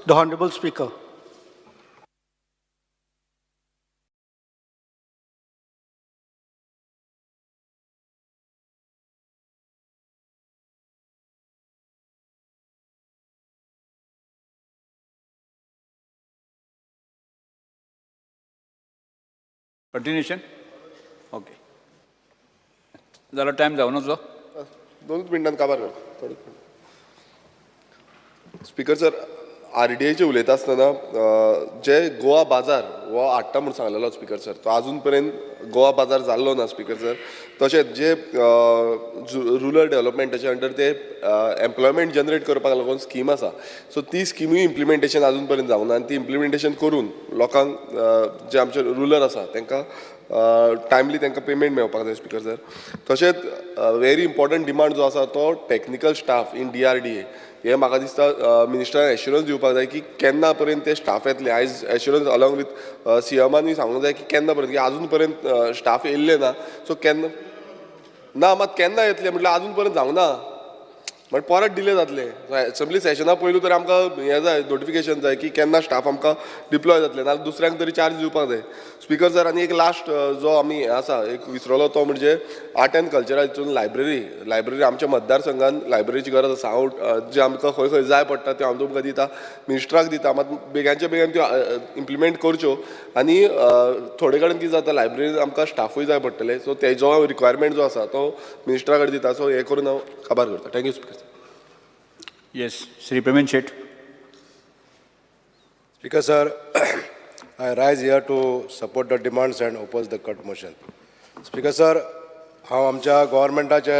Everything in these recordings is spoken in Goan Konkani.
The Honorable Speaker. Continuation okay जालो टायम जावन वचलो. दोनूच मिनटान काबार करता, थोडेच. स्पीकर सर, आरडीएचे उलयता आसतना जे गोवा बाजार हो हाडटा म्हूण सांगलेलो स्पीकर सर, तो आजून पर्यंत गोवा बाजार जाल्लो ना स्पीकर सर. तशेंच जे रुरल डेव्हलपमेंटाचे अंडर ते एम्प्लॉयमेंट जनरेट करपाक लागून स्कीम आसा, सो ती स्किमूय इम्प्लिमेंटेशन आजून पर्यंत जावंक ना आनी ती इम्प्लिमेंटेशन करून लोकांक, जे आमचे रुरल आसा तांकां टायमली तांकां पेमेंट मेळपाक जाय स्पीकर सर. तशेंच व्हेरी इम्पॉर्टंट डिमांड जो आसा तो technical staff in DRDA. हे म्हाका दिसता मिनिस्टरान एश्युरन्स दिवपाक जाय की केन्ना पर्यंत ते स्टाफ येतले. आयज एश्युरन्स अलॉंग विथ सीएमानूय सांगूंक जाय की केन्ना पर्यंत, की आजून पर्यंत स्टाफ येयल्ले ना. सो केन्ना ना, मात केन्ना येतले म्हटल्यार आजून पर्यंत जावंक ना, बट परत डिले जातले. एसेंब्ली सेशना पयलू तर आमकां हें जाय, नोटिफिकेशन जाय की केन्ना स्टाफ आमकां डिप्लॉय जातले, नाजाल्यार दुसऱ्यांक तरी चार्ज दिवपाक जाय स्पीकर सर. आनी एक लास्ट जो आमी हें आसा, एक विसरलो, तो म्हणजे आर्ट एंड कल्चरा हितून लायब्ररी. लायब्ररी आमच्या मतदारसंघान लायब्ररीची गरज आसा. हांव जे आमकां खंय खंय जाय पडटा त्यो हांव तुमकां दिता, मिनिस्टराक दिता, मात बेगानच्या बेगान त्यो इम्प्लिमेंट करच्यो. आनी थोडे कडेन कितें जाता, लायब्ररीन आमकां स्टाफूय जाय पडटले, सो तेजो रिक्वायरमेंट जो आसा तो मिनिस्टरा कडेन दिता. सो हें करून हांव काबार करता. Thank you speaker. Yes, Shri Premendra Shet. Speaker sir, I rise here to support the demands and oppose the cut motion. Speaker sir, हांव आमच्या गव्हर्मेंटाचे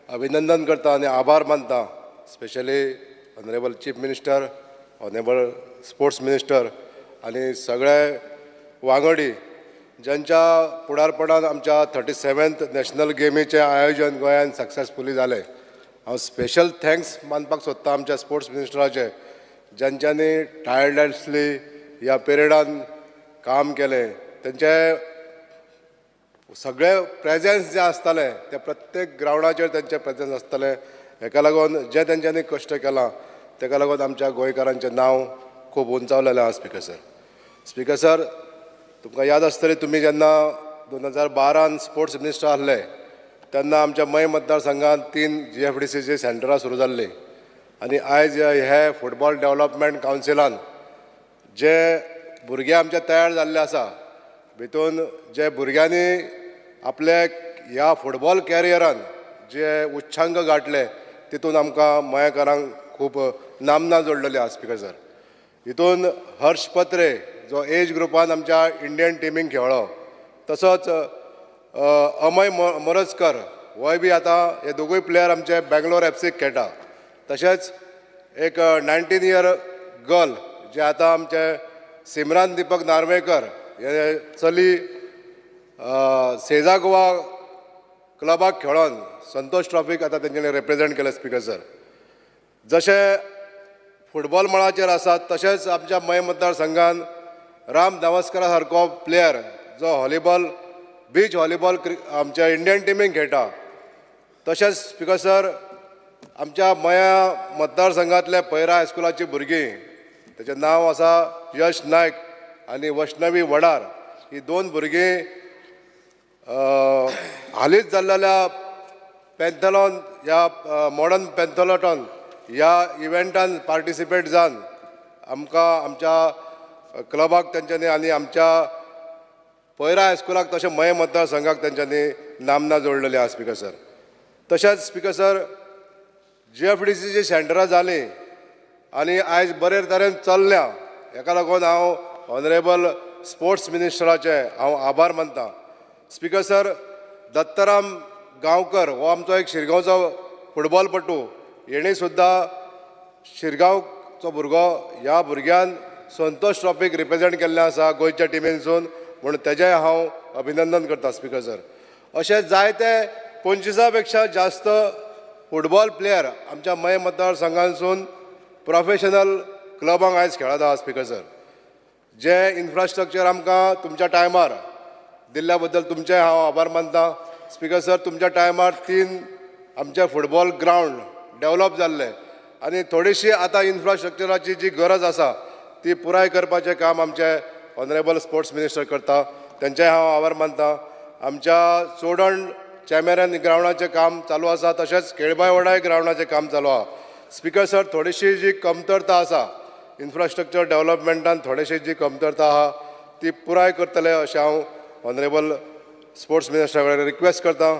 अभिनंदन करता आनी आभार मानता, specially honourable chief minister, honourable sports minister आनी सगळे वांगडी, ज्यांच्या फुडारपणान आमच्या 37th national गेमीचें आयोजन गोंयांत सक्सेसफुली जालें. हांव स्पेशल thanks मानपाक सोदता आमच्या स्पोर्ट्स मिनिस्टराचे, ज्यांच्यानी टायर्डलेसली ह्या पिरियडान काम केलें. तेंचे सगळे प्रेजेन्स जे आसतालें ते प्रत्येक ग्रावंडाचेर तेंचें प्रेजेन्स आसतालें. हेका लागून जे तेंच्यांनी कश्ट केलां, तेका लागून आमच्या गोंयकारांचें नांव खूब उंचावलेलें आसा स्पीकर सर. स्पीकर सर, तुमकां याद आसतली, तुमी जेन्ना 2012न स्पोर्ट्स मिनिस्टर आहले तेन्ना आमच्या मये मतदारसंघात तीन जीएफडीसीची सेंटरां सुरू जाल्लीं आनी आयज हे फुटबॉल डेव्हलपमेंट कावन्सिलान जे भुरगे आमचे तयार जाल्ले आसा, भितून जे भुरग्यांनी आपले ह्या फुटबॉल कॅरियरान जे उच्चांक गांठले, तितून आमकां मयेकारांक खूब नामना जोडलेली आसा स्पीकर सर. हितून हर्ष पत्रे जो एज ग्रुपान आमच्या इंडियन टिमीक खेळ्ळो, तसोच अमय मोरजकर होय बी आतां हे दोगूय प्लेयर आमचे बेंगलोर एफसीक खेळटा. तशेंच एक 19 इयर गर्ल जे आतां आमचे सिमरान दीपक नार्वेकर हे चली सेजा गोवा क्लबाक खेळोन संतोष ट्रॉफीक आतां तेंच्यांनी रिप्रेजेंट केलें. स्पीकर सर, जशें फुटबॉल मळाचेर आसात, तशेंच आमच्या मये मतदारसंघान राम धावस्करा सारको प्लेयर जो व्हॉलीबॉल, बीच व्हॉलीबॉल आमच्या इंडियन टिमीक खेळटा. तशेंच स्पीकर सर, आमच्या मया मतदारसंघातल्या पैरा हायस्कुलाची भुरगीं, तेचें नांव आसा यश नायक आनी वैष्णवी वडार, ही दोन भुरगीं हालींच जाल्लेल्या पेंथलॉन ह्या मॉडर्न पेंथलॉटॉन ह्या इव्हेंटान पार्टिसिपेट जावन आमकां आमच्या क्लबाक तेंच्यांनी आनी आमच्या पैरा हायस्कुलाक तशें मये मतदारसंघाक तेंच्यांनी नामना जोडलेली आसा स्पीकर सर. तशेंच स्पीकर सर, जीएफडीसीची सेंटरां जालीं आनी आयज बरे तरेन चल्ल्या, हेका लागून हांव ऑनरेबल स्पोर्ट्स मिनिस्टराचे हांव आभार मानता. स्पीकर सर, दत्ताराम गांवकर हो आमचो एक शिरगांवचो फुटबॉलपटू, हेणी सुद्दां, शिरगांवचो भुरगो, ह्या भुरग्यान संतोष ट्रॉफीक रिप्रेजेंट केल्लें आसा गोंयच्या टिमीनसून, म्हूण तेजेंय हांव अभिनंदन करता. स्पीकर सर, अशे जायते 25 पेक्षा जास्त फुटबॉल प्लेयर आमच्या मये मतदारसंघांसून प्रोफेशनल क्लबांक आयज खेळत आहा. स्पीकर सर, जे इन्फ्रास्ट्रक्चर आमकां तुमच्या टायमार दिल्ल्या बद्दल तुमचे हांव आभार मानता. स्पीकर सर, तुमच्या टायमार तीन आमचे फुटबॉल ग्रावंड डेवलप जाल्ले. आनी थोडीशी आतां इन्फ्रास्ट्रक्चराची जी गरज आसा ती पुराय करपाचें काम आमचे ऑनरेबल स्पोर्ट्स मिनिस्टर करता, तेंचेय हांव आभार मानता. आमच्या चोडण चेमेरन ग्रावंडाचें काम चालू आसा, तशेंच केळबाय ग्रावंडाचें काम चालू आसा. स्पिकर सर, थोडीशी जी कमतरता आसा इन्फ्रास्ट्रक्चर डेवलपमेंटान, थोडेशी जी कमतरता आसा ती पुराय करतले अशें हांव ऑनरेबल स्पोर्ट्स मिनिस्टरा कडेन रिक्वेस्ट करता.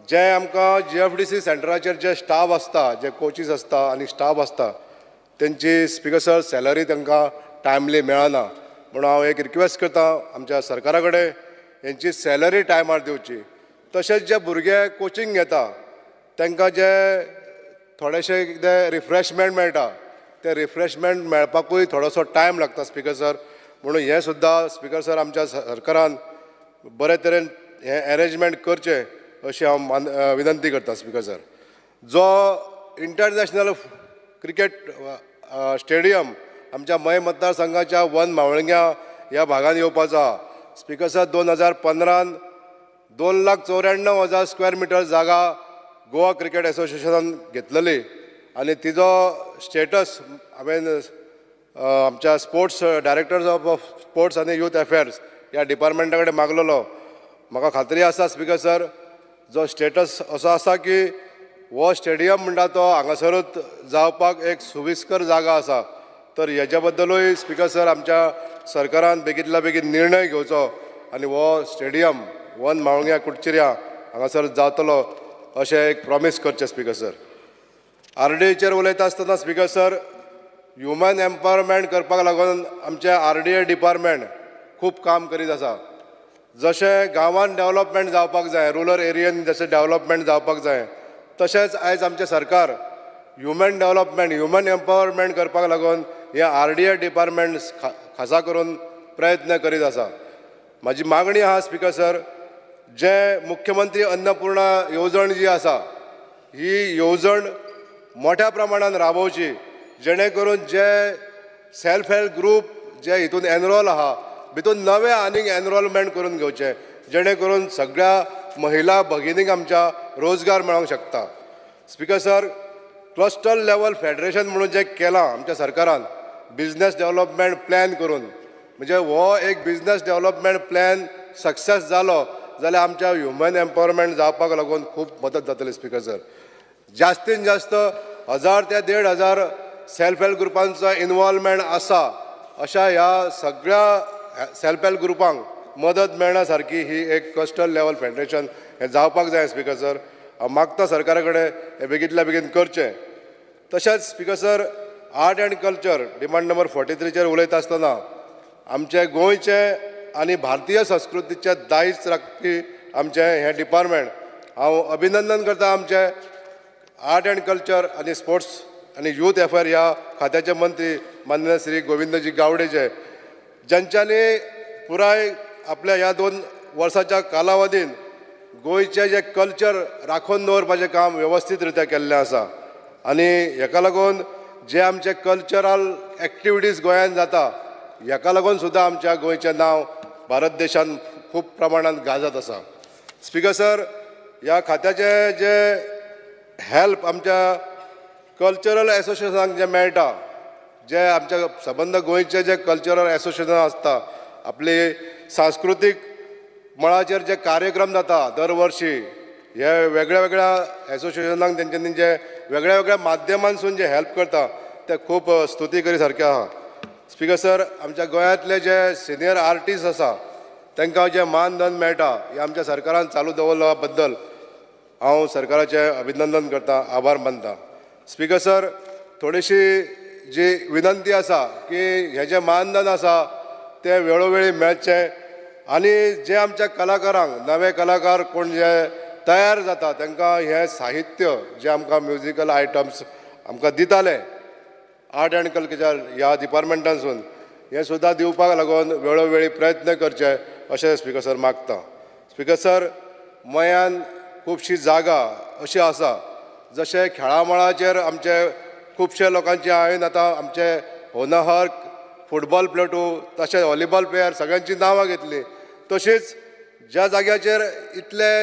जे आमकां जीएफडीसी सेंटराचेर जे स्टाफ आसता, जे कोचीस आसता आनी स्टाफ आसता, तेंची स्पिकर सर सॅलरी तांकां टायमली मेळना. म्हणून हांव एक रिक्वेस्ट करता आमच्या सरकारा कडेन, हेंची सॅलरी टायमार दिवची. तशेंच जे भुरगे कोचिंग घेता तांकां जे थोडेशे कितें रिफ्रेशमेंट मेळटा, ते रिफ्रेशमेंट मेळपाकूय थोडोसो टायम लागता स्पिकर सर. म्हणून हें सुद्दां स्पिकर सर आमच्या सरकारान बरे तरेन हें एरेंजमेंट करचें अशी हांव विनंती करता स्पिकर सर. जो इंटरनॅशनल क्रिकेट स्टेडियम आमच्या मये मतदारसंघाच्या वन मावळंग्या ह्या भागान येवपाचो आहा स्पिकर सर, 2015न 2,94,000 स्क्वेअर मिटर जागा गोवा क्रिकेट एसोसिएशनान घेतलेली आनी तिजो स्टेटस हांवें आमच्या स्पोर्ट्स डायरेक्टर्स ऑफ स्पोर्ट्स आनी यूथ अफेर्स ह्या डिपार्टमेंटा कडेन मागलेलो. म्हाका खात्री आसा स्पिकर सर, जो स्टेटस असो आसा की हो स्टेडियम म्हणटा तो हांगासरूच जावपाक एक सुविस्कर जागा आसा. तर हेज्या बद्दलूय स्पिकर सर आमच्या सरकारान बेगीतल्या बेगीन निर्णय घेवचो आनी हो स्टेडियम वन मावळग्या कुडचिऱ्या हांगासर जातलो अशें एक प्रॉमीस करचें स्पिकर सर. आरडीएचेर उलयता आसतना स्पिकर सर, ह्युमन एम्पावरमेंट करपाक लागून आमचें आरडीए डिपार्टमेंट खूब काम करीत आसा. जशें गांवांत डेवलपमेंट जावपाक जाय, रुरल एरियेन जशें डेवलपमेंट जावपाक जाय, तशेंच आयज आमचें सरकार ह्युमन डेवलपमेंट, ह्युमन एम्पावरमेंट करपाक लागून हें आरडीए डिपार्टमेंट खासा करून प्रयत्न करीत आसा. म्हाजी मागणी आहा स्पिकर सर, जे मुख्यमंत्री अन्नपूर्णा येवजण जी आसा ही येवजण मोठ्या प्रमाणान राबोवची, जेणे करून जे सेल्फ हेल्प ग्रूप जे हितून एनरोल आहा भितून नवे आनीक एनरोलमेंट करून घेवचे, जेणे करून सगळ्या महिला भगिनींक आमच्या रोजगार मेळोंक शकता. Speaker sir, cluster level federation म्हणून जें केलां आमच्या सरकारान बिजनस डेवलपमेंट प्लॅन करून, म्हणजे हो एक बिजनस डेवलपमेंट प्लॅन सक्सेस जालो जाल्यार आमच्या ह्युमन एम्पावरमेंट जावपाक लागून खूब मदत जातली स्पिकर सर. जास्तीन जास्त 1000 ते 1500 सेल्फ हेल्प ग्रुपांचो इनवॉल्वमेंट आसा. अशा ह्या सगळ्या सेल्फ हेल्प ग्रुपांक मदत मेळना सारकी ही एक क्लस्टर लेवल फेडरेशन हें जावपाक जाय स्पिकर सर. हांव मागता सरकारा कडेन हें बेगींतल्या बेगीन करचें. तशेंच speaker sir, art and culture demand number 43चेर उलयता आसतना आमचे गोंयचे आनी भारतीय संस्कृतीचे दायज राखपी आमचें हें डिपार्टमेंट, हांव अभिनंदन करता आमचे आर्ट अँड कल्चर आनी स्पोर्ट्स आनी यूथ अफेयर ह्या खात्याचे मंत्री माननीय श्री गोविंदजी गावडेचे, ज्यांच्यानी पुराय आपल्या ह्या 2 वर्साच्या कालावधीन गोंयचें जें कल्चर राखून दवरपाचें काम वेवस्थीत रित्या केल्लें आसा. आनी हेका लागून जे आमचे कल्चरल एक्टिविटीज गोंयांत जाता, हेका लागून सुद्दां आमच्या गोंयचें नांव भारत देशांत खूब प्रमाणांत गाजत आसा. स्पिकर सर, ह्या खात्याचे जे हेल्प आमच्या कल्चरल एसोसिएशनाक जें मेळटा, जे आमच्या सबंद गोंयचे जे कल्चरल एसोसिएशन आसता, आपली सांस्कृतीक मळाचेर जे कार्यक्रम जाता दर वर्षी, हे वेगळ्या वेगळ्या एसोसिएशनाक तेंच्यांनी जे वेगळ्या वेगळ्या माध्यमांसून जे हेल्प करता ते खूब स्तुती करी सारकें आहा. स्पिकर सर, आमच्या गोंयांतले जे सिनियर आर्टिस्ट आसा तांकां जें मानधन मेळटा हें आमच्या सरकारान चालू दवरल्या बद्दल हांव सरकाराचें अभिनंदन करता, आभार मानता. स्पिकर सर, थोडीशी जी विनंती आसा की हें जें मानधन आसा तें वेळोवेळी मेळचें आनी जे आमच्या कलाकारांक, नवे कलाकार कोण जे तयार जाता तांकां हें साहित्य जें आमकां म्युजिकल आयटम्स आमकां दिताले आर्ट अँड कल्चर ह्या डिपार्टमेंटांसून, हें सुद्दां दिवपाक लागून वेळोवेळी प्रयत्न करचे अशें स्पिकर सर मागता. स्पिकर सर, मयान खुबशी जागा अशी आसा, जशें खेळा मळाचेर आमचे खुबशे लोकांचे, हांवें आतां आमचे होनहार फुटबॉल प्लेटू तशेंच व्हॉलीबॉल प्लेयर सगळ्यांची नांवां घेतली. तशीच ज्या जाग्याचेर इतले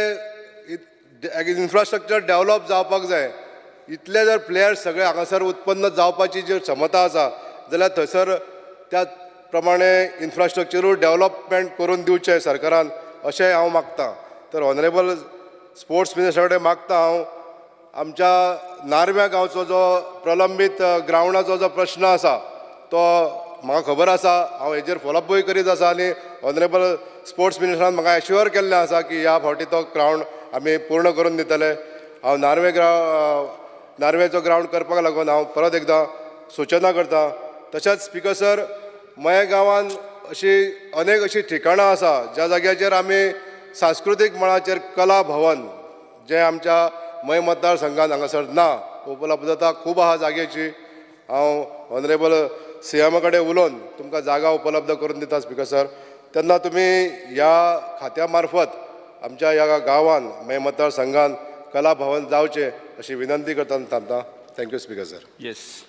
इन्फ्रास्ट्रक्चर डेवलप जावपाक जाय, इतले जर प्लेयर्स सगळे हांगासर उत्पन्न जावपाची जी क्षमता आसा जाल्यार थंयसर त्या प्रमाणे इन्फ्रास्ट्रक्चरूय डेवलपमेंट करून दिवचें सरकारान अशें हांव मागता. तर ऑनरेबल स्पोर्ट्स मिनिस्टरा कडेन मागता हांव, आमच्या नार्व्या गांवचो जो प्रलंबीत ग्रावंडाचो जो प्रश्न आसा तो म्हाका खबर आसा, हांव हेजेर फॉलोअपूय करीत आसा आनी ऑनरेबल स्पोर्ट्स मिनिस्टरान म्हाका एश्युअर केल्लें आसा की ह्या फावटी तो ग्रावंड आमी पूर्ण करून दितले. हांव नार्वेचो ग्रावंड करपाक लागून हांव परत एकदां सुचना करता. तशेंच स्पिकर सर, मये गांवान अशी अनेक अशी ठिकाणां आसा ज्या जाग्याचेर आमी सांस्कृतीक मळाचेर कला भवन जें आमच्या मये मतदारसंघात हांगासर ना, उपलब्धता खूब आहा जाग्याची. हांव ऑनरेबल सीएमा कडेन उलोवन तुमकां जागा उपलब्ध करून दिता स्पिकर सर. तेन्ना तुमी ह्या खात्या मार्फत आमच्या ह्या गांवान मये मतदारसंघान कला भवन जावचें अशी विनंती करता आनी थांबता. Thank you speaker sir. Yes,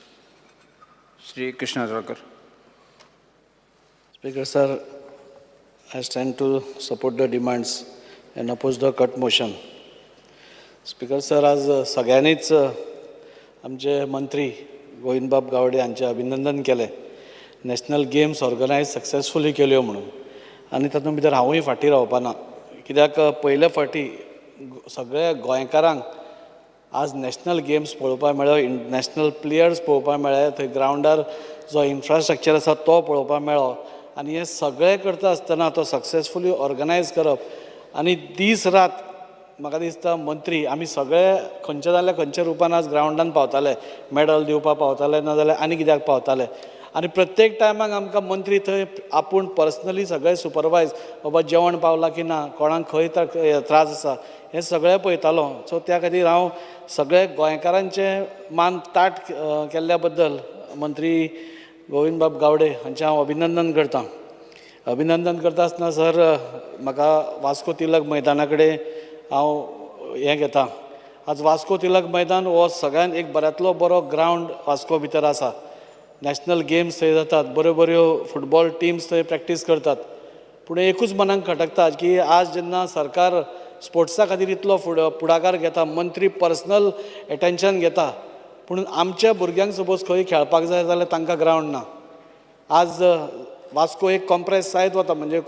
Shri Krishna Talkar. Speaker sir, I stand to support the demands and oppose the cut motion. Speaker sir, आज सगळ्यांनीच आमचे मंत्री गोविंदबाब गावडे हांचें अभिनंदन केलें, नॅशनल गेम्स ऑर्गनायज सक्सेसफुली केल्यो म्हणून. आनी तातूंत भितर हांवूय फाटीं रावपाना, कित्याक पयले फावटी सगळ्या गोंयकारांक आज नॅशनल गेम्स पळोवपाक मेळ्ळो, नॅशनल प्लेयर्स पळोवपाक मेळ्ळे, थंय ग्रावंडार जो इन्फ्रास्ट्रक्चर आसा तो पळोवपाक मेळ्ळो. आनी हें सगळें करता आसतना तो सक्सेसफुली ऑर्गनायज करप आनी दीस रात म्हाका दिसता मंत्री आमी सगळे खंयच्या जाल्यार खंयच्या रुपान आज ग्रावंडान पावताले, मॅडल दिवपाक पावताले ना जाल्यार आनी कित्याक पावताले. आनी प्रत्येक टायमाक आमकां मंत्री थंय आपूण पर्सनली सगळें सुपरवायज, बाबा जेवण पावलां की ना, कोणाक खंय त्रास आसा हें सगळें पळयतालो. सो त्या खातीर हांव सगळे गोंयकारांचें मान ताट केल्ल्या बद्दल मंत्री गोविंदबाब गावडे हांचें हांव अभिनंदन करतां. अभिनंदन करता आसतना सर, म्हाका वास्को तिलक मैदाना कडेन हांव हें घेता. आज वास्को तिलक मैदान हो सगळ्यान एक बऱ्यांतलो बरो ग्रावंड वास्को भितर आसा. नॅशनल गेम्स थंय जातात, बऱ्यो बऱ्यो फुटबॉल टिम्स थंय प्रॅक्टीस करतात. पूण एकूच मनाक खटकता की आज जेन्ना सरकार स्पोर्ट्सा खातीर इतलो फुडाकार घेता, मंत्री पर्सनल एटेंशन घेता, पूण आमच्या भुरग्यांक सपोज खंय खेळपाक जाय जाल्यार तांकां ग्रावंड ना. आज वास्को एक कॉम्प्रेस जायत वता, म्हणजे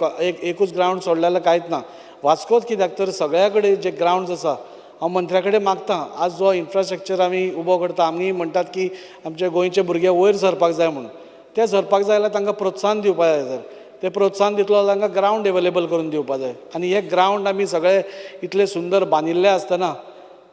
एकूच ग्रावंड सोडलें जाल्यार कांयच ना. वास्कोच कित्याक तर सगळ्या कडेन जे ग्रावंड्स आसा, हांव मंत्र्या कडेन मागता, आज जो इन्फ्रास्ट्रक्चर आमी उबो करता, आमी म्हणटात की आमचे गोंयचे भुरगे वयर सरपाक जाय म्हणून, ते सरपाक जाय जाल्यार तांकां प्रोत्साहन दिवपाक जाय सर. ते प्रोत्साहन दितलो जाल्यार तांकां ग्रावंड एवेलेबल करून दिवपाक जाय. आनी हे ग्रावंड आमी सगळे इतले सुंदर बांदिल्ले आसतना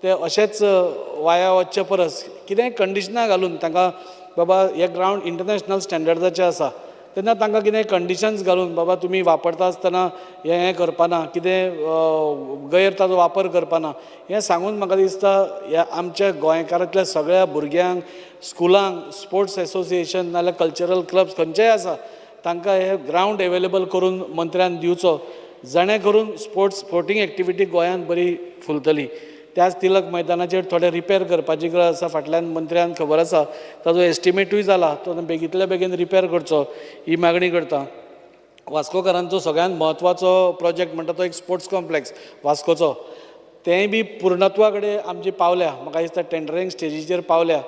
ते अशेंच वाया वचचे परस कितेंय कंडिशनां घालून तांकां, बाबा हे ग्रावंड इंटरनॅशनल स्टँडर्डाचे आसा, तेन्ना तांकां कितें कंडिशन्स घालून बाबा तुमी वापरता आसतना हें हें करपाना, कितें गैर ताजो वापर करपाना, हें सांगून म्हाका दिसता ह्या आमच्या गोंयकारांतल्या सगळ्या भुरग्यांक, स्कुलांक, स्पोर्ट्स एसोसिएशन नाजाल्यार कल्चरल क्लब्स खंयचेय आसा तांकां हे ग्रावंड एवेलेबल करून मंत्र्यान दिवचो, जाणें करून स्पोर्टींग एक्टिविटी गोंयांत बरी फुलतली. त्याच तिलक मैदानाचेर थोडे रिपेर करपाची गरज आसा. फाटल्यान मंत्र्यान खबर आसा ताजो एस्टिमेटूय जाला, तो बेगींतल्या बेगीन रिपेर करचो ही मागणी करता. वास्कोकारांचो सगळ्यांत म्हत्वाचो प्रोजेक्ट म्हणटा तो एक स्पोर्ट्स कॉम्प्लेक्स वास्कोचो, तेंय बी पूर्णत्वा कडेन आमची पावल्या, म्हाका दिसता टेंडरींग स्टेजीचेर पावल्या.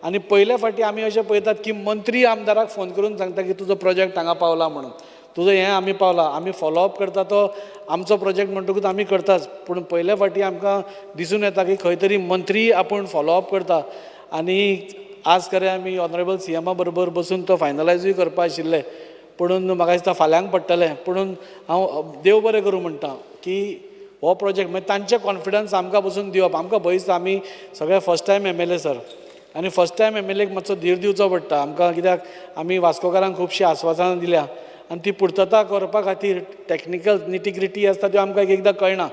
आनी पयले फावटी आमी अशें पळयतात की मंत्री आमदाराक फोन करून सांगता की तुजो प्रोजेक्ट हांगा पावला म्हणून, तुजो हें आमी पावला, आमी फॉलोअप करता, तो आमचो प्रोजेक्ट म्हणटकूच आमी करताच. पूण पयले फावटी आमकां दिसून येता की खंय तरी मंत्री आपूण फॉलोअप करता. आनी आज खरें आमी ऑनरेबल सी एमा बरोबर बसून तो फायनलायजूय करपा आशिल्लें, पुणून म्हाका दिसता फाल्यांक पडटलें. पुणून हांव देव बरें करूं म्हणटा की हो प्रोजेक्ट मागीर तांचें कॉन्फिडन्स आमकां बसून दिवप, आमकां भंय दिसता. आमी सगळे first time M L A sir, आनी फर्स्ट टायम एम एल एक मातसो धीर दिवचो पडटा आमकां, कित्याक आमी वास्कोकारांक खुबशीं आस्वासनां दिल्या आनी ती पुर्तता करपा खातीर टॅक्निकल निटिग्रिटी आसता त्यो आमकां एक एकदां कळना.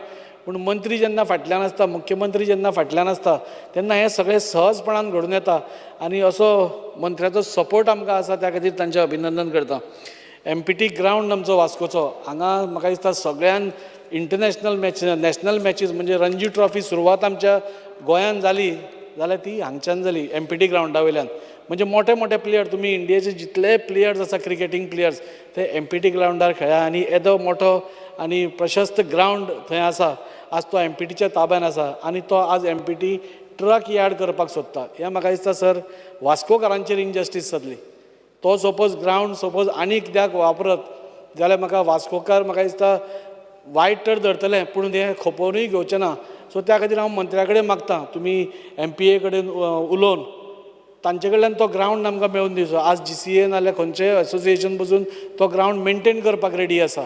पूण मंत्री जेन्ना फाटल्यान आसता, मुख्यमंत्री जेन्ना फाटल्यान आसता, तेन्ना हें सगळें सहजपणान घडून येता. आनी असो मंत्र्याचो सपोर्ट आमकां आसा, त्या खातीर तांचें अभिनंदन करता. एम पी टी ग्रावंड आमचो वास्कोचो, हांगा म्हाका दिसता सगळ्यान इंटरनॅशनल मॅच, नॅशनल मॅचीस म्हणजे रणजी ट्रॉफी सुरवात आमच्या गोंयान जाली जाल्यार ती हांगच्यान जाली, एम पी टी ग्रावंडा वयल्यान. म्हणजे मोठे मोठे प्लेयर, तुमी इंडियेचे जितले प्लेयर्स आसा क्रिकेटींग प्लेयर्स ते एम पी टी ग्रावंडार खेळ्ळा. आनी येदो मोठो आनी प्रशस्त ग्रावंड थंय आसा, आज तो एम पी टीच्या ताब्यान आसा आनी तो आज M P T truck yard करपाक सोदता. हें म्हाका दिसता सर वास्कोकारांचेर इनजस्टीस जातली. तो सपोज ग्रावंड सपोज आनी कित्याक वापरत जाल्यार म्हाका वास्कोकार म्हाका दिसता वायट तर धरतले, पूण हें खपोवनूय घेवचें ना. सो त्या खातीर हांव मंत्र्या कडेन मागता, तुमी एमपीए कडेन उलोवन तांचे कडल्यान तो ग्रावंड आमकां मेळोवन दिवचो. आज जीसीए नाल्यार खंयचेय एसोसिएशन पसून तो ग्रावंड मेनटेन करपाक रेडी आसा.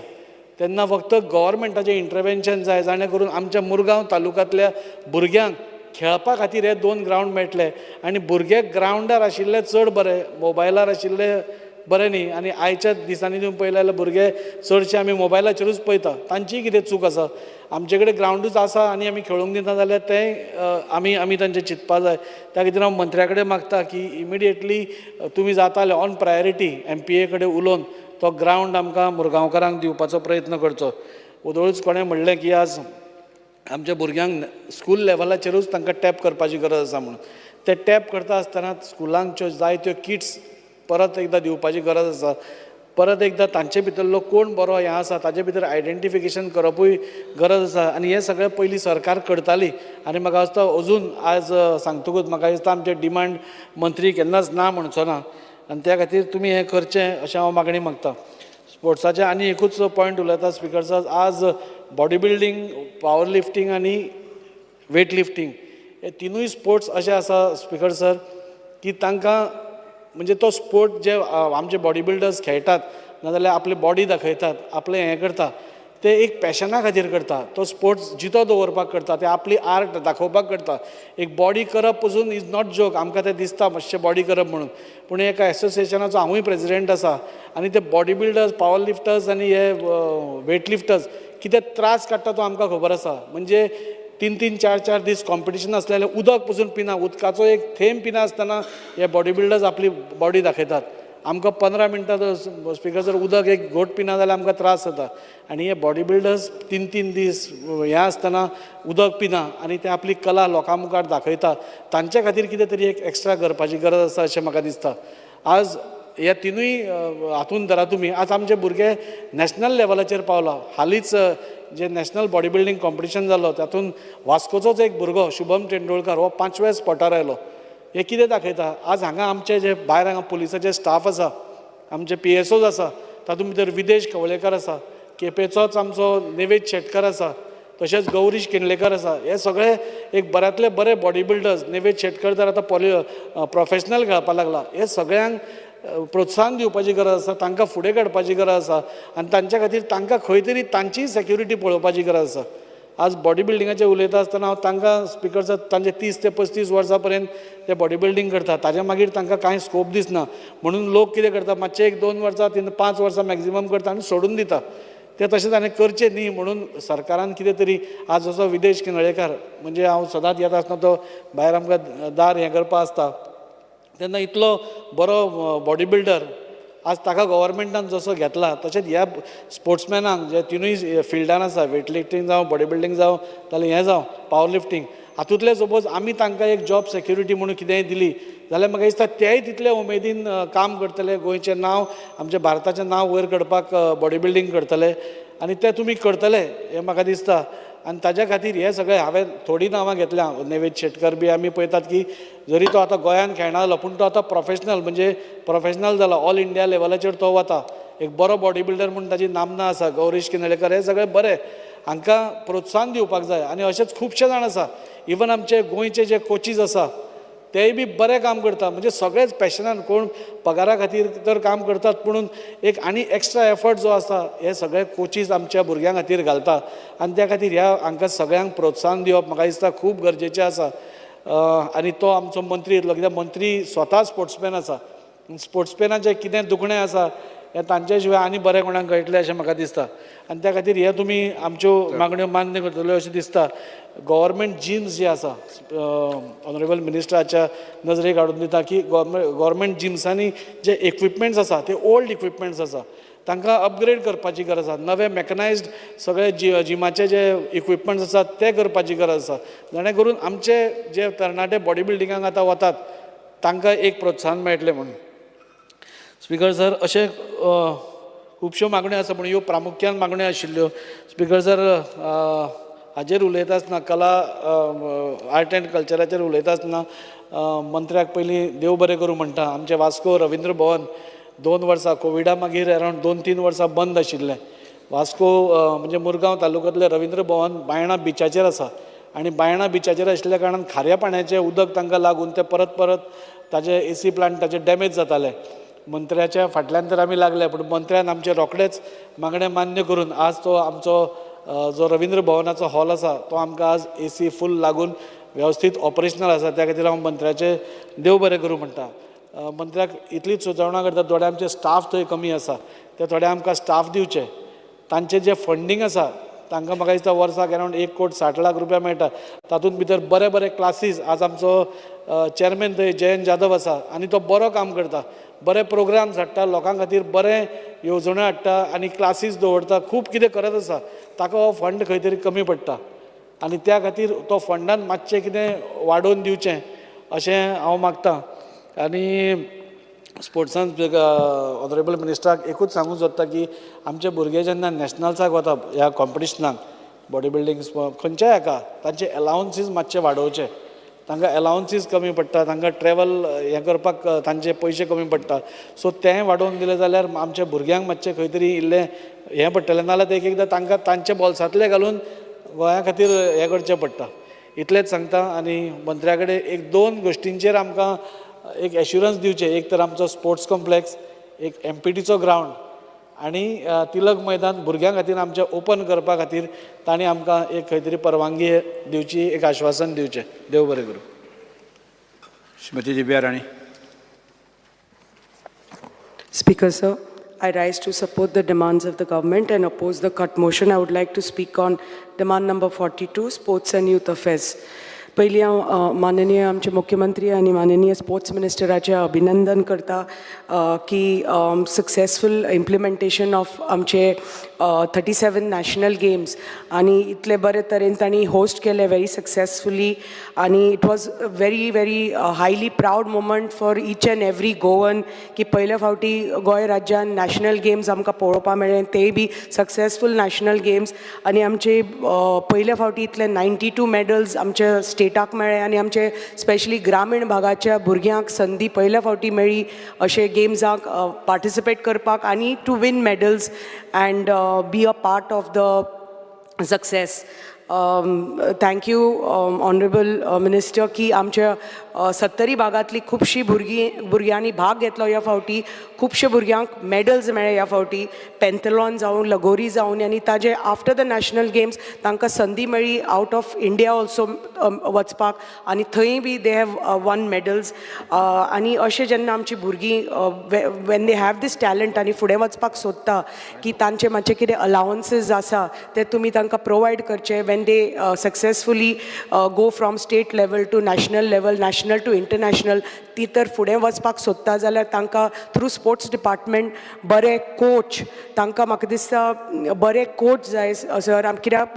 तेन्ना फक्त गव्हर्मेंटाचें इंटरवेन्शन जाय, जाणें करून आमच्या मुरगांव तालुक्यांतल्या भुरग्यांक खेळपा खातीर हे 2 ग्रावंड मेळटले. आनी भुरगे ग्रावंडार आशिल्ले चड बरे, मोबायलार आशिल्ले बरें न्ही. आनी आयच्या दिसांनी तुमी पळयले जाल्यार भुरगे चडशे आमी मोबायलाचेरूच पळयता, तांचीय कितें चूक आसा. आमचे कडेन ग्रावंडूच आसा आनी आमी खेळूंक दिना जाल्यार तें आमी आमी तांचें चिंतपा जाय. त्या खातीर हांव मंत्र्या कडेन मागता की इमिडिएटली तुमी जाता जाल्यार ऑन प्रायोरिटी एमपीए कडेन उलोवन तो ग्रावंड आमकां मुरगांवकारांक दिवपाचो प्रयत्न करचो. ओदोळूच कोणें म्हणलें की आज आमच्या भुरग्यांक स्कूल लेवलाचेरूच तांकां टॅप करपाची गरज आसा म्हणून. ते टॅप करता आसतना स्कुलांक ज्यो जाय त्यो किट्स परत एकदां दिवपाची गरज आसा. परत एकदां तांचे भितरलो कोण बरो हें आसा ताजे भितर आयडेंटिफिकेशन करपूय गरज आसा. आनी हें सगळें पयलीं सरकार करताली आनी म्हाका दिसता अजून आज सांगतकूच म्हाका दिसता आमचे डिमांड मंत्री केन्नाच ना म्हणचो ना. आनी त्या खातीर तुमी हें करचें अशें हांव मागणी मागता. स्पोर्ट्साचें आनी एकूच पॉयंट उलयता स्पिकर सर, आज बॉडी बिल्डींग, पावर लिफ्टींग आनी वेट लिफ्टींग हे तिनूय स्पोर्ट्स अशे आसा स्पिकर सर की तांकां म्हणजे तो स्पोर्ट जे आमचे बॉडी बिल्डर्स खेळटात नाजाल्यार आपली बॉडी दाखयतात, आपलें हें करता, ते एक पॅशना खातीर करता. तो स्पोर्ट्स जितो दवरपाक करता, ते आपली आर्ट दाखोवपाक करता. एक बॉडी करप पसून is not joke, आमकां तें दिसता मातशें बॉडी करप म्हणून, पूण एका एसोसिएशनाचो हांवूय प्रेजिडेंट आसा आनी ते बॉडी बिल्डर्स, पावर लिफ्टर्स आनी हे वेट लिफ्टर्स कितें त्रास काडटा तो आमकां खबर आसा. म्हणजे 3-3, 4-4 दीस कॉम्पिटिशन आसलें जाल्यार उदक पसून पिना, उदकाचो एक थेंब पिना आसतना हे बॉडी बिल्डर्स आपली बॉडी दाखयतात. आमकां 15 मिनटां जर स्पिकर जर उदक एक घोट पिना जाल्यार आमकां त्रास जाता. आनी हे बॉडी बिल्डर्स 3-3 दीस हें आसतना उदक पिना आनी ते आपली कला लोकां मुखार दाखयता. तांचे खातीर कितें तरी एक एक्स्ट्रा करपाची गरज आसा अशें म्हाका दिसता. आज ह्या तिनूय हातून धरा तुमी, आज आमचे भुरगे नॅशनल लेवलाचेर पावला. हालींच जे नॅशनल बॉडी बिल्डींग कॉम्पिटिशन जालो तातूंत वास्कोचोच एक भुरगो शुभम तेंडुलकार हो 5व्या स्पॉटार आयलो. हें कितें दाखयता, आज हांगा आमचे जे भायर हांगा पुलिसाचे स्टाफ आसा, आमचे PSOs आसा, तातूंत भितर विदेश कवळेकर आसा, केपेचोच आमचो नेवेद शेटकर आसा, तशेंच गौरीश किर्लेकर आसा. हे सगळे एक बऱ्यांतले बरे बॉडी बिल्डर्स. नेवेद शेटकर तर आतां प्रोफेशनल खेळपाक लागला. हे सगळ्यांक प्रोत्साहन दिवपाची गरज आसा, तांकां फुडें काडपाची गरज आसा आनी तांच्या खातीर तांकां खंय तरी तांचीय सेक्युरिटी पळोवपाची गरज आसा. आज बॉडी बिल्डिंगाचेर उलयता आसतना हांव तांकां स्पिकर सर तांचे 30 ते 35 वर्सां पर्यंत ते बॉडी बिल्डींग करता, ताज्या मागीर तांकां कांय स्कोप दिसना. म्हणून लोक कितें करता, मातशे 1-2 वर्सां 3-5 वर्सां मॅक्झिमम करता आनी सोडून दिता. ते तशें ताणें करचें न्ही म्हणून सरकारान कितें तरी आज जसो विदेश किनळेकार, म्हणजे हांव सदांच येता आसतना तो भायर आमकां दार हें करपा आसता तेन्ना इतलो बरो बॉडी बिल्डर आज ताका गव्हर्मेंटान जसो घेतला तशेंच ह्या स्पोर्ट्समॅनांक जे तिनूय फिल्डान आसा, वेट लिफ्टींग जावं, बॉडी बिल्डींग जावं, जाल्यार हें जावं, पावर लिफ्टींग, हातूंतले सपोज आमी तांकां एक जॉब सेक्युरिटी म्हणून कितेंय दिली जाल्यार म्हाका दिसता तेय तितले उमेदीन काम करतले, गोंयचें नांव, आमच्या भारताचें नांव वयर काडपाक बॉडी बिल्डींग करतले आनी ते तुमी करतले हें म्हाका दिसता. आनी ताज्या खातीर हें सगळें हांवें थोडीं नांवां घेतल्या, नेवेद शेटकर बी आमी पळयतात की जरी तो आतां गोंयान खेळना जालो पूण तो आतां प्रोफेशनल, म्हणजे प्रोफेशनल जाला, ऑल इंडिया लेवलाचेर तो वता, एक बरो बॉडी बिल्डर म्हूण ताजी नामना आसा. गौरीश किनळेकर हे सगळे बरे, हांकां प्रोत्साहन दिवपाक जाय. आनी अशेंच खुबशे जाण आसा, इवन आमचे गोंयचे जे कोचीज आसा तेय बी बरें काम करता. म्हणजे सगळेच पॅशनान, कोण पगारा खातीर तर काम करतात पुणून एक आनी एक्स्ट्रा एफर्ट जो आसा हे सगळे कोचीज आमच्या भुरग्यां खातीर घालता. आनी त्या खातीर ह्या हांकां सगळ्यांक प्रोत्साहन दिवप म्हाका दिसता खूब गरजेचें आसा. आनी तो आमचो मंत्री येतलो, कित्याक मंत्री स्वता स्पोर्ट्समॅन आसा, स्पोर्ट्समॅनाचें कितें दुखणें आसा हें तांचे शिवाय आनी बरें कोणाक कळटलें अशें म्हाका दिसता. आनी त्या खातीर हे तुमी आमच्यो मागण्यो मान्य करतल्यो अशें दिसता. गव्हर्मेंट जिम्स जे आसा, ऑनरेबल मिनिस्टराच्या नजरेक हाडून दिता की गव्हर्मेंट जिम्सांनी जे इक्विपमेंट्स आसा ते ओल्ड इक्विपमेंट्स आसा, तांकां अपग्रेड करपाची गरज आसा. नवे मॅकनायज्ड सगळे जिमाचे जे इक्विपमेंट्स आसात ते करपाची गरज आसा, जाणें करून आमचे जे तरणाटे बॉडी बिल्डिंगाक आतां वतात तांकां एक प्रोत्साहन मेळटलें म्हणून. स्पिकर सर, अशें खुबश्यो मागण्यो आसा पूण ह्यो प्रामुख्यान मागण्यो आशिल्ल्यो. Speaker sir, हाजेर उलयता आसतना, कला आर्ट एंड कल्चराचेर उलयता आसतना मंत्र्याक पयलीं देव बरें करूं म्हणटा. आमचें वास्को रविंद्र भवन 2 वर्सां कोविडा मागीर अरावंड 2-3 वर्सां बंद आशिल्लें. वास्को म्हणजे मुरगांव तालुक्यांतलें रविंद्र भवन बायणा बिचाचेर आसा आनी बायणा बिचाचेर आशिल्ल्या कारणान खाऱ्या पाण्याचें उदक तांकां लागून तें परत परत ताजे एसी प्लांट ताजे डॅमेज जाताले. मंत्र्याच्या फाटल्यान तर आमी लागले, पूण मंत्र्यान आमचें रोखडेंच मागणें मान्य करून आज तो आमचो जो रविंद्र भवनाचो हॉल आसा, तो आमकां आज एसी फूल लागून वेवस्थीत ऑपरेशनल आसा. त्या खातीर हांव मंत्र्याचें देव बरें करूं म्हणटा. मंत्र्याक इतलीच सुचोवणा करता, थोडे आमचे स्टाफ थंय कमी आसा, ते थोडे आमकां स्टाफ दिवचे. तांचें जें फंडींग आसा, तांकां म्हाका दिसता वर्साक अरावंड 1 कोट 60 लाख रुपया मेळटा. तातूंत भितर बरे बरे क्लासीस, आज आमचो चॅरमॅन थंय जयंत जाधव आसा आनी तो बरो काम करता, बरे प्रोग्राम्स हाडटा, लोकां खातीर बरें येवजण्यो हाडटा आनी क्लासीस दवरता, खूब कितें करत आसा. ताका हो फंड खंय तरी कमी पडटा आनी त्या खातीर तो फंडान मातशें कितें वाडोवन दिवचें अशें हांव मागतां. आनी स्पोर्ट्सान ऑनरेबल मिनिस्टराक एकूच सांगूंक सोदता की आमचे भुरगे जेन्ना नॅशनल्साक वता, ह्या कॉम्पिटिशनाक, बॉडी बिल्डींग, खंयच्याय हाका, तांचे एलावन्सीस मातशे वाडोवचे. तांकां एलावन्सीस कमी पडटा, तांकां ट्रॅवल हें करपाक तांचे पयशे कमी पडटा. सो तें वाडोवन दिलें जाल्यार आमच्या भुरग्यांक मातशें खंय तरी इल्लें हें पडटलें. नाजाल्यार एक एकदां तांकां तांच्या बोल्सांतले घालून गोंया खातीर हें करचें पडटा. इतलेंच सांगता आनी मंत्र्या कडेन एक दोन गोश्टींचेर आमकां एक एश्युरन्स दिवचें. एक तर आमचो स्पोर्ट्स कॉम्प्लेक्स, एक एमपीटीचो ग्रावंड आनी तिलक मैदान भुरग्यां खातीर आमचें ओपन करपा खातीर तांणी आमकां एक खंय तरी परवानगी दिवची, एक आश्वासन दिवचें. देव बरें करूं. श्रीमती दिव्या राणी. Speaker, sir, I rise to support the demands of the government and oppose the cut motion. I would like to speak on demand number 42, Sports and Youth Affairs. पयलीं हांव माननीय आमचे मुख्यमंत्री आनी माननीय स्पोर्ट्स मिनिस्टराचें अभिनंदन करता की सक्सेसफूल इम्प्लिमेंटेशन ऑफ आमचे 37 नॅशनल गेम्स आनी इतले बरे तरेन तांणी होस्ट केले व्हेरी सक्सेसफुली. आनी it was very very highly proud moment for each and every Goan की पयल्या फावटी गोंय राज्यान नॅशनल गेम्स आमकां पळोवपा मेळ्ळे, तेय बी सक्सेसफूल नॅशनल गेम्स. आनी आमचे पयल्या फावटी इतले 92 मॅडल्स आमच्या स्टेटाक मेळ्ळे आनी आमचे स्पेशली ग्रामीण भागाच्या भुरग्यांक संदी पयल्या फावटी मेळ्ळी अशे गेम्साक पार्टिसिपेट करपाक आनी to win medals and be a part of the success. Thank you, Honorable Minister, की आमच्या सत्तरी भागांतली खुबशीं भुरगीं, भुरग्यांनी भाग घेतलो ह्या फावटी. खुबशे भुरग्यांक मॅडल्स मेळ्ळे ह्या फावटी, पॅन्थलॉन जावं, लगोरी जावं. आनी ताजे आफ्टर the national games तांकां संदी मेळ्ळी आउट ऑफ इंडिया ऑल्सो वचपाक आनी थंय बी they have won medals. आनी अशें जेन्ना आमची भुरगीं, when they have this talent आनी फुडें वचपाक सोदता, की तांचे मातशे कितें अलावन्सीस आसा ते तुमी तांकां प्रोवायड करचे. When they successfully go from state level to national level, national to international, ती तर फुडें वचपाक सोदता जाल्यार तांकां थ्रू स्पोर्ट्स डिपार्टमेंट बरे कोच तांकां, म्हाका दिसता बरे कोच जाय सर. कित्याक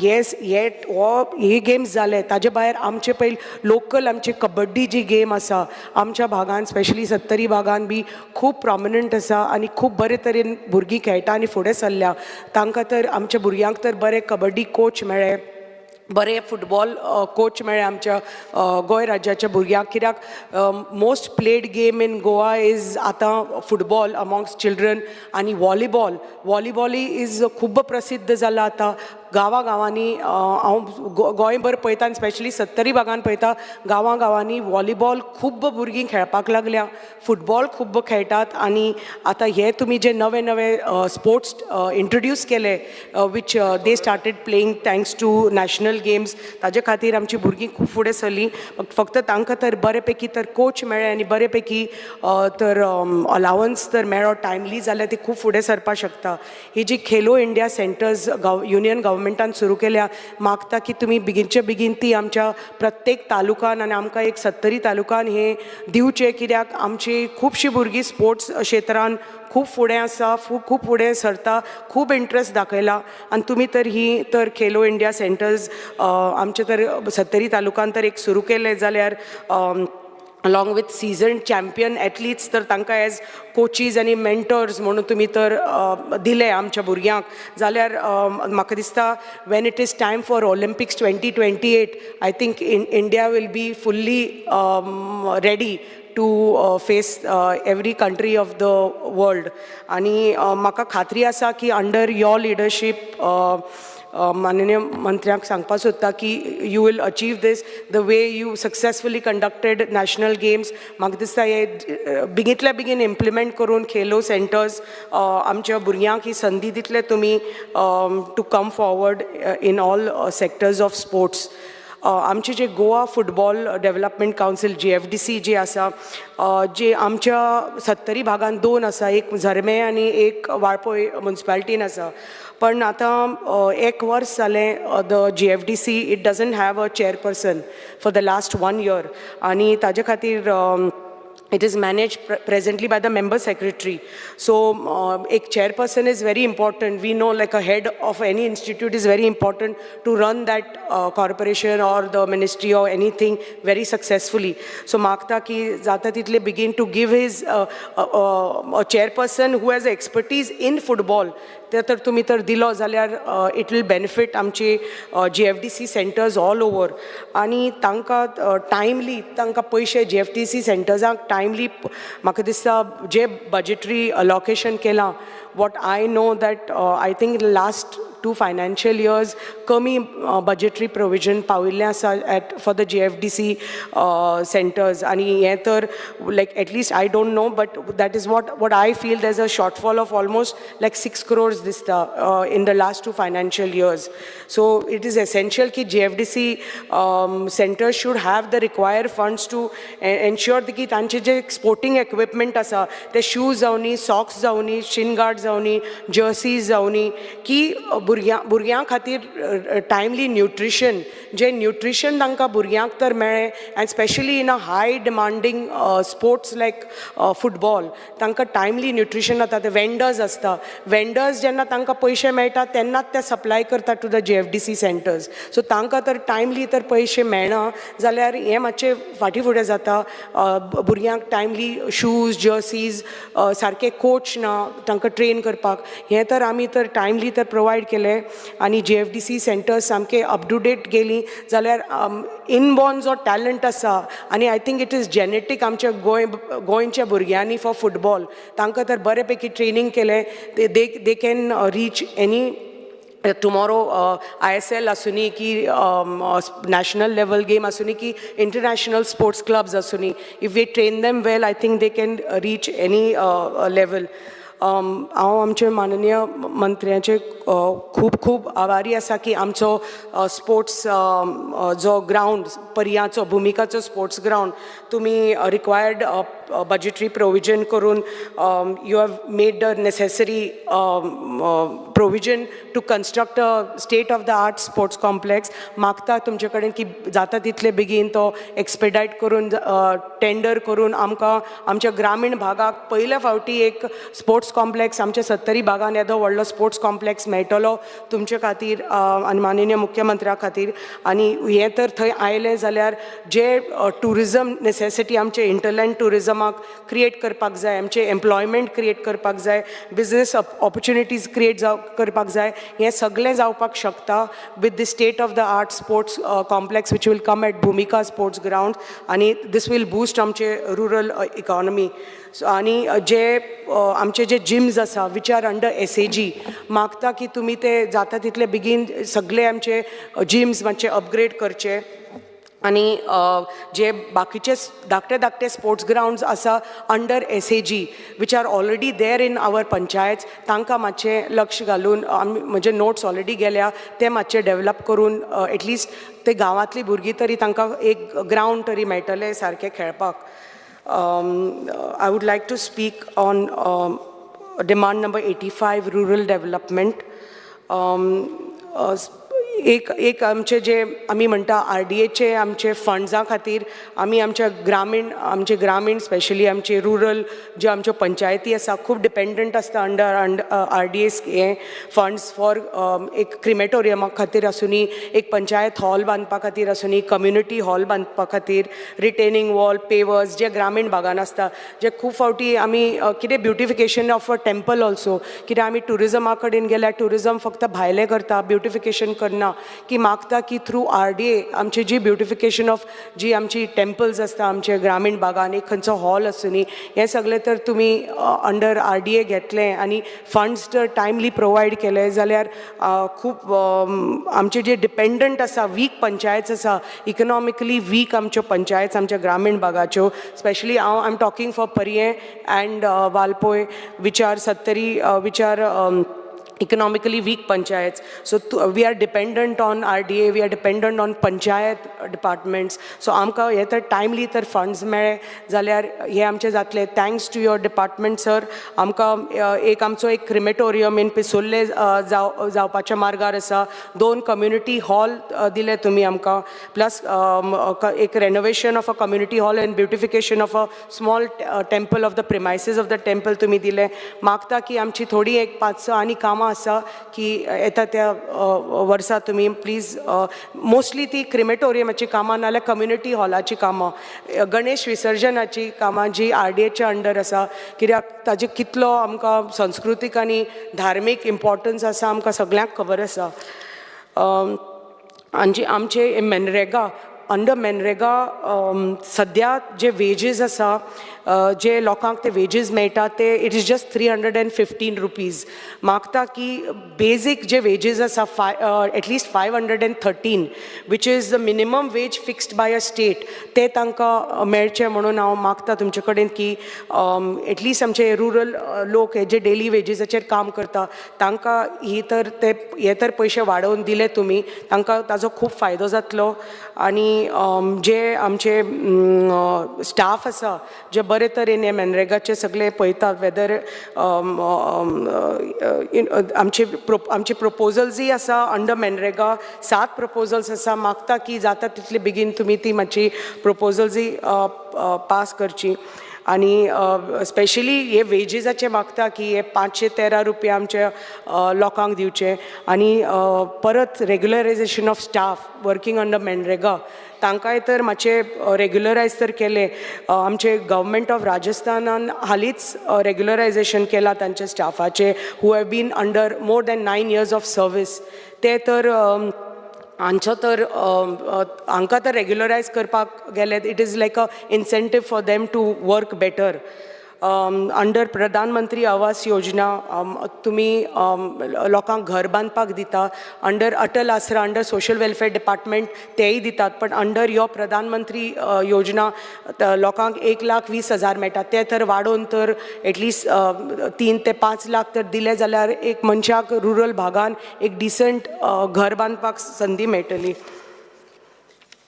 येस हे हो हे गेम्स जाले, ताजे भायर आमचे पयलीं लोकल आमची कबड्डी जी गेम आसा, आमच्या भागान, स्पेशली सत्तरी भागान बी खूब प्रॉमिनंट आसा आनी खूब बरे तरेन भुरगीं खेळटा आनी फुडें सरल्या. तांकां तर, आमच्या भुरग्यांक तर बरे कबड्डी कोच मेळ्ळे, बरे फुटबॉल कोच मेळ्ळे आमच्या गोंय राज्याच्या भुरग्यांक. कित्याक most played game in Goa is आतां फुटबॉल अमॉंगस्ट चिल्ड्रन आनी वॉलीबॉल. वॉलीबॉलय is खूब प्रसिद्ध जाला आतां गांवा गांवांनी. हांव गोंयभर पळयता आनी स्पेशली सत्तरी भागान पळयता, गांवां गांवांनी वॉलीबॉल खूब्ब भुरगीं खेळपाक लागल्या, फुटबॉल खूब्ब खेळटात. आनी आतां हे तुमी जे नवे नवे स्पोर्ट्स इंट्रोड्यूस केले, which they started playing thanks to national games, ताजे खातीर आमची भुरगीं खूब फुडें सरलीं. फक्त तांकां तर बरे पैकी तर कोच मेळ्ळे आनी बरे पैकी तर अलावन्स तर मेळ्ळो टायमली जाल्यार ती खूब फुडें सरपाक शकता. ही जी खेलो इंडिया सेंटर्स युनियन गव्हर्मेंटान सुरू केल्या, मागता की तुमी बेगीनचे बेगीन ती आमच्या प्रत्येक तालुकान आनी आमकां एक सत्तरी तालुकान हे दिवचें. कित्याक आमची खुबशीं भुरगीं स्पोर्ट्स क्षेत्रान खूब फुडें आसा, खूब खूब फुडें सरता, खूब इंट्रस्ट दाखयला. आनी तुमी तर ही तर खेलो इंडिया सेंटर्स आमचे तर सत्तरी तालुकान तर एक सुरू केले जाल्यार Along with seasoned champion athletes तर तांकां एज कोचीज आनी मेंटर्स म्हणून तुमी तर दिले आमच्या भुरग्यांक जाल्यार म्हाका दिसता when it is time for Olympics 2028, I think in India will be fully ready to face every country of the world. आनी म्हाका खात्री आसा की अंडर your leadership, माननीय मंत्र्यांक सांगपाक सोदता की you will achieve this the way you successfully conducted national games. म्हाका दिसता हे बेगींतल्या बेगीन इम्प्लिमेंट करून खेलो सेंटर्स आमच्या भुरग्यांक ही संदी दितले तुमी to come forward in all sectors of sports. आमचे जे Goa football development council, GFDC जी आसा, जे आमच्या सत्तरी भागान दोन आसा, एक झर्मे आनी एक वाळपय मुन्सिपालिटीन आसा. पण आतां एक वर्स जालें, the GFDC, it doesn't have a chairperson for the last one year आनी ताजे खातीर it is managed presently by the member secretary. So a chairperson is very important. We know, like, a head of any institute is very important to run that corporation or the ministry or anything very successfully. So मागता की जाता तितले बेगीन to give his a chairperson who has expertise in football, ते तर तुमी तर दिलो जाल्यार it will benefit आमचे जीएफडीसी सेंटर्स ऑल ओवर. आनी तांकां टायमली तांकां पयशे, जीएफडीसी सेंटर्सांक टायमली, म्हाका दिसता जे बजेटरी अलोकेशन केलां, what I know that I think last two financial years कमी बजेटरी प्रोविजन पाविल्लें आसा at for the GFDC centers. आनी हें तर like at least I don't know, but that is what I feel, there is a shortfall of almost like 6 crores दिसता in the last two financial years. So it is essential की GFDC center should have the required funds to ensure की तांचे जे स्पोर्टींग इक्विपमेंट आसा, ते शूज जावनी, सॉक्स जावनी, शिन गार्ड जावनी, जर्सीज जावनी, की भुरग्यां खातीर टायमली न्युट्रिशन, जे न्युट्रिशन तांकां भुरग्यांक तर मेळ्ळें, and specially in a high demanding sports like football, तांकां टायमली न्युट्रिशन जाता. ते वेंडर्स आसता, वेंडर्स जेन्ना तांकां पयशे मेळटा तेन्नाच ते सप्लाय करता to the GFDC centers. So तांकां तर टायमली तर पयशे मेळना जाल्यार हें मातशें फाटीं फुडें जाता. भुरग्यांक टायमली शूज, जर्सीज, सारके कोच ना तांकां ट्रेन करपाक. हें तर आमी तर टायमली तर प्रोवायड केलें आनी जीएफडीसी सेंटर्स सामके अप टू डेट गेलीं जाल्यार इनबॉर्न जो टॅलंट आसा, आनी I think it is genetic आमच्या गोंयच्या भुरग्यांनी फॉर फुटबॉल, तांकां तर बरे पैकी ट्रेनींग केलें, they can reach any tomorrow, ISL आसुनी की नॅशनल लेवल गेम आसुनी की इंटरनॅशनल स्पोर्ट्स क्लब्स आसुनी, if we train them well, I think they can reach any level. हांव आमचे माननीय मंत्र्याचे खूब खूब आभारी आसा की आमचो स्पोर्ट्स जो ग्रावंड पर्याचो, भुमिकाचो स्पोर्ट्स ग्रावंड, तुमी रिक्वायर्ड बजेटरी प्रोविजन करून you have made the necessary provision to construct a state of the art sports complex. मागता तुमचे कडेन की जाता तितले बेगीन तो एक्सपेडायट करून, टेंडर करून आमकां आमच्या ग्रामीण भागाक पयल्या फावटी एक स्पोर्ट्स कॉम्प्लेक्स, आमच्या सत्तरी भागान येदो व्हडलो स्पोर्ट्स कॉम्प्लेक्स मेळटलो तुमचे खातीर आनी माननीय मुख्यमंत्र्या खातीर. आनी हें तर थंय आयलें जाल्यार जे ट्युरिजम नेसेसिटी आमचे हिंटरलँड ट्युरिजमाक क्रिएट करपाक जाय, आमचे एम्प्लॉयमेंट क्रिएट करपाक जाय, बिजनस ऑपॉर्च्युनिटीज क्रिएट करपाक जाय, हें सगळें जावपाक शकता with the state of the art sports complex which will come at Bhumika sports ground. आनी this will boost आमचे रुरल इकॉनॉमी. सो आनी जे आमचे जे जिम्स आसा which are under SAG, मागता की तुमी ते जाता तितले बेगीन सगळे आमचे जिम्स मातशे अपग्रेड करचे. आनी जे बाकीचे धाकटे धाकटे स्पोर्ट्स ग्रावंड्स आसा under SAG which are already there in our panchayat, तांकां मातशें लक्ष घालून, आमी म्हजे नोट्स ऑलरेडी गेल्या, ते मातशे डेवलप करून एटलिस्ट ते गांवांतली भुरगीं तरी तांकां एक ग्रावंड तरी मेळटलें सारकें खेळपाक. I would like to speak on demand number 85, rural development. एक एक आमचे जे आमी म्हणटा आरडीएचे आमचे फंड्सां खातीर आमी आमच्या ग्रामीण, आमचे ग्रामीण, स्पेशली आमचे रुरल ज्यो आमच्यो पंचायती आसा, खूब डिपेंडंट आसता अंडर आरडीए हे फंड्स फॉर एक क्रिमेटोरियमा खातीर आसुनी, एक पंचायत हॉल बांदपा खातीर आसुनी, कम्युनिटी हॉल बांदपा खातीर, रिटेनिंग वॉल, पेवर्स जे ग्रामीण भागान आसता, जे खूब फावटी आमी कितें beautification of a temple also, कित्याक आमी ट्युरिजमा कडेन गेल्यार ट्युरिजम फक्त भायलें करता, ब्युटिफिकेशन करना, की मागता की थ्रू आरडीए आमची जी ब्युटिफिकेशन ऑफ जी आमची टेम्पल्स आसता आमचे ग्रामीण भागान, एक खंयचो हॉल आसुनी, हें सगळें तर तुमी अंडर आरडीए घेतलें आनी फंड्स जर टायमली प्रोवायड केले जाल्यार खूब आमचे जे डिपेंडंट आसा, वीक पंचायत आसा, इकनॉमिकली वीक आमच्यो पंचायत आमच्या ग्रामीण भागाच्यो, स्पेशली हांव I am talking for Pariem and Valpoi, which are Sattari, which are economically weak panchayats. So we are dependent on RDA, we are dependent on panchayat departments. So आमकां हे तर टायमली तर फंड्स मेळ्ळे जाल्यार हे आमचें जातलें. Thanks to your department, sir, आमकां एक आमचो एक क्रिमेटोरियम इन पिसुर्ले जावपाच्या मार्गार आसा. दोन कम्युनिटी हॉल दिले तुमी आमकां, प्लस एक renovation of a community hall and beautification of a small temple, of the premises of the temple तुमी दिले. मागता की आमची थोडी एक पांच स आनी कामां आसा की येता त्या वर्सा तुमी प्लीज, मोस्टली ती क्रिमेटोरियमाची कामां नाल्यार कम्युनिटी हॉलाची कामां, गणेश विसर्जनाची कामां जी आरडीएच्या अंडर आसा, कित्याक ताजे कितलो आमकां संस्कृतीक आनी धार्मीक इम्पॉर्टन्स आसा आमकां सगळ्यांक खबर आसा. आनी आमचे मनरेगा, अंडर मनरेगा सद्या जे वेजीस आसा, जे लोकांक ते वेजीस मेळटा ते it is just ₹315. मागता की बेजीक जे वेजीस आसा, at least 513, which is the minimum wage fixed by a state, ते तांकां मेळचे म्हणून हांव मागता तुमचे कडेन की एटलिस्ट आमचे रुरल लोक हे जे डेली वेजीसाचेर काम करता तांकां ही तर ते हे तर पयशे वाडोवन दिले तुमी, तांकां ताजो खूब फायदो जातलो. आनी जे आमचे स्टाफ आसा जे बरे तरेन हे मनरेगाचे सगळे पळयतात, वेदर आमचे प्रपोजल्सूय आसा अंडर मनरेगा, सात प्रपोजल्स आसा. मागता की जाता तितले बेगीन तुमी ती मातशी प्रपोजल्सूय पास करची. आनी स्पेशली हे वेजीसाचे मागता की हे 513 रुपया आमच्या लोकांक दिवचे आनी परत regularization of staff working under MNREGA, तांकांय तर मातशें रेगुलरायज तर केलें. आमचे गव्हर्मेंट ऑफ राजस्थानान हालींच रेगुलरायजेशन केलां तांच्या स्टाफाचें, who have been under more than 9 years of service. ते तर हांचो तर हांकां तर रेगुलरायज करपाक गेले, it is like a incentive for them to work better. Under प्रधानमंत्री आवास योजना तुमी लोकांक घर बांदपाक दिता. अंडर अटल आसरा, अंडर सोशल वेलफेअर डिपार्टमेंट तेय दितात, पण अंडर यो प्रधानमंत्री योजना लोकांक 1,20,000 मेळटा, ते तर वाडोवन तर एटलिस्ट 3 ते 5 लाख तर दिले जाल्यार एक मनशाक रुरल भागान एक डिसंट घर बांदपाक संदी मेळटली.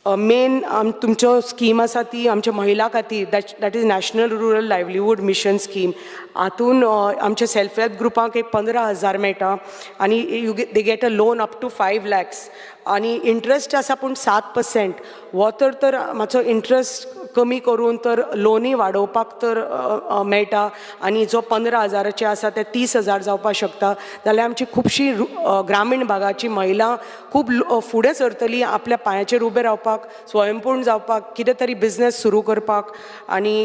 मेन तुमच्यो स्कीम आसा ती आमच्या महिला खातीर, that is National Rural Livelihood Mission scheme. हातून आमच्या सेल्फ हेल्प ग्रुपांक एक 15,000 मेळटा आनी they get a loan up to 5 lakhs आनी इंट्रस्ट आसा पूण 7%. हो तर तर मातसो इंट्रस्ट कमी करून तर लोनूय वाडोवपाक तर अ, अ, मेळटा आनी जो 15 हजाराचे आसा ते 30,000 जावपाक शकता जाल्यार आमची खुबशी ग्रामीण भागाची महिला खूब फुडें सरतली आपल्या पांयाचेर उबें रावपाक, स्वयंपूर्ण जावपाक, कितें तरी बिजनेस सुरू करपाक. आनी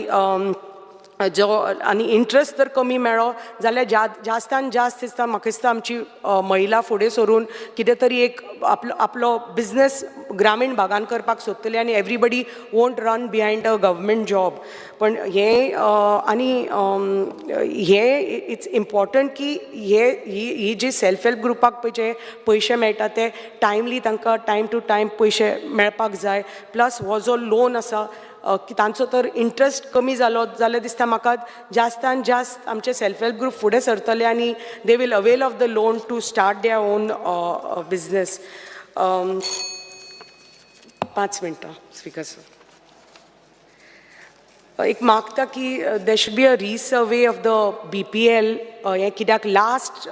जो आनी इंट्रस्ट जर कमी मेळ्ळो जाल्यार जास्तान जास्त दिसता म्हाका, दिसता आमची महिला फुडें सरून कितें तरी एक आपलो आपलो बिजनेस ग्रामीण भागान करपाक सोदतली आनी everybody won't run behind a government job. पण हें आनी हें it's important की हे ही ही जी सेल्फ हेल्प ग्रुपाक पळय जे पयशे मेळटा ते टायमली तांकां टायम टू टायम पयशे मेळपाक जाय. प्लस हो जो लोन आसा की तांचो तर इंट्रस्ट कमी जालो जाल्यार दिसता म्हाका जास्तान जास्त आमचे सेल्फ हेल्प ग्रुप फुडें सरतले आनी they will avail of the loan to start their own business. 5 मिनटां, स्पीकर सर. एक मागता की there should be a resurvey of the BPL. हें कित्याक लास्ट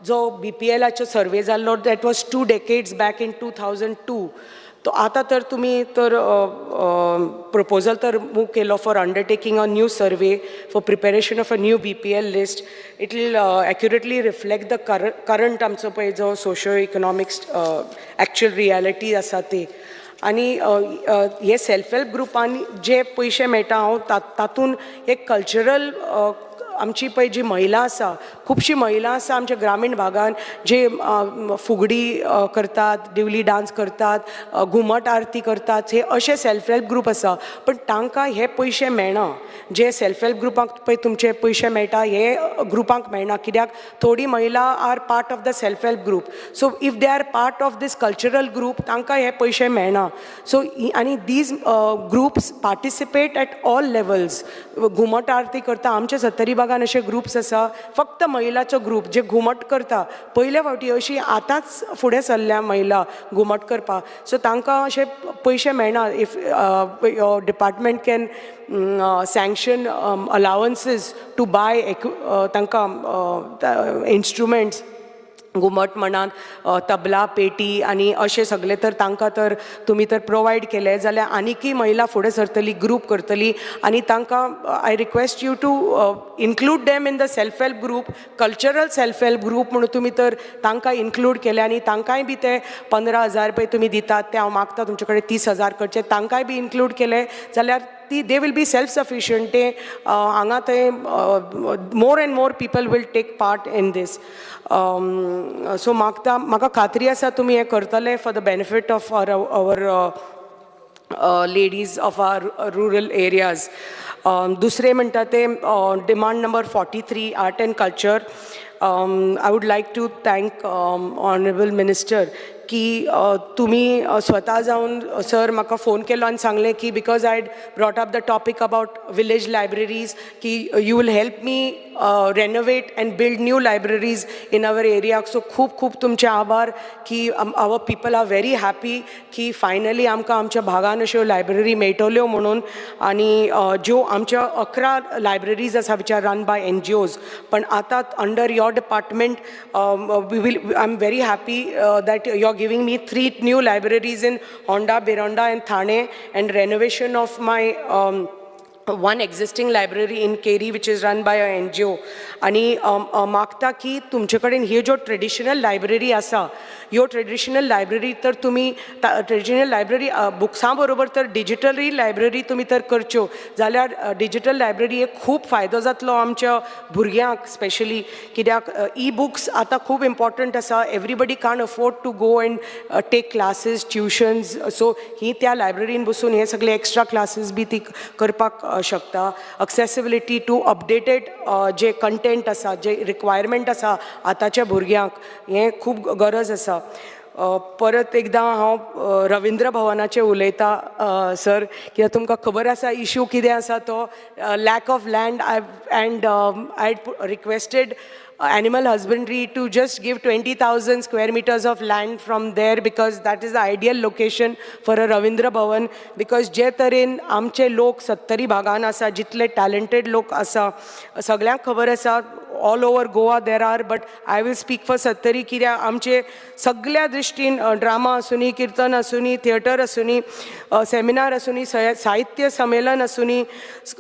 जो बीपीएलाचो सर्वे जाल्लो, that was 2 decades back in 2002. तो आतां तर तुमी तर प्रपोजल तर मूव केलो for undertaking a new survey for preparation of a new BPL list. It will accurately reflect the current आमचो पळय जो सोशो इकनॉमिक्स एक्चुअल रियलिटी आसा ती. आनी हे सेल्फ हेल्प ग्रुपांनी जे पयशे मेळटा, हांव तातूंत एक कल्चरल आमची पळय जी महिला आसा, खुबशी महिला आसा आमच्या ग्रामीण भागान जे फुगडी करतात, दिवली डांस करतात, घुमट आरती करतात, हे अशे सेल्फ हेल्प ग्रूप आसा. पण तांकां हे पयशे मेळना. जे सेल्फ हेल्प ग्रुपांक पळय तुमचे पयशे मेळटा, हे ग्रुपांक मेळना, कित्याक थोडी महिला are part of the self help group. So if they are part of this cultural group, तांकां हे पयशे मेळना. सो आनी these groups participate at all levels. घुमट आरती करता, आमच्या सत्तरी भागान अशे ग्रुप्स आसा, फक्त महिलाचो ग्रूप जे घुमट करता. पयले फावटी अशी आतांच फुडें सरल्या महिला घुमट करपाक. सो तांकां अशे पयशे मेळना. If your department can sanction allowances to buy तांकां इन्स्ट्रुमेंट्स, घुमट म्हणात, तबला, पेटी आनी अशें सगळें तर तांकां तर तुमी तर प्रोवायड केलें जाल्यार आनीकय महिला फुडें सरतली, ग्रूप करतली. आनी तांकां I request you to include them in the self help group, cultural self help group म्हणून तुमी तर तांकां इन्क्लूड केले आनी तांकांय बी ते 15,000 पळय तुमी दितात, ते हांव मागता तुमचे कडेन 30,000 करचे. तांकांय बी इन्क्लूड केले जाल्यार ती they will be self sufficient. ते हांगा थंय more and more people will take part in this. So मागता, म्हाका खात्री आसा तुमी हें करतले for the benefit of our ladies of our rural areas. दुसरें म्हणटा तें demand number 43, art and culture. I would like to thank honourable minister की तुमी स्वता जावन सर म्हाका फोन केलो आनी सांगलें की because I brought up the topic about village libraries, की you will help me renovate and build new libraries in our area. So खूब खूब तुमचे आभार की our people are very happy की फायनली आमकां आमच्या भागान अश्यो लायब्ररी मेळटल्यो म्हणून. आनी ज्यो आमच्या 11 लायब्ररीज आसा which are run by NGOs, पण आतां under your department we will I am very happy that you are giving me three new libraries in Honda, Bhironda and Thane, and renovation of my one existing library in Keri, which is run by a NGO. आनी मागता की तुमचे कडेन ह्यो ज्यो ट्रेडिशनल लायब्ररी आसा, ह्यो ट्रेडिशनल लायब्ररी तर तुमी ट्रेडिशनल लायब्ररी बुक्सां बरोबर तर डिजिटलय लायब्ररी तुमी तर करच्यो जाल्यार डिजिटल लायब्ररी एक खूब फायदो जातलो आमच्या भुरग्यांक स्पेशली, कित्याक ई बुक्स आतां खूब इम्पॉर्टंट आसा. Everybody can't afford to go and take classes, tuitions. So ही त्या लायब्ररीन बसून हे सगळे एक्स्ट्रा क्लासीस बी ती करपाक शकता. अक्सेसिबिलिटी टू अपडेटेड जे कंटेंट आसा, जे रिक्वायरमेंट आसा आतांच्या भुरग्यांक, हें खूब गरज आसा. परत एकदां हांव रविंद्र भवनाचें उलयतां सर, कित्याक तुमकां खबर आसा इशू कितें आसा तो, lack of land. I and I requested animal husbandry to just give 20,000 square meters of land from there, because that is the ideal location for a Ravindra Bhavan, because जे तरेन आमचे लोक सत्तरी भागान आसा, जितले टॅलेंटेड लोक आसा, सगळ्यांक खबर आसा, all over Goa there are, but I will speak for Sattari, कित्याक आमचे सगळ्या दृश्टीन ड्रामा आसुनी, किर्तन आसुनी, थिएटर आसुनी, सेमिनार आसुनी, साहित्य संमेलन आसुनी,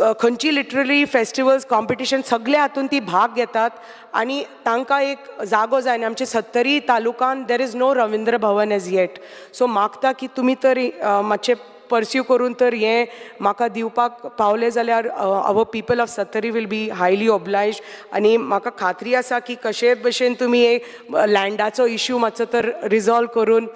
खंयची लिटररी फेस्टिवल्स, कॉम्पिटिशन, सगल्या हातून ती भाग घेतात आनी तांकां एक जागो जाय. आनी आमचे सत्तरी तालुकान there is no Ravindra Bhavan as yet. So मागता की तुमी तर मातशें परस्यू करून तर हें म्हाका दिवपाक पावले जाल्यार our people of Sattari will be highly obliged. आनी म्हाका खात्री आसा की कशेय भशेन तुमी एक लँडाचो इशू मातसो तर रिजॉल्व करून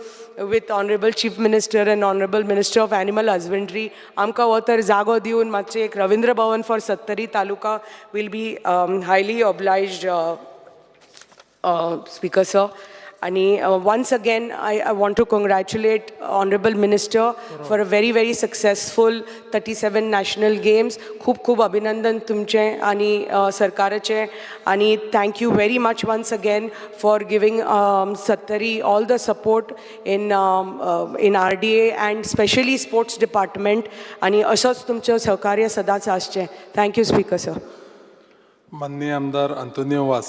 with honourable Chief Minister and honourable Minister of Animal Husbandry आमकां हो तर जागो दिवन मातशें एक Ravindra Bhavan for Sattari taluka will be highly obliged, Speaker sir. आनी once again I want to congratulate honourable minister for a very very successful 37 national games. खूब खूब अभिनंदन तुमचें आनी सरकाराचें आनी thank you very much once again for giving Sattari all the support in RDA and specially sports department. आनी असोच तुमचें सहकार्य सदांच आसचें. Thank you speaker sir. माननीय आमदार आंतोनियो वास.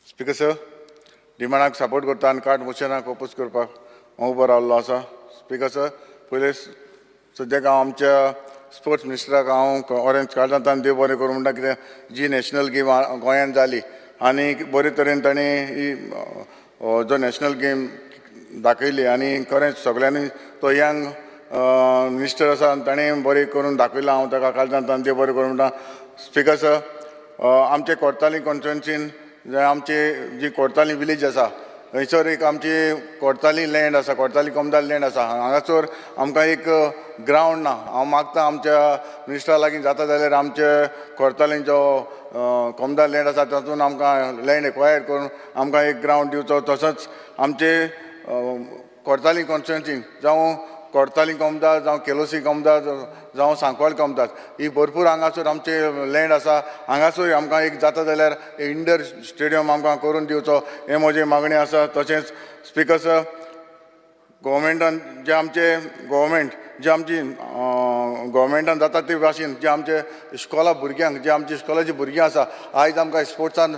स्पीकर सर, डिमांडाक सपोर्ट करता आनी कार्ड मोशनाक ओपोज करपाक हांव उबो रावल्लो आसा. स्पीकर सर, पयलें सद्याक हांव आमच्या स्पोर्ट्स मिनिस्टराक हांव ऑरेंज कार्डांत देव बरें करूं म्हणटा, कित्याक जी नॅशनल गेम गोंयांत जाली आनी बरे तरेन ताणें ही जो नॅशनल गेम दाखयली आनी खरेंच सगळ्यांनी तो यंग मिनिस्टर आसा आनी ताणें बरें करून दाखयलां. हांव ताका काळजांत देव बरें करूं म्हणटा. स्पीकर सर, आमचे कोर्ताली कॉन्स्टिट्युएन्सीन जे आमची जी कोर्ताली विलेज आसा, थंयसर एक आमची कोर्ताली लँड आसा, कोर्ताली कोमदार लँड आसा. हांगासर आमकां एक ग्रावंड ना. हांव मागता आमच्या मिनिस्टरा लागीं, जाता जाल्यार आमचे कोर्ताली जो कोमदार लँड आसा तातूंत आमकां लँड एक्वायर करून आमकां एक ग्रावंड दिवचो. तसोच आमचे कोर्ताली कॉन्स्टिट्युएन्सीन, जावं कोर्ताली कोमदार, जावं केलोसी कोमदार, जावं सांकवाळ कोमदार, ही भरपूर हांगासर आमचे लँड आसा. हांगासर आमकां एक जाता जाल्यार इंडोर स्टेडियम आमकां करून दिवचो, हें म्हजी मागणी आसा. तशेंच स्पिकर सर, गोवोरमेंटान जे आमचे गोवोरमेंट जे आमची गोवोरमेंटान जाता ते भाशेन जे आमचे इस्कोला भुरग्यांक, जे आमची इस्कोलाची भुरगीं आसा, आयज आमकां स्पोर्ट्सान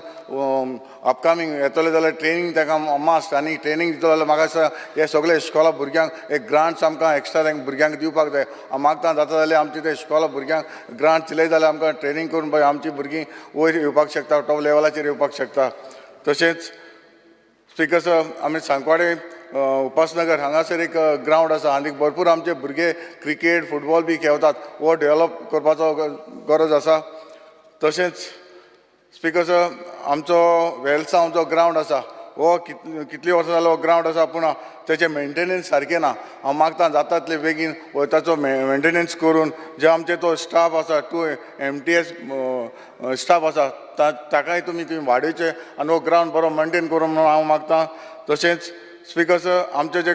अपकमींग येतले जाल्यार ट्रेनींग तांकां मास्ट आनी ट्रेनींग दितलो जाल्यार म्हाका दिसता हे सगळे इस्कोला भुरग्यांक एक ग्रांट्स आमकां एक्स्ट्रा तांकां भुरग्यांक दिवपाक जाय. हांव मागता, जाता जाल्यार आमचे ते इस्कोला भुरग्यांक ग्रांट दिले जाल्यार आमकां ट्रेनींग करून पळय आमची भुरगीं वयर येवपाक शकता, टॉप लेवलाचेर येवपाक शकता. तशेंच स्पिकर सर, आमी सांकवाडे उपासनगर हांगासर एक ग्रावंड आसा आनी भरपूर आमचे भुरगे क्रिकेट, फुटबॉल बी खेळतात. हो डेवलप करपाचो गरज आसा. तशेंच स्पिकर सर, आमचो वेलसांव जो ग्रावंड आसा, हो कितलीं वर्सां जालो हो ग्रावंड आसा, पूण तेचें मेंटेनन्स सारकें ना. हांव मागता, जाता तितले बेगीन हो ताचो मेंटेनन्स करून जे आमचे तो स्टाफ आसा, टू एमटीएस स्टाफ आसा, ताकाय तुमी वाडोवचे आनी हो ग्रावंड बरो मेंटेन करूं म्हणून हांव मागता. तशेंच स्पिकर सर, आमचे जे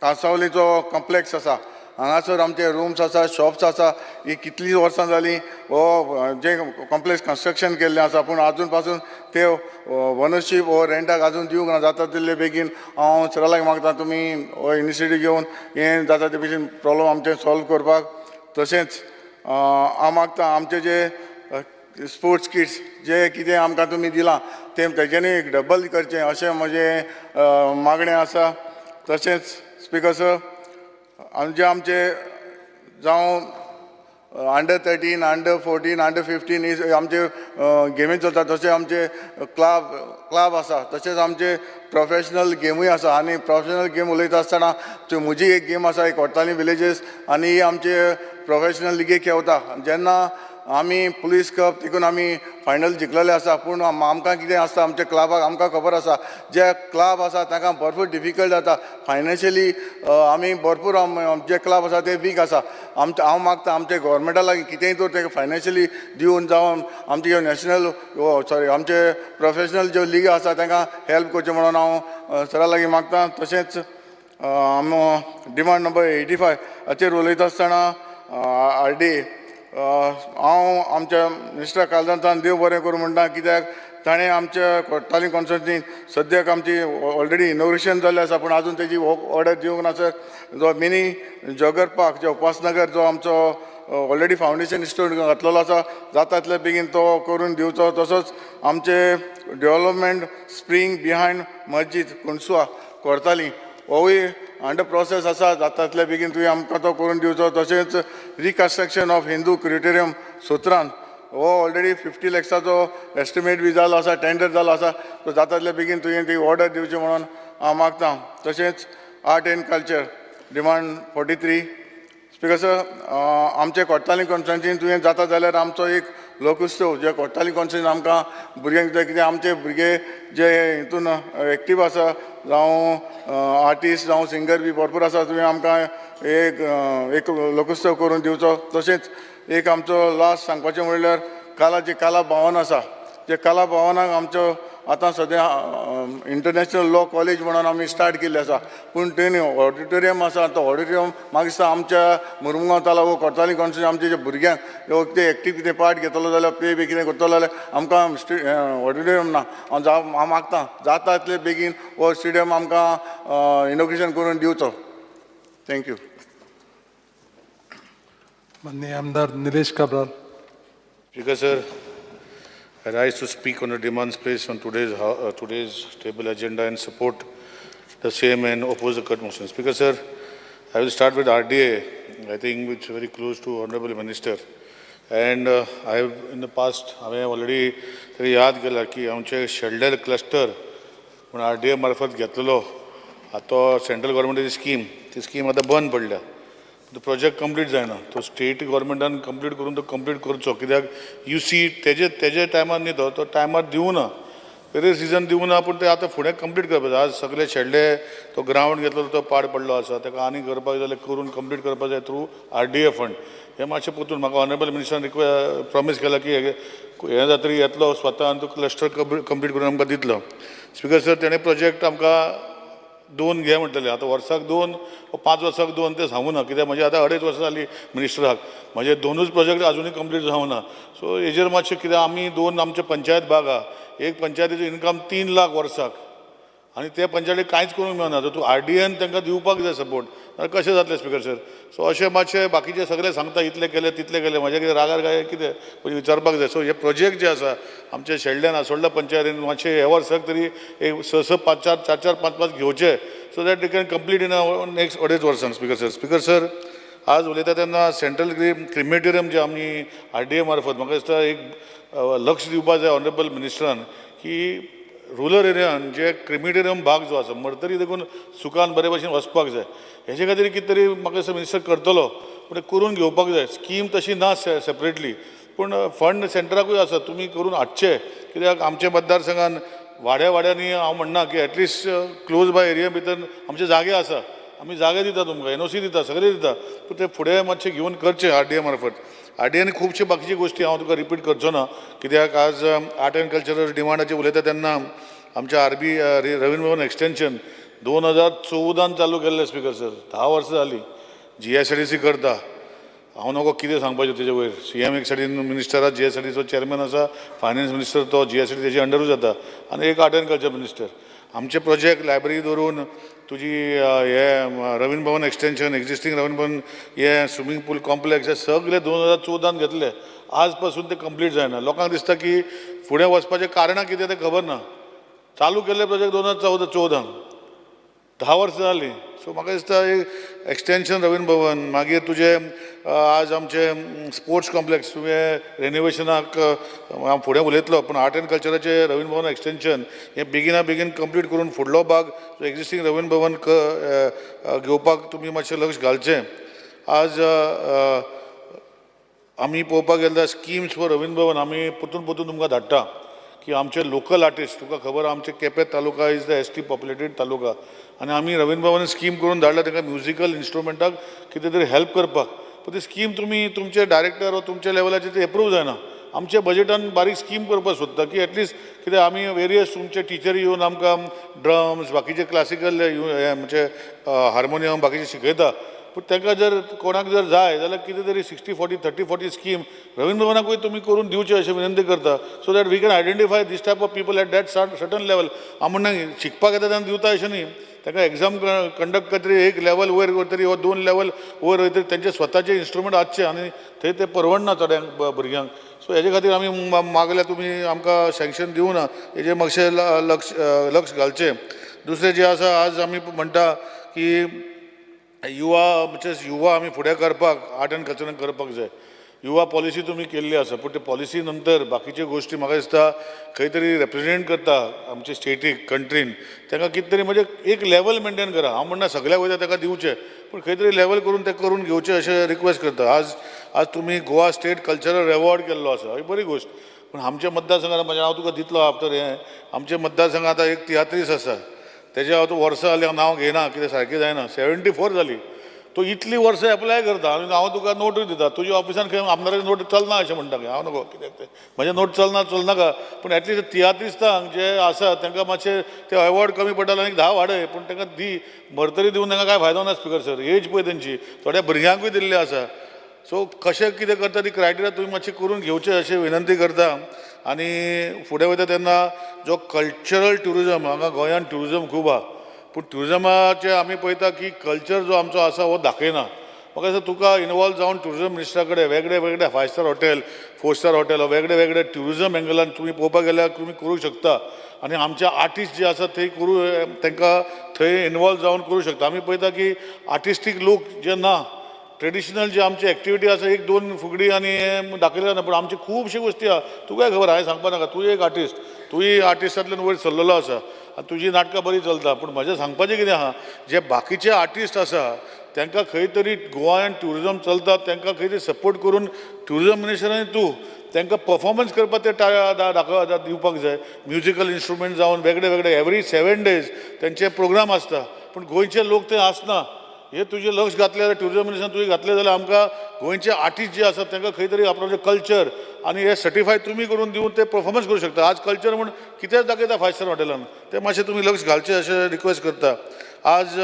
कांसावलीचो कॉम्प्लेक्स आसा, हांगासर आमचे रुम्स आसा, शॉप्स आसा. ही कितलीं वर्सां जालीं हो जे कॉम्प्लेक्स कन्स्ट्रक्शन केल्लें आसा, पूण आजून पासून ते ओनरशीप हो रेंटाक आजून दिवंक ना. जाता तितले बेगीन हांव सरा लागीं मागता, तुमी हो इनिशिएटीव घेवन हें जाता ते भशेन प्रॉब्लम आमचें सॉल्व करपाक. तशेंच हांव मागता, आमचे जे स्पोर्ट्स किट्स जे कितें आमकां तुमी दिलां तें तेजेनूय एक डबल करचें, अशें म्हजें मागणें आसा. तशेंच स्पिकर सर, आमचे आमचे जावं under 13, under 14, under 15 ही आमचे गेमी चलता. तशें आमचे क्लब आसा, तशेंच आमचे प्रोफेशनल गेमूय आसा. आनी प्रोफेशनल गेम उलयता आसतना म्हजी एक गेम आसा, एक कोर्ताली विलेजीस, आनी ही आमचे प्रोफेशनल लिगेक खेळटा. जेन्ना आमी पुलीस कप तिकून आमी फायनल जिखलेले आसा, पूण आमकां कितें आसता, आमच्या क्लबाक आमकां खबर आसा, जे क्लब आसा तांकां भरपूर डिफिकल्ट जाता फायनान्शियली. आमी भरपूर जे क्लब आसा ते वीक आसा. आमचे हांव मागता आमचे गोवोरमेंटा लागीं, कितेंय तर तांकां फायनान्शियली दिवन जावन आमचे ह्यो नॅशनल, सॉरी, आमचे प्रोफेशनल ज्यो लिग आसा तांकां हेल्प करचें म्हणून हांव सरा लागीं मागता. तशेंच आम डिमांड नंबर 85 हाचेर उलयता आसतना आरडी, हांव आमच्या मिनिस्टर कालदांतान देव बरें करूं म्हणटा, कित्याक ताणें आमच्या कोट्टाली कॉन्स्टिट्युएन्सीन सद्याक आमची ऑलरेडी इनॉग्रेशन जाल्लें आसा, पूण आजून तेजी ऑर्डर दिवंक ना सर. जो मिनी जॉगर पार्क जो उपासनगर जो आमचो ऑलरेडी फावंडेशन स्टोन घातलेलो आसा, जाता तितले बेगीन तो करून दिवचो. तसोच आमचे डेवलपमेंट स्प्रींग बिहायंड मस्जीद कुणसुआ कोरताली, होवूय अंडर प्रोसेस आसा, जाता तितले बेगीन तुवें आमकां तो करून दिवचो. तशेंच रिकन्स्ट्रक्शन ऑफ हिंदू क्रिटेरियम सुत्रान, हो ऑलरेडी 50 लॅक्साचो एस्टिमेट बी जालो आसा, टेंडर जालो आसा, तो जाता तितले बेगीन तुवें ती ऑर्डर दिवची म्हणून हांव मागता. तशेंच art and culture, demand 43. Speaker sir, आमचे कोट्टाली कॉन्स्टिट्युएन्सीन तुवें जाता जाल्यार आमचो एक लोकोत्सव जे कोट्टाली कॉन्स्टिट्युएन्सीन आमकां भुरग्यांक जाय, कितें आमचे भुरगे जे हितून एक्टीव आसा, जावं आर्टिस्ट जावं सिंगर बी भरपूर आसा, तुवें आमकां एक लोकोत्सव करून दिवचो. तशेंच एक आमचो लास्ट सांगपाचें म्हणल्यार काला, जे काला भवन आसा, जे कला भवनाक आमचो आतां सद्या इंटरनॅशनल लॉ कॉलेज म्हणून आमी स्टार्ट केल्ली आसा, पूण तेणी ऑडिटोरियम आसा, तो ऑडिटोरियम म्हाका दिसता आमच्या मुरमुगांव तालुको कोर्ताली कॉन्स्टिट्युएन्सी आमचे जे भुरग्यांक ते एक्टिव कितें पार्ट घेतलो जाल्यार प्ले बी कितें करतलो जाल्यार आमकां ऑडिटोरियम ना. हांव हांव मागता जाता तितले बेगीन हो स्टेडियम आमकां इनॉग्रेशन करून दिवचो. Thank you. माननीय आमदार Nilesh Cabral. Speaker sir, I rise to speak on the demands placed on today's table agenda and support the same and oppose the cut motion. Speaker sir, I will start with RDA, I think which is very close to Honorable Minister. And I have in the past, हांवें ऑलरेडी तरी याद केला की आमचे शेल्डर क्लस्टर म्हूण RDA मार्फत घेतलेलो, आतां तो सेंट्रल गव्हर्मेंटाची स्कीम, ती स्कीम आतां बंद पडल्या. तो प्रोजेक्ट कंप्लीट जायना, तो स्टेट गव्हर्मेंटान कंप्लीट करून तो कंप्लीट करचो, कित्याक you see तेजे तेजे टायमार न्ही, तो टायमार दिवना, वेरियस रिजन दिवना, पूण ते आतां फुडें कंप्लीट करपाक जाय. आज सगळे शेडले तो ग्रावंड घेतलो तो पाड पडलो आसा, ताका आनी करपाक जाल्यार करून कंप्लीट करपाक जाय थ्रू RDA fund. हें मातशें परतून म्हाका ऑनरेबल मिनिस्टरान प्रॉमीस केला की हें जातरी येतलो स्वता आनी तो क्लस्टर कंप्लीट करून आमकां दितलो. स्पिकर सर, तेणें प्रोजेक्ट आमकां 2 घे म्हणटले, आतां वर्साक 2 5 वर्साक 2 तें सांगू ना, कित्याक म्हजे आतां 2.5 वर्सां जालीं मिनिस्टराक, म्हजे 2ूच प्रोजेक्ट आजुनूय कंप्लीट जावना. सो हेजेर मातशें कित्याक आमी 2 आमचे पंचायत भाग आहा, एक पंचायतीचो इनकम 3 लाख वर्साक आनी ते पंचायतीक कांयच करूंक मेळना, तर तूं RDAन तांकां दिवपाक जाय सपोर्ट, नाल्यार कशें जातलें स्पिकर सर. सो अशें मातशें बाकीचे सगळे सांगता इतलें केलें तितलें केलें, म्हजें कितें रागार काय कितें पयलीं विचारपाक जाय. सो हे प्रोजेक्ट जे आसा आमचे शेल्ड्यान आसोल्डा पंचायतीन मातशें हे वर्साक तरी एक 6 6 5 4 4 4 5 5 घेवचे, so that they can complete in next 2.5 वर्सां. स्पिकर सर, स्पिकर सर, आज उलयता तेन्ना सेंट्रल क्रिमेटोरियम जे आमी RDA मार्फत म्हाका दिसता एक लक्ष दिवपाक जाय ऑनरेबल मिनिस्टरान की रुरल एरियान जे क्रिमिटेरियम भाग जो आसा मरतरी देखून सुखान बरे भशेन वचपाक जाय, हेजे खातीर कितें तरी म्हाका दिसता मिनिस्टर करतलो, पूण करून घेवपाक जाय. स्कीम तशी ना सेपरेटली, पूण फंड सेंटराकूय आसा, तुमी करून हाडचे, कित्याक आमच्या मतदारसंघान वाड्या वाड्यांनी हांव म्हणना की एटलिस्ट क्लोज बाय एरिया भितर आमचे जागे आसा, आमी जागे दिता तुमकां, NOC दिता, सगळें दिता, पूण ते फुडें मातशें घेवन करचें RDA मार्फत. RDAन खुबश्यो बाकीच्यो गोश्टी हांव तुका रिपीट करचो ना, कित्याक आज आर्ट एंड कल्चरल डिमांडाचेर उलयता तेन्ना आमच्या RB Ravindra Bhavan extension 2014 चालू केल्लें स्पिकर सर, 10 वर्सां जालीं GSIDC करता. हांव नको कितें सांगपाचें तेजे वयर, CM एक सायडीन मिनिस्टर आसा, GSIDCचो चॅरमॅन आसा, फायनान्स मिनिस्टर तो GSIDC तेजे अंडरूच जाता, आनी एक आर्ट एंड कल्चर मिनिस्टर. आमचे प्रोजेक्ट लायब्ररी धरून तुजी हे रवींद्र भवन एक्सटेंशन, एक्झिस्टींग रवींद्र भवन, हे स्विमींग पूल कॉम्प्लेक्स, हे सगळे 2014 घेतले, आज पासून ते कंप्लीट जायना. लोकांक दिसता की फुडें वचपाचें कारणां कितें तें खबर ना. चालू केल्ले प्रोजेक्ट 2014, 10 वर्सां जालीं. सो म्हाका दिसता एक एक्सटेंशन रवींद्र भवन, मागीर तुजें आज आमचें स्पोर्ट्स कॉम्प्लेक्स तुवें रेनोवेशनाक हांव फुडें उलयतलो, पूण आर्ट एंड कल्चराचें रवींद्र भवन एक्सटेंशन हें बेगिना बेगीन कंप्लीट करून फुडलो भाग जो एक्झिस्टींग रवींद्र भवन घेवपाक तुमी मातशें लक्ष घालचें. आज आमी पळोवपाक गेल्यार स्किम्स फॉर रवींद्र भवन आमी परतून परतून तुमकां धाडटा की आमचे लोकल आर्टिस्ट, तुका खबर आमचे Quepem taluka is the ST populated taluka, आनी आमी रवींद्र भवन स्कीम करून धाडल्या तांकां म्युजिकल इन्स्ट्रुमेंटाक कितें तरी हेल्प करपाक, पूण ती स्कीम तुमी तुमचे डायरेक्टर वा तुमच्या लेवलाचेर ती एप्रूव जायना. आमच्या बजेटान बारीक स्कीम करपाक सोदता की एटलिस्ट कितें आमी वेरियस तुमचे टिचरी येवन आमकां ड्रम्स बाकीचे क्लासिकल म्हणजे हार्मोनियम बाकीचे शिकयता, पूण तांकां जर कोणाक जर जाय जाल्यार कितें तरी 60-40 30-40 स्कीम रवींद्र भवनाकूय तुमी करून दिवचें अशें विनंती करता, so that we can identify this type of people at that certain level. हांव म्हणना शिकपाक येता तेन्ना दिवता अशें न्ही, तांकां एग्जाम कंडक्ट करतरी एक लेवल वयर वयतरी वा 2 लेवल वयर वयतरी तेंचे स्वताचे इन्स्ट्रुमेंट आसचे आनी थंय ते परवडना चोड्यांक भुरग्यांक. सो हेजे खातीर आमी मागल्या तुमी आमकां सँक्शन दिवना, हेजेर मातशें लक्ष घालचें. दुसरें जें आसा, आज आमी म्हणटा की युवा म्हणजे युवा आमी फुडें करपाक आर्ट एंड कल्चरान करपाक जाय. युवा पॉलिसी तुमी केल्ली आसा, पूण ते पॉलिसी नंतर बाकीच्यो गोश्टी म्हाका दिसता खंय तरी रिप्रेजेंट करता आमचे स्टेटीक कंट्रीन, तांकां कितें तरी म्हणजे एक लेवल मेनटेन करा. हांव म्हणना सगळ्याक वयता ताका दिवचें, पूण खंय तरी लेवल करून तें करून घेवचें अशें रिक्वेस्ट करता. आज आज तुमी गोवा स्टेट कल्चरल एवॉर्ड केल्लो आसा, ही बरी गोश्ट, पूण आमच्या मतदारसंघात म्हणजे हांव तुका दितलो आफ्टर हें, आमच्या मतदारसंघात आतां एक तियात्रीस आसा, तेजें हांव वर्सां जालीं हांव नांव घेयना कित्याक सारकें जायना, 74 जाली. तो इतली वर्सां एप्लाय करता आनी हांव तुका नोटूय दिता. तुज्या ऑफिसान खंय आमदाराची नोट चलना अशें म्हणटा खंय. हांव नको कित्याक तें म्हजें नोट चलना चलनाका, पूण एटलिस्ट तियात्रिस्तांक जे आसा तांकां मातशें ते अवॉर्ड कमी पडटा आनी 10 वाडय, पूण तांकां दी. मरतरी दिवन तांकां कांय फायदो ना स्पिकर सर. एज पळय तेंची, थोड्या भुरग्यांकूय दिल्ली आसा. सो कशें कितें करता ती क्रायटेरिया तुमी मातशी करून घेवचें अशें विनंती करता. आनी फुडें वयता तेन्ना जो कल्चरल ट्युरिजम, हांगा गोंयांत ट्युरिजम खूब आहा, पूण ट्युरिजमाचें आमी पळयता की कल्चर जो आमचो आसा हो दाखयना. म्हाका दिसता तुका इनवॉल्व जावन ट्युरिजम मिनिस्टरा कडेन वेगळे वेगळे 5 स्टार हॉटेल, 4 स्टार हॉटेल, वेगळे वेगळे ट्युरिजम एंगलान तुमी पळोवपाक गेल्यार तुमी करूंक शकता. आनी आमचे आर्टिस्ट जे आसा थंय करूं, तांकां थंय इनवॉल्व जावन करूं शकता. आमी पळयता की आर्टिस्टीक लोक जे ना, ट्रेडिशनल जे आमची एक्टिविटी आसा, 1-2 फुगडी आनी दाखयले जायना, पूण आमची खुबशी गोश्टी आहा. तुकाय खबर, हांवें सांगपा नाका, तूं एक आर्टिस्ट, तूंय आर्टिस्टांतल्यान वयर सरलेलो आसा आनी तुजी नाटकां बरीं चलता. पूण म्हजें सांगपाचें कितें आहा, जे बाकीचे आर्टिस्ट आसा तांकां खंय तरी गोंयांत ट्युरिजम चलता तांकां खंय तरी सपोर्ट करून ट्युरिजम मिनिस्टरान तूं तांकां परफॉर्मन्स करपाक ते दाखोव दिवपाक जाय. म्युजिकल इन्स्ट्रुमेंट जावन वेगळे वेगळे एवरी 7 डेज तेंचे प्रोग्राम आसता, पूण गोंयचे लोक थंय आसना. हे तुजें लक्ष घातलें जाल्यार ट्युरिजम मिनिस्टरान तुवें घातलें जाल्यार आमकां गोंयचे आर्टिस्ट जे आसात तांकां खंय तरी आपणाचें कल्चर आनी हे सर्टिफाय तुमी करून दिवन ते परफॉर्मन्स करूं शकता. आज कल्चर म्हूण कितेंच दाखयता 5 स्टार हॉटेलान, तें मातशें तुमी लक्ष घालचें अशें रिक्वेस्ट करता. आज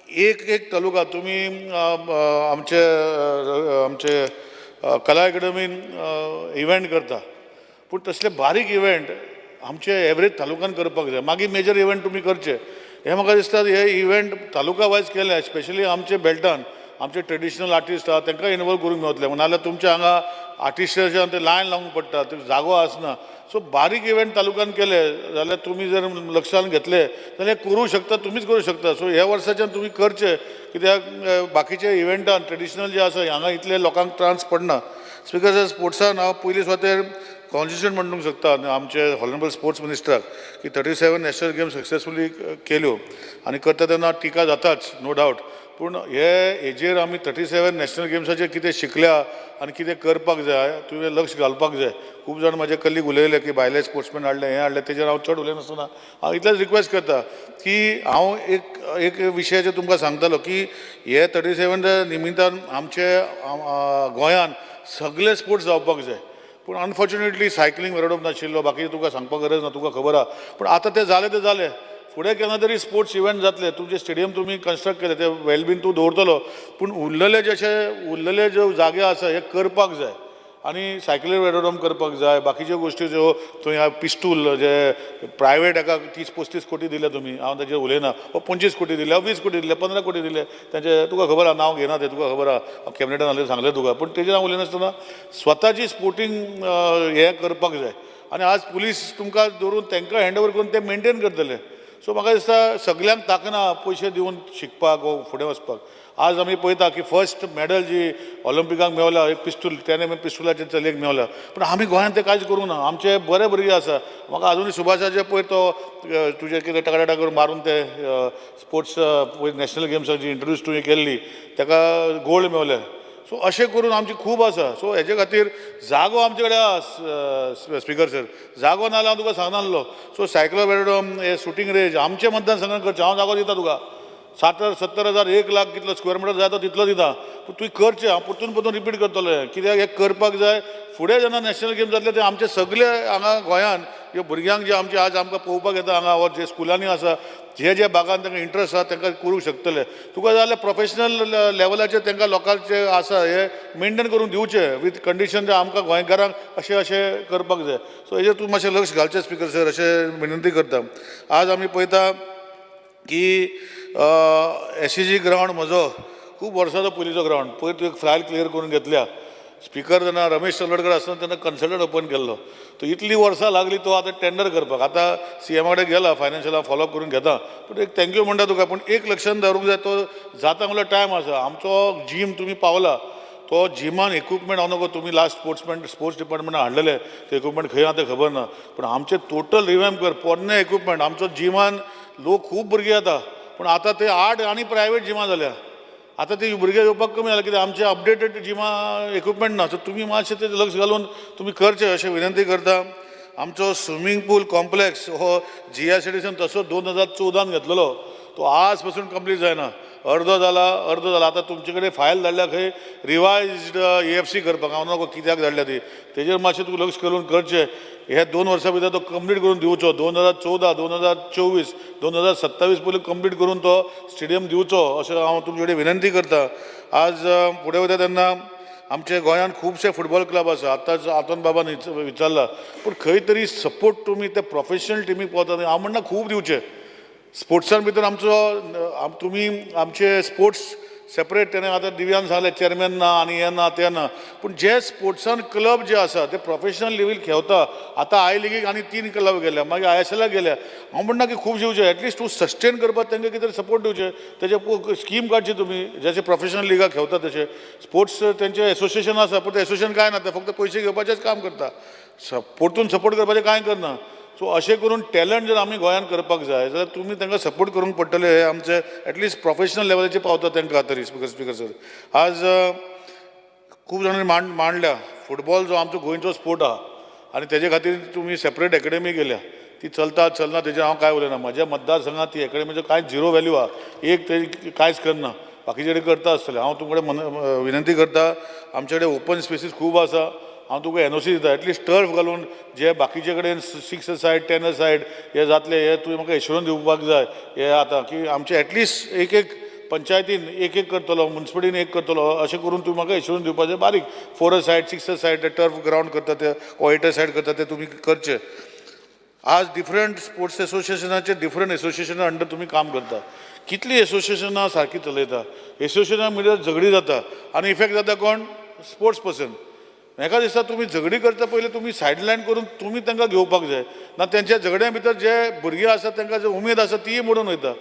एक एक तालुका तुमी आमचे आमचे कला एकेडमीन इव्हेंट करता, पूण तसले बारीक इव्हेंट आमचे एवरेज तालुक्यान करपाक जाय. मागीर मेजर इव्हेंट तुमी करचे. हें म्हाका दिसता हे इव्हेंट तालुका वायज केले, स्पेशली आमचे बेल्टान आमचे ट्रेडिशनल आर्टिस्ट आहा तांकां इनवॉल्व करूंक मेवतले. नाजाल्यार तुमच्या हांगा आर्टिस्टाचे ते लायन लावंक पडटा, ते जागो आसना. सो बारीक इव्हेंट तालुक्यान केले जाल्यार तुमी जर लक्षान घेतले जाल्यार करूं शकता, तुमीच करूं शकता. सो ह्या वर्साच्यान तुमी करचे, कित्याक बाकीचे इव्हेंटान ट्रेडिशनल जे आसा हांगा इतले लोकांक त्रास पडना. स्पिकर सर, स्पोर्ट्सान हांव पयली सुवातेर कॉन्स्टिट्युशन म्हणूंक शकता आमचे हॉनरेबल स्पोर्ट्स मिनिस्टराक की 37 नॅशनल गेम्स सक्सेसफुली केल्यो आनी करता तेन्ना टिका जाताच नो डावट, पूण हे हेजेर आमी 37 नॅशनल गेम्साचेर कितें शिकल्या आनी कितें करपाक जाय तुवें लक्ष घालपाक जाय. खूब जाण म्हाजे कलीग उलयले की भायले स्पोर्ट्समॅन हाडले, हें हाडलें, तेजेर हांव चड उलयनासतना हांव इतलेंच रिक्वेस्ट करता की हांव एक एक विशयाचेर तुमकां सांगतालो की हे 37 निमित्तान आमचे गोंयान सगळे स्पोर्ट्स जावपाक जाय. पूण अनफॉर्च्युनेटली सायकलींग वेरोडोप नाशिल्लो, बाकी तुका सांगपाक गरज ना, तुका खबर आहा. पूण आतां तें जालें तें जालें, फुडें केन्ना तरी स्पोर्ट्स इव्हेंट जातले. तुमचें स्टेडियम तुमी कन्स्ट्रक्ट केलें तें वेलबीन तूं दवरतलो, पूण उरलेले जशे उरलेले ज्यो जागे आसा हे करपाक जाय आनी सायकलीर वेरोडोम करपाक जाय. बाकीच्यो गोश्टी ज्यो तुवें पिस्तूल जे प्रायवेट एका 30-35 कोटी दिले तुमी, हांव ताजेर उलयना, वा 25 कोटी दिले, 20 कोटी दिले, 15 कोटी दिले तेंचे, तुका खबर आहा, नांव घेयना तें, तुका खबर आहा, कॅबिनेटान आसलें सांगलें तुका. पूण तेजेर हांव उलयनासतना स्वताची स्पोर्टींग हें करपाक जाय आनी आज पुलीस तुमकां दवरून तांकां हँड ओवर करून ते मेनटेन करतले. सो म्हाका दिसता सगल्यांक ताकना पयशे दिवन शिकपाक वो फुडें वचपाक. आज आमी पळयता की फर्स्ट मॅडल जी ऑलिम्पिकाक मेवला एक पिस्तूल, तेणें पिस्तुलाचे चलयेक मेवला, पूण आमी गोंयांत तें कांयच करूंक ना. आमचे बरे भुरगे आसा, म्हाका आजुनूय सुभाषाचे पळय तो तुजें कितें टाकाटाका करून मारून ते स्पोर्ट्स पळय नॅशनल गेम्साक जी इंट्रोड्यूस तुवें केल्ली ताका गोल्ड मेवलें. सो अशें करून आमची खूब आसा. सो हेजे खातीर जागो आमचे कडेन आसा स्पिकर सर, जागो ना जाल्यार हांव तुका सांगनासलो. सो सायकल वेरोडोम हे शुटींग रेंज आमचे मतदारसंघान करचें. हांव जागो दिता तुका 60-70 हजार, 1 लाख कितलो स्क्वेअर मिटर जाय तो तितलो दिता, पूण तुवें करचें. हांव परतून परतून रिपीट करतलो कित्याक हें करपाक जाय. फुडें जेन्ना नॅशनल गेम जातले ते आमचे सगळे हांगा गोंयांत ह्यो भुरग्यांक जे आमचे आज आमकां पळोवपाक येता हांगा वा जे स्कुलांनी आसा जे जे भागान तांकां इंट्रस्ट आसा तांकां करूंक शकतले. तुका जाल्यार प्रोफेशनल लेवलाचेर तांकां लोकांचे आसा हे मेनटेन करून दिवचें वीथ कंडिशन जे आमकां गोंयकारांक अशें अशें करपाक जाय. सो हेजेर तूं मातशें लक्ष घालचें स्पिकर सर, अशें विनंती करता. आज आमी पळयता की एसईजी ग्रावंड म्हजो खूब वर्सांचो पयलींचो ग्रावंड, पयर तुवें फायल क्लियर करून घेतल्या. स्पिकर जेन्ना रमेश चलवडकर आसतना तेन्ना कन्सल्टंट ओपन केल्लो, तो इतली वर्सां लागली तो आतां टेंडर करपाक. आतां सीएमा कडेन गेला, फायनान्शियलाक फॉलोअप करून घेता. पूण एक thank you म्हणटा तुका, पूण एक लक्षान दवरूंक जाय तो जाता म्हणल्यार टायम आसा. आमचो जीम तुमी पावला तो जिमान इक्विपमेंट हांव नको तुमी लास्ट स्पोर्ट्स डिपार्टमेंटान हाडलेले ते इक्विपमेंट खंय आहा तें खबर ना, पूण आमचें टोटल रिवॅम्प कर पोरणे इक्विपमेंट. आमचो जिमान लोक खूब भुरगीं येता, पूण आतां ते 8 आनी प्रायवेट जिमां जाल्या. आतां ते भुरगे येवपाक कमी जालें कित्याक आमचे अपडेटेड जिमां इक्विपमेंट ना. सो तुमी मातशें तें लक्ष घालून तुमी करचें अशें विनंती करता. आमचो स्विमींग पूल कॉम्प्लेक्स हो जीआयसीडीसीन तसो 2014 घेतलेलो, तो आज पसून कंप्लीट जायना. अर्दो जाला, अर्दो जाला. आतां तुमचे कडेन फायल धाडल्या खंय रिवायज्ड एएफसी करपाक. हांव नको कित्याक धाडल्या ती, तेजेर मातशें तूं लक्ष घालून करचें. हे 2 वर्सां भितर तो कंप्लीट करून दिवचो. 2014, 2024, 2027 पयलीं कंप्लीट करून तो स्टेडियम दिवचो अशें हांव तुमचे कडेन विनंती करता. आज फुडें वयता तेन्ना आमच्या गोंयांत खुबशे फुटबॉल क्लब आसा. आतांच आंतोन बाबान विचारला, पूण खंय तरी सपोर्ट तुमी ते प्रोफेशनल टिमीक पावता. हांव म्हणना खूब दिवचे स्पोर्ट्सान भितर आमचो, तुमी आमचे स्पोर्ट्स सेपरेट तेणें आतां दिव्यान सांगलें चेअरमॅन ना आनी हें ना तें ना, पूण जे स्पोर्ट्सान क्लब जे आसा ते प्रोफेशनल लेवल खेळता. आतां I लिगीक आनी 3 क्लब गेल्या, मागीर आयएसएलाक गेल्या. हांव म्हणना की खूब दिवचें, एटलिस्ट तूं सस्टेन करपाक तांकां कितें सपोर्ट दिवचें, तेजे स्कीम काडची तुमी जशे प्रोफेशनल लिगा खेळता तशें स्पोर्ट्स तेंचें एसोसिएशन आसा, पूण तें एसोसिएशन कांय ना, तें फक्त पयशे घेवपाचेंच काम करता, परतून सपोर्ट करपाचें कांय करना. सो अशें करून टॅलंट जर आमी गोंयांत करपाक जाय जाल्यार तुमी तांकां सपोर्ट करूंक पडटलें. हें आमचें एटलिस्ट प्रोफेशनल लेवलाचेर पावता तांकां तरी. स्पिकर सर, आज खूब जाणांनी मांडल्या फुटबॉल जो आमचो गोंयचो स्पोर्ट आहा आनी तेजे खातीर तुमी सेपरेट एकेडमी केल्या, ती चलता चलना तेजेर हांव कांय उलयना. म्हज्या मतदारसंघात ती एकेडमीचो कांय झिरो व्हॅल्यू आहा, एक ते कांयच करना, बाकीचे कडेन करता आसतलें. हांव तुमचे कडेन विनंती करता, आमचे कडेन ओपन स्पेसीस खूब आसा, हांव तुका एनओसी दिता, एटलिस्ट टर्फ घालून जे बाकीचे कडेन 6 सायड 10 सायड हे जातले, हे तुवें म्हाका एश्योरन्स दिवपाक जाय. हे आतां की आमचे एटलिस्ट एक एक पंचायतीन एक एक करतलो, मुन्सिपलिटीन एक करतलो, अशें करून तुवें म्हाका एश्योरन्स दिवपाक जाय. बारीक 4 सायड 6 सायड ते टर्फ ग्रावंड करता ते ओ 8 सायड करता ते तुमी करचे. आज डिफरंट स्पोर्ट्स एसोसिएशनाचे डिफरंट एसोसिएशना अंडर तुमी काम करता, कितलीं एसोसिएशनां सारकी चलयता, एसोसिएशना भितर झगडी जाता आनी इफेक्ट जाता कोण, स्पोर्ट्स पर्सन. म्हाका दिसता तुमी झगडी करता पयलीं तुमी सायडलायन करून तुमी तांकां घेवपाक जाय ना, तेंच्या झगड्या भितर जे भुरगे आसा तांकां जे उमेद आसा तीय मोडून वयता.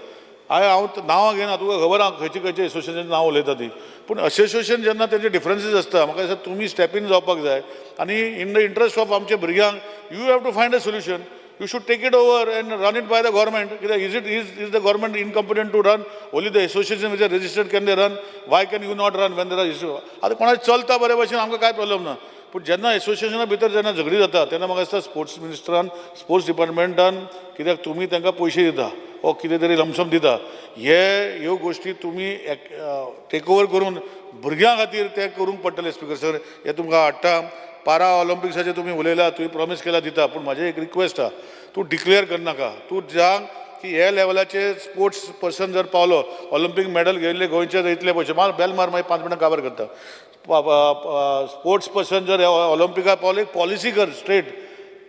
हांव नांवां घेना, तुका खबर आहा खंयचे खंयचे एसोसिएशन नांव उलयता ती, पूण एसोसिएशन जेन्ना तेंचे डिफरन्सीस आसता म्हाका दिसता तुमी स्टेप इन जावपाक जाय आनी इन the interest of आमच्या भुरग्यांक you have to find a solution. You should take it over and run it by the government. Is it is the government incompetent to run? Only the association which are registered can they run? Why can you not run when there are issue? आतां कोणाक चलता बरे भशेन आमकां कांय प्रॉब्लम ना, पूण जेन्ना एसोसिएशना भितर जेन्ना झगडी जाता तेन्ना म्हाका दिसता स्पोर्ट्स मिनिस्टरान, स्पोर्ट्स डिपार्टमेंटान, कित्याक तुमी तांकां पयशे दिता वो कितें तरी लमसम दिता, हे ह्यो गोश्टी तुमी टेक ओवर करून भुरग्यां खातीर तें करूंक पडटलें. स्पिकर सर, हें तुमकां हाडटा. पारा ऑलिम्पिक्साचेर तुमी उलयला, तुवें प्रॉमीस केला दिता, पूण म्हाजें एक रिक्वेस्ट आहा, तूं डिक्लेअर करनाका, तूं सांग की हे लेवलाचेर स्पोर्ट्स पर्सन जर पावलो ऑलिम्पीक मॅडल घेयल्ले गोंयचे इतले पयशे मार, बेल मार, मागीर 5 मिनटां काबार करता. स्पोर्ट्स पर्सन जर ऑलिम्पिकाक पावले, एक पॉलिसी कर स्ट्रेट,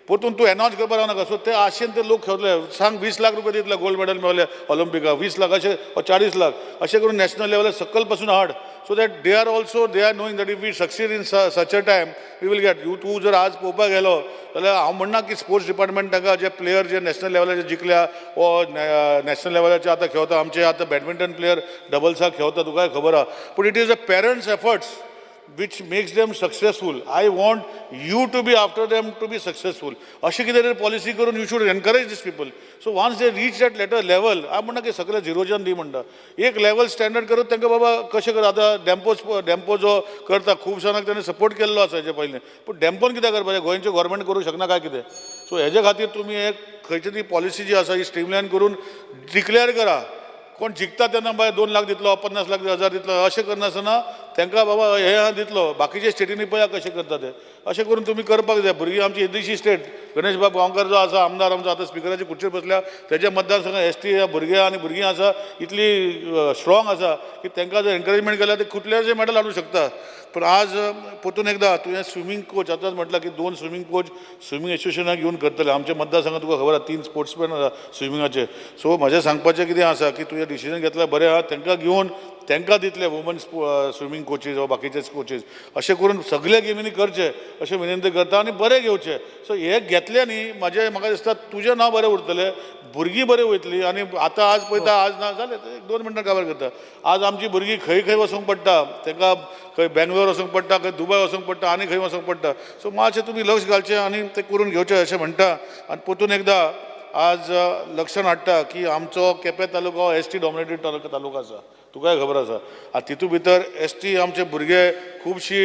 परतून तूं एनावन्स करपाक रावनाका. सो ते आशेन ते लोक खेळटले. सांग 20 लाख रुपया दितले गोल्ड मॅडल मेवले ऑलिम्पिकाक, 20 लाख अशें 40 लाख अशें करून नॅशनल लेवलार सकयल पासून हाड, so that they are also they are knowing that if we succeed in such a time we will get you. तूं जर आज पळोवपाक गेलो जाल्यार हांव म्हणना की स्पोर्ट्स डिपार्टमेंट तांकां जे प्लेयर जे नॅशनल लेवलाचेर जिखल्या वो नॅशनल लेवलाचेर आतां खेळता, आमचे आतां बॅडमिंटन प्लेयर डबल्साक खेळता, तुकाय खबर आहा, पूण it is a parents efforts which makes them successful. I want you to be after them to be successful. अशें कितें तरी पॉलिसी करून you should encourage these people. So once they reach that later level, हांव म्हणना की सगळें झिरोच्यान दी म्हणटा, एक लेवल स्टँडर्ड करून तांकां बाबा कशें कर. आतां डेम्पो जो करता खूब जाणांक ताणें सपोर्ट केल्लो आसा हेजे पयलीं, पूण डेम्पोन कित्याक करपाचें, गोंयचें गोवोरमेंट करूंक शकना काय कितें? सो हेजे खातीर तुमी एक खंयची ती पॉलिसी जी आसा ही स्ट्रीमलायन करून डिक्लेअर करा. कोण जिखता तेन्ना बाय 2 लाख दितलो, 50 लाख हजार दितलो, अशें करनासतना तांकां बाबा हे आहा दितलो. बाकीचे स्टेटींनी पळया कशें करता ते, अशें करून तुमी करपाक जाय. भुरगीं आमची येदीशी स्टेट, गणेश बाब गांवकार जो आसा आमदार आमचो आतां स्पिकराचे खुर्चेर बसल्या, तेज्या मतदारसंघात एस टी भुरगे आनी भुरगीं आसा इतली स्ट्रॉंग आसा की तांकां जर एनकरेजमेंट केल्यार ते कुठल्याचे मॅडल हाडूंक शकता. पूण आज परतून एकदां तुवें स्विमींग कोच आतांच म्हटलां की 2 स्विमींग कोच स्विमींग एसोसिएशनाक घेवन करतले. आमच्या मतदारसंघात तुका खबर आसा 3 स्पोर्ट्समॅन आसा स्विमिंगाचे. सो म्हजें सांगपाचें कितें आसा की तुवें डिसिजन घेतलें बरें आहा, तांकां घेवन तांकां दितले वुमन स्विमींग कोचीस वा बाकीचे कोचीस, अशें करून सगल्या गेमींनी करचें अशें विनंती करता आनी बरें घेवचें. सो हें घेतलें न्ही म्हाजें म्हाका दिसता तुजें नांव बरें उरतलें, भुरगीं बरीं वयतलीं. आनी आतां आज पळयता आज ना जालें 1-2 मिनटां काबार करता. आज आमची भुरगीं खंय खंय वचूंक पडटा, तांकां खंय बेंगलोर वचूंक पडटा, खंय दुबय वचूंक पडटा आनी खंय वचूंक पडटा. सो मातशें तुमी लक्ष घालचें आनी तें करून घेवचें अशें म्हणटा. आनी परतून एकदां आज लक्षान हाडटा की आमचो केपें तालुको एस टी डॉमिनेटेड तालुको आसा. तुकाय खबर आसा. आतां तितू भितर एस टी आमचे भुरगे खुबशी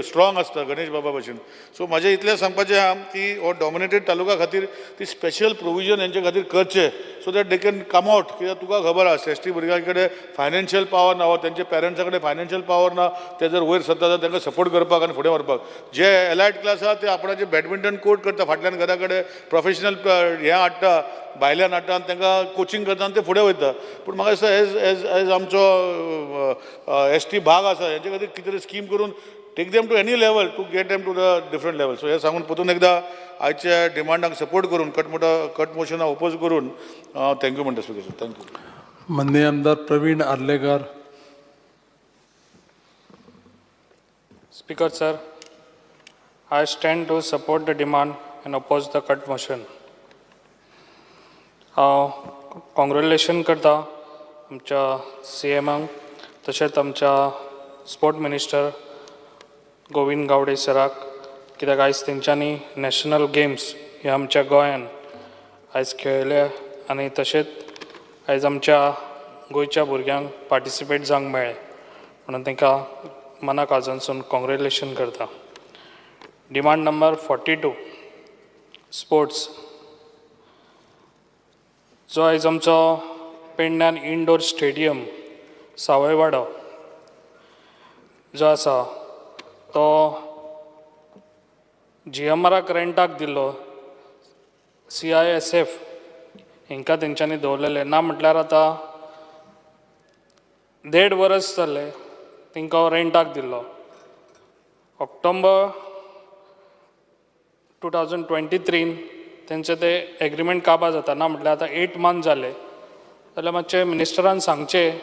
स्ट्रॉंग आसता गणेश बाबा भशेन. सो म्हाजें इतलें सांगपाचें आहा की हो डॉमिनेटेड तालुका खातीर ती स्पेशल प्रोविजन हेंचे खातीर करचें, so that they can come out. कित्याक तुका खबर आसा, एस टी भुरग्यां कडेन फायनान्शियल पावर ना वा तेंच्या पेरंट्सां कडेन फायनान्शियल पावर ना. ते जर वयर सरता जाल्यार तांकां सपोर्ट करपाक आनी फुडें व्हरपाक. जे एलायट क्लास आहा ते आपणाचे बॅडमिंटन कोर्ट करता फाटल्यान घरा कडेन, प्रोफेशनल हें हाडटा, भायल्यान हाडटा आनी तांकां कोचिंग करता आनी ते फुडें वयता. पूण म्हाका दिसता एज एज एज आमचो एस टी भाग आसा, हेचे खातीर कितें तरी स्कीम करून take them to any level, to get them to the different level. So हें सांगून परतून एकदां आयच्या डिमांडाक सपोर्ट करून कट मोशनाक ओपोज करून thank you म्हणटा स्पिकर सर. Thank you. माननीय आमदार प्रवीण Arlekar. Speaker sir, I stand to support the demand and oppose the cut motion. हांव कॉंग्रेच्युलेशन करता आमच्या सी एमाक, तशेंच आमच्या स्पोर्ट मिनिस्टर गोविंद गावडे सराक, कित्याक आयज तेंच्यांनी नॅशनल गेम्स हे आमच्या गोंयान आयज खेळयले आनी तशेंच आयज आमच्या गोंयच्या भुरग्यांक पार्टिसिपेट जावंक मेळ्ळें म्हणून तांकां मना काळजांसून कॉंग्रेच्युलेशन करता. Demand number 42, sports. जो आयज आमचो पेडण्यान इनडोर स्टेडियम सावयवाडो जो आसा, तो जी एम आराक रेंटाक दिल्लो. सी I S F हेंकां तेंच्यांनी दवरलेलें. ना म्हटल्यार आतां देड वरस जालें तेंकां रेंटाक दिल्लो. ऑक्टोबर 2023न तेंचे ते एग्रीमेंट काबार जाता. ना म्हटल्यार आतां 8 मंथ जाले. जाल्यार मातशें मिनिस्टरान सांगचें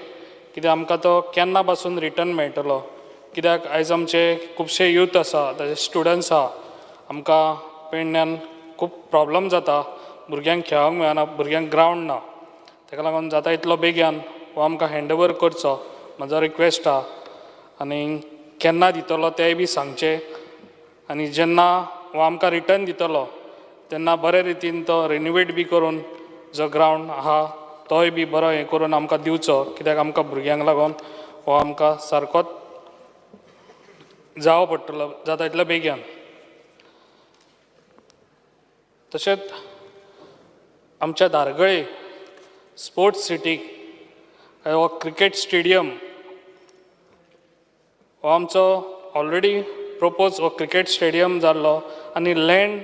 कित्याक आमकां तो केन्ना पासून रिटर्न मेळटलो, कित्याक आयज आमचे खुबशे यूथ आसा, तशेंच स्टुडंट्स आहा. आमकां पेडण्यान खूब प्रॉब्लम जाता, भुरग्यांक खेळोंक मेळना, भुरग्यांक ग्रावंड ना. ताका लागून जाता इतलो बेगीन हो आमकां हँड ओवर करचो, म्हजो रिक्वेस्ट आहा. आनी केन्ना दितलो तेंय बी सांगचें. आनी जेन्ना हो आमकां रिटर्न दितलो तेन्ना बरे रितीन तो रेनोवेट बी करून जो ग्रावंड आहा तोय बी बरो हें करून आमकां दिवचो, कित्याक आमकां भुरग्यांक लागून हो आमकां सारकोच जावो पडटलो जाता इतले बेगीन. तशेंच आमच्या धारगळे स्पोर्ट्स सिटीक हो क्रिकेट स्टेडियम हो आमचो ऑलरेडी प्रपोज हो क्रिकेट स्टेडियम जाल्लो आनी लँड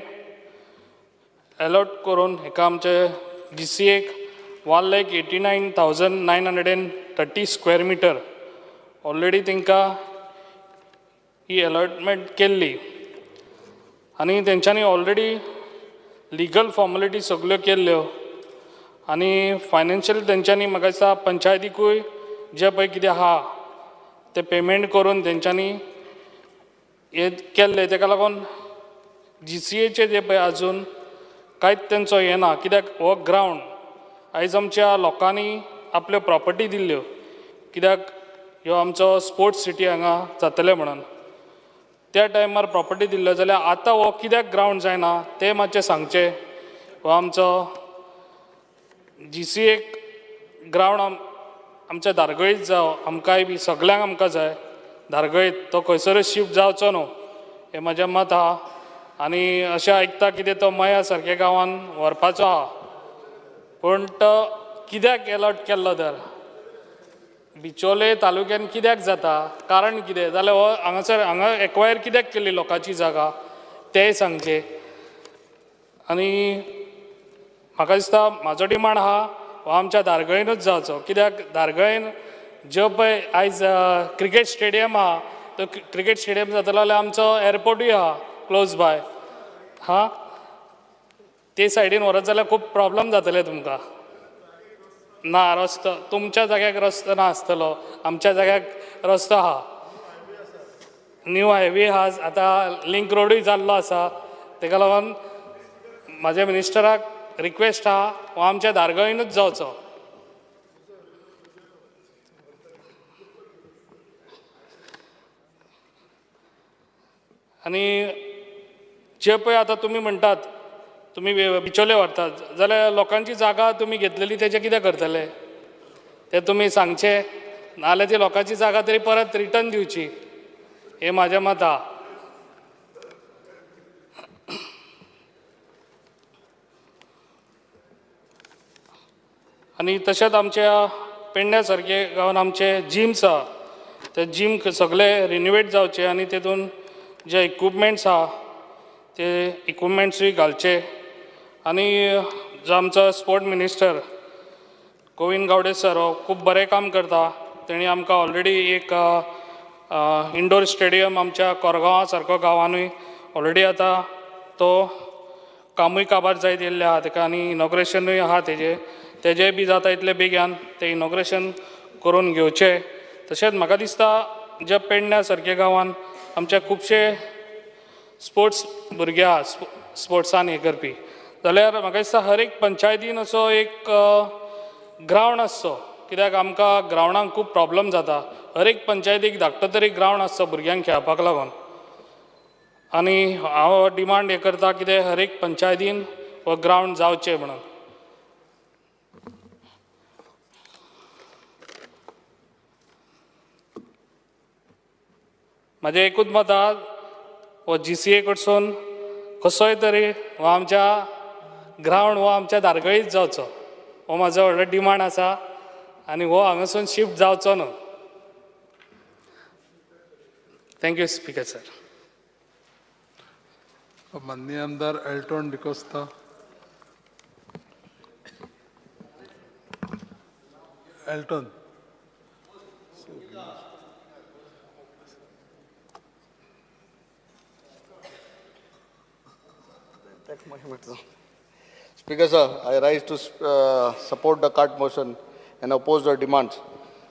एलॉट करून हेका आमचे जी सी एक 1,89,930 square meter already तांकां ही अलॉटमेंट केल्ली आनी तेंच्यांनी ऑलरेडी लिगल फॉर्मेलिटी सगल्यो केल्ल्यो. आनी फायनान्शियल तेंच्यांनी म्हाका दिसता पंचायतीकूय जें पळय कितें आहा तें पेमेंट करून तेंच्यांनी हें केल्लें. तेका लागून जी सी एचें जें पळय आजून कांयच तेंचो हें ना, कित्याक हो ग्रावंड आयज आमच्या लोकांनी आपल्यो प्रॉपर्टी दिल्ल्यो, कित्याक ह्यो आमचो स्पोर्ट्स सिटी हांगा जातलें म्हणून. त्या टायमार प्रॉपर्टी दिल्ल्यो जाल्यार आतां हो कित्याक ग्रावंड जायना तें मातशें सांगचें. हो आमचो जी सी एक ग्रावंड आमच्या धारगळीच जावं, आमकांय बी सगल्यांक आमकां जाय धारगळीत. तो खंयसरूय शिफ्ट जावचो न्हू हें म्हजें मत आहा. आनी अशें आयकता कितें तो मया सारक्या गांवान व्हरपाचो आहा, पूण तो कित्याक एलॉट केल्लो तर बिचोले तालुक्यान कित्याक जाता, कारण कितें? जाल्यार हो हांगासर हांगा एक्वायर कित्याक केल्ली लोकांची जागा तेंय सांगचें. आनी म्हाका दिसता म्हाजो डिमांड आहा, हो आमच्या धारगळीनूच जावचो, कित्याक धारगळीन ज्यो पळय आयज क्रिकेट स्टेडियम आहा, तो क्रिकेट स्टेडियम जातलो जाल्यार आमचो एरपोर्टूय आहा क्लोज बाय. हा, ते सायडीन व्हरत जाल्यार खूब प्रॉब्लम जातले तुमकां. ना रस्तो तुमच्या जाग्याक रस्तो ना आसतलो, आमच्या जाग्याक रस्तो आहा. न्यू हायवे आहा, आतां लिंक रोडूय जाल्लो आसा. तेका लागून म्हाज्या मिनिस्टराक रिक्वेस्ट आहा, हो आमच्या धारगळीनूच जावचो. आनी जे पळय आतां तुमी म्हणटात तुमी बिचोले व्हरतात जाल्यार लोकांची जागा तुमी घेतलेली तेजें कितें करतले तें तुमी सांगचें. नाजाल्यार ती लोकांची जागा तरी परत रिटर्न दिवची, हें म्हाजें मत आहा. आनी तशेंच आमच्या पेडण्या सारके गांवान आमचे जिम्स आहा, ते जीम सगळे रिनोवेट जावचे आनी तेतून जे इक्विपमेंट्स आहा ते इक्विपमेंट्सूय घालचे. आनी जो आमचो sport minister Govind Gawde sir हो खूब बरें काम करता. तेणी आमकां ऑलरेडी एक इंडोर स्टेडियम आमच्या कोरगांवा सारको गांवानूय ऑलरेडी आतां तो कामूय काबार जायत येयल्लें आहा तेका, आनी इनॉग्रेशनूय आहा तेजें, तेजेंय बी जाता इतले बेग्यान तें इनॉग्रेशन करून घेवचें. तशेंच म्हाका दिसता ज्या पेडण्या सारक्या गांवान आमचे खुबशे स्पोर्ट्स भुरगे आहा स्पोर्ट्सान हें करपी, जाल्यार म्हाका दिसता हर एक पंचायतीन असो एक ग्रावंड आसचो, कित्याक आमकां ग्रावंडाक खूब प्रॉब्लम जाता. हर एक पंचायतीक धाकटो तरी ग्रावंड आसचो भुरग्यांक खेळपाक लागून. आनी हांव डिमांड हें करता कितें हर एक पंचायतीन हो ग्रावंड जावचें म्हणून. म्हाजें एकूच मत आहा, हो GCA कडसून कसोय तरी हो आमच्या ग्रावंड हो आमच्या धारगळीच जावचो, हो म्हाजो व्हडलो डिमांड आसा आनी हो हांगासून शिफ्ट जावचो न्हू. Thank you speaker sir. माननीय आमदार Elton D'Costa. Elton. Speaker sir, I rise to support the cart motion and oppose the demands.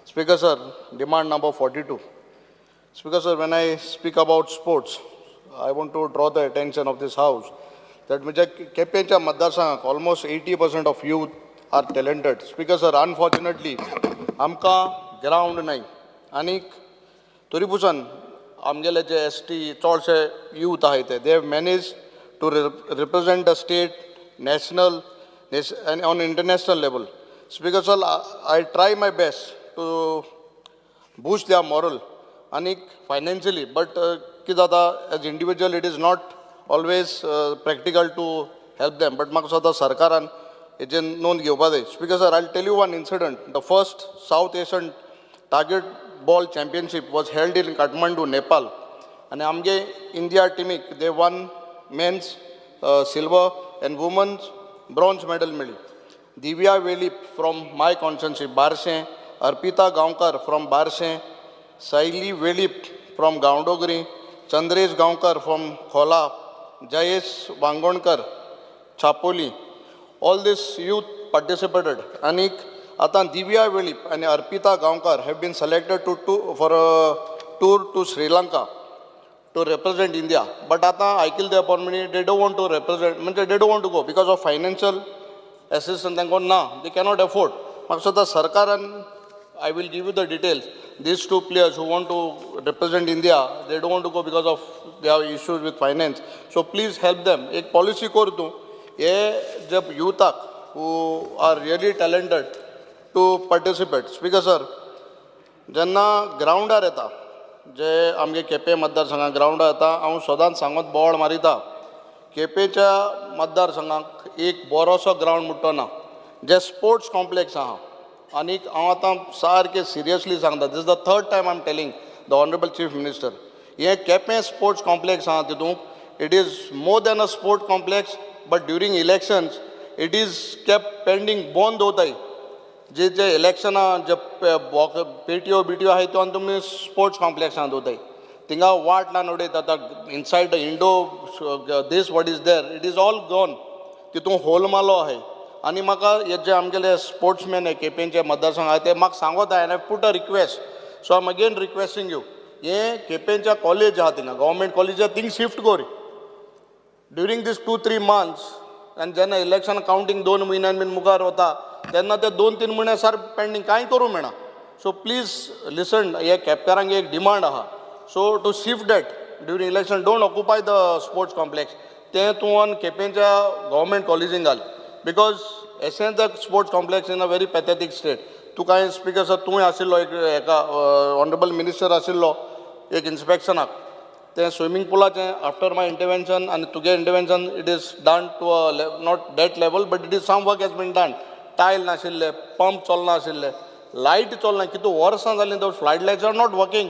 Speaker sir, demand number 42. Speaker sir, when I speak about sports, I want to draw the attention of this house that म्हज्या केपेंच्या मतदारसंघाक almost 80% of youth are talented. Speaker sir, unfortunately, आमकां ग्रावंड नाही आनीक तरी पुसून आमगेले जे एस टी चडशे यूथ आहाय ते they have manage to represent the state, national and on international level. Speaker sir, I try my best to boost their moral आनीक financially, but कितें जाता as individual it is not always practical to help them, but म्हाका सदां सरकारान हेजेर नोंद घेवपा जाय. Speaker sir, I tell you one incident. The first South Asian target ball championship was held in Kathmandu, Nepal, आनी आमगे इंडिया टिमीक they won men's silver and women's bronze medal मेळ्ळी. Divya Velip from my constituency Barcem, Arpita Gaonkar from Barcem, Saili Velip from Gaondongri, Chandresh Gaonkar from Khola, Jayesh Vangonkar Chapoli, all this youth participated. आनीक आतां दिव्या वेळीप आनी Arpita Gaonkar have been selected to for a tour to Sri Lanka to represent India. But आतां आयकिल्ले त्या प्रमाणे they don't want to represent, म्हणजे they don't want to go because of financial assistance तांकां ना, they cannot afford. म्हाका सुद्दां सरकारान, I will give you the details, these two players who want to represent India, they don't want to go because of they have issues with finance. So please help them. एक पॉलिसी कर तूं हे जे युथाक who are really talented to participate. Speaker sir, जेन्ना ग्रावंडार येता, जे आमगे केपें मतदारसंघाक ग्रावंडार येता, हांव सदांच सांगत बोवाळ मारिता, केपेंच्या मतदारसंघाक एक बरोसो ग्रावंड म्हणटा ना, जे स्पोर्ट्स कॉम्प्लेक्स आहा. आनीक हांव आतां सारकें सिरियसली सांगता, this the third time I am telling the honourable chief minister, हें केपें स्पोर्ट्स कॉम्प्लेक्स आहा तितूंत it is more than a sport complex, but during elections it is kept pending, बंद दवरताय. जे जे इलेक्शनां जे पेटयो बिटयो आहाय त्यो आनी तुमी स्पोर्ट्स कॉम्प्लेक्सान दवरताय, थिंगा वाट लावन उडयता. आतां inside the Indo this what is there it is all gone, तितून होल मालो आहाय. आनी म्हाका हे जे आमगेले स्पोर्ट्समॅन हे केपेंचे मतदारसंघ आहाय ते म्हाका सांगोता, and I put a request, so I am again requesting you, हे केपेंच्या कॉलेज आहा थिंगा गव्हर्मेंट कॉलेज आहा थिंग शिफ्ट कर ड्युरींग these 2-3 months. आनी जेन्ना इलेक्शन कावंटींग 2 म्हयन्यान बीन मुखार वता तेन्ना ते 2-3 म्हयने सार पेंडींग कांय करूंक मेळना. सो प्लीज लिसन, हे केपकारांक एक डिमांड आहा, so to shift that during election, don't occupy the sports complex, तें तूं केपेंच्या गव्हर्मेंट कॉलेजीन घाल, because एसें the sports complex in a very pathetic state. तुका स्पीकर सर तूंय आशिल्लो एक हेका ऑनरेबल मिनिस्टर आशिल्लो एक इन्स्पेक्शनाक तें स्विमींग पुलाचें आफ्टर my intervention आनी तुगे intervention it is done to a not that level but it is some work has been done. Tile नाशिल्ले, पंप चलना आशिल्ले, लायट चलना, कितू वर्सां जालीं तो flood lights are not working.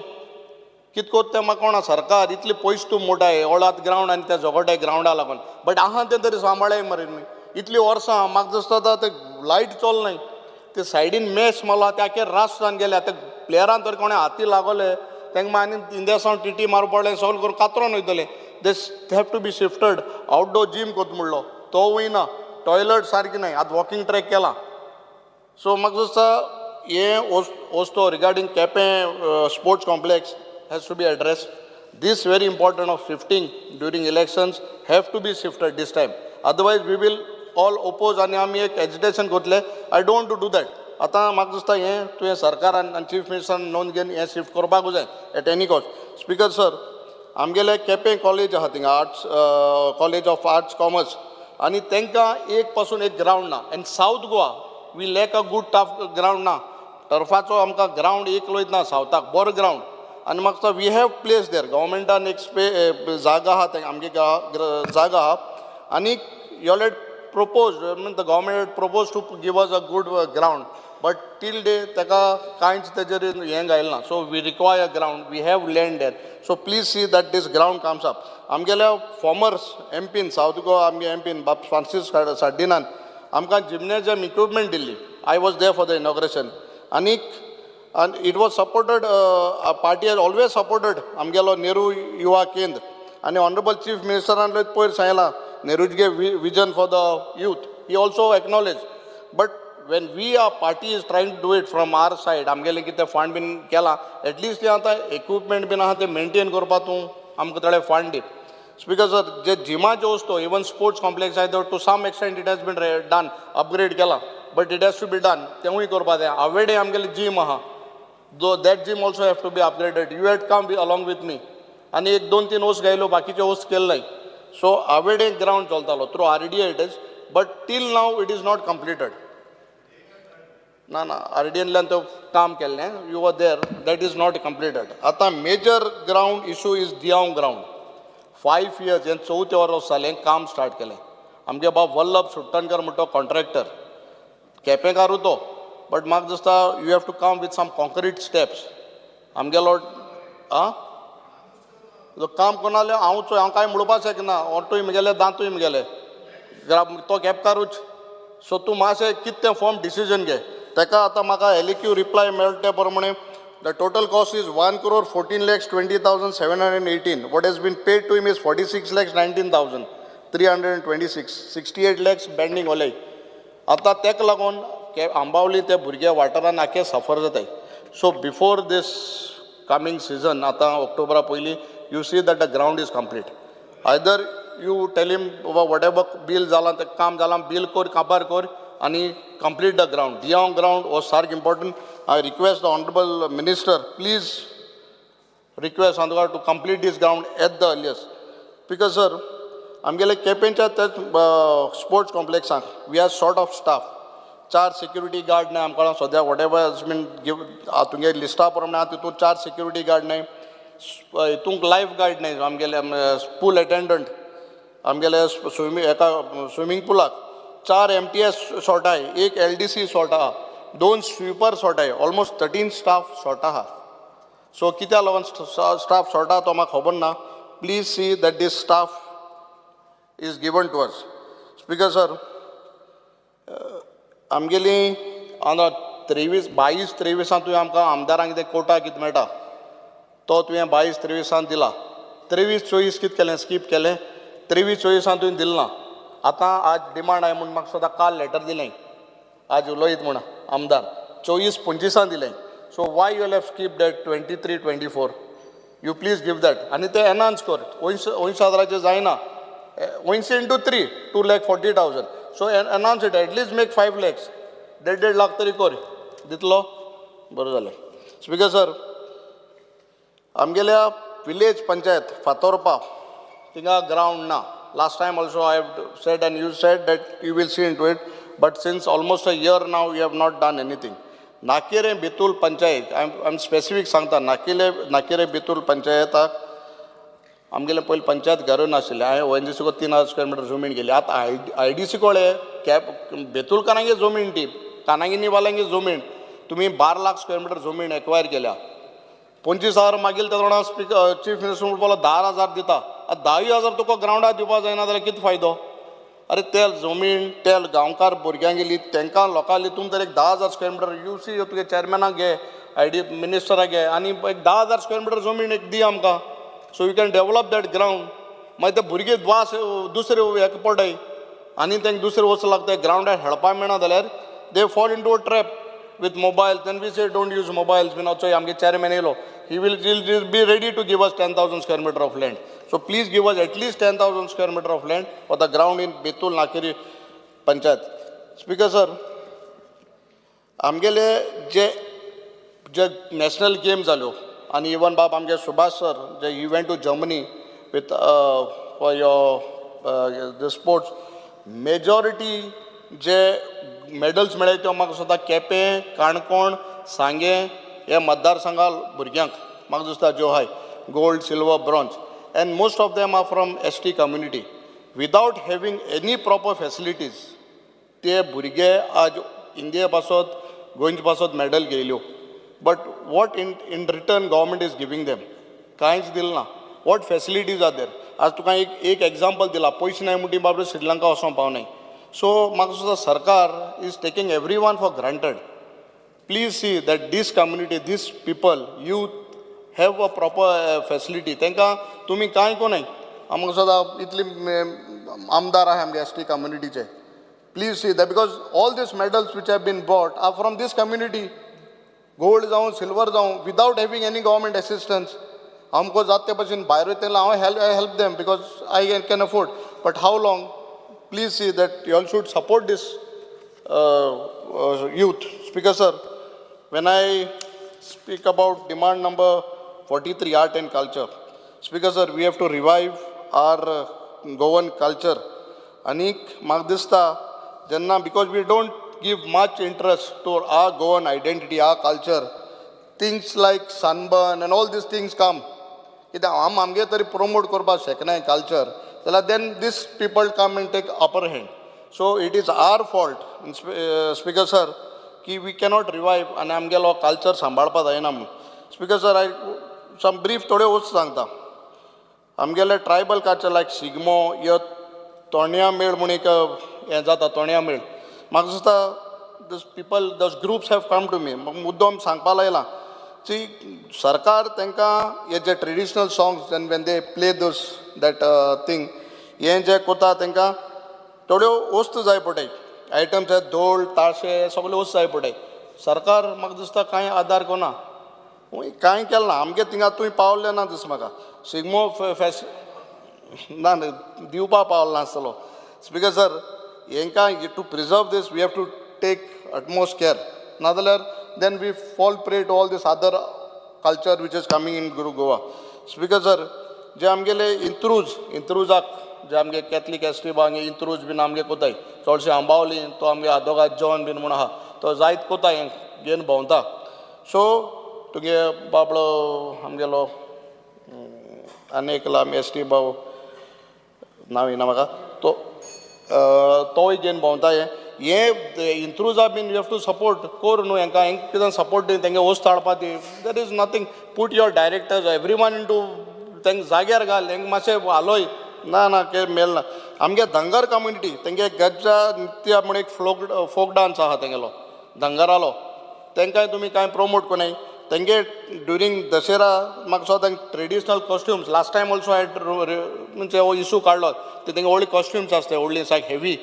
कित कोत्ता तें म्हाका कोणा सरकार इतले पयस तूं मोटाय ओळात ग्रावंड आनी त्या झगोटाय ग्रावंडा लागून बट आहा तें तरी सांबाळाय मरे न्ही. इतलीं वर्सां म्हाका दिसता आतां तें लायट चलनाय, ते सायडीन मॅच मारलो ते आखे रास जावन गेले. आतां प्लेयरान तर कोणें हाती लागोले तांकां आनी इंदेसांव टिटी मारपा पडलें, सगळें करून कातरोन वयतले. This have to be shifted. Outdoor gym कोत म्हणलो तो वयना, टॉयलट सारकी नाय, आतां वॉकिंग ट्रॅक केला. सो म्हाका दिसता हें वस्तू regarding Quepem sports complex has to be addressed. This very important of shifting during elections have to be shifted this time. Otherwise we will all oppose आनी आमी एक एजिटेशन करतले. I don't to do that. आतां म्हाका दिसता हें तुवें सरकारान आनी चीफ मिनिस्टरान नोंद घेवन हें शिफ्ट करपाकूच जाय at any cost. Speaker sir, आमगेले केपें कॉलेज आहा थिंगा, arts college of arts commerce, आनी तांकां एक पासून एक ग्रावंड ना. And South Goa we lack a good turf ground ना, टर्फाचो आमकां ग्रावंड एक लोयत ना सावथाक बरो ग्रावंड. आनी म्हाका we have place there, गव्हर्मेंटान एक स्पे जागा आहा, ते आमगे जागा आहा आनी you all had propose, mean the government had propose to give us a good ground, but till day ताका कांयच तेजेर हें घायलें ना. So we require ground, we have land there, so please see that this ground comes up. आमगेल्या फॉर्मर्स एमपीन सावथ गोवा आमगे एमपीन बाब फ्रांसीस सार्डिनान आमकां gymnasium equipment Delhi. I was there for the inauguration आनीक and it was supported, party has always supported आमगेलो नेहरू युवा केंद्र आनी ऑनरेबल चीफ मिनिस्टरान पयर सांगलां नेहरूगे vision for the youth he also acknowledge. But when we are party is trying to do it from our side, आमगेलें कितें फंड बीन केलां एटलिस्ट तें आतां इक्विपमेंट बीन आहा तें मेनटेन करपा तूं आमकां थोडे फंड दी. स्पीकर सर, जे जिमाच्यो वस्तू इवन स्पोर्ट्स कॉम्प्लेक्स आहा to some extent it has been done, upgrade केलां, but it has to be done, तेंवूय करपा जाय. आवेडे आमगेलें जीम आहा, though that gym also have to be upgraded. You had come along with me आनी एक दोन तीन वस्त गायलो, बाकीचे वस्त केले नाय. सो आवेडे ग्रावंड चलतालो through RDA it is, but till now it is not completed. ना ना, आरडीएनल्यान तो काम केल्लें, you were there, that is not completed. आतां major ground issue is Diao ground. 5 years हें चवथें वर्स जालें काम स्टार्ट केलें. आमगे बाब वल्लभ सुट्टणकर म्हणटा कॉन्ट्रॅक्टर केपेंकारू तो, बट म्हाका दिसता you have to come with some concrete steps. आमगेलो आं काम कोण जाल्यार हांव चोय, हांव कांय म्हणपाक शकना, ओंटूय म्हगेले दांतूय म्हगेले, तो केपकारूच. सो तूं मातशें कितें तें फॉर्म डिसिजन घे. ताका आतां म्हाका एलएक्यू रिप्लाय मेळटा ते प्रमाणे the total cost is 1,14,20,718. What has been paid to him is 46,19,326, 68 lakhs pending ओले. आतां ताका लागून आंबावली ते भुरगे वाठारान आखे सफर जाताय. So before this coming season आतां ऑक्टोबरा पयलीं you see that the ground is complete. Either you tell him बाबा what ever बील जालां तें काम जालां, बील कर, काबार कर आनी complete the ground. Diao ground हो सारक important. I request the honourable minister please request Andokar to complete this ground at the earliest. Because sir, आमगेले केपेंच्या त्याच sports कॉम्प्लेक्साक we are short of staff. 4 security guard नाय आमकां सद्या, whatever has been give तुमगे लिस्टा प्रमाणे आहा तितून 4 सिक्युरिटी गार्ड नाय, हितूंक लायफ गार्ड नाय, आमगेले पूल एटेंडंट आमगेले स्विमींग एका स्विमींग पुलाक 4 MTS short आहाय, 1 LDC short आहा, 2 स्वीपर शॉर्ट आहाय, ऑलमोस्ट 13 स्टाफ शॉर्ट आहा. सो कित्याक लागून स्टाफ शॉर्ट आहा तो म्हाका खबर ना. Please see that this staff is given to us. Speaker sir, आमगेली आतां 23 22-23 तुवें आमकां आमदारांक कितें कोटा कितें मेळटा तो तुवें 22-23 दिला. 23-24 कितें केलें, स्कीप केलें. 23-24 तुवें दिलें ना. आतां आज डिमांड आहे म्हूण म्हाका सदां काल लेटर दिलें, आज उलयत म्हूण आमदार 24-25 दिलें. So why you have skip that 23-24? You please give that. आनी तें एनहान्स कर, 80 हजाराचें जायना, 80 into 3 2,40,000. So enhance it, at least make 5 lakhs, 1.5 lakh तरी कर दितलो, बरें जालें. स्पीकर सर, आमगेल्या विलेज पंचायत फातोरपा थिंगा ग्रावंड ना. Last time also I have said and you said that you will see into it, but since almost a year now you have not done anything. नाकेरे Betul panchayat, I am specific सांगता. नाकेले नाकेरे बेतूल पंचायताक आमगेलें पयलीं पंचायत घरूय नाशिल्लें. हांवें ओएनजीसीको 3000 स्क्वेअर मिटर जमीन गेली. आतां आयडीसी कोळे कॅप बेतुलकारांगे जमीन, ती कानागिनी वाल्यांगे जमीन तुमी 12 लाख स्क्वेअर मिटर जमीन एक्वायर केल्या. 25,000 मागील तेन्ना स्पिकर चीफ मिनिस्टर म्हणपाक लागलो, 10,000 दिता. आतां 10,000 तुका ग्रावंडार दिवपा जायना जाल्यार कितें फायदो? अरे, ते जमीन ते गांवकार भुरग्यांक गेली, तांकां लोकांली तुमी तर एक 10,000 स्क्वेअर मिटर you see तुगे चॅरमॅनाक घे, आयडी मिनिस्टराक घे आनी एक 10,000 स्क्वेअर मिटर जमीन एक दी आमकां, so you can develop that ground. मागीर ते भुरगे वास दुसरे हेका पडय आनी तांकां दुसरे वचूं लागता. ग्रावंडार खेळपाक मेळना जाल्यार they fall into a trap with mobile. Then we say don't use mobiles बीन. चोय, आमगे चॅरमॅन येयलो, he will be ready to give us 10,000 square meter of land. So please give us at least 10,000 square meter of land for the ground in Betul Nakeri panchayat. Speaker sir, आमगेले जे जे नॅशनल गेम जाल्यो आनी इवन बाब आमगे Subhash sir J he went to Germany with for your the sports, majority J medals मेळ्ळे त्यो म्हाका दिसता केपें, काणकोण, सांगें हे मतदारसंघा भुरग्यांक म्हाका दिसता ज्यो आहाय gold, silver, bronze, and most of them are from ST community. Without having any proper facilities ते भुरगे आज इंडिये पासत, गोंयचे पासत medal घेयल्यो, but what in return government is giving them? कांयच दिलें ना. What facilities are there? आज तुका एक एक एग्जाम्पल दिला. पयशे नाय म्हणटी बाबडो श्रीलंका वचोंक पावनाय. सो म्हाका दिसता सरकार is taking everyone for granted. Please see that this community, this people, youth have a proper facility. तांकां तुमी कांय कोनाय. आमकां सदां इतली आमदार आहाय आमगे एस टी कम्युनिटीचे. Please see that, because all these medals which have been brought are from this community, gold जावं, सिल्वर जावं, without having any government assistance. आमकां जाता ते भशेन भायर वयता हांव help them because I can afford, but how long? Please see that you all should support this youth. Speaker sir, when I speak about demand number 43, art and culture, Speaker sir, we have to revive our Goan culture. आनीक म्हाका दिसता जेन्ना because we don't give much interest to our Goan identity, our culture, things like sunburn and all these things come. कित्याक आम आमगे तरी promote करपाक शकनाय कल्चर जाल्यार then these people come and take upper hand. So it is our fault, Speaker sir, की we cannot revive आनी आमगेलो कल्चर सांबाळपा जायना म्हूण. Speaker sir, I some brief थोड्यो वस्तू सांगता. आमगेले ट्रायबल कल्चर लायक शिगमो या तोणया मेळ म्हूण एक हें जाता, तोणया मेळ. म्हाका दिसता these people, those groups have come to me. मुद्दम सांगपा लायला सी सरकार तांकां हे जे traditional songs and when they play those that thing, हें जें कोता तांकां थोड्यो वस्तू जाय पडटाय, आयटम्स, धोल ताशे सगळे वस्तू जाय पडटाय. सरकार म्हाका दिसता कांय आदार कोना, कांय केलें ना. आमगे थिंगा तुवें पावलें ना दीस म्हाका शिगमो फेस्ट ना ना, दिवपा पावलो नासतलो. स्पिकर सर, हेंकां to preserve this we have to take utmost care, नाजाल्यार then we fall prey to all this other culture which is coming in Guru Goa. Speaker sir, जे आमगेले इंत्रूज, इंत्रुजाक जे आमगे कॅथलीक एस टी आमगे इंत्रूज बीन आमगे कोताय चडशे आंबावली, तो आमगे आदोगाद जॉन बीन म्हूण आहा, तो जायत कोताय, हें घेवन भोंवता. सो तुगे बाबडो आमगेलो आनी एकलो आमी एस टी भाव, नांव येना म्हाका, तो तोय घेवन भोंवता. हें हें इंत्रुजा बीन you have to support कोर न्हू हेंकां. हेंकां कितें सपोर्ट दी, तेंगे वस्त हाडपा दी. There is nothing. Put your directors, everyone into तेंकां जाग्यार घाल, हेंकां मातशें हालोय. ना ना, के मेल ना. आमगे धंगर कम्युनिटी, तेंगे गज्जा नृत्य म्हूण एक फोक डांस आहा तेंगेलो धंगरालो, तेंकांय तुमी कांय प्रमोट कोनाय. तेंगे ड्युरींग दशेरा म्हाका दिसता तेंगे traditional costumes, last time also I म्हणजे हो इशू काडलो, ते तेंगे व्हडली कॉस्ट्युम्स आसता, व्हडली सारकी हेवी,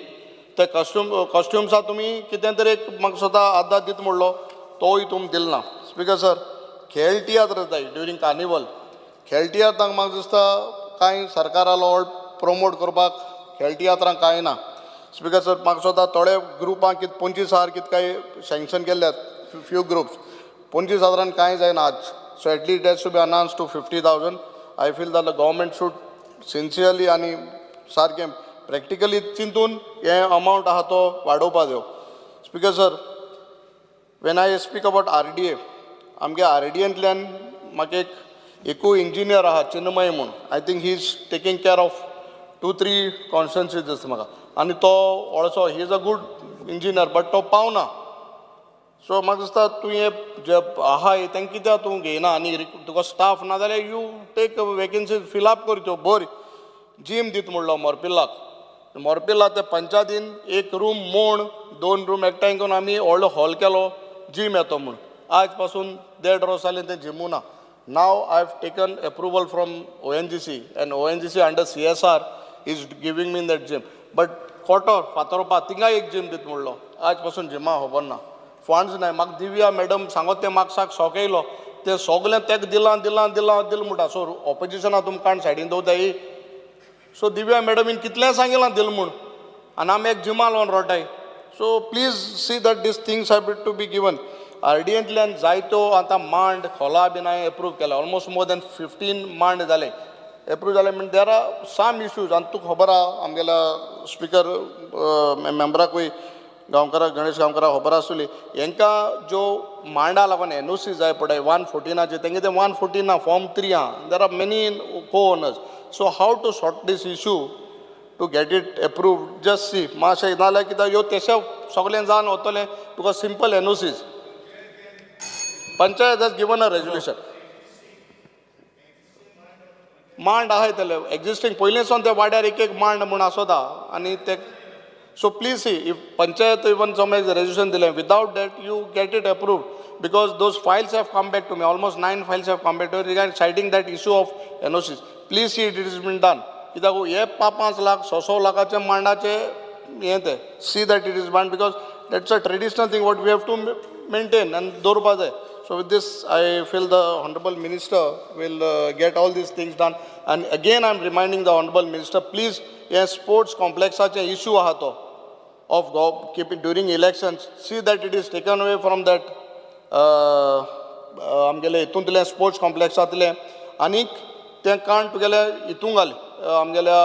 ते कॉस्ट्युम्सा तुमी कितें तरी एक म्हाका दिसता आदार दिता म्हणलो, तोय तुमी दिल ना. स्पिकर सर, खेळ तियात्र जाताय ड्युरींग कार्निवल. खेळ तियात्रांक म्हाका दिसता कांय सरकारालो प्रमोट करपाक खेळ तियात्रांक कांय ना. स्पिकर सर, म्हाका दिसता थोडे ग्रुपांक कितें 25,000 कितें कांय सँक्शन केल्यात फ्यू ग्रुप्स. 25 हजारान कांय जायना आज. So at least that should be announce to 50,000. I feel that the government should sincerely आनी सारकें प्रॅक्टिकली चिंतून हें अमावंट आहा तो वाडोवपा जायो. Speaker sir, When I speak about RDA, आमगे आरडीएंतल्यान म्हाका एक एकूय इंजिनियर आहा चिन्मय म्हूण. I think he is taking care of two three constituencies दिसता म्हाका. आनी तो also he is a good engineer, but तो पावना. सो म्हाका दिसता तूं हे जे आहा तांकां कित्याक तूं घेयना आनी तुका स्टाफ ना जाल्यार you take vacancy fill up कर त्यो बरी. जीम दित म्हणलो मोरपिल्लाक. मोरपिल्ला ते पंचायतीन एक रूम मोण दोन रूम एकठांय करून आमी व्हडलो हॉल केलो जीम येतो म्हूण. आज पासून देड वर्स जालें तें जिमू ना. Now I have taken approval from ONGC and ONGC under CSR is giving me that gym. But Kotor Fatorpa थिंगाय एक जीम दित म्हणलो. आज पासून जिमा खबर ना, फंड्स नाय. म्हाका दिव्या मॅडम सांगत तें म्हाका साक शॉक येयलो. तें सगलें तेका दिलां दिलां दिलां दिलां म्हणटा. सो ऑपोजिशना तुमकां सायडीन दवरताय. सो दिव्या मॅडमीन कितलें सांगिलां दिल म्हूण आनी आमी एक जिमा लावन रोटाय. So please see that these things have to be given. आरडीएंतल्यान जायत्यो आतां मांड खोला बीन हांवें एप्रूव केला. ऑलमोस्ट मोर दॅन 15 मांड जाले एप्रूव जाले. म्हण there are some issues. आनी तुका खबर आहा आमगेल्या स्पिकर मेंबराकूय गांवकाराक गणेश गांवकाराक खबर आसतली. हेंकां ज्यो मांडा लागून एनओसी जाय पडय 114आचे, तेंगे तें 114 ना, फॉर्म 3 आहा. There are many co owners. So how to sort this issue to get it approve, just see मातशें. नाजाल्यार कित्याक ह्यो तेशे सगळें जावन वतलें तुका simple NOCs. Panchayat has given a resolution. मांड आहाय तेले एक्झिस्टींग पयलीं सावन ते वाड्यार एक एक मांड म्हूण आसता आनी ते. So please see if panchayat even some resolution दिलें, without that you get it approved, because those files have come back to me. Almost nine files have come back to regard citing that issue of NOCs. Please see it is been done. कित्याक हे पांच पांच लाख स स लाखाचे मांडाचे हें तें. See that it is done, because that's a traditional thing what we have to maintain आनी दवरपा जाय. So with this, I feel the Honorable Minister will get all these things done. And again, I'm reminding the Honorable Minister, please, हे sports complexाचे issue आहा तो of keeping during elections, see that it is taken away from that आमगेले हितूंतलें स्पोर्ट्स कॉम्प्लेक्सांतलें आनीक तें काण तुगेलें हितूंक घाल आमगेल्या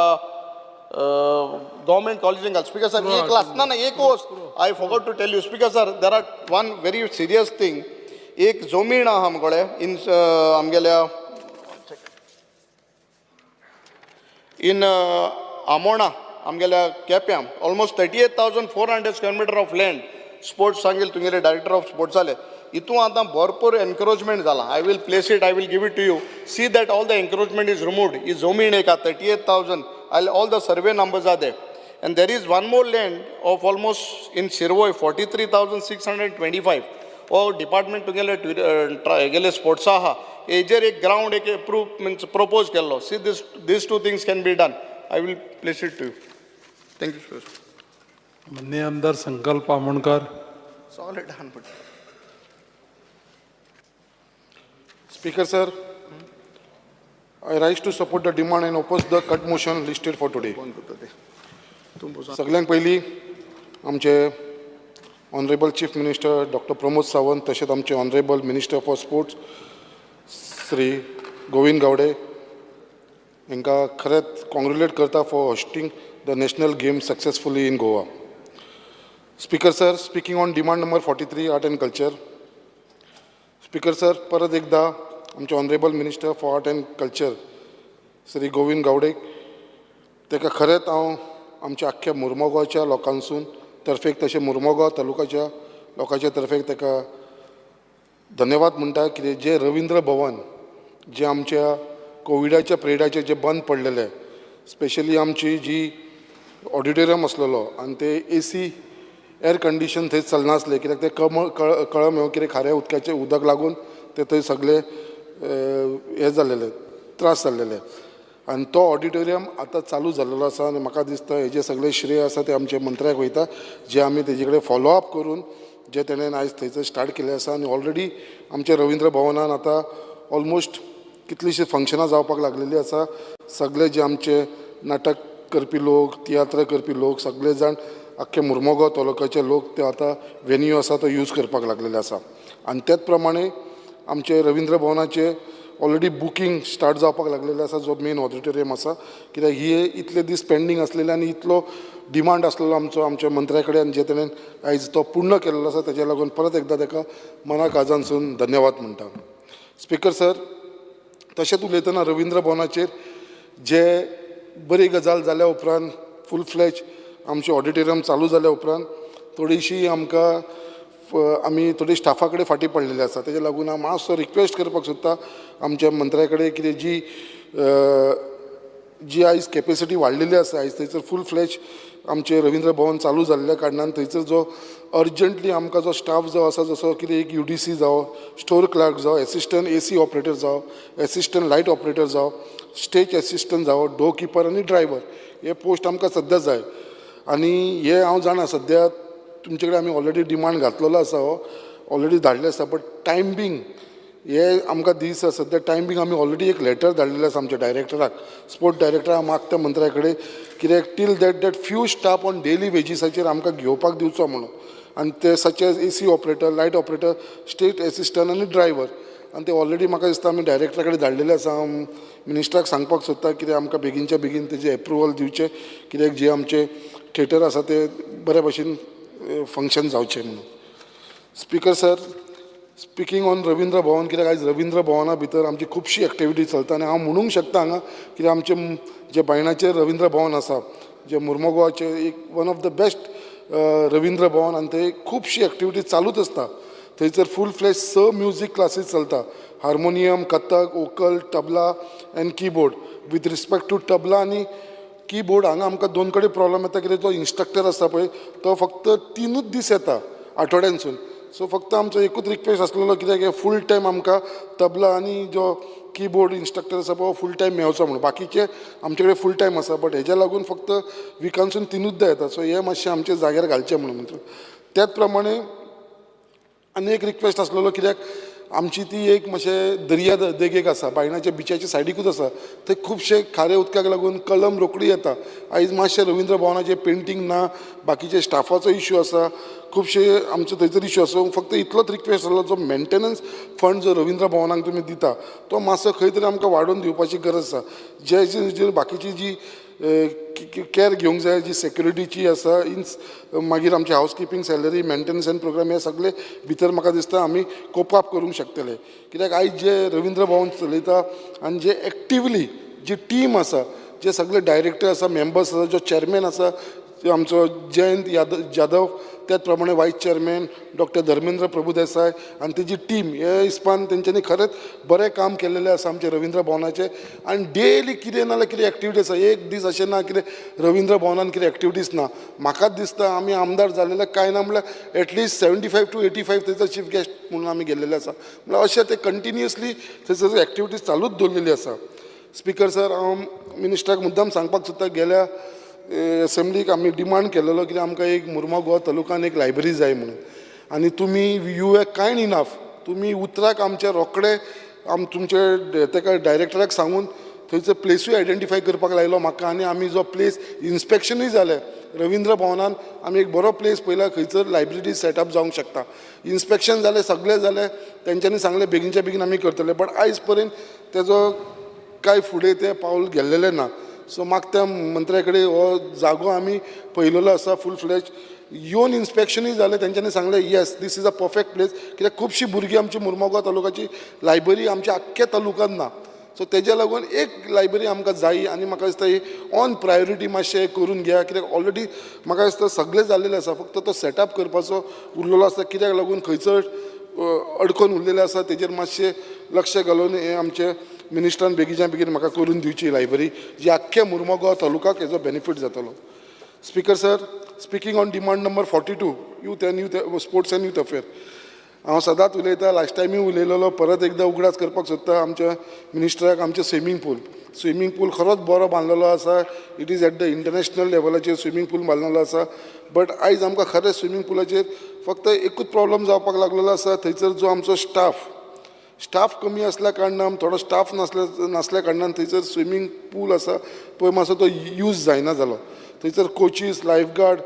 गव्हर्मेंट कॉलेजीन घाल. स्पीकर सर, एक लास्ट ना ना एक वस्त I forgot to tell you, Speaker sir. There are one very serious thing. एक जमीन आहा आमकडे इन आमगेल्या इन आमोणा आमगेल्या केप्यां, almost 38,400 square meter of land. Sports सांगेल तुगेले डायरेक्टर ऑफ स्पोर्ट्स जाले. हितून आतां भरपूर एनक्रोचमेंट जाला. I will place it, I will give it to you. See that all the encroachment is removed. ही जमीन एक आहा 38,000, I all the survey numbers are there. And there is one more land of almost in Shirvoi, 43,625. हो डिपार्टमेंट तुगेले हेगेले स्पोर्ट्सा आहा, हेजेर एक ग्रावंड एक एप्रूव मिन्स प्रपोज केल्लो. See this two things can be done. I will place it to you. Thank you, sir. माननीय आमदार संकल्प आमोणकर. सगळें done. Speaker sir, I rise to support the demand and oppose the cut motion listed for today. सगळ्यांत पयलीं आमचे honourable chief minister doctor Pramod Sawant, तशेंच आमचे honourable minister for sports Shri Govind Gawde हांकां खरेंच कॉंग्रेट्युलेट करता for hosting the national game successfully in Goa. Speaker sir, speaking on demand number 43, art and culture. Speaker sir, परत एकदा आमचे honourable minister for art and culture Shri Govind Gawde ताका खरेंच हांव आमच्या आख्ख्या मुर्मगांवच्या लोकांसून तर्फेक तशें मुर्मगांव तालुकाच्या लोकांच्या तर्फेक ताका धन्यवाद म्हणटा. कितें जें रविंद्र भवन जें आमच्या कोविडाच्या पिरियडाचेर जें बंद पडलेलें, स्पेशली आमची जी ऑडिटोरियम आसलेलो आनी ते एसी एर कंडिशन थंय चलनासलें, कित्याक तें कमळ कळम कितें खाऱ्या उदकाचें उदक लागून ते थंय सगळे हें जाल्लेले, त्रास जाल्लेले. आनी तो ऑडिटोरियम आतां चालू जाल्लेलो आसा आनी म्हाका दिसता हेजें सगळें श्रेय आसा तें आमच्या मंत्र्याक वयता, जे आमी तेजे कडेन फॉलो अप करून जे तेणेन आयज थंयसर स्टार्ट केल्लें आसा. आनी ऑलरेडी आमच्या रविंद्र भवनान आतां ऑलमोस्ट कितलींशीं फंक्शनां जावपाक लागलेलीं आसा. सगळे जे आमचे नाटक करपी लोक, तियात्र करपी लोक, सगळे जाण आख्खे मुर्मगांव तालुक्याचे लोक ते आतां वेन्यू आसा तो यूज करपाक लागलेले आसा. आनी तेच प्रमाणे आमचे रविंद्र भवनाचे ऑलरेडी बुकींग स्टार्ट जावपाक लागलेलें आसा, जो मेन ऑडिटोरियम आसा, कित्याक ही इतले दीस पेंडींग आसलेले आनी इतलो डिमांड आसलेलो आमचो आमच्या मंत्र्या कडेन, जे तेणेन आयज तो पूर्ण केल्लो आसा. तेज्या लागून परत एकदां ताका मना काळजानसून धन्यवाद म्हणटा. स्पिकर सर, तशेंच उलयतना रविंद्र भवनाचेर जे बरी गजाल जाल्या उपरांत, फूल फ्लॅज आमचें ऑडिटोरियम चालू जाल्या उपरांत थोडीशी आमकां आमी थोडी स्टाफा कडेन फाटीं पडलेले आसा. तेजे लागून हांव मातसो रिक्वेस्ट करपाक सोदता आमच्या मंत्र्या कडेन, कितें जी जी आयज कॅपेसिटी वाडलेली आसा, आयज थंयसर फूल फ्लॅज आमचें रविंद्र भवन चालू जाल्ल्या कारणान थंयसर जो अर्जंटली आमकां जो स्टाफ जो आसा, जसो कितें एक यूडीसी जावं, स्टोर क्लर्क जावं, एसिस्टंट एसी ऑपरेटर जावं, एसिस्टंट लायट ऑपरेटर जावं, स्टेज एसिस्टंट जावं, डोर किपर आनी ड्रायवर, हे पोस्ट आमकां सद्या जाय. आनी हे हांव जाणा, सद्या तुमचे कडेन आमी ऑलरेडी डिमांड घातलेलो आसा, हो ऑलरेडी धाडले आसा, बट टायम बींग हे आमकां दीस सद्या टायम बींग आमी ऑलरेडी एक लेटर धाडलेलें आसा आमच्या डायरेक्टराक, स्पोर्ट डायरेक्टराक. मागता मंत्र्या कडेन कित्याक till that few staff on daily वेजीसाचेर आमकां घेवपाक दिवचो म्हणून, आनी ते such as AC operator, light operator, stage assistant आनी ड्रायवर. आनी ते ऑलरेडी म्हाका दिसता आमी डायरेक्टरा कडेन धाडलेले आसा. हांव मिनिस्टराक सांगपाक सोदता, कित्याक आमकां बेगीनच्या बेगीन तेजें एप्रुवल दिवचें, कित्याक जे आमचे थिएटर आसा ते बरे भशेन फंक्शन जावचें म्हणून. Speaker sir, speaking on Ravindra Bhavan, कित्याक आयज रविंद्र भवना भितर आमची खुबशी एक्टिविटी चलता आनी हांव म्हणूंक शकता हांगा, कित्याक आमचें जें बायणाचें रविंद्र भवन आसा, जें मुर्मुगांवाचें एक one of the best Ravindra Bhavan, आनी थंय खुबशी एक्टिविटी चालूच आसता. थंयसर फूल फ्लॅज स म्युजीक क्लासीस चलता, harmonium, Kathak, vocal, tabla and keyboard. With respect to tabla आनी किबोर्ड, हांगा आमकां दोन कडेन प्रॉब्लम येता, कित्याक जो इन्स्ट्रक्टर आसता पळय, तो फक्त 3ूच दीस येता आठवड्यानसून. सो फक्त आमचो एकूच रिक्वेस्ट आसलेलो, कित्याक फूल टायम आमकां तबला आनी जो किबोर्ड इन्स्ट्रक्टर आसा पळय, फूल टायम मेवचो म्हणून. बाकीचे आमचे कडेन फूल टायम आसा, बट हेज्या लागून फक्त विकानसून 3ूचदा येता. सो हे मातशें आमचे जाग्यार घालचें म्हणून. त्याच प्रमाणे आनी एक रिक्वेस्ट आसलेलो, कित्याक आमची ती एक मातशें दर्या देगेक आसा, बायणाच्या बिचाच्या सायडीकूच आसा, थंय खुबशे खारे उदकाक लागून कलम रोखडी येता. आयज मातशें रविंद्र भवनाचें पेंटींग ना, बाकीचे स्टाफाचो इश्यू आसा, खुबशे आमचे थंयसर इश्यू आसा. फक्त इतलोच रिक्वेस्ट आसलो, जो मेंटेनन्स फंड जो रविंद्र भवनाक तुमी दिता, तो मातसो खंय तरी आमकां वाडोवन दिवपाची गरज आसा. जे जे जे बाकीची जी कॅर घेवंक जाय, जी सेक्युरिटीची आसा, इन्स मागीर आमची house keeping salary, maintenance and program, हे सगळे भितर म्हाका दिसता आमी कोप अप करूंक शकतले. कित्याक आयज जे रविंद्र भवन चलयता आनी जे एक्टिवली जी टीम आसा, जे सगळे डायरेक्टर आसा, मेंबर्स आसा, जो चॅरमॅन आसा आमचो जयंत जाधव, त्याच प्रमाणे vice chairman doctor Dharmendra Prabhudesai आनी तेजी टीम, हे हिसपान तेंच्यांनी खरेंच बरें काम केलेलें आसा आमचें रविंद्र भवनाचें. आनी डेली कितें ना जाल्यार कितें एक्टिविटी आसा, एक दीस अशें ना कितें रविंद्र भवनान कितें एक्टिविटीज ना. म्हाकाच दिसता आमी आमदार जालेले कांय ना म्हणल्यार at least 75 to 85 थंयसर चीफ गेस्ट म्हणून आमी गेल्लेले आसा. म्हणल्यार अशें ते कंटिन्युअसली थंयसर एक्टिविटीज चालूच दवरलेली आसा. स्पिकर सर, हांव मिनिस्टराक मुद्दाम सांगपाक सोदता, गेल्या एसेंब्लीक आमी डिमांड केलेलो कित्याक आमकां एक मुर्मागोवा तालुकान एक लायब्ररी जाय म्हणून. आनी तुमी, you are kind enough, तुमी उतराक आमच्या रोखडे तुमचे तेका डायरेक्टराक सांगून थंयचो प्लेसूय आयडेंटिफाय करपाक लायलो म्हाका. आनी आमी जो प्लेस इन्स्पेक्शनूय जालें रविंद्र भवनान, आमी एक बरो प्लेस पळयला खंयसर लायब्ररी सेटअप जावंक शकता. इन्स्पेक्शन जालें, सगळें जालें, तेंच्यांनी सांगलें बेगीनच्या बेगीन आमी करतले, बट आयज पर्यंत तेजो कांय फुडें तें पावल गेल्लेलें ना. सो मागता मंत्र्या कडेन, हो जागो आमी पळयलेलो आसा, फूल फ्लॅज येवन इन्स्पेक्शनूय जालें, तेंच्यांनी सांगलें, "Yes, this is a perfect place." कित्याक खुबशीं भुरगीं आमची मुर्मागांव तालुकाची, लायब्ररी आमच्या आख्ख्या तालुक्यान ना. सो तेज्या लागून एक लायब्ररी आमकां जायी. आनी म्हाका दिसता ही ऑन प्रायोरिटी मातशें करून घेया, कित्याक ऑलरेडी म्हाका दिसता सगळें जाल्लेलें आसा, फक्त तो सेटअप करपाचो उरलेलो आसा. कित्याक लागून खंयसर अडकोन उरलेलें आसा, तेजेर मातशें लक्ष घालून हें आमचें मिनिस्टरान बेगीच्या बेगीन म्हाका करून दिवची लायब्ररी, जी आख्ख्या मुर्मागांव तालुकाक हेजो बेनिफीट जातलो. Speaker sir, speaking on demand number 42, youth and youth sports and youth affair, हांव सदांच उलयतां, लास्ट टायमूय उलयलेलो, परत एकदां उगडास करपाक सोदता आमच्या मिनिस्टराक, आमचें स्विमींग पूल खरोच बरो बांदलेलो आसा. It is at the international लेवलाचेर स्विमींग पूल बांदलेलो आसा. बट आयज आमकां खरें स्विमींग पुलाचेर फक्त एकूच प्रॉब्लम जावपाक लागलेलो आसा. थंयसर जो आमचो स्टाफ कमी आसल्या कारणान, थोडो स्टाफ नासल्या कारणान थंयसर स्विमींग पूल आसा पळय, मातसो तो यूज जायना जालो. थंयसर coaches, life guard,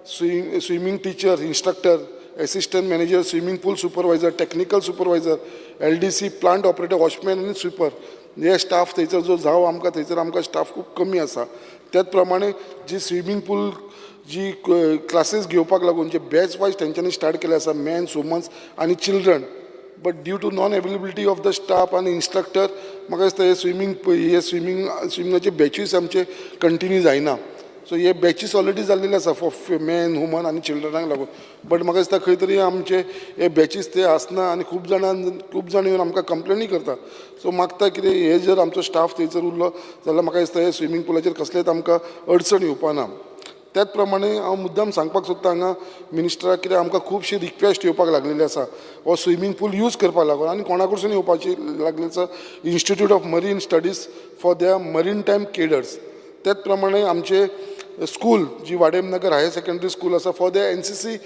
swimming teacher, instructor. assistant manager, swimming pool supervisor, technical supervisor, LDC, plant operator, watchman आनी स्विपर हे स्टाफ थंयसर जो जावो आमकां थंयसर आमकां स्टाफ खूब कमी आसा. त्याच प्रमाणे जी स्विमींग पूल जी क्लासीस घेवपाक लागून जे बॅच वायज तेंच्यांनी स्टार्ट केले आसा, मेन्स, वुमन्स आनी children, but due to non availability of the staff आनी इन्स्ट्रक्टर, म्हाका दिसता हे स्विमिंगाचे बॅचीस आमचे कंटिन्यू जायना. सो हे बॅचीस ऑलरेडी जाल्लेले आसा फॉर मॅन, वुमन आनी चिल्ड्रनाक लागून, बट म्हाका दिसता खंय तरी आमचे हे बॅचीस ते आसना आनी खूब जाण येवन आमकां कंप्लेनी करता. सो मागता कितें, हे जर आमचो स्टाफ थंयसर उरलो जाल्यार म्हाका दिसता हे स्विमींग पुलाचेर कसलेच आमकां अडचण येवपा ना. त्याच प्रमाणे हांव मुद्दाम सांगपाक सोदता हांगा मिनिस्टराक, कित्याक आमकां खुबशी रिक्वेस्ट येवपाक लागलेली आसा हो स्विमींग पूल यूज करपाक लागून आनी कोणा कडसून येवपाची लागलेली आसा, Institute of Marine Studies for their maritime cadres. त्याच प्रमाणे आमचे स्कूल जी वाडेम नगर हायर सेकंडरी स्कूल आसा for the NCC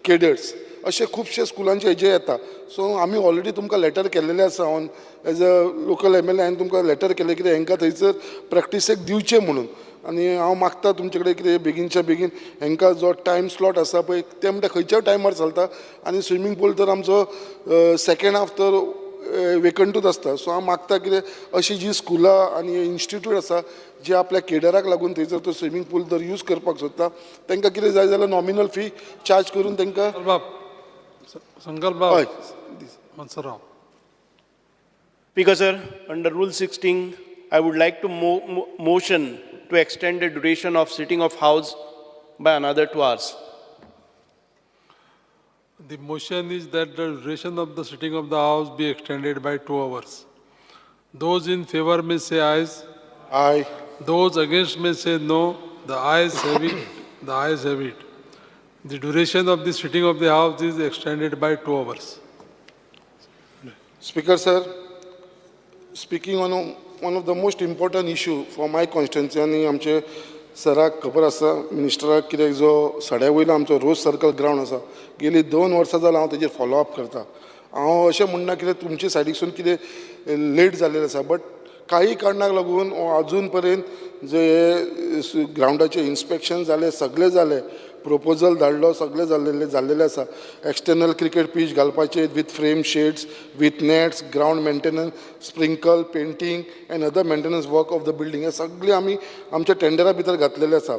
cadres, अशे खुबशे स्कुलांचे हेजे येता. सो आमी ऑलरेडी तुमकां लेटर केल्लेले आसा. On as a local MLA हांवें तुमकां लेटर केलें कित्याक हांकां थंयसर प्रॅक्टिसेक दिवचें म्हणून. आनी हांव मागता तुमचे कडेन कितें, बेगीनच्या बेगीन हांकां जो टायम स्लॉट आसा पळय, ते म्हणटा खंयच्याय टायमार चलता आनी स्विमींग पूल तर आमचो सेकेंड हाफ तर वेकंटूच आसता. सो हांव मागता कितें, अशी जी स्कुलां आनी इन्स्टिट्यूट आसा जे आपल्या केडराक लागून थंयसर तो स्विमींग पूल जर यूज करपाक सोदता, तांकां कितें जाय जाल्यार नॉमिनल फी चार्ज करून तांकां बाब, संकल्प बाब. हय. मातसो राव. Speaker sir, under Rule 16, I would like to motion to extend the duration of sitting of House by another 2 hours. The motion is that the duration of the sitting of the House be extended by 2 hours. Those in favor may say ayes. Aye. Those against may say no. The ayes have it. The ayes have it. The duration of the sitting of the House is extended by 2 hours. Speaker sir, speaking on one of the most important issue for my constituency, आनी आमचे सराक खबर आसा, मिनिस्टराक, कित्याक जो सड्या वयलो आमचो रोज सर्कल ग्रावंड आसा, गेली 2 वर्सां जाल्यार हांव तेजेर फॉलो अप करता. हांव अशें म्हणना कितें तुमचे सायडीकसून कितें लेट जाल्लें आसा, बट काही कारणाक लागून अजून पर्यंत जे हे ग्रावंडाचें इन्स्पेक्शन जालें, सगळें जालें, प्रपोजल धाडलो, सगळें जाल्लेलें आसा. एक्सटर्नल क्रिकेट पीच घालपाचे with frame sheds, with nets, ground maintenance, sprinkle, painting and other maintenance work of the building, हे सगळें आमी आमच्या टेंडरा भितर घातलेले आसा.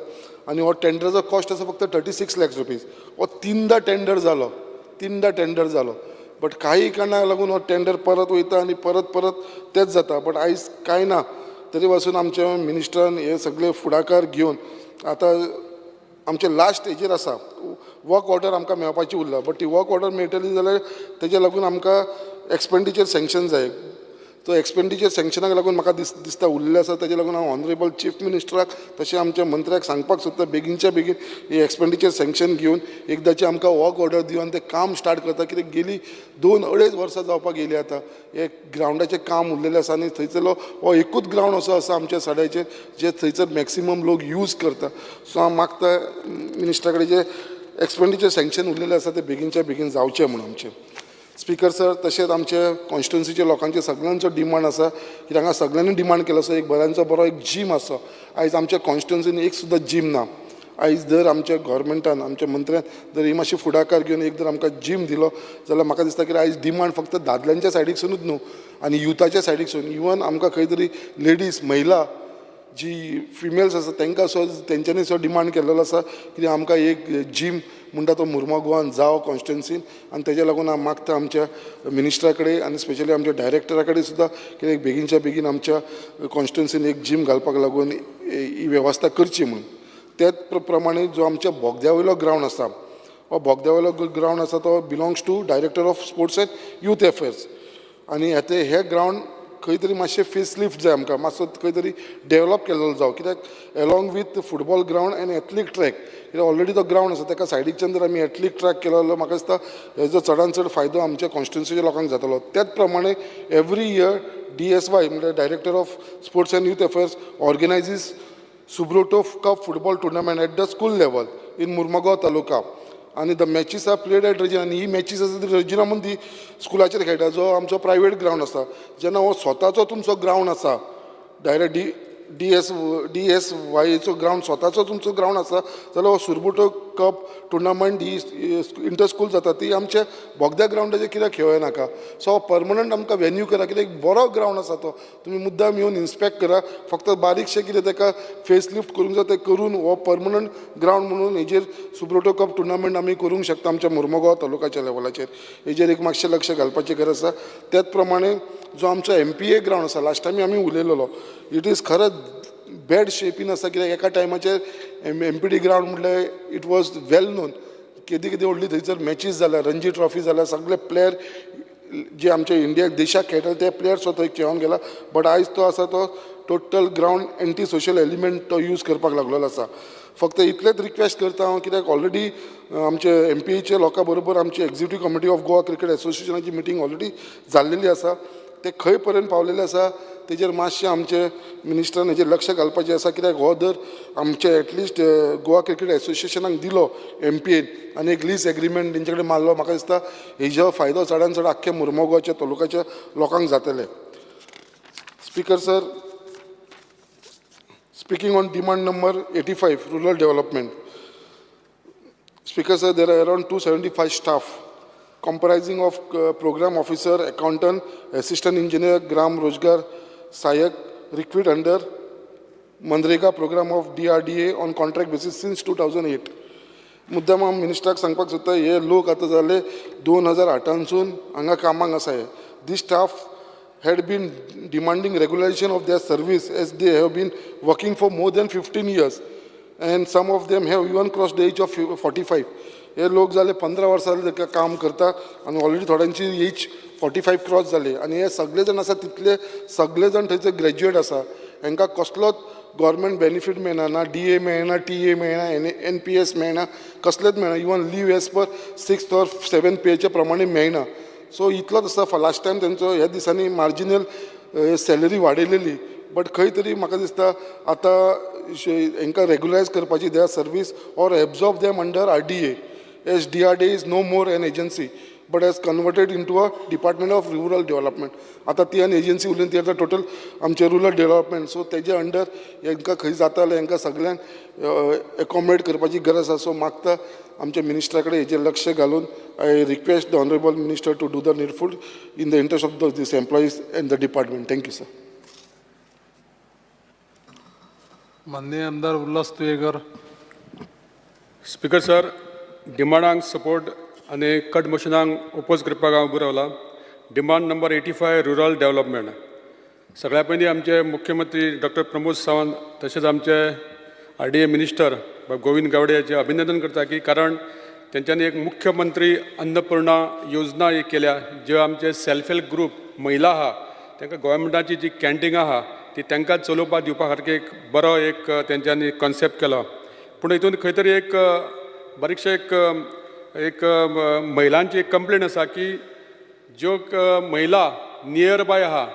आनी हो टेंडराचो कॉस्ट आसा फक्त 36 लॅक्स रुपीज. हो तिनदां टेंडर जालो, तिनदां टेंडर जालो, बट काही कारणाक लागून हो टेंडर परत वयता आनी परत परत तेंच जाता. बट आयज कांय ना, तरी पासून आमच्या मिनिस्टरान हे सगळे फुडाकार घेवन आतां आमचे लास्ट हेजेर आसा. वर्क ऑर्डर आमकां मेळपाची उरला, बट ती वर्क ऑर्डर मेळटली जाल्यार तेजे लागून आमकां एक्सपेंडिचर सँक्शन जाय. तो एक्सपेंडिचर सँक्शनाक लागून म्हाका दिसता उरलेलें आसा. तेजे लागून हांव ऑनरेबल चीफ मिनिस्टराक तशें आमच्या मंत्र्याक सांगपाक सोदता, बेगीनच्या बेगीन ही एक्सपेंडिचर सँक्शन घेवन एकदाचें आमकां वर्क ऑर्डर दिवन तें काम स्टार्ट करता. कित्याक गेली 2-2.5 वर्सां जावपाक येयली आतां, हे ग्रावंडाचें काम उरलेलें आसा. आनी थंयसरलो हो एकूच ग्रावंड असो आसा आमच्या सड्याचेर जे थंयसर मॅक्सिमम लोक यूज करता. सो हांव मागता मिनिस्टरा कडेन, जे एक्सपेंडिचर सँक्शन उरलेलें आसा तें बेगीनच्या बेगीन जावचें म्हणून आमचें. स्पीकर सर, तशेंच आमचे कॉन्स्टिट्युन्सीच्या लोकांचे सगळ्यांचो डिमांड आसा, कित्याक हांगा सगळ्यांनी डिमांड केलो आसा, एक बऱ्यांचो बरो एक जीम आसा. आयज आमच्या कॉन्स्टिट्युन्सीन एक सुद्दां जीम ना. आयज जर आमच्या गोवोरमेंटान, आमच्या मंत्र्यान जर ही मातशी फुडाकार घेवन एक जर आमकां जीम दिलो जाल्यार म्हाका दिसता की आयज डिमांड फक्त दादल्यांच्या सायडीकसुनूच न्हू आनी युथाच्या सायडीकसून, इवन आमकां खंय तरी लेडीज, महिला जी फिमेल्स आसा तांकां सो तेंच्यांनी सो डिमांड केल्लो आसा की आमकां एक जीम म्हणटा तो मुर्मो जावं कॉन्स्टिट्युन्सीन. आनी तेज्या लागून हांव मागता आमच्या मिनिस्टरा कडेन आनी स्पेशली आमच्या डायरेक्टरा कडेन सुद्दां की एक बेगीनच्या बेगीन आमच्या कॉन्स्टिट्युन्सीन एक जीम घालपाक लागून ही वेवस्था करची म्हणून. त्याच प्रमाणे जो आमच्या बोगद्या वयलो ग्रावंड आसा, हो बोगद्या वयलो ग्रावंड आसा तो belongs to Director of Sports and Youth Affairs. आनी आतां हे ग्रावंड खंय तरी मातशें फेस लिफ्ट जाय आमकां, मातसो खंय तरी डेवलप केल्लो जावं, कित्याक along with football ground and athletic track, कित्याक ऑलरेडी तो ग्रावंड आसा, ताका सायडीकच्यान जर आमी एथलीक ट्रॅक केलो जाल्यार म्हाका दिसता हेजो चडान चड फायदो आमच्या कॉन्स्टिट्युन्सीच्या लोकांक जातलो. त्याच प्रमाणे एवरी इयर डीएसवाय म्हणल्यार Director of Sports and Youth Affairs organizes Subroto Cup football tournament at the school level in Mormugao taluka आनी the matches are played at Regina. आनी ही मॅचीस आसा ती रेजिना मंदी स्कुलाचेर खेळटा, जो आमचो प्रायवेट ग्रावंड आसा. जेन्ना हो स्वताचो तुमचो ग्रावंड आसा, डायरेक्ट डी डी एस वायचो ग्रावंड, स्वताचो तुमचो ग्रावंड आसा जाल्यार हो सुरबुटो कप टुर्नामेंट ही इंटर स्कूल जाता ती आमच्या बोगद्या ग्रावंडाचेर कित्याक खेळोवं नाका? सो परमनंट आमकां वेन्यू करा, कित्याक एक बरो ग्रावंड आसा तो. तुमी मुद्दाम येवन इन्स्पेक्ट करा. फक्त बारीकशें कितें ताका फेस लिफ्ट करूंक जाय, तें करून हो परमनंट ग्रावंड म्हणून हेजेर सुब्रोटो कप टुर्नामेंट आमी करूंक शकता आमच्या मुर्मुगांव तालुकाच्या लेवलाचेर. हेजेर एक मातशें लक्ष घालपाची गरज आसा. त्याच प्रमाणे जो आमचो एमपीए ग्रावंड आसा, लास्ट टायम आमी उलयलेलो, it is खरेंच बॅड शेपीन आसा, कित्याक एका टायमाचेर एमपीडी ग्रावंड म्हटल्यार it was well known. केदी केदी व्हडली थंयसर मॅचीस जाल्या, रणजी ट्रॉफी जाल्या, सगळे प्लेयर जे आमच्या इंडिया देशाक खेळटाले ते प्लेयर सुद्दां थंय खेळोन गेला. बट आयज तो आसा तो total ground anti social element तो यूज करपाक लागलेलो आसा. फक्त इतलेंच रिक्वेस्ट करता हांव, कित्याक ऑलरेडी आमचे एमपीएच्या लोकां बरोबर आमची executive committee of Goa cricket एसोसिएशनाची meeting already जाल्लेली आसा. ते खंय पर्यंत पावलेले आसा तेजेर मातशें आमचे मिनिस्टरान हेजेर लक्ष घालपाचें आसा, कित्याक हो जर आमचे एटलिस्ट गोवा क्रिकेट एसोसिएशनाक दिलो एमपीएन आनी एक लीज एग्रीमेंट तेंचे कडेन मारलो, म्हाका दिसता हेजो फायदो चडान चड आख्खे मुर्मुगांवच्या तालुक्याच्या लोकांक जातले. Speaker sir, speaking on demand number 85, rural development. Speaker sir, there are around 275 staff comprising of program officer, accountant, assistant engineer, Gram Rozgar Sahayak recruit under MNREGA program of DRDA on contract basis since 2008. मुद्दाम हांव मिनिस्टराक सांगपाक सोदता, हे लोक आतां जाले 2008 सून हांगा कामाक आसा. हे this staff had been demanding regularization of their service as they have been working for more than 15 years and some of them have even crossed the age of 45. हे लोक जाले 15 वर्सां जाले ताका काम करता आनी ऑलरेडी थोड्यांची एज 45 क्रॉस जाली. आनी हे सगळे जाण आसा तितले सगळे जाण थंयसर ग्रॅज्युएट आसा. हांकां कसलोच गव्हर्मेंट बेनिफीट मेळना, ना डीए मेळना, टीए मेळना, एनपीएस मेळना, कसलेच मेळना. Even leave as per six or seven पेच्या प्रमाणे मेळना. सो इतलोच आसा. लास्ट टायम तेंचो ह्या दिसांनी मार्जिनल सॅलरी वाडयलेली, बट खंय तरी म्हाका दिसता आतां हांकां रेगुलरायज करपाची their service or absorb them under RDA, as DRDA is no more an agency but has converted into a Department of Rural Development. आतां ती आनी एजन्सी उरली, ती आतां टोटल आमचे रुरल डेव्हलपमेंट. सो तेजे अंडर हांकां खंय जाता जाल्यार हांकां सगळ्यांक एकोमोडेट करपाची गरज आसा. सो मागता आमच्या मिनिस्टरा कडेन हेजेर लक्ष घालून, I request the honourable minister to do the needful in the interest of the this employees and the department. Thank you, sir. माननीय आमदार Ulhas Tuyekar. Speaker sir, डिमांडांक support आनी कट मोशनाक ओपोज करपाक हांव उबो रावला. Demand number 85, rural development. सगळ्या पयलीं आमचे मुख्यमंत्री डॉक्टर प्रमोद सावंत तशेंच आमचे आरडीए मिनिस्टर गोविंद गावडे हाचें अभिनंदन करता की कारण तेंच्यांनी एक मुख्यमंत्री अन्नपूर्णा योजना एक केल्या, ज्यो आमचे सेल्फ हेल्प ग्रूप महिला आहा तांकां गोवोरमेंटाची जी कॅन्टीन आहा ती तांकां चलोवपाक दिवपा सारकी एक बरो एक तेंच्यांनी कॉन्सेप्ट केलो. पूण हितून खंय तरी एक बारीकशें एक एक महिलांची एक कंप्लेन आसा की ज्यो महिला नियर बाय आहा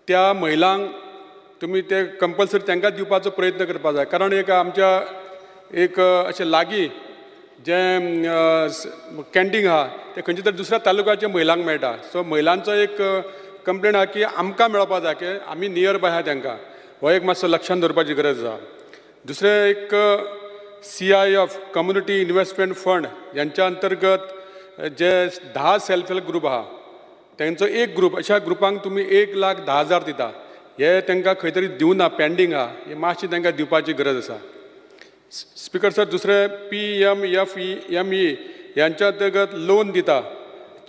त्या महिलांक तुमी ते कंपल्सरी तांकां दिवपाचो प्रयत्न करपाक जाय, कारण एक आमच्या एक अशें लागीं जें कॅन्टीन आहा तें खंयच्या तरी दुसऱ्या तालुक्याच्या महिलांक मेळटा. सो महिलांचो एक कंप्लेन आहा की आमकां मेळपा जाय की आमी नियर बाय आहा तांकां. हो एक मातसो लक्षान दवरपाची गरज आसा. दुसरें एक सीआयएफ, कम्युनिटी इन्वेस्टमेंट फंड यांच्या अंतर्गत जे 10 सेल्फ हेल्प ग्रूप आहा तेंचो एक ग्रूप, अशा ग्रुपांक तुमी 1,10,000 दिता, हे तांकां खंय तरी दिवना, पेंडींग आहा. हे मातशें तांकां दिवपाची गरज आसा. स्पीकर सर, दुसरें पीएमएफईएमई यांच्या अंतर्गत लोन दिता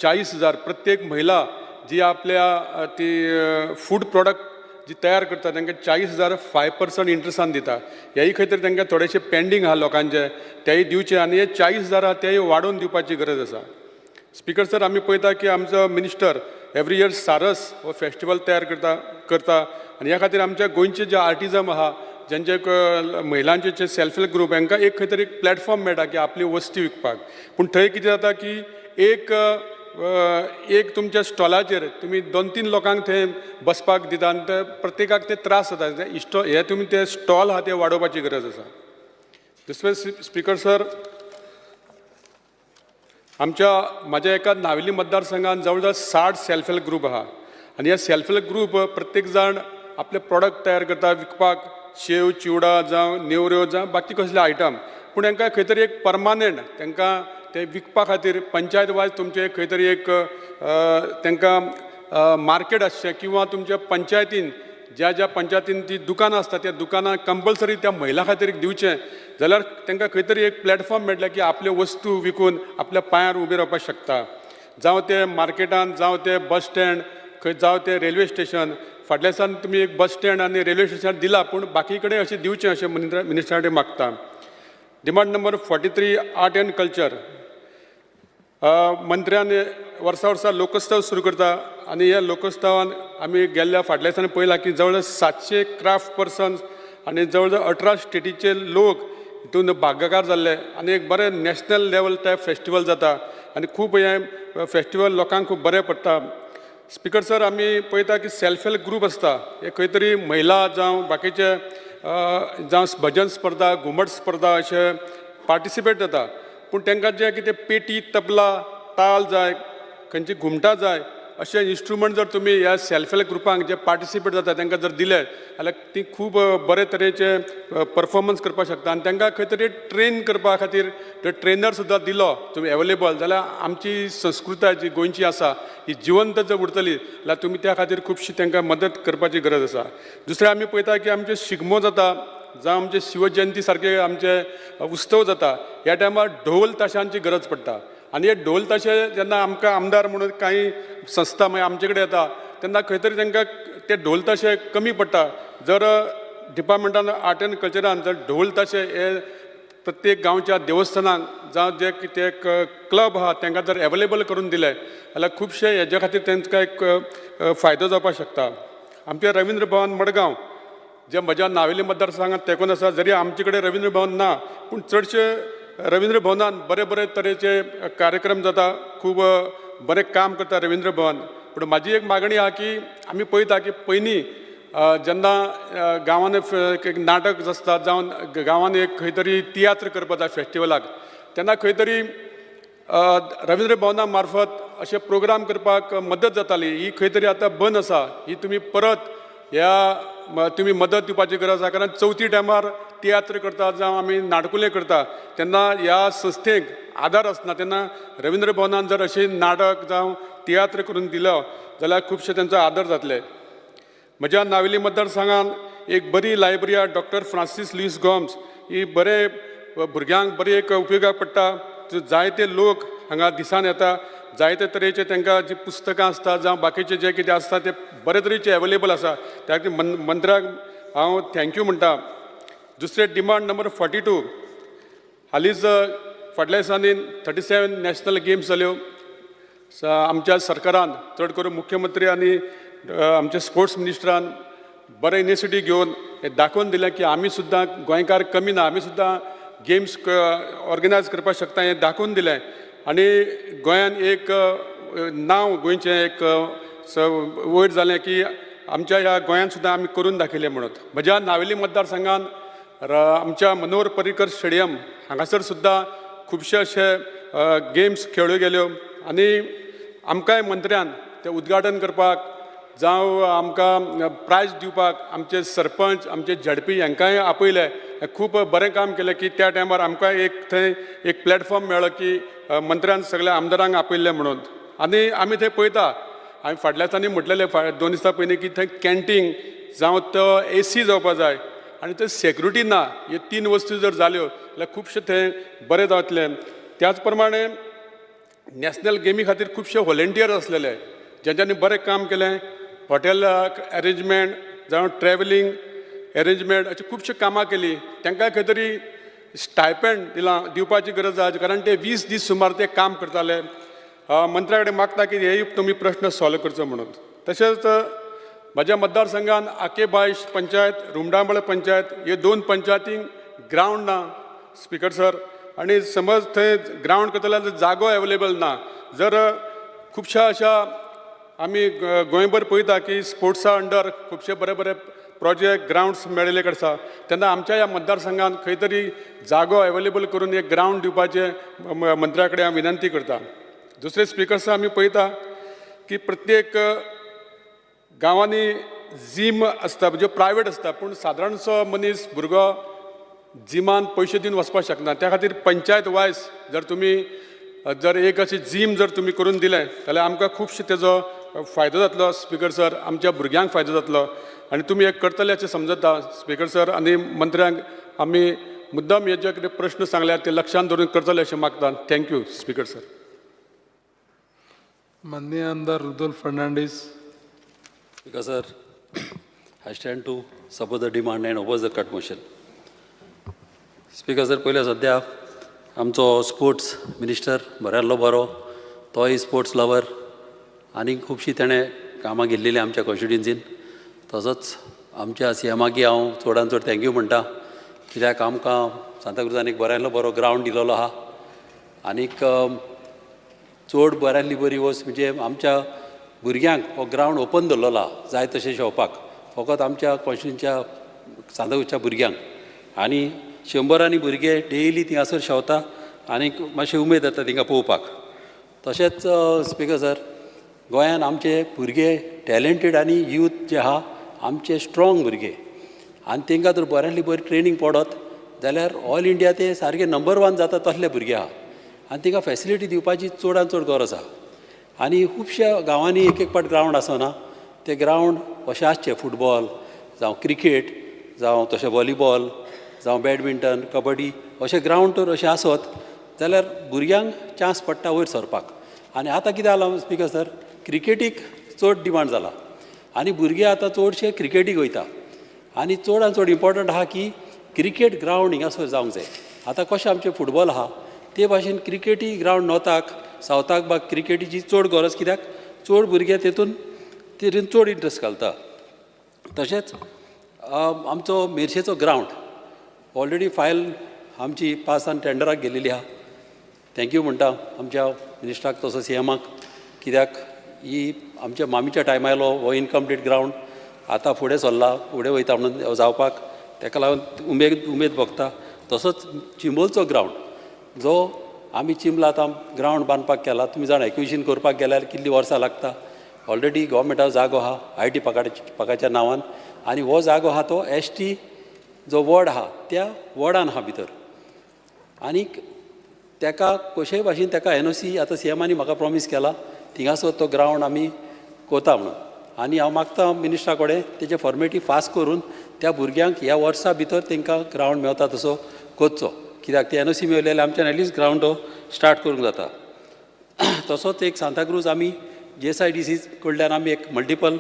40,000 प्रत्येक महिला जी आपल्या ती फूड प्रोडक्ट जी तयार करता तांकां 40,000 5% इंट्रस्टान दिता. हेय खंय तरी तांकां थोडेशे पेंडींग आहा लोकांचे, तेय दिवचे आनी हे 40,000 आहा तेय वाडोवन दिवपाची गरज आसा. स्पीकर सर, आमी पळयता की आमचो मिनिस्टर एवरी इयर सारस हो फेस्टिवल तयार करता करता आनी ह्या खातीर आमच्या गोंयचे जे आर्टिजम आहा, जेंचे महिलांचे जे सेल्फ हेल्प ग्रूप, हांकां एक खंय तरी एक प्लॅटफॉर्म मेळटा की आपली वस्ती विकपाक. पूण थंय कितें जाता की एक एक तुमच्या स्टॉलाचेर तुमी दोन तीन लोकांक थंय बसपाक दिता आनी ते प्रत्येकाक ते त्रास जाता. इश्टो हे तुमी ते स्टॉल आहा ते वाडोवपाची गरज आसा. दुसरें, स्पीकर सर, आमच्या म्हाज्या एका नावेली मतदारसंघात जवळ जवळ 60 सेल्फ हेल्प ग्रूप आहा आनी हे सेल्फ हेल्प ग्रूप प्रत्येक जाण आपले प्रोडक्ट तयार करता विकपाक. शेव चिवडा जावं नेवऱ्यो जावं बाकी कसले आयटम, पूण तांकां खंय तरी एक परमानंट तांकां ते विकपा खातीर पंचायत वायज तुमचें खंय तरी एक तांकां मार्केट आसचें किंवा तुमच्या पंचायतीन ज्या ज्या पंचायतीन ती दुकानां आसता त्या दुकानां कंपल्सरी त्या महिला खातीर दिवचें जाल्यार तांकां खंय तरी एक प्लॅटफॉर्म मेळटलें की आपल्यो वस्तू विकून आपल्या पांयार उबे रावपाक शकता. जावं ते मार्केटान, जावं ते बस स्टँड खंय, जावं ते रेल्वे स्टेशन. फाटल्या दिसान तुमी एक बस स्टँड आनी रेल्वे स्टेशन दिला, पूण बाकी कडेन अशें दिवचें अशें मिनिस्टरा कडेन मागता. Demand number 43 art and culture. मंत्र्यान वर्सा वर्सा लोकोत्सव सुरू करता आनी ह्या लोकोत्सवान आमी गेल्ल्या फाटल्या दिसांनी पळयलां की जवळ जवळ 700 क्राफ्ट पर्सन्स आनी जवळ जवळ 18 स्टेटीचे लोक हितून भागकार जाल्ले आनी एक बरें नॅशनल लेवल टायप फेस्टिवल जाता आनी खूब हें फेस्टिवल लोकांक खूब बरें पडटा. स्पिकर सर, आमी पळयता की सेल्फ हेल्प ग्रूप आसता, हे खंय तरी महिला जावं बाकीचे जावं भजन स्पर्धा, घुमट स्पर्धा अशे पार्टिसिपेट जाता, पूण तांकां जें कितें पेटी, तबला, ताल जाय, खंयची घुमटां जाय, अशे इन्स्ट्रुमंट जर तुमी ह्या सेल्फ हेल्प ग्रुपांक जे पार्टिसिपेट जाता तांकां जर दिले जाल्यार ती खूब बरे तरेचे परफॉर्मन्स करपाक शकता आनी तांकां खंय तरी ट्रेन करपा खातीर जर ट्रेनर सुद्दां दिलो तुमी एवेलेबल जाल्यार आमची संस्कृताय जी गोंयची आसा ही जिवंत जर उरतली जाल्यार तुमी त्या खातीर खुबशी तांकां मदत करपाची गरज आसा. दुसरें आमी पळयता की आमचे शिगमो जाता जावं आमचे शिवजयंती सारके आमचे उत्सव जाता, ह्या टायमार ढोल ताशांची गरज पडटा आनी हे ढोल ताशे जेन्ना आमकां आमदार म्हणून कांय संस्था मागीर आमचे कडेन येता तेन्ना खंय तरी तांकां ते ढोल ताशे कमी पडटा. जर डिपार्टमेंटान आर्ट एंड कल्चरान जर ढोल ताशे हे प्रत्येक गांवच्या देवस्थानांक जावं जे कितें क्लब आहा तांकां जर एवेलेबल करून दिले जाल्यार खुबशे हेज्या खातीर तांकां एक फायदो जावपाक शकता. आमचें रविंद्र भवन मडगांव जे म्हज्या नावेली मतदारसंघात तेंकून आसा, जरी आमचे कडेन रविंद्र भवन ना पूण चडशे रविंद्र भवनान बरे बरे तरेचे कार्यक्रम जाता, खूब बरें काम करता रविंद्र भवन. पूण म्हाजी एक मागणी आहा की आमी पळयता की पयलीं जेन्ना गांवांत एक नाटक आसता जावं गांवांत एक खंय तरी तियात्र करपा जाय फेस्टिवलाक, तेन्ना खंय तरी रविंद्र भवना मार्फत अशे प्रोग्राम करपाक मदत जाताली. ही खंय तरी आतां बंद आसा, ही तुमी परत ह्या तुमी मदत दिवपाची गरज आसा, कारण चवथी टायमार तियात्र करता जावं आमी नाटकुलें करता तेन्ना ह्या संस्थेक आदार आसना, तेन्ना रविंद्र भवनान जर अशें नाटक जावं तियात्र करून दिलो जाल्यार खुबशे तेंचो आदर जातले. म्हज्या नावेली मतदारसंघात एक बरी लायब्ररी आहा, डॉक्टर फ्रांसीस लुईस गोम्स, ही बरें भुरग्यांक बरी एक उपयोगाक पडटा. जायते लोक हांगा दिसान येता, जायते तरेचे तांकां जी पुस्तकां आसता जावं बाकीचे जे कितें आसता ते बरे तरेचे एवेलेबल आसा, त्या खातीर मंत्र्याक हांव thank you म्हणटा. दुसरें डिमांड नंबर 42, हालींच फाटल्या दिसांनी 37 नॅशनल गेम्स जाल्यो. आमच्या सरकारान चड करून मुख्यमंत्री आनी आमच्या स्पोर्ट्स मिनिस्टरान बरें इनिशिएटीव घेवन हें दाखोवन दिलें की आमी सुद्दां गोंयकार कमी ना, आमी सुद्दां गेम्स ऑर्गनायज करपाक शकता हें दाखोवन दिलें आनी गोंयान एक नांव गोंयचें एक वयर जालें की आमच्या ह्या गोंयान सुद्दां आमी करून दाखयलें म्हणून. म्हज्या नावेली मतदारसंघान आमच्या मनोहर पर्रीकर स्टेडियम हांगासर सुद्दां खुबशे अशे गेम्स खेळ्ळ्यो गेल्यो आनी आमकांय मंत्र्यान तें उद्घाटन करपाक जावं आमकां प्रायज दिवपाक आमचे सरपंच, आमचे झेडपी हांकांय आपयले. खूब बरें काम केलें की त्या टायमार आमकां एक थंय एक प्लॅटफॉर्म मेळ्ळो की मंत्र्यान सगळ्या आमदारांक आपयल्लें म्हणून. आनी आमी थंय पळयता, आमी फाटल्या दिसांनी म्हटलेलें 2 दिसां पयलीं की थंय कॅन्टीन जावं तो एसी जावपा जाय आनी थंय सेक्युरिटी ना, ह्यो 3 वस्तू जर जाल्यो जाल्यार खुबशें थंय बरें जातलें. त्याच प्रमाणे नॅशनल गेमी खातीर खुबशे व्हॉलेंटियर आसलेले जेंच्यांनी बरें काम केलें, हॉटेल एरेंजमेंट जावं ट्रॅवलिंग एरेंजमेंट अशी खुबशीं कामां केलीं, तांकां खंय तरी स्टायपेंड दिलां दिवपाची गरज आसा, कारण ते 20 दीस सुमार ते काम करताले. मंत्र्या कडेन मागता की हे तुमी प्रश्न सॉल्व करचो म्हणून. तशेंच म्हज्या मतदारसंघान आकेबायश पंचायत, रुमडामळ पंचायत ह्यो 2 पंचायतींक ग्रावंड ना स्पिकर सर, आनी समज थंय ग्रावंड करतले जाल्यार जागो एवेलेबल ना. जर खुबश्या अशा आमी गोंयभर पळयता की स्पोर्ट्सा अंडर खुबशे बरे बरे प्रोजेक्ट ग्रावंड्स मेळिल्ले कडेन आसा, तेन्ना आमच्या ह्या मतदारसंघान खंय तरी जागो एवेलेबल करून एक ग्रावंड दिवपाचें मंत्र्या कडेन हांव विनंती करता. दुसरें स्पिकर सर, आमी पळयता की प्रत्येक गांवांनी जीम आसता ज्यो प्रायवेट आसता, पूण सादारणसो मनीस भुरगो जिमान पयशे दिवन वचपाक शकना. त्या खातीर पंचायत वायज जर तुमी जर एक अशी जीम जर तुमी करून दिलें जाल्यार आमकां खुबशे तेजो फायदो जातलो स्पिकर सर, आमच्या भुरग्यांक फायदो जातलो आनी तुमी हें करतले अशें समजता स्पिकर सर. आनी मंत्र्यांक आमी मुद्दाम हे जे कितें प्रश्न सांगल्यात ते लक्षांत दवरून करतले अशें मागता. Thank you speaker sir. माननीय आमदार Rudolf Fernandes. Speaker sir, I stand to support the demand and oppose the cut motion. Speaker sir, पयलें सद्या आमचो स्पोर्ट्स मिनिस्टर बऱ्यातलो बरो, तोय स्पोर्ट्स लवर आनी खुबशीं तेणें कामां केल्लेलीं आमच्या कॉन्स्टिट्युन्सीन. तसोच आमच्या सीएमाकय हांव चडान चड thank you म्हणटा, कित्याक आमकां सांताक्रुजान एक बऱ्यांतलो बरो ग्रावंड दिलेलो आहा. आनीक चड बऱ्यांतली बरी वस्त म्हणजे आमच्या भुरग्यांक हो ग्रावंड ओपन दवरलेलो आहा जाय तशें शेवपाक, फकत आमच्या कॉन्स्टिट्युन्सीच्या सांताक्रुजच्या भुरग्यांक. आनी शंबरांनी भुरगे डेली थिंगासर शेवता आनीक मातशें उमेद येता तिंगा पळोवपाक. तशेंच स्पिकर सर, गोंयान आमचे भुरगे टॅलंटेड आनी यूथ जे आहा आमचे स्ट्रॉंग भुरगे, आनी तांकां जर बऱ्यांतली बरी ट्रेनींग पडत जाल्यार ऑल इंडिया ते सारके नंबर 1 जाता तसले भुरगे आहा. आनी तांकां फेसिलिटी दिवपाची चडान चड गरज आहा. आनी खुबश्या गांवांनी एक एक पाट ग्रावंड आसना, ते ग्रावंड अशें आसचे फुटबॉल जावं क्रिकेट जावं तशें वॉलीबॉल जावं बॅडमिंटन कबड्डी अशें ग्रावंड तर अशें आसत जाल्यार भुरग्यांक चान्स पडटा वयर सरपाक. आनी आतां कितें जालां स्पिकर सर, क्रिकेटीक चड डिमांड जाला आनी भुरगे आतां चडशे क्रिकेटीक वयता. आनी चडान चड इम्पोर्टंट आहा की क्रिकेट ग्रावंड हिंगासर जावंक जाय. आतां कशें आमचें फुटबॉल आहा ते भाशेन क्रिकेटी ग्रावंड नॉर्थाक सावथाक बा क्रिकेटीची चड गरज, कित्याक चड भुरगे तेतून तेतून चड इंट्रस्ट घालता. तशेंच आमचो मेरशेचो ग्रावंड ऑलरेडी फायल आमची पास आनी टेंडराक गेलेली आहा. Thank you म्हणटा आमच्या मिनिस्टराक तसो सीएमाक, कित्याक ही आमच्या मामीच्या टायमार आयलो हो इनकम्प्लीट ग्रावंड आतां फुडें सरला, फुडें वयता म्हणून जावपाक तेका लागून उमेद भोगता. तसोच चिंबलचो ग्रावंड जो आमी चिंबला आतां ग्रावंड बांदपाक केला, तुमी जाणा एक्विजिशन करपाक गेल्यार कितलीं वर्सां लागता. ऑलरेडी गोवोरमेंटाचो जागो आहा I T पाकाच्या नांवान, आनी हो जागो आहा तो एस टी जो वॉर्ड आहा त्या वॉर्डान आहा भितर. आनीक तेका कशेय भाशेन तेका एनओसी आतां सीएमानी म्हाका प्रोमीस केला थिंगासर तो ग्रावंड आमी कोता म्हणून. आनी हांव मागता मिनिस्टरा कडेन तेजे फॉर्मेलिटी फास्ट करून त्या भुरग्यांक ह्या वर्सा भितर तांकां ग्रावंड मेवता तसो करचो, कित्याक ते एनओसी मेवले जाल्यार आमच्यान एटलिस्ट ग्रावंड तो स्टार्ट करूंक जाता. तसोच एक सांताक्रूज आमी जीएसआयडीसी कडल्यान आमी एक मल्टिपल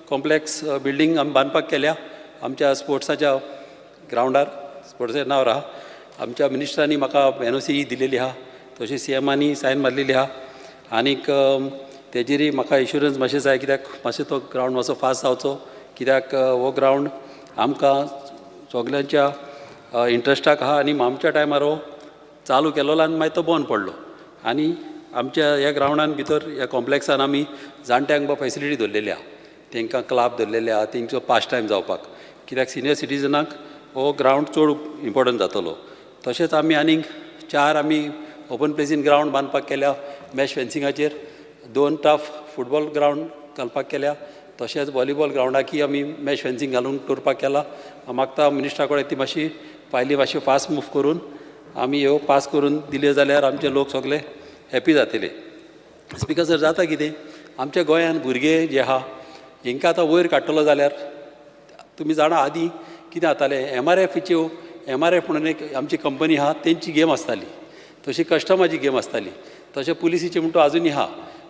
कॉम्प्लेक्स बिल्डींग आमी बांदपाक केल्या आमच्या स्पोर्ट्साच्या ग्रावंडार, स्पोर्ट्साच्या नांवार आहा. आमच्या मिनिस्टरांनी म्हाका एनओसी दिलेली आहा, तशी सीएमानी सायन मारलेली आहा. आनीक तेजेरय म्हाका इन्शुरन्स मातशें जाय, कित्याक मातशें तो ग्रावंड मातसो फास्ट जावचो, कित्याक हो ग्रावंड आमकां सगल्यांच्या इंट्रस्टाक आहा. आनी आमच्या टायमार हो चालू केलोलो आनी मागीर तो बंद पडलो. आनी आमच्या ह्या ग्रावंडान भितर ह्या कॉम्प्लेक्सान आमी जाणट्यांक बा फेसिलिटी दवरलेली आहा, तांकां क्लब दवरलेले आहा तेंचो पास टायम जावपाक, कित्याक सिनियर सिटीजनाक हो ग्रावंड चड इम्पोर्टंट जातलो. तशेंच आमी आनीक 4 आमी ओपन प्लेसीन ग्रावंड बांदपाक केल्या मॅश फेन्सिंगाचेर, 2 टफ फुटबॉल ग्रावंड घालपाक केल्या, तशेंच वॉलीबॉल ग्रावंडाकय आमी मॅश फेन्सिंग घालून करपाक केला. मागता मिनिस्टरा कडेन ती मातशी फायली मातशी फास्ट मूव करून आमी ह्यो पास करून दिल्यो जाल्यार आमचे लोक सगळे हॅपी जातले. स्पिकर सर, जाता कितें आमच्या गोंयान भुरगे जे आहा हेंकां आतां वयर काडटलो जाल्यार तुमी जाणा आदीं कितें जातालें, एमआरएफच्यो एमआरएफ म्हणून एक आमची कंपनी आहा तेंची गेम आसताली, तशी कस्टमाची गेम आसताली, तशें पुलिसीची म्हणटा आजुनूय आहा.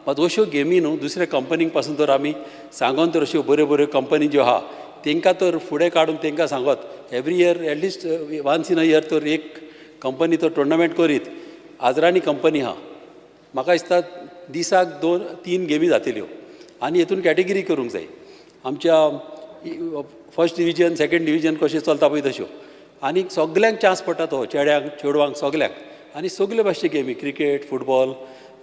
मात अश्यो गेमी न्हू दुसऱ्या कंपनीक पासून तर आमी सांगोन तर अश्यो बऱ्यो बऱ्यो कंपनी ज्यो आहा तेंकां तर फुडें काडून तेंकां सांगत every year at least once in a year तर एक कंपनी तर टुर्नामेंट करीत. आजरानी कंपनी आहा, म्हाका दिसता दिसाक 2-3 गेमी जातल्यो आनी हेतून कॅटेगरी करूंक जाय आमच्या फर्स्ट डिविजन सेकेंड डिविजन कशें चलता पळय तश्यो, आनी सगल्यांक चान्स पडटा तो चेड्यांक चेडवांक सगल्यांक. आनी सगले भाशेचे गेमी क्रिकेट फुटबॉल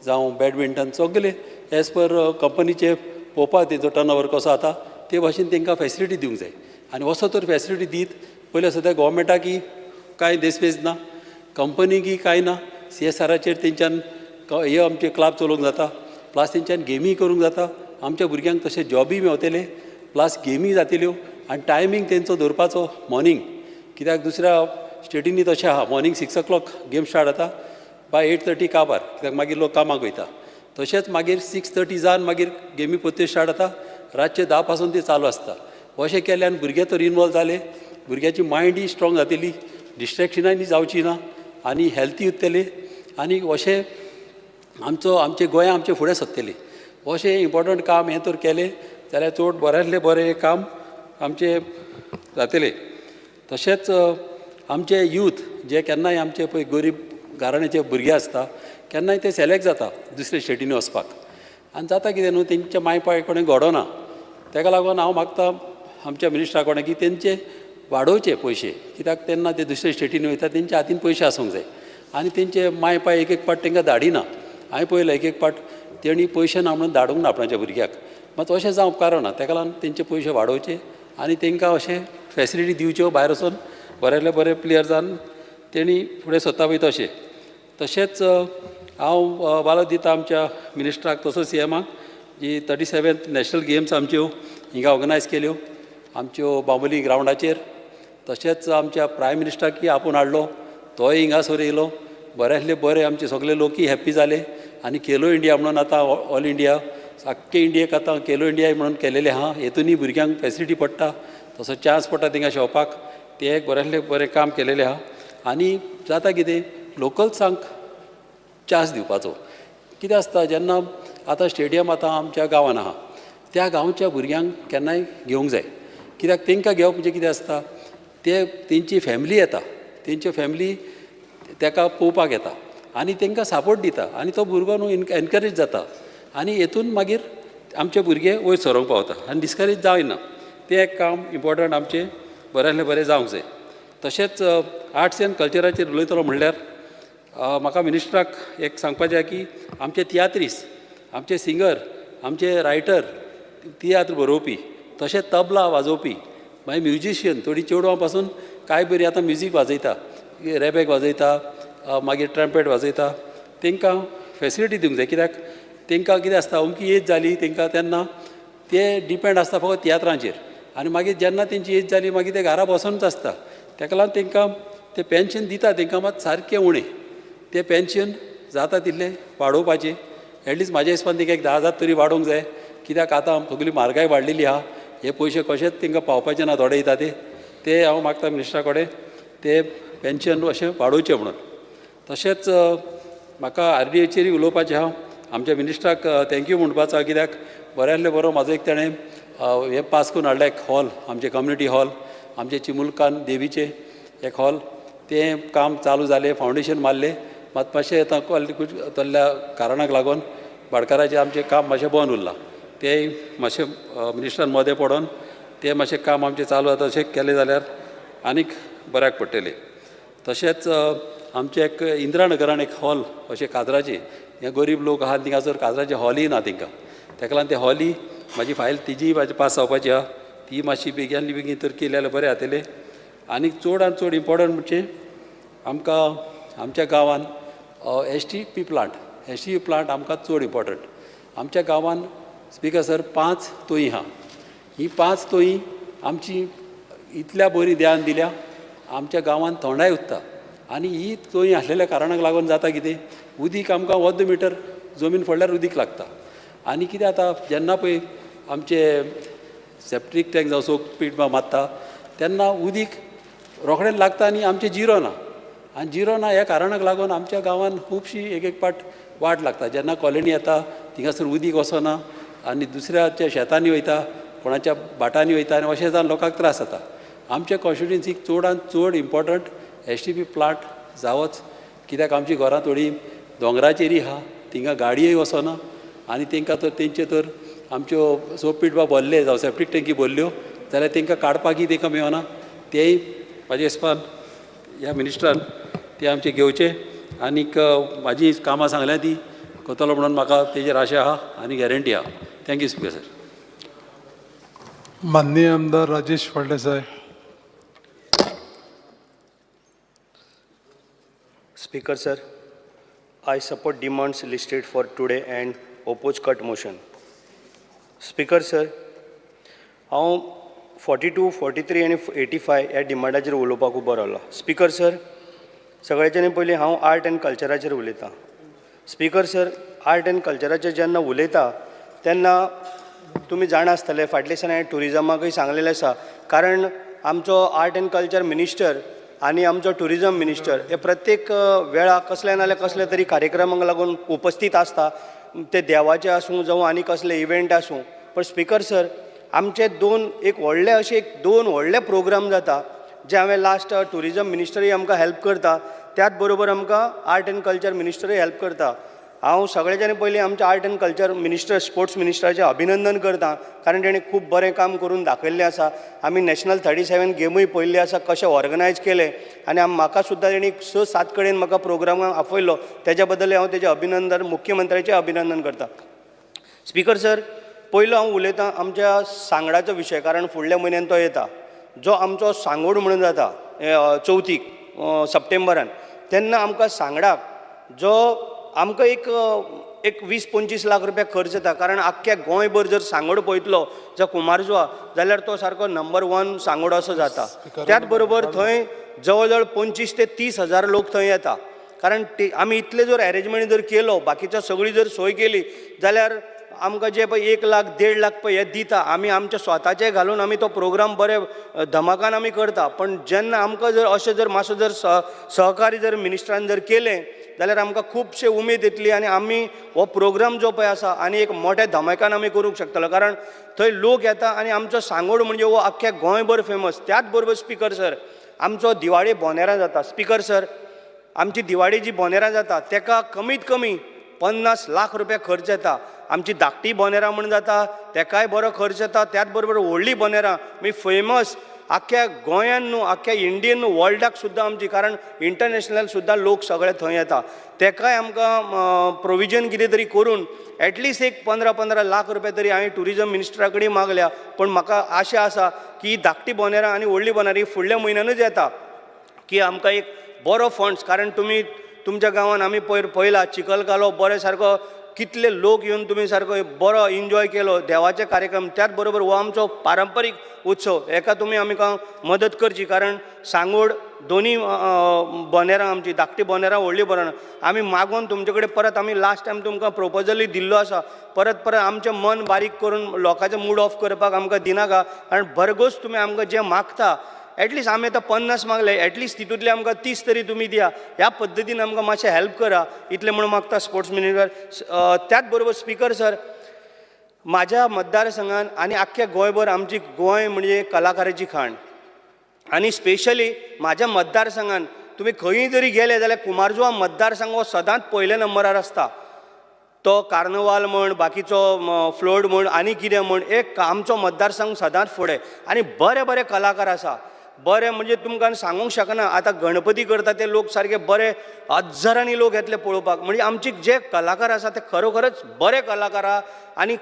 जावं बॅडमिंटन सगले एज पर कंपनीचे पळोवपाक तेंचो टर्न ओवर कसो जाता ते भाशेन तेंकां फेसिलिटी दिवंक जाय. आनी असो तर फेसिलिटी दीत पयलीं सद्या गोवोरमेंटाकय कांय देसपेज ना, कंपनीकय कांय ना, सीएसआराचेर तेंच्यान हे आमचे क्लब चलोवंक जाता, प्लस तेंच्यान गेमीय करूंक जाता, आमच्या भुरग्यांक तशें जॉबूय मेवतले. प्लस गेमी जातल्यो आनी टायमींग तेंचो दवरपाचो मॉर्निंग, कित्याक दुसऱ्या स्टेटींनी तशें आहा, मॉर्निंग 6 o'clock game start जाता, बाय 8:30 काबार, कित्याक मागीर लोक कामाक वयता. तशेंच मागीर 6:30 जावन मागीर गेमी परत्यो स्टार्ट जाता, रातचे 10 पासून ती चालू आसता. अशें केल्यान भुरगे तर इनवॉल्व जाले, भुरग्याची मायंडय स्ट्रॉंग जातली, डिस्ट्रेक्शनाय जावची ना आनी हेल्थी उरतले आनी अशें आमचो आमचे गोंया आमचें फुडें सरतलें. अशें इम्पोर्टंट काम हें तर केलें जाल्यार चड बऱ्यांतलें बरें काम आमचें जातलें. तशेंच आमचे यूथ जे केन्नाय आमचे पळय गरीब घराण्याचे भुरगे आसता, केन्नाय ते सेलेक्ट जाता दुसरे स्टेटींनी वचपाक, आनी जाता कितें न्हू तेंच्या माय पाय कडेन घडोना. तेका लागून हांव मागता आमच्या मिनिस्टरा कडेन की तेंचे वाडोवचे पयशे, कित्याक तेन्ना ते दुसरे स्टेटींनी वयता तेंच्या हातीन पयशे आसूंक जाय आनी तेंचे माय पाय एक एक पाट तेंकां धाडिना. हांवें पळयलें एक एक पाट तेणी पयशे ना म्हणून धाडूंक ना आपणाच्या भुरग्याक, मात अशें जावंक कारण ना. तेका लागून तेंचे पयशे वाडोवचे आनी तेंकां अशें फेसिलिटी दिवच्यो, भायर वचून बऱ्यांतले बरे प्लेयर जावन तेणी फुडें सरता पळय तशें. तशेंच हांव वालो दिता आमच्या मिनिस्टराक तसोच सीएमाक जी 37th national games आमच्यो हिंगा ऑर्गनायज केल्यो आमच्यो बांबोली ग्रावंडाचेर. तशेंच आमच्या प्रायम मिनिस्टराकय आपोवन हाडलो, तोय हिंगासर येयलो, बऱ्यांतले बरे आमचे सगळे लोकय हॅप्पी जाले आनी खेलो इंडिया म्हणून आतां ऑल इंडिया आख्खे इंडियेक आतां खेलो इंडिया म्हणून केलेलें आहा. हेतूनय भुरग्यांक फेसिलिटी पडटा, तसो चान्स पडटा थिंगा शेवपाक, तें एक बऱ्यांतलें बरें काम केलेलें आहा. आनी जाता कितें लोकल्सांक चान्स दिवपाचो, कितें आसता जेन्ना आतां स्टेडियम आतां आमच्या गांवान आहा, त्या गांवच्या भुरग्यांक केन्नाय घेवंक जाय, कित्याक तेंकां घेवप म्हणजे कितें आसता ते तेंची फॅमिली येता, तेंच्यो फॅमिली तेका पळोवपाक येता आनी तेंकां सपोर्ट दिता आनी तो भुरगो न्हू एनकरेज जाता आनी हेतून मागीर आमचे भुरगे वयर सरोंक पावता आनी डिस्करेज जायना. तें एक काम इम्पोर्टंट आमचें बऱ्यांतलें बरें जावंक जाय. तशेंच आर्ट्स एंड कल्चराचेर उलयतलो म्हणल्यार म्हाका मिनिस्टराक एक सांगपाचें आहा की आमचे तियात्रीस, आमचे सिंगर, आमचे रायटर, तियात्र बरोवपी, तशेंच तबला वाजोवपी, मागीर म्युजिशियन, थोडीं चेडवां पासून कांय बरीं आतां म्युजीक वाजयता, रेबेक वाजयता, मागीर ट्रम्पेट वाजयता, तेंकां फेसिलिटी दिवंक जाय. कित्याक तेंकां कितें आसता अमकी एज जाली तेंकां तेन्ना ते डिपेंड आसता फकत तियात्रांचेर आनी मागीर जेन्ना तेंची एज जाली मागीर ते घरा बसोनच आसता. तेका लागून तेंकां ते पेन्शन दिता तेंकां मात सारकें उणें, तें पेन्शन जाता तितलें वाडोवपाचें. एटलिस्ट म्हाज्या हिसपान तेंकां एक 10,000 तरी वाडोवंक जाय, कित्याक आतां सगळी म्हारगाय वाडलेली आहा, हे पयशे कशेंच तेंकां पावपाचे ना थोडे दिता ते हांव मागता मिनिस्टरा कडेन ते पेन्शन अशें वाडोवचें म्हणून. तशेंच म्हाका आरडीएचेरूय उलोवपाचें आहा. आमच्या मिनिस्टराक thank you म्हणपाचो आहा, कित्याक बऱ्यांतलें बरो म्हाजो एक तेणें हें पास करून हाडलें एक हॉल, आमचें कम्युनिटी हॉल, आमचें चिमुलकान देवीचें एक हॉल, तें काम चालू जालें, फावंडेशन मारलें, मात मातशें आतां तल्ल्या कारणाक लागून भाटकाराचें आमचें काम मातशें बंद उरलां. तें मातशें मिनिस्टरान मदें पडोन तें मातशें काम आमचें चालू आतां अशें केलें जाल्यार आनीक बऱ्याक पडटलें. तशेंच आमचें एक इंदिरा नगरान एक हॉल अशें काजराचें, हे गरीब लोक आहा थिंगासर काजराचें हॉलय ना तेंकां, तेका लागून तें हॉलय म्हाजी फायल तिजीय म्हाजी पास जावपाची आहा, ती मातशी बेगिनली बेगीन तर केली जाल्यार बरें जातलें. आनी चड आनी चड इम्पोर्टंट म्हणजे आमकां आमच्या गांवान STP plant, STP plant आमकां चड इम्पोर्टंट. आमच्या गांवान स्पीकर सर 5 तोयी आहा, ही 5 तोयी आमची इतल्या बरी ध्यान दिल्या आमच्या गांवान थंडाय उरता आनी ही तोयी आसलेल्या कारणाक लागून जाता कितें उदीक आमकां अर्द मिटर जमीन फोडल्यार उदीक लागता. आनी कितें जाता जेन्ना पळय आमचे सेप्टीक टँक जावं सोक पीट मारता तेन्ना उदीक रोखडेंच लागता आनी आमचें जिरो ना, आनी जिरो ना ह्या कारणाक लागून आमच्या गांवान खुबशी एक एक पाट वाट लागता. जेन्ना कॉलनी येता थिंगासर उदीक वचना आनी दुसऱ्याच्या शेतांनी वयता, कोणाच्या भाटांनी वयता आनी अशें जावन लोकांक त्रास जाता. आमच्या कॉन्स्टिट्युएन्सीक चडांत चड इम्पोर्टंट STP plant जावच, कित्याक आमची घरां थोडीं दोंगराचेरूय आहा, थिंगा गाडयोय वचना आनी तेंकां तर तेंचे तर आमच्यो सोपीट बा भरले जावं सेप्टीक टँकी भरल्यो जाल्यार तेंकां काडपाकय तेंकां मेळना. तेय म्हाज्या हिसपान ह्या मिनिस्टरान ते आमचे घेवचे आनीक म्हाजी कामां सांगल्या ती करतलो म्हणून म्हाका तेजेर आशा आहा आनी गॅरंटी आहा. Thank you speaker sir. माननीय आमदार Rajesh Phaldesai. Speaker sir, I support demands listed for today and oppose cut motion. Speaker sir, हांव 42, 43 आनी 85 ह्या डिमांडाचेर उलोवपाक उबो रावला. स्पिकर सर, सगळ्याच्यानी पयलीं हांव आर्ट एंड कल्चराचेर उलयतां. स्पिकर सर, आर्ट एंड कल्चराचेर जेन्ना उलयता तेन्ना तुमी जाणा आसतले, फाटल्या दिसांनी हांवें ट्युरिजमाकूय सांगलेलें आसा, कारण आमचो आर्ट एंड कल्चर मिनिस्टर आनी आमचो ट्युरिजम मिनिस्टर हे प्रत्येक वेळा कसले ना जाल्यार कसले तरी कार्यक्रमांक लागून उपस्थीत आसता, ते देवाचे आसूं जावं आनी कसले इवेंट आसूं. पण स्पिकर सर, आमचे दोन एक व्हडले अशे एक दोन व्हडले प्रोग्राम जाता, जे हांवें लास्ट ट्युरिजम मिनिस्टरूय आमकां हेल्प करता, त्याच बरोबर आमकां आर्ट एंड कल्चर मिनिस्टरूय हेल्प करता. हांव सगळ्याच्यानी पयलीं आमच्या art and culture minister, sports मिनिस्टराचें अभिनंदन करता, कारण तेणें खूब बरें काम करून दाखयल्लें आसा. आमी नॅशनल 37 गेमूय पळयल्ली आसा, कशें ऑर्गनायज केलें, आनी म्हाका सुद्दां तेणी 6-7 कडेन म्हाका प्रोग्रामाक आपयलो, तेज्या बद्दल हांव तेजें अभिनंदन, मुख्यमंत्र्याचें अभिनंदन करता. स्पिकर सर, पयलो हांव उलयतां आमच्या सांगडाचो विशय, कारण फुडल्या म्हयन्यान तो येता, जो आमचो सांगोड म्हणून जाता चवथीक सप्टेंबरान, तेन्ना आमकां सांगडाक जो आमकां एक एक 20-25 लाख रुपया खर्च येता, कारण आख्ख्या गोंयभर जर सांगोड पळयतलो जर कुमारजुआ जाल्यार तो सारको नंबर 1 सांगोड असो जाता. त्याच बरोबर थंय जवळ जवळ 25 ते 30 हजार लोक थंय येता, कारण आमी इतले जर एरेंजमेंट जर केलो, बाकीचो सगळी जर सोय केली जाल्यार आमकां जे पळय 1 लाख 1.5 लाख पळय हे दिता, आमी आमच्या स्वताचे घालून आमी तो प्रोग्राम बरे धमाकान आमी करता. पण जेन्ना आमकां जर अशें जर मातसो जर सहकार्य जर मिनिस्टरान जर केलें जाल्यार आमकां खुबशे उमेद येतली आनी आमी हो प्रोग्राम जो पळय आसा आनी एक मोठ्या धमाकान आमी करूंक शकतलो, कारण थंय लोक येता आनी आमचो सांगोड म्हणजे हो आख्ख्या गोंयभर फेमस. त्याच बरोबर स्पिकर सर, आमचो दिवाळे बोनेरां जाता. स्पिकर सर, आमची दिवाळी जी बोनेरां जाता तेका कमीत कमी 50 लाख रुपया खर्च येता. आमची धाकटी बोनेरां म्हण जाता तेकाय बरो खर्च येता, त्याच बरोबर व्हडली बोनेरां मागीर फेमस आख्ख्या गोंयान न्हू, आख्ख्या इंडियन न्हू, वर्ल्डाक सुद्दां आमची, कारण इंटरनॅशनल सुद्दां लोक सगळे थंय येता, तेकाय आमकां प्रोविजन कितें तरी करून एटलिस्ट एक 15-15 लाख रुपया तरी हांवें ट्युरिजम मिनिस्टरा कडेन मागल्या. पण म्हाका आशा आसा की धाकटी बोनेरां आनी व्हडली बोनेरां ही फुडल्या म्हयन्यानूच येता, की आमकां एक बरो फंड्स, कारण तुमी तुमच्या गांवान आमी पयर पळयला चिखलकालो बरे सारको कितले लोक येवन तुमी सारको बरो एन्जॉय केलो देवाचे कार्यक्रम. त्याच बरोबर हो आमचो पारंपारीक उत्सव, हेका तुमी आमकां मदत करची, कारण सांगोड दोनी बोनेरां आमची धाकटी बोनेरां व्हडली बोनेरां आमी मागोन तुमचे कडेन परत आमी लास्ट टायम तुमकां प्रोपोजलूय दिल्लो आसा, परत परत आमचें मन बारीक करून लोकांचें मूड ऑफ करपाक आमकां दिनाका, कारण भरघोस तुमी आमकां जें मागता एटलिस्ट आमी आतां 50 मागले, एटलिस्ट तितूंतले आमकां 30 तरी तुमी दिया, ह्या पद्दतीन आमकां मातशें हेल्प करा, इतलें म्हणून मागता स्पोर्ट्स मिनिस्टर. त्याच बरोबर स्पिकर सर, म्हाज्या मतदारसंघान आनी आख्ख्या गोंयभर आमची गोंय म्हणजे कलाकाराची खाण, आनी स्पेशली म्हाज्या मतदारसंघान तुमी खंयी जरी गेले जाल्यार कुमारजुआ मतदारसंघ हो सदांच पयल्या नंबरार आसता. तो कार्नवाल म्हण, बाकीचो फ्लोट म्हण आनी कितें म्हण, एक आमचो मतदारसंघ सदांच फुडें आनी बरे बरे कलाकार आसा, बरें म्हणजे तुमकां सांगूंक शकना. आतां गणपती करता ते लोक सारके बरे हजारांनी लोक येतले पळोवपाक, म्हणजे आमचे जे कलाकार आसा ते खरोखरच बरे कलाकार आहा. आनी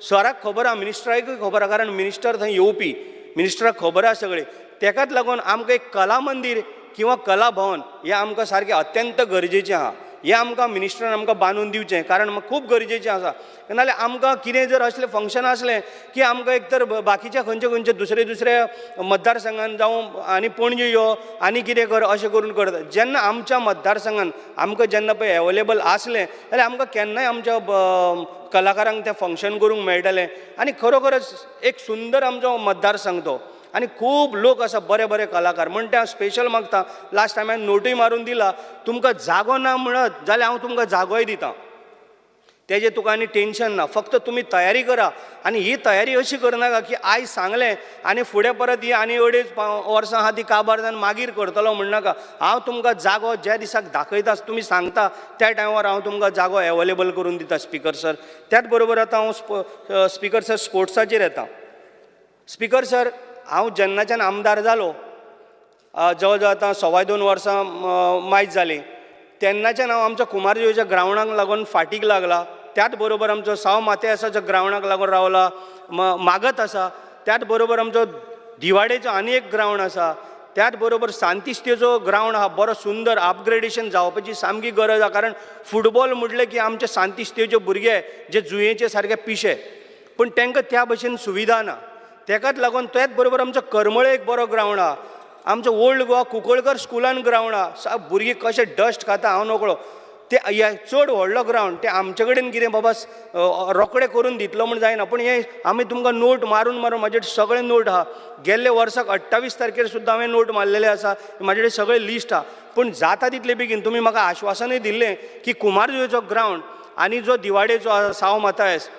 सराक खबर आहा, मिनिस्टराकूय खबर आहा, कारण मिनिस्टर थंय येवपी, मिनिस्टराक खबर आहा सगळें. तेकाच लागून आमकां एक कला मंदीर किंवा कला भवन हें आमकां सारकें अत्यंत गरजेचें आहा, हें आमकां मिनिस्टरान आमकां बांदून दिवचें, कारण खूब गरजेचें आसा. नाल्यार आमकां कितें जर असलें फंक्शन आसलें की आमकां एक तर बाकीच्या खंयचे खंयचे दुसरे दुसऱ्या मतदारसंघान जावं आनी पणजे यो आनी कितें कर अशें करून करता. जेन्ना आमच्या मतदारसंघान आमकां जेन्ना पळय एवेलेबल आसलें जाल्यार आमकां केन्नाय आमच्या कलाकारांक तें फंक्शन करूंक मेळटलें. आनी खरोखरच एक सुंदर आमचो मतदारसंघ तो, आनी खूब लोक आसा बरे बरे कलाकार, म्हण ते हांव स्पेशल मागता. लास्ट टायम हांवें नोटूय मारून दिला, तुमकां जागो ना म्हणत जाल्यार हांव तुमकां जागोय दिता, तेजें तुका आनी टेंशन ना, फक्त तुमी तयारी करा. आनी ही तयारी अशी करनाका की आयज सांगलें आनी फुडें परत ही आनी 2.5 वर्सां आहा ती काबार जावन मागीर करतलो म्हणनाका. हांव तुमकां जागो ज्या दिसाक दाखयता, तुमी सांगता त्या टायमार हांव तुमकां जागो एवेलेबल करून दिता स्पिकर सर. त्याच बरोबर आतां हांव स्पिकर सर स्पोर्ट्साचेर येता. स्पिकर सर, हांव जेन्नाच्यान आमदार जालो, जवळ जवळ आतां 2.25 वर्सां मायज जालीं, तेन्नाच्यान हांव आमच्या कुमारजुंवेच्या ग्रावंडाक लागून फाटीक लागला. त्याच बरोबर आमचो साव माथेयासाच्या ग्रावंडाक लागून रावला, मागत आसा. त्याच बरोबर आमचो दिवाडेचो आनी एक ग्रावंड आसा, त्याच बरोबर सांतिस्तेचो ग्रावंड आहा, बरो सुंदर अपग्रेडेशन जावपाची सामकी गरज आहा. कारण फुटबॉल म्हटलें की आमचे सांतिस्तेचे भुरगे जे जुयेचे सारके पिशे, पूण तांकां त्या भशेन सुविधा ना. तेकाच लागून त्याच बरोबर आमचो करमळे एक बरो ग्रावंड आहा, आमचो ओल्ड गोवा कुंकळकर स्कुलान ग्रावंड आहा. भुरगीं कशें डस्ट खाता हांव नकळो. ते चड व्हडलो ग्रावंड ते आमचे कडेन कितें बाबा रोखडे करून दितलो म्हूण जायना, पूण हें आमी तुमकां नोट मारून मारून म्हाजे सगळे नोट आहा. गेल्ले वर्साक 28 तारखेर सुद्दां हांवें नोट मारलेले आसा, म्हाजे कडेन सगळे लिस्ट आहा. पूण जाता तितले बेगीन तुमी म्हाका आश्वासनूय दिल्लें की कुमारजुवेचो ग्रावंड आनी जो दिवाडेचो आसा साव मातायस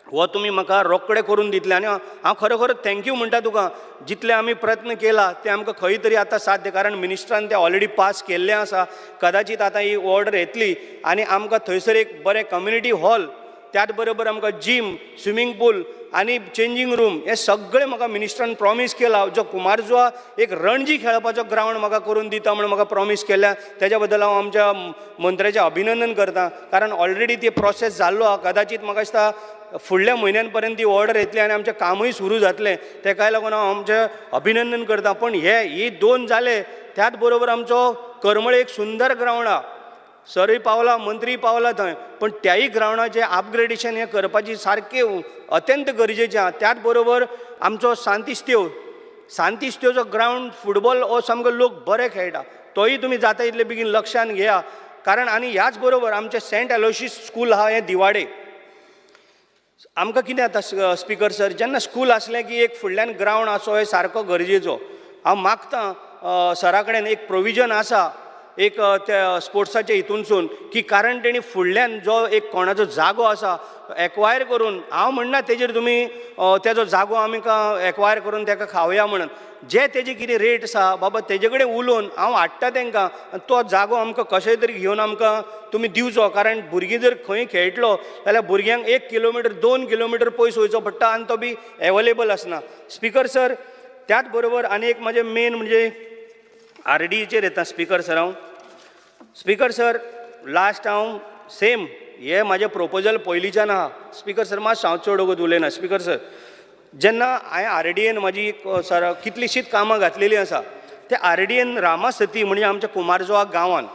हो तुमी म्हाका रोखडे करून दितले. आनी हांव खरोखर thank you म्हणटा तुका. जितले आमी प्रयत्न केला ते आमकां खंय तरी आतां साध्य, कारण मिनिस्ट्रान ते ऑलरेडी पास केल्लें आसा. कदाचीत आतां ही ऑर्डर येतली आनी आमकां थंयसर एक बरें कम्युनिटी हॉल, त्याच बरोबर आमकां जीम, स्विमींग पूल आनी चेंजींग रूम हें सगळें म्हाका मिनिस्ट्रान प्रॉमीस केला. जो कुमारजुवा एक रणजी खेळपाचो ग्रावंड म्हाका करून दिता म्हूण म्हाका प्रॉमीस केल्या, तेज्या बद्दल हांव आमच्या मंत्र्याचें अभिनंदन करता. कारण ऑलरेडी ती प्रोसेस जाल्लो आहा. कदाचीत म्हाका दिसता फुडल्या म्हयन्यान पर्यंत ती ऑर्डर येतली आनी आमचें कामूय सुरू जातलें. तेकाय लागून हांव आमचें अभिनंदन करता. पूण हे ही दोन जाले, त्याच बरोबर आमचो करमळे एक सुंदर ग्रावंड आहा, सरय पावला, मंत्री पावला थंय, पूण त्याय ग्रावंडाचें अपग्रेडेशन हें करपाची सारकें अत्यंत गरजेचें आहा. त्याच बरोबर आमचो सांतिस्तेव, सांतिस्तेवचो ग्रावंड फुटबॉल हो सामको लोक बरे खेळटा, तोय तुमी जाता इतले बेगीन लक्षान घेया. कारण आनी ह्याच बरोबर आमचें सेंट एलोशियस स्कूल आहा हें दिवाडे. आमकां कितें जाता स्पिकर सर, जेन्ना स्कूल आसलें की एक फुडल्यान ग्रावंड आसो हें सारको गरजेचो. हांव मागतां सरा कडेन एक प्रोविजन आसा एक त्या स्पोर्ट्साच्या हितूनसून की कारण तेणी फुडल्यान जो एक कोणाचो जागो आसा एक्वायर करून, हांव म्हणना तेजेर तुमी तेजो जागो आमकां एक्वायर करून तेका खावया म्हणून, जे तेजे कितें रेट आसा बाबा तेजे कडेन उलोवन हांव हाडटा तेंकां, तो जागो आमकां कशें तरी घेवन आमकां तुमी दिवचो. कारण भुरगीं जर खंय खेळटलो जाल्यार भुरग्यांक 1 किलोमिटर 2 किलोमिटर पयस वयचो पडटा आनी तो बी एवेलेबल आसना. स्पिकर सर, त्याच बरोबर आनी एक म्हाजें मेन म्हणजे आरडीएचेर येता स्पिकर सर. हांव स्पिकर सर लास्ट हांव सेम हे म्हाजें प्रोपोजल पयलींच्यान आहा. स्पिकर सर मातसो हांव चड वगत उलयना. स्पिकर सर, जेन्ना हांवें आरडीएन म्हाजी सर कितलींशींच कामां घातलेलीं आसा, ते आरडीएन रामासती म्हणजे आमच्या कुमारजुवा गांवान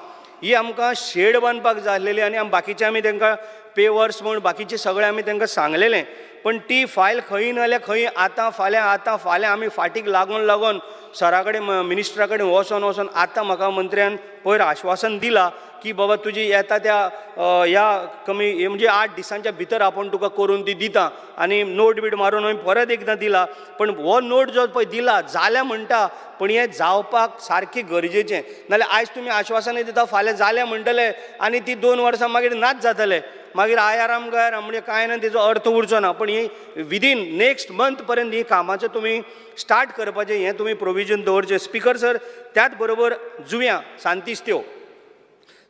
ही आमकां शेड बांदपाक जाय आसलेली आनी बाकीचे आमी तांकां पेवर्स म्हूण बाकीचे सगळें आमी तांकां सांगलेलें, पण ती फायल खंय ना जाल्यार खंय आतां फाल्यां आतां फाल्यां आमी फाटीक लागून लागून सरा कडेन मिनिस्टरा कडेन वचोन वचोन आतां म्हाका मंत्र्यान पयर आश्वासन दिलां की बाबा तुजी येता त्या ह्या कमी म्हणजे 8 दिसांच्या भितर आपूण तुका करून ती दिता आनी नोट बीट मारून हांवें परत एकदां दिला. पण हो नोट जो पळय दिला जाल्या म्हणटा, पूण हें जावपाक सारकें गरजेचें. नाल्यार आयज तुमी आश्वासनां दिता, फाल्यां जालें म्हणटले आनी ती 2 वर्सां मागीर नाच जातले, मागीर आयाराम गयाराम म्हणजे कांय ना, तेजो अर्थ उरचो ना. पण ही विदीन नेक्स्ट मंथ पर्यंत ही कामाचें तुमी स्टार्ट करपाचें हें तुमी प्रोविजन दवरचें. स्पिकर सर, त्याच बरोबर जुव्यां सांतिस्तेव,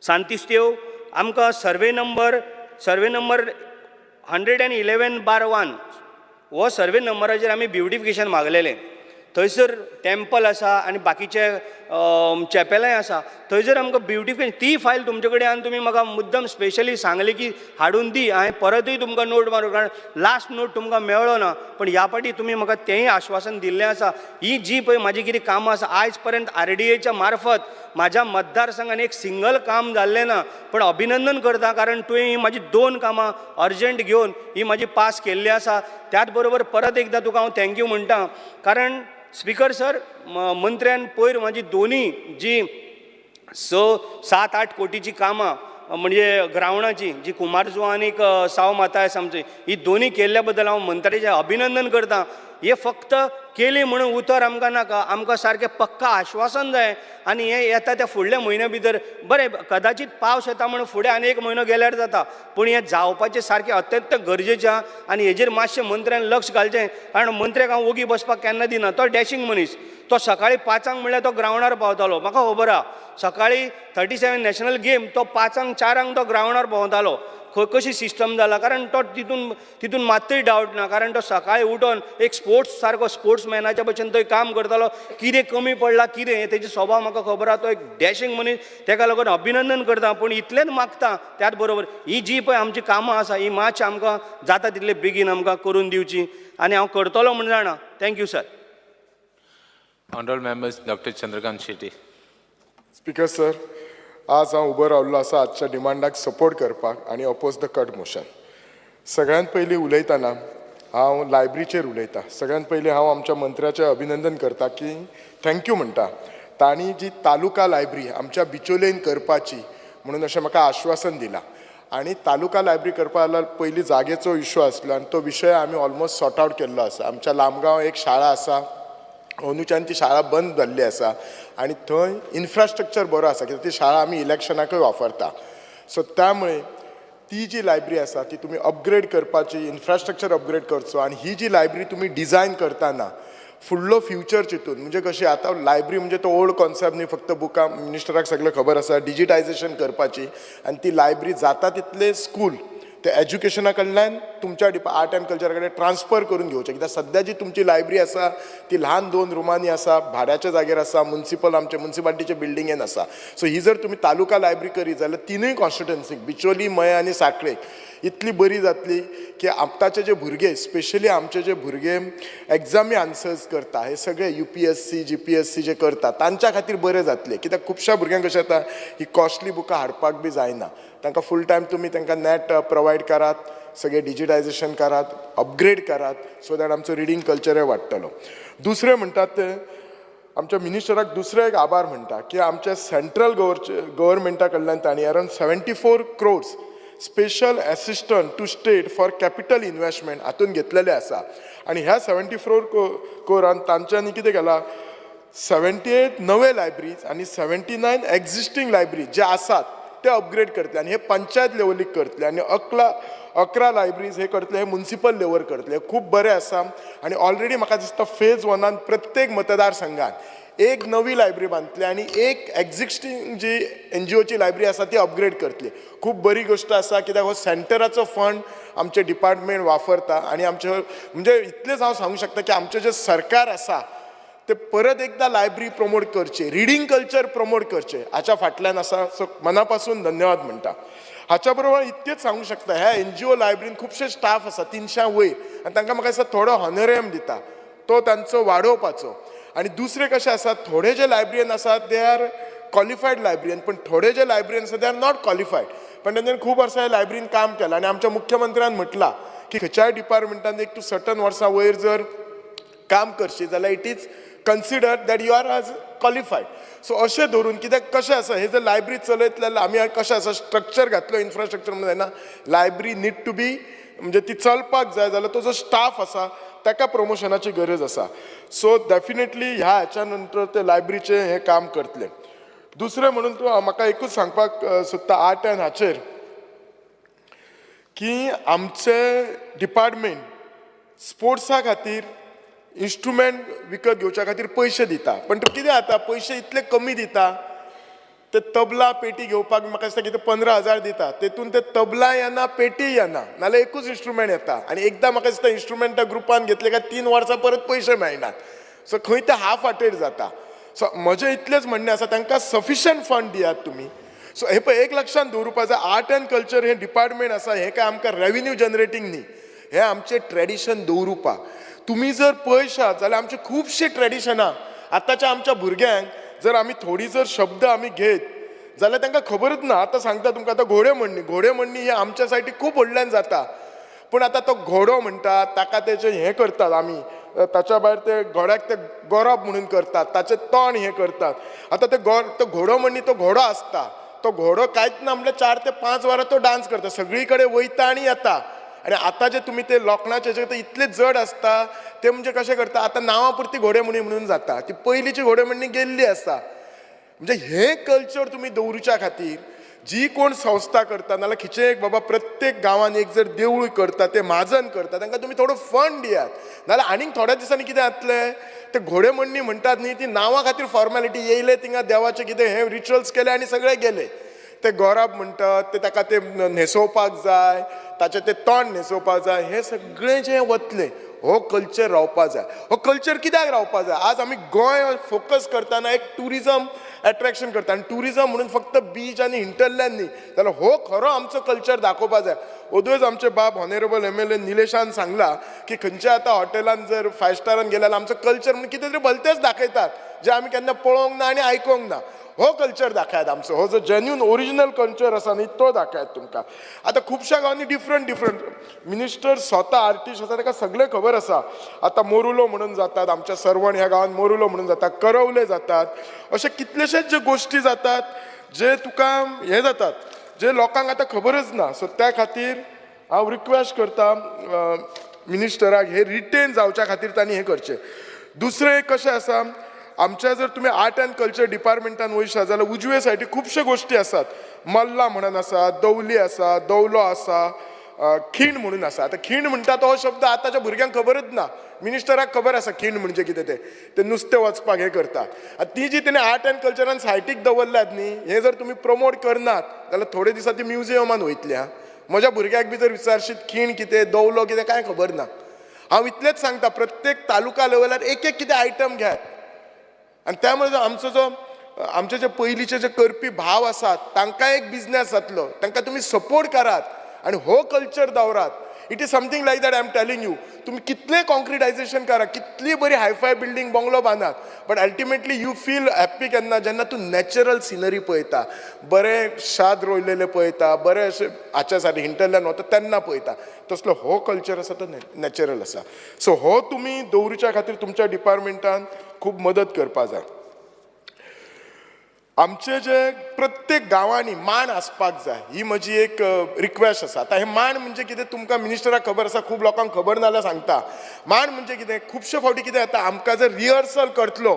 सांतिस्तेव आमकां सर्वे नंबर 111/1 हो सर्वे नंबराचेर आमी ब्युटिफिकेशन मागलेलें. थंयसर टेम्पल आसा आनी बाकीचे चॅपेलांय आसा, थंयसर आमकां ब्युटिफिकेशन ती फायल तुमचे कडेन आनी तुमी म्हाका मुद्दम स्पेशली सांगलें की हाडून दी, हांवें परतूय तुमकां नोट मारून, कारण लास्ट नोट तुमकां मेळ्ळो ना, पण ह्या फावटी तुमी म्हाका तेंय आश्वासन दिल्लें आसा. ही जी पळय म्हाजी कितें कामां आसा आयज पर्यंत आरडीएच्या मार्फत म्हाज्या मतदारसंघान एक सिंगल काम जाल्लें ना, पण अभिनंदन करता कारण तुवें ही म्हाजी 2 कामां अर्जंट घेवन ही म्हाजी पास केल्ली आसा. त्याच बरोबर परत एकदां तुका हांव thank you म्हणटा, कारण स्पिकर सर मंत्र्यान पयर म्हाजी दोनी जी 6, 7, 8 कोटीची कामां म्हणजे ग्रावंडाची जी कुमारजुवा आनीक साव मातायस आमची ही दोनी केल्ल्या बद्दल हांव मंत्र्याचें अभिनंदन करता. हे फक्त केली म्हणून उतर आमकां नाका, आमकां सारकें पक्का आश्वासन जाय आनी हें येता त्या फुडल्या म्हयन्या भितर बरें कदाचीत पावस येता म्हणून फुडें आनी 1 म्हयनो गेल्यार जाता, पूण हें जावपाचें सारकें अत्यंत गरजेचें आहा आनी हेजेर मातशें मंत्र्यान लक्ष घालचें. कारण मंत्र्याक हांव ओगी बसपाक केन्ना दिना, तो डॅशींग मनीस, तो सकाळीं 5 म्हणल्यार तो ग्रावंडार पावतालो. म्हाका खबर आहा सकाळीं 37 नॅशनल गेम तो 5, 4 तो ग्रावंडार भोंवतालो. खंय कशी सिस्टम जाला, कारण तो तितून मात्तूय डावट ना, कारण तो सकाळीं उठोन एक स्पोर्ट्स सारको स्पोर्ट्समॅनाच्या भशेन थंय काम करतालो. कितें कमी पडलां कितें हें तेजो स्वभाव म्हाका खबर आहा, तो एक डॅशींग मनीस, तेका लागून अभिनंदन करता. पूण इतलेंच मागता त्याच बरोबर ही जी पळय आमची कामां आसा ही मातशी आमकां जाता तितले बेगीन आमकां करून दिवची आनी हांव करतलो म्हूण जाणा. Thank you sir. Honourable members, doctor Chandrakant Shetty. Speaker sir, आज हांव उबो रावल्लो आसा आजच्या डिमांडाक सपोर्ट करपाक आनी oppose the cut motion. सगळ्यांत पयलीं उलयतना हांव लायब्ररीचेर उलयतां. सगळ्यात पयलीं हांव आमच्या मंत्र्याचें अभिनंदन करता की thank you म्हणटा. तांणी जी तालुका लायब्ररी आमच्या बिचोलेन करपाची म्हणून अशें म्हाका आश्वासन दिलां आनी तालुका लायब्ररी करपा जाल्यार पयलीं जागेचो इशू आसलो आनी तो विशय आमी ऑलमोस्ट सॉर्ट आवट केल्लो आसा. आमच्या लामगांव एक शाळा आसा, अंदूच्यान ती शाळा बंद जाल्ली आसा आनी थंय इन्फ्रास्ट्रक्चर बरो आसा कित्याक ती शाळा आमी इलेक्शनाकूय वापरता. सो त्यामुळे ती जी लायब्ररी आसा ती तुमी अपग्रेड करपाची, इन्फ्रास्ट्रक्चर अपग्रेड करचो आनी ही जी लायब्ररी तुमी डिजायन करतना फुडलो फ्युचर चिंतून, म्हणजे कशी आतां लायब्ररी म्हणजे तो ओल्ड कॉन्सेप्ट न्ही, फक्त बुकां मिनिस्टराक सगळें खबर आसा, डिजिटायजेशन करपाची आनी ती लायब्ररी जाता तितले स्कूल ते एज्युकेशना कडल्यान तुमच्या आर्ट एंड कल्चरा कडेन ट्रान्सफर करून घेवचें. कित्याक सद्या जी तुमची लायब्ररी आसा ती ल्हान 2 रुमांनी आसा, भाड्याच्या जागेर आसा, मुन्सिपल आमच्या मुन्सिपालिटीच्या बिल्डिंगेन आसा. सो ही जर तुमी तालुका लायब्ररी करीत जाल्यार तिनूय कॉन्स्टिट्युएन्सीक बिचोली, मये आनी साखळे इतली बरी जातली की आतांचे जे भुरगे, स्पेशली आमचे जे भुरगे एग्जामी आन्सर्स करता, हे सगळे UPSC GPSC जे करता तांच्या खातीर बरें जातलें. कित्याक खुबश्या भुरग्यांक कशें जाता, ही कॉस्टली बुकां हाडपाक बी जायना, तांकां फूल टायम तुमी तांकां नॅट प्रोवायड करात, सगळें डिजिटायजेशन करात, अपग्रेड करात, सो that आमचो रिडींग कल्चरय वाडटलो. दुसरें म्हणटात ते आमच्या मिनिस्टराक दुसरें एक आभार म्हणटा की आमच्या सेंट्रल गव्हर्मेंटा कडल्यान तांणी around 74 crores special assistant to state for capital investment हातून घेतलेले आसा आनी ह्या 74 क्रोरान तांच्यांनी कितें केलां, 78 नवे लायब्ररीज आनी 79 एक्झिस्टींग लायब्ररीज जे आसात ते अपग्रेड करतले आनी हे पंचायत लेवलीक करतले आनी 11 लायब्ररीज हे करतले, हे मुन्सिपल लेवल करतले. खूब बरें आसा आनी ऑलरेडी म्हाका दिसता फेज 1 प्रत्येक मतदारसंघात एक नवी लायब्ररी बांदतले आनी एक एक्झिस्टींग जी NGOची लायब्ररी आसा ती अपग्रेड करतली. खूब बरी गोश्ट आसा कित्याक हो सेंटराचो फंड आमचें डिपार्टमेंट वापरता आनी आमचें म्हणजे इतलेंच हांव सांगूंक शकता की आमचें जें सरकार आसा ते परत एकदां लायब्ररी प्रमोट करचे, रिडींग कल्चर प्रमोट करचें हाच्या फाटल्यान आसा. सो मना पासून धन्यवाद म्हणटा. हाच्या बरोबर इतकेंच सांगूंक शकता, ह्या NGO लायब्ररीन खुबशे स्टाफ आसा 300 वयर आनी तांकां म्हाका दिसता थोडो हॉनोरियम दिता तो तांचो वाडोवपाचो. आनी दुसरें कशें आसा, थोडे जे लायब्ररीन आसात they are qualified librarian, पण थोडे जे लायब्ररीन आसा they are not qualified. पण तेंच्यांनी खूब वर्सां ह्या लायब्ररीन काम केलां आनी आमच्या मुख्यमंत्र्यान म्हटलां की खंयच्याय डिपार्टमेंटान एक तूं सर्टन वर्सां वयर जर काम करशी जाल्यार it is considered that you are as qualified. So अशें धरून कित्याक कशें आसा, हे जर लायब्ररी चलयतले जाल्यार आमी कशें आसा स्ट्रक्चर घातलो इन्फ्रास्ट्रक्चर म्हणून जायना, लायब्ररी नीड टू बी म्हणजे ती चलपाक जाय जाल्यार तो जो स्टाफ आसा ताका प्रमोशनाची गरज आसा. सो डेफिनेटली ह्या हाच्या नंतर ते लायब्ररीचें हें काम करतले. दुसरें म्हणून तूं म्हाका एकूच सांगपाक सोदता आर्ट एंड हाचेर की आमचें डिपार्टमेंट स्पोर्ट्सा खातीर इन्स्ट्रुमेंट विकत घेवच्या खातीर पयशे दिता, पण तूं कितें जाता पयशे इतले कमी दिता, ते तबला पेटी घेवपाक म्हाका दिसता कितें 15,000 दिता, तेतून ते तबला येना पेटी येना, नाल्यार एकूच इन्स्ट्रुमेंट येता आनी एकदां म्हाका दिसता इन्स्ट्रुमेंट ग्रुपान घेतले काय 3 वर्सां परत पयशे मेळनात. सो खंय ते हाफ हार्टेड जाता. सो म्हजें इतलेंच म्हणणें आसा तांकां सफिशंट फंड दियात तुमी. सो हे पळय एक लक्षांत दवरुपा जाय, आर्ट एंड कल्चर हें डिपार्टमेंट आसा हें काय आमकां रेविन्यू जनरेटींग न्ही, हें आमचें ट्रेडिशन दवरुपाक. तुमी जर पळयशात जाल्यार आमची खुबशीं ट्रेडिशनां आतांच्या आमच्या भुरग्यांक जर आमी थोडी जर शब्द आमी घेत जाल्यार तांकां खबरूच ना. आतां सांगता तुमकां, आतां घोडे म्हणणी, घोडे म्हणणी ही आमच्या सायडीक खूब व्हडल्यान जाता, पूण आतां तो घोडो म्हणटा ताका तेजें हें करतात आमी, ताच्या भायर ते घोड्याक ते गोरप म्हणून करतात, ताचें तोंड हें करतात. आतां ते तो घोडो म्हणणी तो घोडो आसता, तो घोडो कांयच ना म्हणल्यार 4 ते 5 वरां तो डांस करता, सगळी कडेन वयता आनी येता. आनी आतां जे तुमी ते लोखणाचे जे ते इतले जड आसता ते म्हणजे कशें करता, आतां नांवां पुरती घोडे म्हणणी म्हणून जाता, ती पयलींची घोडे म्हणणी गेल्ली आसता. म्हणजे हें कल्चर तुमी दवरुच्या खातीर जी कोण संस्था करता नाल्यार खंयचें एक बाबा प्रत्येक गांवांत एक जर देवूळ करता ते म्हाजन करता तांकां तुमी थोडो फंड दियात, नाल्यार आनीक थोड्या दिसांनी कितें जातलें, ते घोडे म्हणणी म्हणटात न्ही ती नांवां खातीर फॉर्मेलिटी, येयले थिंगा देवाचें कितें हें रिच्युअल्स केले आनी सगळे गेले. ते गोराब म्हणटात ते ताका ते न्हेसोवपाक जाय, ताचें ते तोंड न्हेसोवपाक जाय, हें सगळें जें वतलें. हो कल्चर रावपा जाय. हो कल्चर कित्याक रावपा जाय? आज आमी गोंय फोकस करतना एक ट्युरिजम एट्रेक्शन करता आनी ट्युरिजम म्हणून फक्त बीच आनी हिंटरलँड न्ही, जाल्यार हो खरो आमचो कल्चर दाखोवपा जाय. ओदोयच आमचे बाब ऑनरेबल MLA निलेशान सांगला की खंयच्या आतां हॉटेलान जर 5 स्टारान गेल्यार आमचो कल्चर म्हणून कितें तरी भलतेच दाखयतात जे आमी केन्ना पळोवंक ना आनी आयकोंक ना. हो कल्चर दाखयात आमचो, हो जो जेन्यून ओरिजिनल कल्चर आसा न्ही तो दाखयात तुमकां. आतां खुबश्या गांवांनी डिफरंट डिफरंट मिनिस्टर स्वता आर्टिस्ट आसा, ताका सगळें खबर आसा. आतां मोरुलो म्हणून जातात आमच्या सर्वण ह्या गांवांत, मोरुलो म्हणून जाता, करवले जातात, अशे कितलेशेच जे गोश्टी जातात जे तुका हे जातात जे लोकांक आतां खबरच ना. सो त्या खातीर हांव रिक्वेस्ट करता मिनिस्टराक, हे रिटेन जावच्या खातीर तांणी हें करचें. दुसरें कशें आसा, आमच्या जर तुमी आर्ट अँड कल्चर डिपार्टमेंटान वयशात जाल्यार उजवे सायडीक खुबश्यो गोश्टी आसात. मल्ला म्हणून आसा, दवली आसा, दवलो आसा, खीण म्हणून आसा. आतां खीण म्हणटा तो शब्द आतांच्या भुरग्यांक खबरच ना, मिनिस्टराक खबर आसा खीण म्हणजे कितें तें, ते नुस्तें वचपाक हें करता. आतां ती जी तेणी आर्ट अँड कल्चरान सायटीक दवरल्यात न्ही, हें जर तुमी प्रमोट करनात जाल्यार थोडे दिसां ती म्युजियमान वयतली. आं, म्हज्या भुरग्याक बी जर विचारशीत खीण कितें, दवलो कितें, कांय खबर ना. हांव इतलेंच सांगता, प्रत्येक तालुका लेवलार एक एक कितें आयटम घेयात आनी त्यामुळे आमचो जो आमचे जे पयलींचे जे करपी भाव आसात तांकां एक बिजनेस जातलो, तांकां तुमी सपोर्ट करात आनी हो कल्चर दवरात. It is something like that I am telling you. तुमी कितलें कॉन्क्रिटायजेशन करा, कितली बरी हायफाय बिल्डींग बंगलो बांदात, but ultimately you feel happy केन्ना, जेन्ना तूं नॅचरल सिनरी पळयता, बरें शाद रोयलेलें पळयता, बरें अशें हाच्या सारकें हिंटरलँड वता तेन्ना पळयता. तसलो हो कल्चर आसा तो नॅचरल आसा. सो हो तुमी दवरुच्या खातीर तुमच्या डिपार्टमेंटान खूब मदत करपा जाय. आमचे जे प्रत्येक गांवांनी मांड आसपाक जाय, ही म्हजी एक रिक्वेस्ट आसा. आतां हे मांड म्हणजे कितें तुमकां मिनिस्टराक खबर आसा, खूब लोकांक खबर ना जाल्यार सांगता. मांड म्हणजे कितें, खुबशे फावटी कितें जाता, आमकां जर रिहर्सल करतलो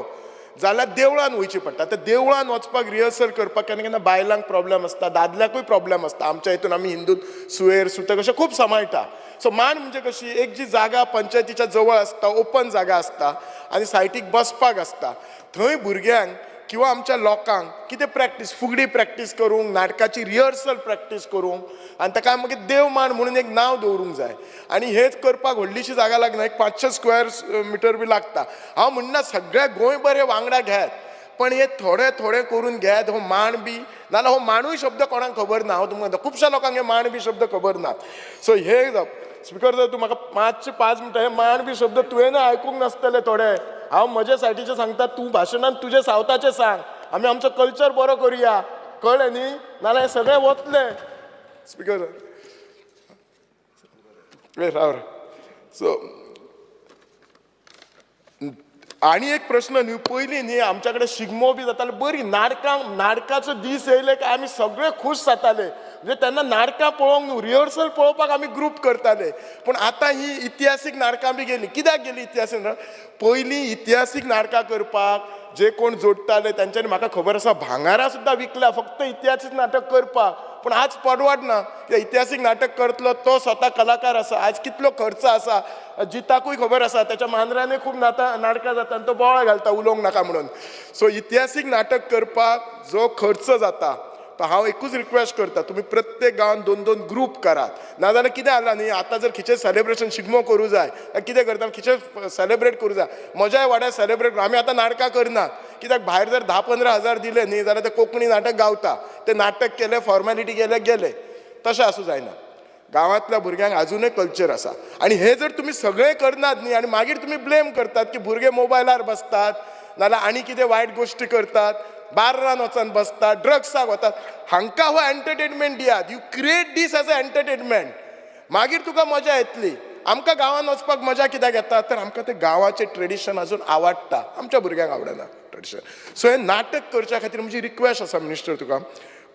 जाल्यार देवळान वयचें पडटा. आतां देवळान वचपाक रिहर्सल करपाक केन्ना केन्ना बायलांक प्रॉब्लम आसता, दादल्याकूय प्रॉब्लम आसता. आमच्या हितून आमी हिंदू सुयेर सुतक अशें खूब सांबाळटा. सो मांड म्हणजे कशी एक जी जागा पंचायतीच्या जवळ आसता, ओपन जागा आसता आनी सायटीक बसपाक आसता, थंय भुरग्यांक किंवा आमच्या लोकांक कितें प्रॅक्टीस, फुगडी प्रॅक्टीस करूंक, नाटकाची रिहर्सल प्रॅक्टीस करूंक, आनी ताका मागीर देवमांड म्हणून एक नांव दवरूंक जाय. आनी हेच करपाक व्हडलीशी जागा लागना, एक 500 स्क्वेअर मिटर बी लागता. हांव म्हणना सगळ्या गोंयभर हे वांगडा घेयात, पण हे थोडे थोडे करून घेयात. हो मांड बी नाजाल्यार हो मांडूय शब्द कोणाक खबर ना. हांव तुमकां खुबश्या लोकांक हे मांड बी शब्द खबर ना. सो हे स्पिकर जर तूं म्हाका 5 मिनटां हे मांड बी शब्द तुवें आयकूंक नासतले थोडे. हांव म्हज्या सायटीचें सांगता, तूं भाशणान तुजें सावथाचें सांग, आमी आमचो कल्चर बरो करुया, कळ्ळें न्ही, नाजाल्यार हें सगळें वतलें. स्पिकर राव. सो आनी एक प्रश्न न्ही, पयलीं न्ही आमच्या कडेन शिगमो बी जाताले, बरी नाटकां, नाटकाचो दीस येयले काय आमी सगळे खूश जाताले. म्हणजे तेन्ना नाटकां पळोवंक न्हू, रिहर्सल पळोवपाक आमी ग्रूप करताले. पूण आतां ही इतिहासीक नाटकां बी गेली. कित्याक गेली इतिहासीक? पयलीं इतिहासीक नाटकां करपाक जे कोण जोडटाले तेंच्यांनी म्हाका खबर आसा भांगारां सुद्दां विकल्या फक्त इतिहासीक नाटक करपाक. पूण आज परवडना. इतिहासीक नाटक करतलो तो स्वता कलाकार आसा, आज कितलो खर्च आसा जिताकूय खबर आसा, त्याच्या मांद्र्यानूय खूब नाटकां जाता आनी तो बोवाळ घालता उलोवंक नाका म्हणून. सो इतिहासीक नाटक करपाक जो खर्च जाता, हांव एकूच रिक्वेस्ट करता, तुमी प्रत्येक गांवांत 2-2 ग्रूप करात. नाजाल्यार कितें जालां न्ही, आतां जर खंयचें सेलेब्रेशन शिगमो करूं जाय, कितें करता, खंयचें सेलेब्रेट करूं जाय, म्हज्याय वाड्यार सेलेब्रेट, आमी आतां नाटकां करनात कित्याक भायर जर 10-15 हजार दिले न्ही जाल्यार ते कोंकणी नाटक गावता, ते नाटक केलें, फॉर्मेलिटी केलें, गेले. तशें आसूं जायना. गांवांतल्या भुरग्यांक आजुनूय कल्चर आसा आनी हे जर तुमी सगळें करनात न्ही आनी मागीर तुमी ब्लेम करतात की भुरगे मोबायलार बसतात नाजाल्यार आनी कितें वायट गोश्टी करतात, बार्रान वचून बसतात, ड्रग्साक वतात, हांकां हो एंटरटेनमेंट दियात. You create this as a entertainment, मागीर तुका मजा येतली. आमकां गांवांत वचपाक मजा कित्याक येता, तर आमकां तें गांवाचें ट्रेडिशन अजून आवडटा, आमच्या भुरग्यांक आवडना ट्रेडिशन. सो हें नाटक करच्या खातीर म्हजी रिक्वेस्ट आसा मिनिस्टर तुका,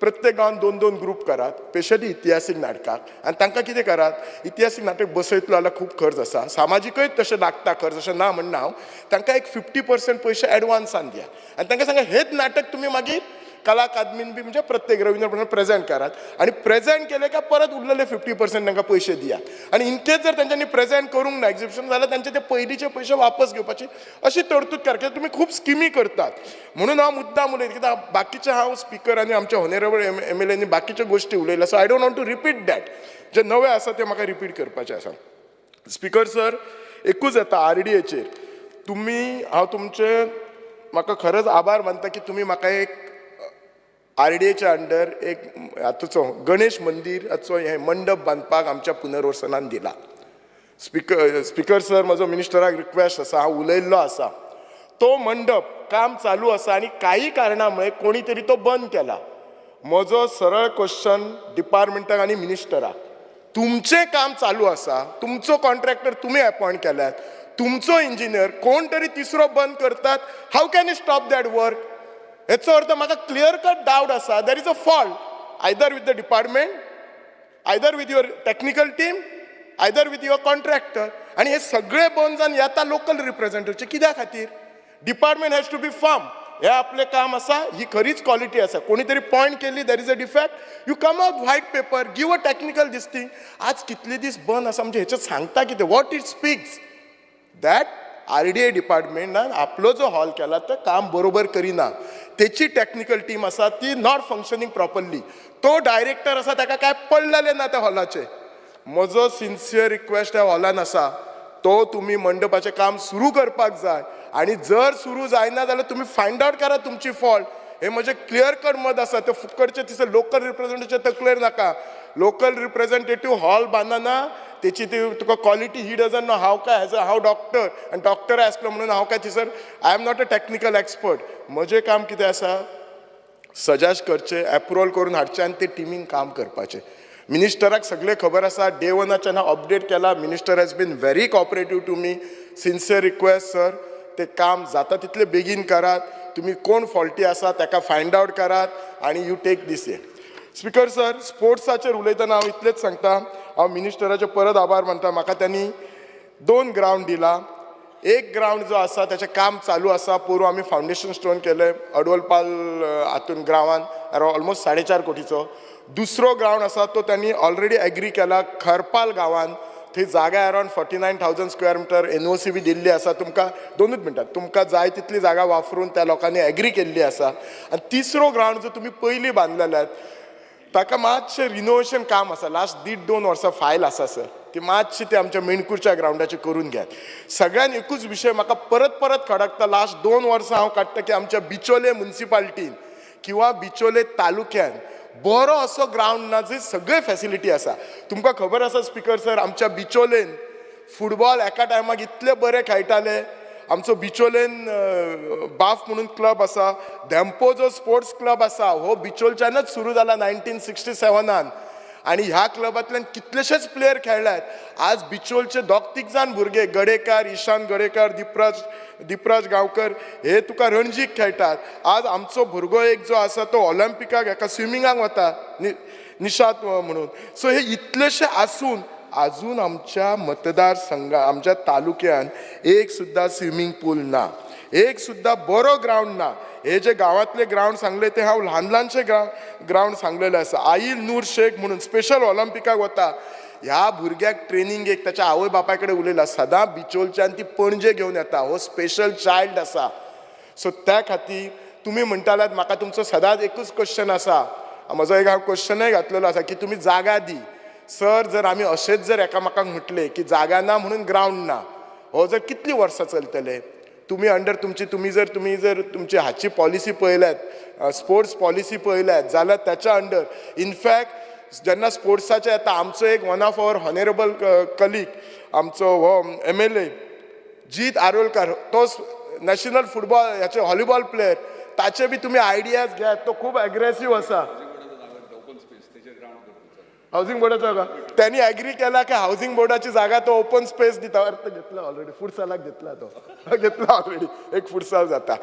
प्रत्येक गांवांत 2-2 ग्रूप करात, स्पेशली इतिहासीक नाटकाक. आनी तांकां कितें करात, इतिहासीक नाटक बसयतलो जाल्यार खूब खर्च आसा, सामाजिकूय तशें लागता खर्च, अशें ना म्हणना हांव. तांकां एक 50% पयशे एडवान्सान दियात आनी तांकां सांगा हेच नाटक तुमी मागीर कला अकादमीन बी म्हणजे प्रत्येक रविंद्र भवनान प्रेजेंट करात आनी प्रेजेंट केले काय परत उरलेले 50% तांकां पयशे दियात. आनी इनकेस जर तेंच्यांनी प्रेजेंट करूंक ना एग्जिबिशन जाल्यार तांचे ते पयलींचे पयशे वापस घेवपाची अशी तरतूद करा. कित्याक तुमी खूब स्किमी करतात म्हणून हांव मुद्दाम उलयता, कित्याक बाकीचे हांव स्पिकर आनी आमचे ऑनरेबल एम एल एनी बाकीच्यो गोश्टी उलयल्या. So I don't want to repeat that, जे नवे आसा ते म्हाका रिपीट करपाचें आसा. स्पिकर सर, एकूच येता आरडीएचेर तुमी, हांव तुमचे म्हाका खरेंच आभार मानता की तुमी म्हाका एक आरडीएच्या अंडर एक हातूचो गणेश मंदिराचो हें मंडप बांदपाक आमच्या पुनर्वसनान दिला. स्पिकर सर, म्हजो मिनिस्टराक रिक्वेस्ट आसा, हांव उलयल्लो आसा, तो मंडप काम चालू आसा आनी काही कारणां मुळे कोणी तरी तो बंद केला. म्हजो सरळ क्वेश्चन डिपार्टमेंटाक आनी मिनिस्टराक, तुमचें काम चालू आसा, तुमचो कॉन्ट्रॅक्टर तुमी अपॉयंट केल्यात, तुमचो इंजिनियर कोण तरी तिसरो बंद करतात, how can you stop that work? हेचो अर्थ म्हाका क्लियर कट डावट आसा, there is a fault either with the department, either with your technical team, either with your contractor. आनी हे सगळे बंद जावन येता लोकल रिप्रेझेंटेटिव्ह कित्या खातीर? Department has to be firm. हे आपलें काम आसा, ही खरीच क्वॉलिटी आसा. कोणी तरी पॉयंट केली there is a defect, you come out white paper, give a technical this thing. आज कितले दीस बंद आसा म्हणजे हेचें सांगता कितें? What it speaks that RDA डिपार्टमेंटान आपलो जो हॉल केला तो काम बरोबर करिना, तेची टॅक्निकल टीम आसा ती not functioning properly, तो डायरेक्टर आसा ताका काय पडलेलें ना त्या हॉलाचें. म्हजो सिन्सियर रिक्वेस्ट ह्या हॉलान आसा, तो तुमी मंडपाचें काम सुरू करपाक जाय आनी जर सुरू जायना जाल्यार तुमी फायंड आवट करा तुमची फॉल्ट. हे म्हजें क्लियर कट मत आसा. ते फुकटचे थंयसर लोकल रिप्रेझेंटेटिव्ह तकलेर नाका. लोकल रिप्रेझेंटेटिव्ह हॉल बांदना तेची ती तुका क्वॉलिटी he doesn't नो. हांव काय एज अ हांव डॉक्टर आनी डॉक्टर आसलो म्हणून हांव काय थंयसर I am not a technical expert. म्हजें काम कितें आसा, सजेस्ट करचें, एप्रुवल करून हाडचें आनी ते टिमीन काम करपाचें. मिनिस्टराक सगळें खबर आसा, डे वनाच्यान हांव अपडेट केला. Minister has been very cooperative to me. Sincere request sir, ते काम जाता तितले बेगीन करात. तुमी कोण फॉल्टी आसा ताका फायंड आवट करात आनी you take this हे. स्पिकर सर, स्पोर्ट्साचेर उलयतना हांव इतलेंच सांगता, हांव मिनिस्टराचे परत आभार मानता. म्हाका त्यांनी 2 ग्रावंड दिला. एक ग्रावंड जो आसा ताचें काम चालू आसा, पोरूं आमी फावंडेशन स्टोन केलें अडवलपाल हातून ग्रावान, ऑलमोस्ट 4.5 कोटीचो. दुसरो ग्रावंड आसा तो त्यांनी ऑलरेडी एग्री केला खरपाल गांवान, थंय जागा अरावंड 49,000 स्क्वेअर मिटर NOC बी दिल्ली आसा. तुमकां 2 मिनटां तुमकां जाय तितली जागा वापरून त्या लोकांनी एग्री केल्ली आसा. आनी तिसरो ग्रावंड जो तुमी पयलीं बांदलेले ताका मातशें रिनोवेशन काम आसा, लास्ट 1.5-2 वर्सां फायल आसा सर, ती मातशी ती आमच्या मेणकूरच्या ग्रावंडाची करून घेयात. सगळ्यान एकूच विशय म्हाका परत परत खडकता, लास्ट 2 वर्सां हांव काडटा की आमच्या बिचोले मुन्सिपाल्टीन किंवा बिचोले तालुक्यान बरो असो ग्रावंड ना जंय सगळे फॅसिलिटी आसा. तुमकां खबर आसा स्पिकर सर, आमच्या बिचोलेन फुटबॉल एका टायमाक इतले बरे खेळटाले. आमचो बिचोलेन बाफ म्हणून क्लब आसा, धेंपो जो स्पोर्ट्स क्लब आसा हो बिचोलच्यानच सुरू जाला 1967. आनी ह्या क्लबांतल्यान कितलेशेच प्लेयर खेळ्ळ्यात. आज बिचोलचे 2-3 जाण भुरगे, गडेकार, ईशान गडेकार, दिपराज गांवकर, हे तुका रणजीक खेळटात. आज आमचो भुरगो एक जो आसा तो ऑलिम्पिकाक एका स्विमिंगाक वता, निशाद म्हणून. सो हे इतलेशे आसून अजून आमच्या मतदारसंघा आमच्या तालुक्यान एक सुद्दां स्विमींग पूल ना, एक सुद्दां बरो ग्रावंड ना. हे जे गांवांतले ग्रावंड सांगले ते हांव ल्हान ल्हानशे ग्रावंड सांगलेले आसा. आईल नूर शेख म्हणून स्पेशल ऑलिम्पिकाक वता, ह्या भुरग्याक ट्रेनिंग एक ताच्या आवय बापाय कडेन उलयला, सदां बिचोलच्यान ती पणजे घेवन येता, हो स्पेशल चायल्ड आसा. सो त्या खातीर तुमी म्हणटालात म्हाका तुमचो सदांच एकूच क्वेश्चन आसा, म्हजो एक हांव क्वेश्चनय घातलेलो आसा की तुमी जागा दी. सर, जर आमी अशेंच जर एकामेकांक म्हटलें की जागा ना म्हणून ग्रावंड ना, हो जर कितलीं वर्सां चलतले? तुमी अंडर तुमची तुमी जर तुमची हाची पॉलिसी पळयल्यात, स्पोर्ट्स पॉलिसी पळयल्यात जाल्यार ताच्या अंडर इनफॅक्ट जेन्ना स्पोर्ट्साचे येता, आमचो एक one of our honourable colleague आमचो हो MLA Jeet Arolkar, तो नॅशनल फुटबॉल ह्याचे व्हॉलीबॉल प्लेयर, ताचे बी तुमी आयडियाज घेयात, तो खूब एग्रेसीव आसा. हावसिंग बोर्डाचो का त्यांनी ॲग्री केला की हावसिंग बोर्डाची जागा तो ओपन स्पेस दिता. अर्थ घेतला ऑलरेडी, फुटसालाक घेतला तो घेतला ऑलरेडी, एक फुटसाल जाता.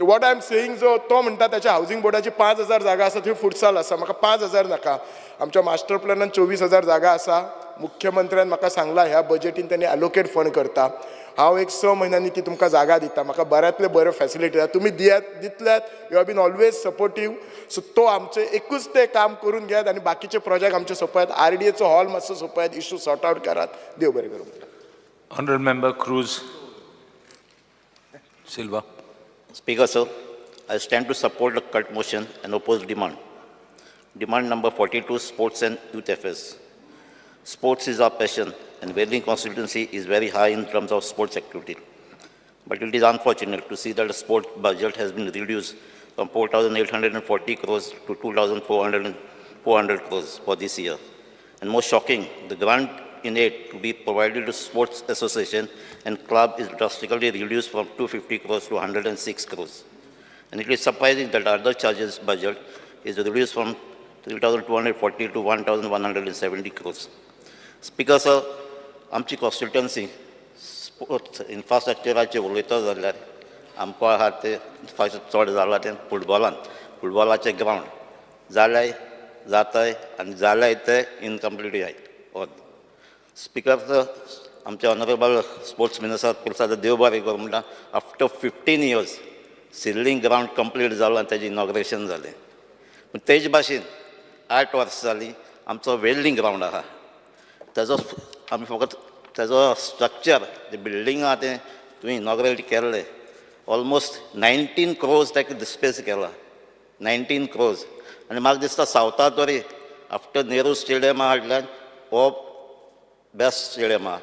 What I am saying, जो तो म्हणटा त्याच्या हावसिंग बोर्डाची 5,000 जागा आसा थंय फुटसाल आसा. म्हाका 5,000 नाका, आमच्या मास्टर प्लॅनान 24,000 जागा आसा. मुख्यमंत्र्यान म्हाका सांगला ह्या बजेटीन त्यांनी एलोकेट फंड करता. हांव एक 6 म्हयन्यांनी ती तुमकां जागा दिता. म्हाका बऱ्यांतले बऱ्यो फॅसिलिटी जाय, तुमी दियात दितल्यात, you have been always supportive. So तो आमचें एकूच तें काम करून घेयात आनी बाकीचे प्रोजेक्ट आमचे सोंपयात. RDAचो हॉल मातसो सोंपयात, इशू सॉर्ट आवट करात. देव बरें करूं. Honourable member Cruz Silva. Speaker sir, I stand to support the cut motion and oppose demand. Demand number 42, sports and youth affairs. Sports is our passion, and Velim constituency is very high in terms of sports activity. But it is unfortunate to see that the sport budget has been reduced from 4,840 crores to 2,400 crores for this year. And most shocking, the grant in aid to be provided to sports association and club is drastically reduced from 250 crores to 106 crores. And it is surprising that other charges budget is reduced from 3,240 to 1,170 crores. Speaker sir, आमची कॉन्स्टिट्युएन्सी स्पोर्ट्स इन्फ्रास्ट्रक्चराचेर उलयता जाल्यार आमकां आहा ते चड जाला तें फुटबॉलान, फुटबॉलाचें ग्रावंड जाल्यार जाताय आनी जाल्यार ते इनकम्प्लीट जाय. स्पिकर सर, आमचे ऑनरेबल स्पोर्ट्स मिनिस्टर पुरसाद देव बरें करूं म्हणटा, after 15 years Sillim ground complete जालो आनी तेजें इनॉग्रेशन जालें. पूण तेज भाशेन 8 वर्सां जालीं आमचो वेल्डिंग ग्रावंड आहा, तेजो आमी फकत तेजो स्ट्रक्चर बिल्डींग आहा तें तुवें इनॉग्रेट केल्लें, ऑलमोस्ट 19 crores ताका डिस्पेस केला, 19 crores. आनी म्हाका दिसता सावथा तरी आफ्टर नेहरू स्टेडियमा हाडल्यान हो बेस्ट स्टेडियम आहा,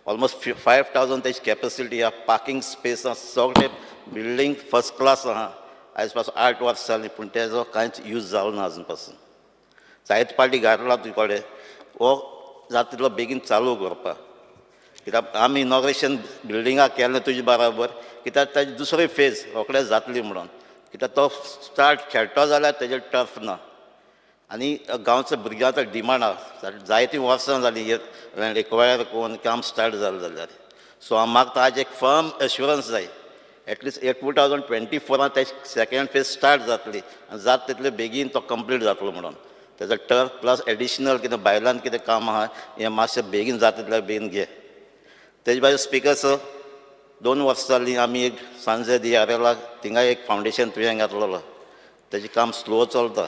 ऑलमोस्ट 5,000 तेजी कॅपेसिटी आहा, पार्किंग स्पेस आहा, सगळें बिल्डींग फर्स्ट क्लास आहा. आयज पासून 8 वर्सां जालीं पूण तेजो कांयच यूज जालो ना आजून पासून. जायते पार्टी घातला तुजे कडेन हो जाता तितलो बेगीन चालू करपाक, कित्याक आमी इनॉग्रेशन बिल्डिंगाक केलें तुजे बराबर, कित्याक ताजी दुसरी फेज रोखडेच जातली म्हणून, कित्याक तो स्टार्ट खेळटो जाल्यार तेजेर टर्फ ना आनी गांवच्या भुरग्यांचो डिमांड आहा, जायतीं वर्सां जालीं लँड एक्वायर करून काम स्टार्ट जालें जाल्यार. सो हांव मागता आज एक फर्म एश्युरन्स जाय, एटलिस्ट 2024 तेज सेकेंड फेज स्टार्ट जातली आनी जाता तितले बेगीन तो कंप्लीट जातलो म्हणून. तेजो टर्फ प्लस एडिशनल कितें भायल्यान कितें काम आहा हें मातशें बेगीन जाता तितले बेगीन घे. तेजे भायर स्पिकर सर, 2 वर्सां जालीं आमी एक सांजे दियारेला थिंगा एक फावंडेशन तुवें घातलेलो, तेजें काम स्लो चलता.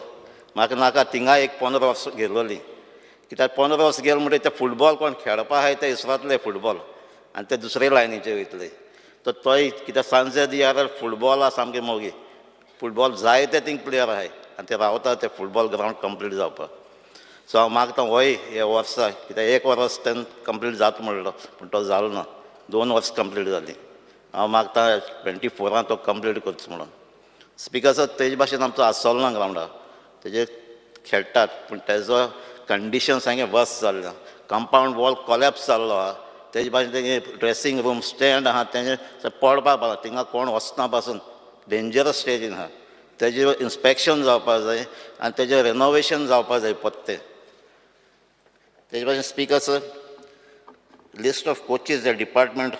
म्हाका नाका थिंगा एक 15 वर्सां गेलोलीं, कित्याक 15 वर्सां गेले म्हणटकीर ते फुटबॉल कोण खेळपा आहाय ते इसरातले फुटबॉल आनी ते दुसरे लायनीचेर वयतले. तर तोय कित्याक सांजे दियारेल फुटबॉल आहा सामकें मोगी, फुटबॉल जायते थिंग प्लेयर आहाय आनी ते रावता ते फुटबॉल ग्रावंड कंप्लीट जावपाक. सो हांव मागता होय हे वर्सा, कित्याक 1 वर्स तेन्ना कंप्लीट जाता म्हणलो पूण तो जालो ना, 2 वर्सां कंप्लीट जालीं. हांव मागता 24 तो कंप्लीट करचो म्हणून. स्पिकर सर, तेजे भाशेन आमचो आसोलना ग्रावंडार तेजेर खेळटात पूण तेजो कंडिशन सामकें वर्स जाल्लें, कंपावंड वॉल कॉलेप्स जाल्लो आहा, तेजे भाशेन तेगे ड्रेसींग रूम स्टँड आहा तेजें पडपा पावला, थिंगा कोण वचना पासून डेंजरस स्टेजीन आहा. तेजें इन्स्पेक्शन जावपा जाय आनी तेजें रेनोवेशन जावपा जाय पत्ते. तेजे भाशेन speaker sir, list of coaches the department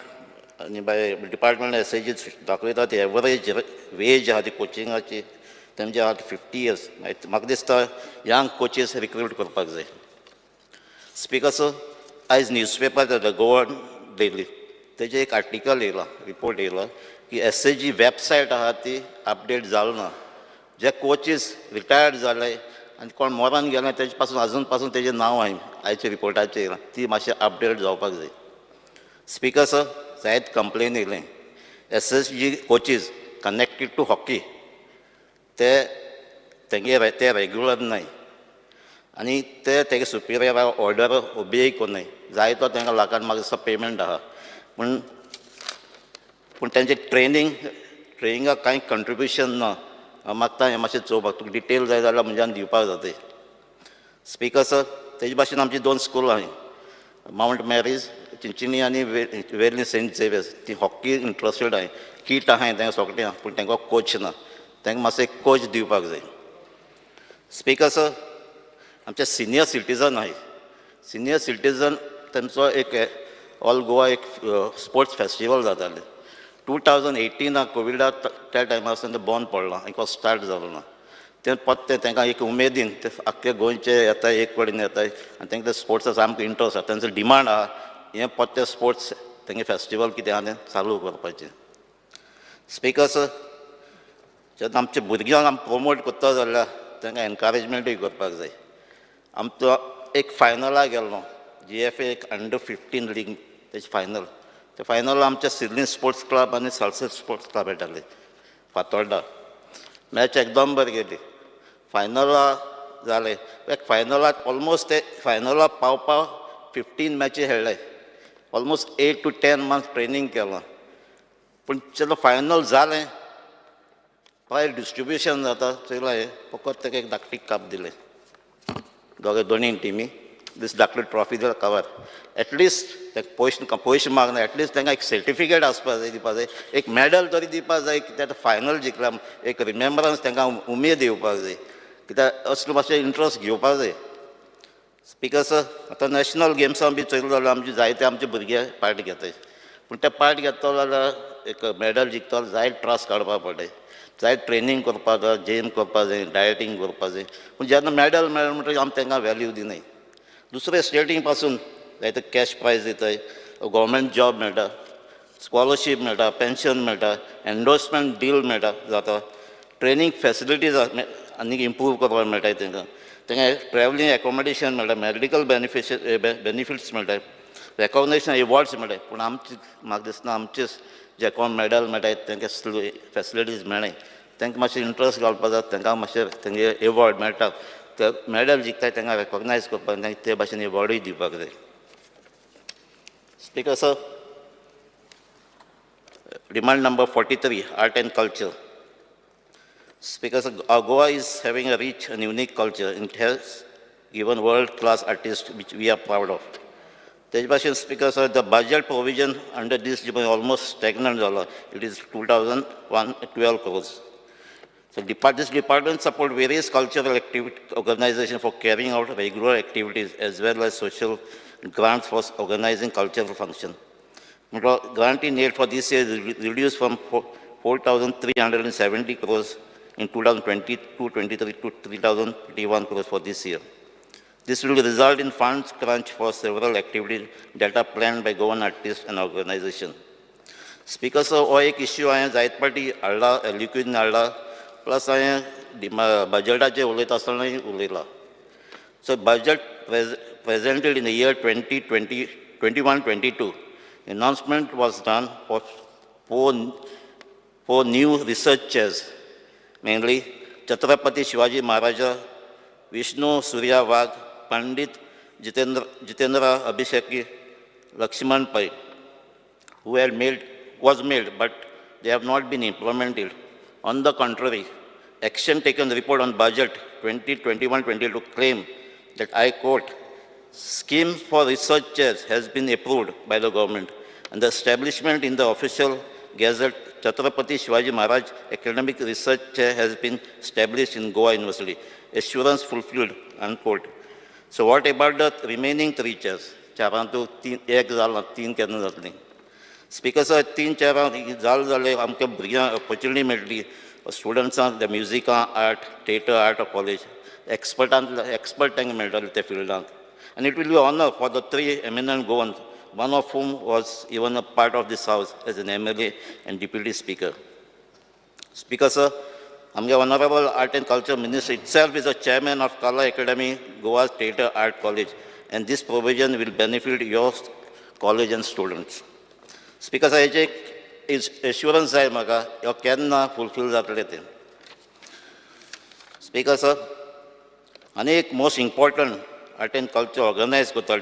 आनी बाय डिपार्टमेंट एस एजी दाखयता ती एवरेज वेज आहा ती कोचिंगाची तेमचे आहा 50 years. म्हाका दिसता यंग कोचीस रिक्रूट करपाक जाय. स्पिकर सर, आयज न्यूजपेपर जाता गोवा डेली तेजें एक आर्टिकल येयलां, रिपोर्ट येयला की एस एजी वेबसायट आहा ती अपडेट जाल ना. जे कोचीस रिटायर्ड जाले आनी कोण मरोन गेले तेजे पासून आजून पासून तेजें नांव आहा आयच्या रिपोर्टाचेर येयलां, ती मातशें अपडेट जावपाक जाय. स्पिकर सर, जायत कंप्लेन येयलें S S G coaches connected to hockey ते तेंगे ते रेगुलर न्हय आनी ते तेगे सुपिरियरा ऑर्डर ओबेय कोन्नाय, जायतो तेंकां लाखान म्हाका दिसता पेमेंट आहा, पूण पूण तेंचें ट्रेनिंगाक कांय कंट्रिब्युशन ना. हांव मागता हें मातशें चोवपाक, तुका डिटेल जाय जाल्यार म्हज्यान दिवपाक जाता. स्पिकर सर, तेजे भाशेन आमची 2 स्कूल आहाय, मावंट मॅरीज चिंचिनी आनी वेर्ली सेंट झेवियर्स, ती हॉकी इंट्रस्टेड आहाय, किट आहाय तेंका सगळें आहा पूण तेंकां कोच ना, तांकां मातसो एक कोच दिवपाक जाय. स्पिकर सर, आमचे सिनियर सिटीजन आहाय, सिनियर सिटीजन तेंचो एक ऑल गोवा एक स्पोर्ट्स फेस्टिवल जातालें. 2018 कोविडा त्या टायमार ते बंद पडलां, एक स्टार्ट जालो ना. तें पत्ते तांकां एक उमेदीन ते आख्खे गोंयचे येता एक कडेन येता आनी तांकां स्पोर्ट्सा सामको इंट्रस्ट आसा, तेंचो डिमांड आहा हें पत्ते स्पोर्ट्स तेंगे फेस्टिवल कितें आहा तें चालू करपाचें. स्पिकर सर, जेन्ना आमच्या भुरग्यांक आमी प्रोमोट करता जाल्यार तांकां एनकरेजमेंटूय करपाक जाय. आमचो एक फायनलाक गेल्लो जी एफ ए एक अंडर 15 लीग तेजे फायनल, ते फायनल आमच्या सिडनी स्पोर्ट्स क्लब आनी सालसेट स्पोर्ट्स क्लब येताले फातोर्डा. मॅच एकदम बरी गेली, फायनला जालें. एक फायनलाक ऑलमोस्ट ते फायनलाक पावपाक 15 मॅची खेळ्ळे, ऑलमोस्ट 8 to 10 months training केलां. पूण जेन्ना फायनल जालें प्रायज डिस्ट्रिब्युशन जाता चोयलां हें फकत ताका एक धाकटी काप दिलें दोगे दोनी टिमी. दीस धाकली ट्रॉफी दिल्यार काबार. एटलिस्ट ते पयशे पयशे मागना, एटलिस्ट तांकां एक सर्टिफिकेट आसपा जाय, दिवपा जाय, एक मॅडल तरी दिवपा जाय, कित्याक फायनल जिखला एक रिमेम्बरन्स तांकां उमेद येवपाक जाय, कित्याक असलो मातशें इंट्रस्ट घेवपाक जाय. स्पिकर सर, आतां नॅशनल गेम्सां बी चोयलें जाल्यार आमचे जायते आमचे भुरगे पार्ट घेताय, पूण ते पार्ट घेतलो जाल्यार एक मॅडल जिखतलो जायते त्रास काडपा पडटाय, जायते ट्रेनींग करपा जाय, जीम करपा जाय, डायटींग करपा जाय, पूण जेन्ना मॅडल मेळ्ळें म्हणटकीर आमी तांकां वेल्यू दिनाय. दुसरे स्टेटींग पासून जायते कॅश प्रायज दिताय, गव्हर्मेंट जॉब मेळटा, स्कॉलरशीप मेळटा, पेन्शन मेळटा, एन्डोर्समेंट डील मेळटा जाता, ट्रेनींग फॅसिलिटीज आनीक इम्प्रूव करपाक मेळटा तांकां, तांकां ट्रॅवलिंग एकोमोडेशन मेळटा, मॅडिकल बेनिफिट्स मेळटा, रेकॉग्नेशन एवॉर्ड्स मेळटा. पूण आमचे म्हाका दिसना आमचे जे कोण मॅडल मेळटा तांकां फॅसिलिटीज मेळनाय, तांकां मातशें इंट्रस्ट घालपा जाय, तांकां मातशें तांगे एवॉर्ड मेळटा, ते मॅडल जिखता तांकां रेकॉग्नायज करपाक तांकां ते भाशेन एवॉर्डूय दिवपाक जाय. Speaker sir, demand number 43, art and culture. Speaker sir, Goa is having a rich and unique culture and it has given world-class artists which we are proud of. तेज भाशेन speaker sir, the budget provision under this is almost stagnant जाला. It is 2012 crores. So this department support various cultural activity organizations for carrying out regular activities as well as social grants for organizing cultural function. Grant in aid for this year is reduced from 4,370 crores in 2022-23 to 3,031 crores for this year. This will result in funds crunch for several activities that are planned by Goan artists and organizations. Speaker sir, हो एक इश्यू हांवें जायत पाटी हाडला, एलिक्यून हाडला, प्लस हांवें बजटाचेर उलयता आसतनाय उलयला. So budget presented in the year 2021-22, announcement was done for four new research chairs, mainly Chhatrapati Shivaji Maharaja, Vishnu Surya Wagh, Pandit Jitendra Abhisheki, Lakshman Pai, who had made, was made, but they have not been implemented. On the contrary, action taken report on budget 2021-22 claim that, I quote, schemes for research chairs has been approved by the government and the establishment in the official gazette Chhatrapati Shivaji Maharaj Academic Research Chair has been established in Goa University. Assurance fulfilled, unquote. So what about the remaining three chairs? चारांतू तीन एक जाला, तीन केन्ना जातली? स्पीकर सर, तीन चेरां जाल जाले आमकां भुरग्यांक ऑपॉर्च्युनिटी मेळटली, स्टुडंट्सांक म्युजिकां, आर्ट, थिएटर आर्ट कॉलेज एक्सपर्टांत एक्सपर्ट तांकां मेळटले त्या फिल्डांत. And it will be honour for the three eminent Goans, one of whom was even a part of this house as an MLA and deputy speaker. Speaker sir, आमगे honourable art and culture minister itself is a chairman of Kala Academy, Goa Theatre Art College, and this provision will benefit your college and students. Speaker sir, हेजे एक एश्युरन्स जाय म्हाका, ह्यो केन्ना फुलफील जातलें तें. स्पीकर सर, आनी एक most important art and culture organise करता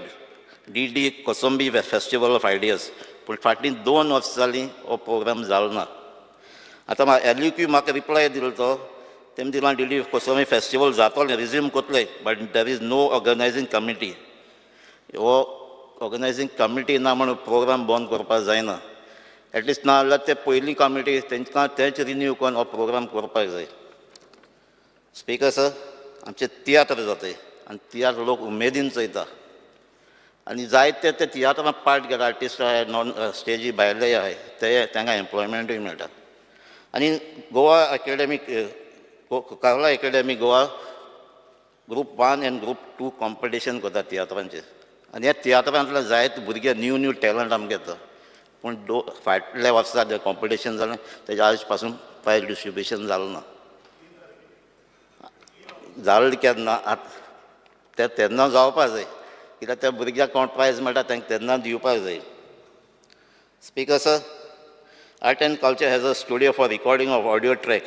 D D Kosambi festival of ideas, पूण फाटलीं 2 वर्सां जालीं हो प्रोग्राम जालो ना. आतां म्हाका एल यू क्यू म्हाका रिप्लाय दिलो तो, तेमी दिलां डी डी कोसंबी फेस्टिवल जातलें, रिज्यूम करतले, but there is no organising committee. हो ऑर्गनायझींग कमिटी ना म्हणून प्रोग्राम बंद करपाक जायना. एटलिस्ट ना जाल्यार ते पयलीं कमिटी तेंकां तेंच रिन्यू करून हो प्रोग्राम करपाक जाय. स्पीकर सर, आमचे तियात्र जाताय आनी तियात्र लोक उमेदीन चोयता आनी जायते ते तियात्रांत पार्ट घेता, आर्टिस्ट आहाय, नॉन स्टेजी भायले आहाय, ते तांकां एम्प्लॉयमेंटूय मेळटा. आनी Goa academic Kala academy Goa group 1 and group 2 competition करता तियात्रांचेर आनी ह्या तियात्रांतल्यान जायते भुरगे न्यू न्यू टॅलंट आमकां येता, पूण फाटल्या वर्सा जें कॉम्पिटिशन जालें तेज्या आज पासून प्रायज डिस्ट्रिब्युशन जालें ना. जालें केन्ना आतां तें तेन्ना जावपा जाय, कित्याक त्या भुरग्याक कोण प्रायज मेळटा तांकां तेन्ना दिवपाक जाय. Speaker sir, art and culture has a studio for recording of audio track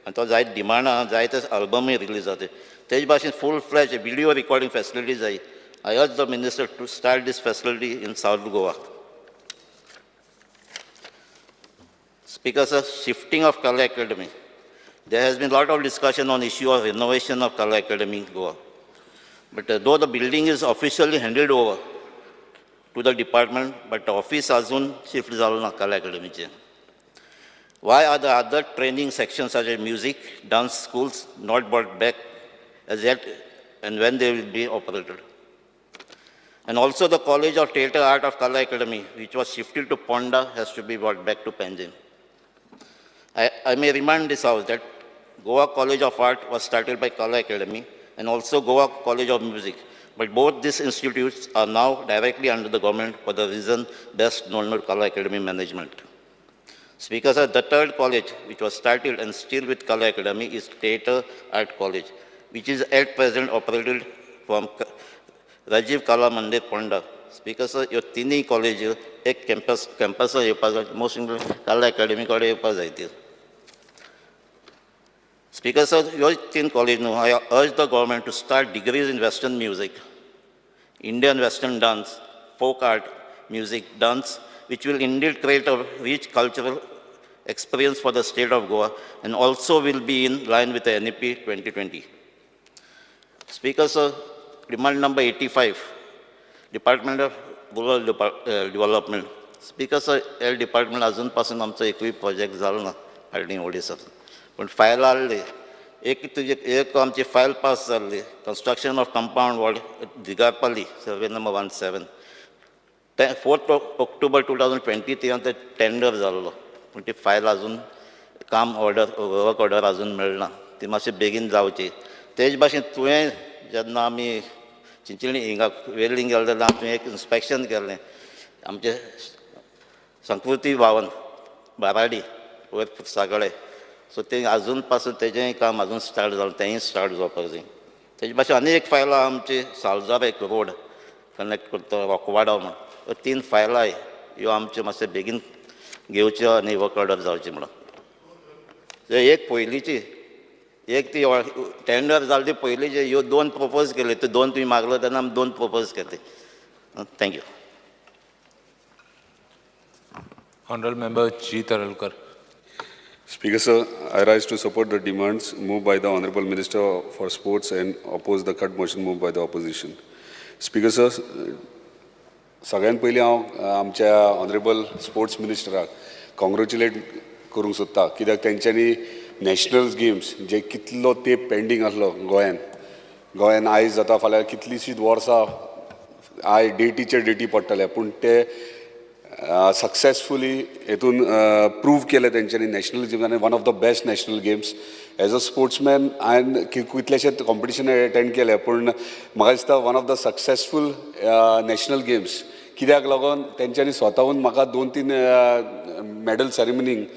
आनी तो जायते डिमांड आहा, जायते अल्बमूय रिलीज जाता. तेज भाशेन full fledge video recording facility जाय. I urge the minister to start this facility in South Goa. Speaker sir, shifting of Kala Academy. There has been a lot of discussion on issue of renovation of Kala Academy in Goa. But though the building is officially handed over to the department, but office अजून शिफ्ट जालो ना कला अकॅडमीचें. Why are the other training sections such as music, dance schools not brought back as yet, and when they will be operated? And also the College of Theatre Art of Kala Academy, which was shifted to Ponda, has to be brought back to Panjim. I may remind this house that Goa College of Art was started by Kala Academy and also Goa College of Music. But both these institutes are now directly under the government for the reason best known to Kala Academy management. Speaker sir, the third college which was started and still with Kala Academy is Theatre Art College, which is at present operated from Rajiv Kala Mandir, Ponda. Speaker sir, ह्यो तिनूय कॉलेज एक कॅम्पसार येवपा जाय, मोस्ट कला अकॅडमी कडेन येवपा जाय त्यो. Speaker sir, ह्यो तीन कॉलेज न्हू, I urge the government to start degrees in Western music, Indian Western dance, folk art, music, dance, which will indeed create a rich cultural experience for the state of Goa and also will be in line with the NEP 2020. Speaker sir, demand number 85, Department of Rural Development. Speaker sir, ह्या डिपार्टमेंट अजून पासून आमचो एकूय प्रोजेक्ट जालो ना फाटलीं ओडिसा, पूण फायल आहली एक तुजे, एक आमची फायल पास जाल्ली, construction of compound wall Digarpali, survey number 17, 4th October 2023 ते टेंडर जाल्लो, पूण ती फायल अजून काम ऑर्डर, वर्क ऑर्डर अजून मेळना, ती मातशी बेगीन जावची. तेज भाशेन तुवें जेन्ना आमी चिंचणी हिंगा वेर्लिंग गेले तेन्ना तुवें एक इन्स्पेक्शन केल्लें आमचें संस्कृती भवन बाराडी वयर सगळे, सो तें अजून पासून तेजेंय काम अजून स्टार्ट जालें, तेंय स्टार्ट जावपाक जाय. तेजे भाशेन आनी एक फायल आहा आमची सालजार एक रोड कनेक्ट करता रोकवाडो म्हण, ह्यो तीन फायलां ह्यो आमच्यो मातशें बेगीन घेवच्यो आनी वर्क ऑर्डर जावची म्हणून. एक पयलींची एक ती टेंडर जाली ती पयलींची, ह्यो दोन प्रपोज केल्यो, त्यो दोन तुमी मागलो तेन्ना आमी दोन प्रपोज केले. Thank you. Honorable Member G. Taralkar. Speaker sir, I rise to support the demands moved by the Honorable Minister for Sports and oppose the cut motion moved by the opposition. Speaker sir, सगळ्यात पयलीं हांव आमच्या ऑनरेबल स्पोर्ट्स मिनिस्टराक कॉंग्रेच्युलेट करूंक सोदता, कित्याक तेंच्यांनी नॅशनल गेम्स जे कितलो तेंप पेंडींग आसलो गोंयान, गोंयान आयज जाता फाल्यां कितलींशींच वर्सां आयज डेटीचेर डेटी पडटले, पूण ते सक्सेसफुली हेतून प्रूव केलें तेंच्यांनी नॅशनल गेम्स आनी one of the best national games. As a sportsman हांवें कितलेशेच कॉम्पिटिशन एटेंड केले, पूण म्हाका दिसता one of the successful national games, कित्याक लागून तेंच्यांनी स्वताहून म्हाका 2-3 मॅडल सेरेमनीक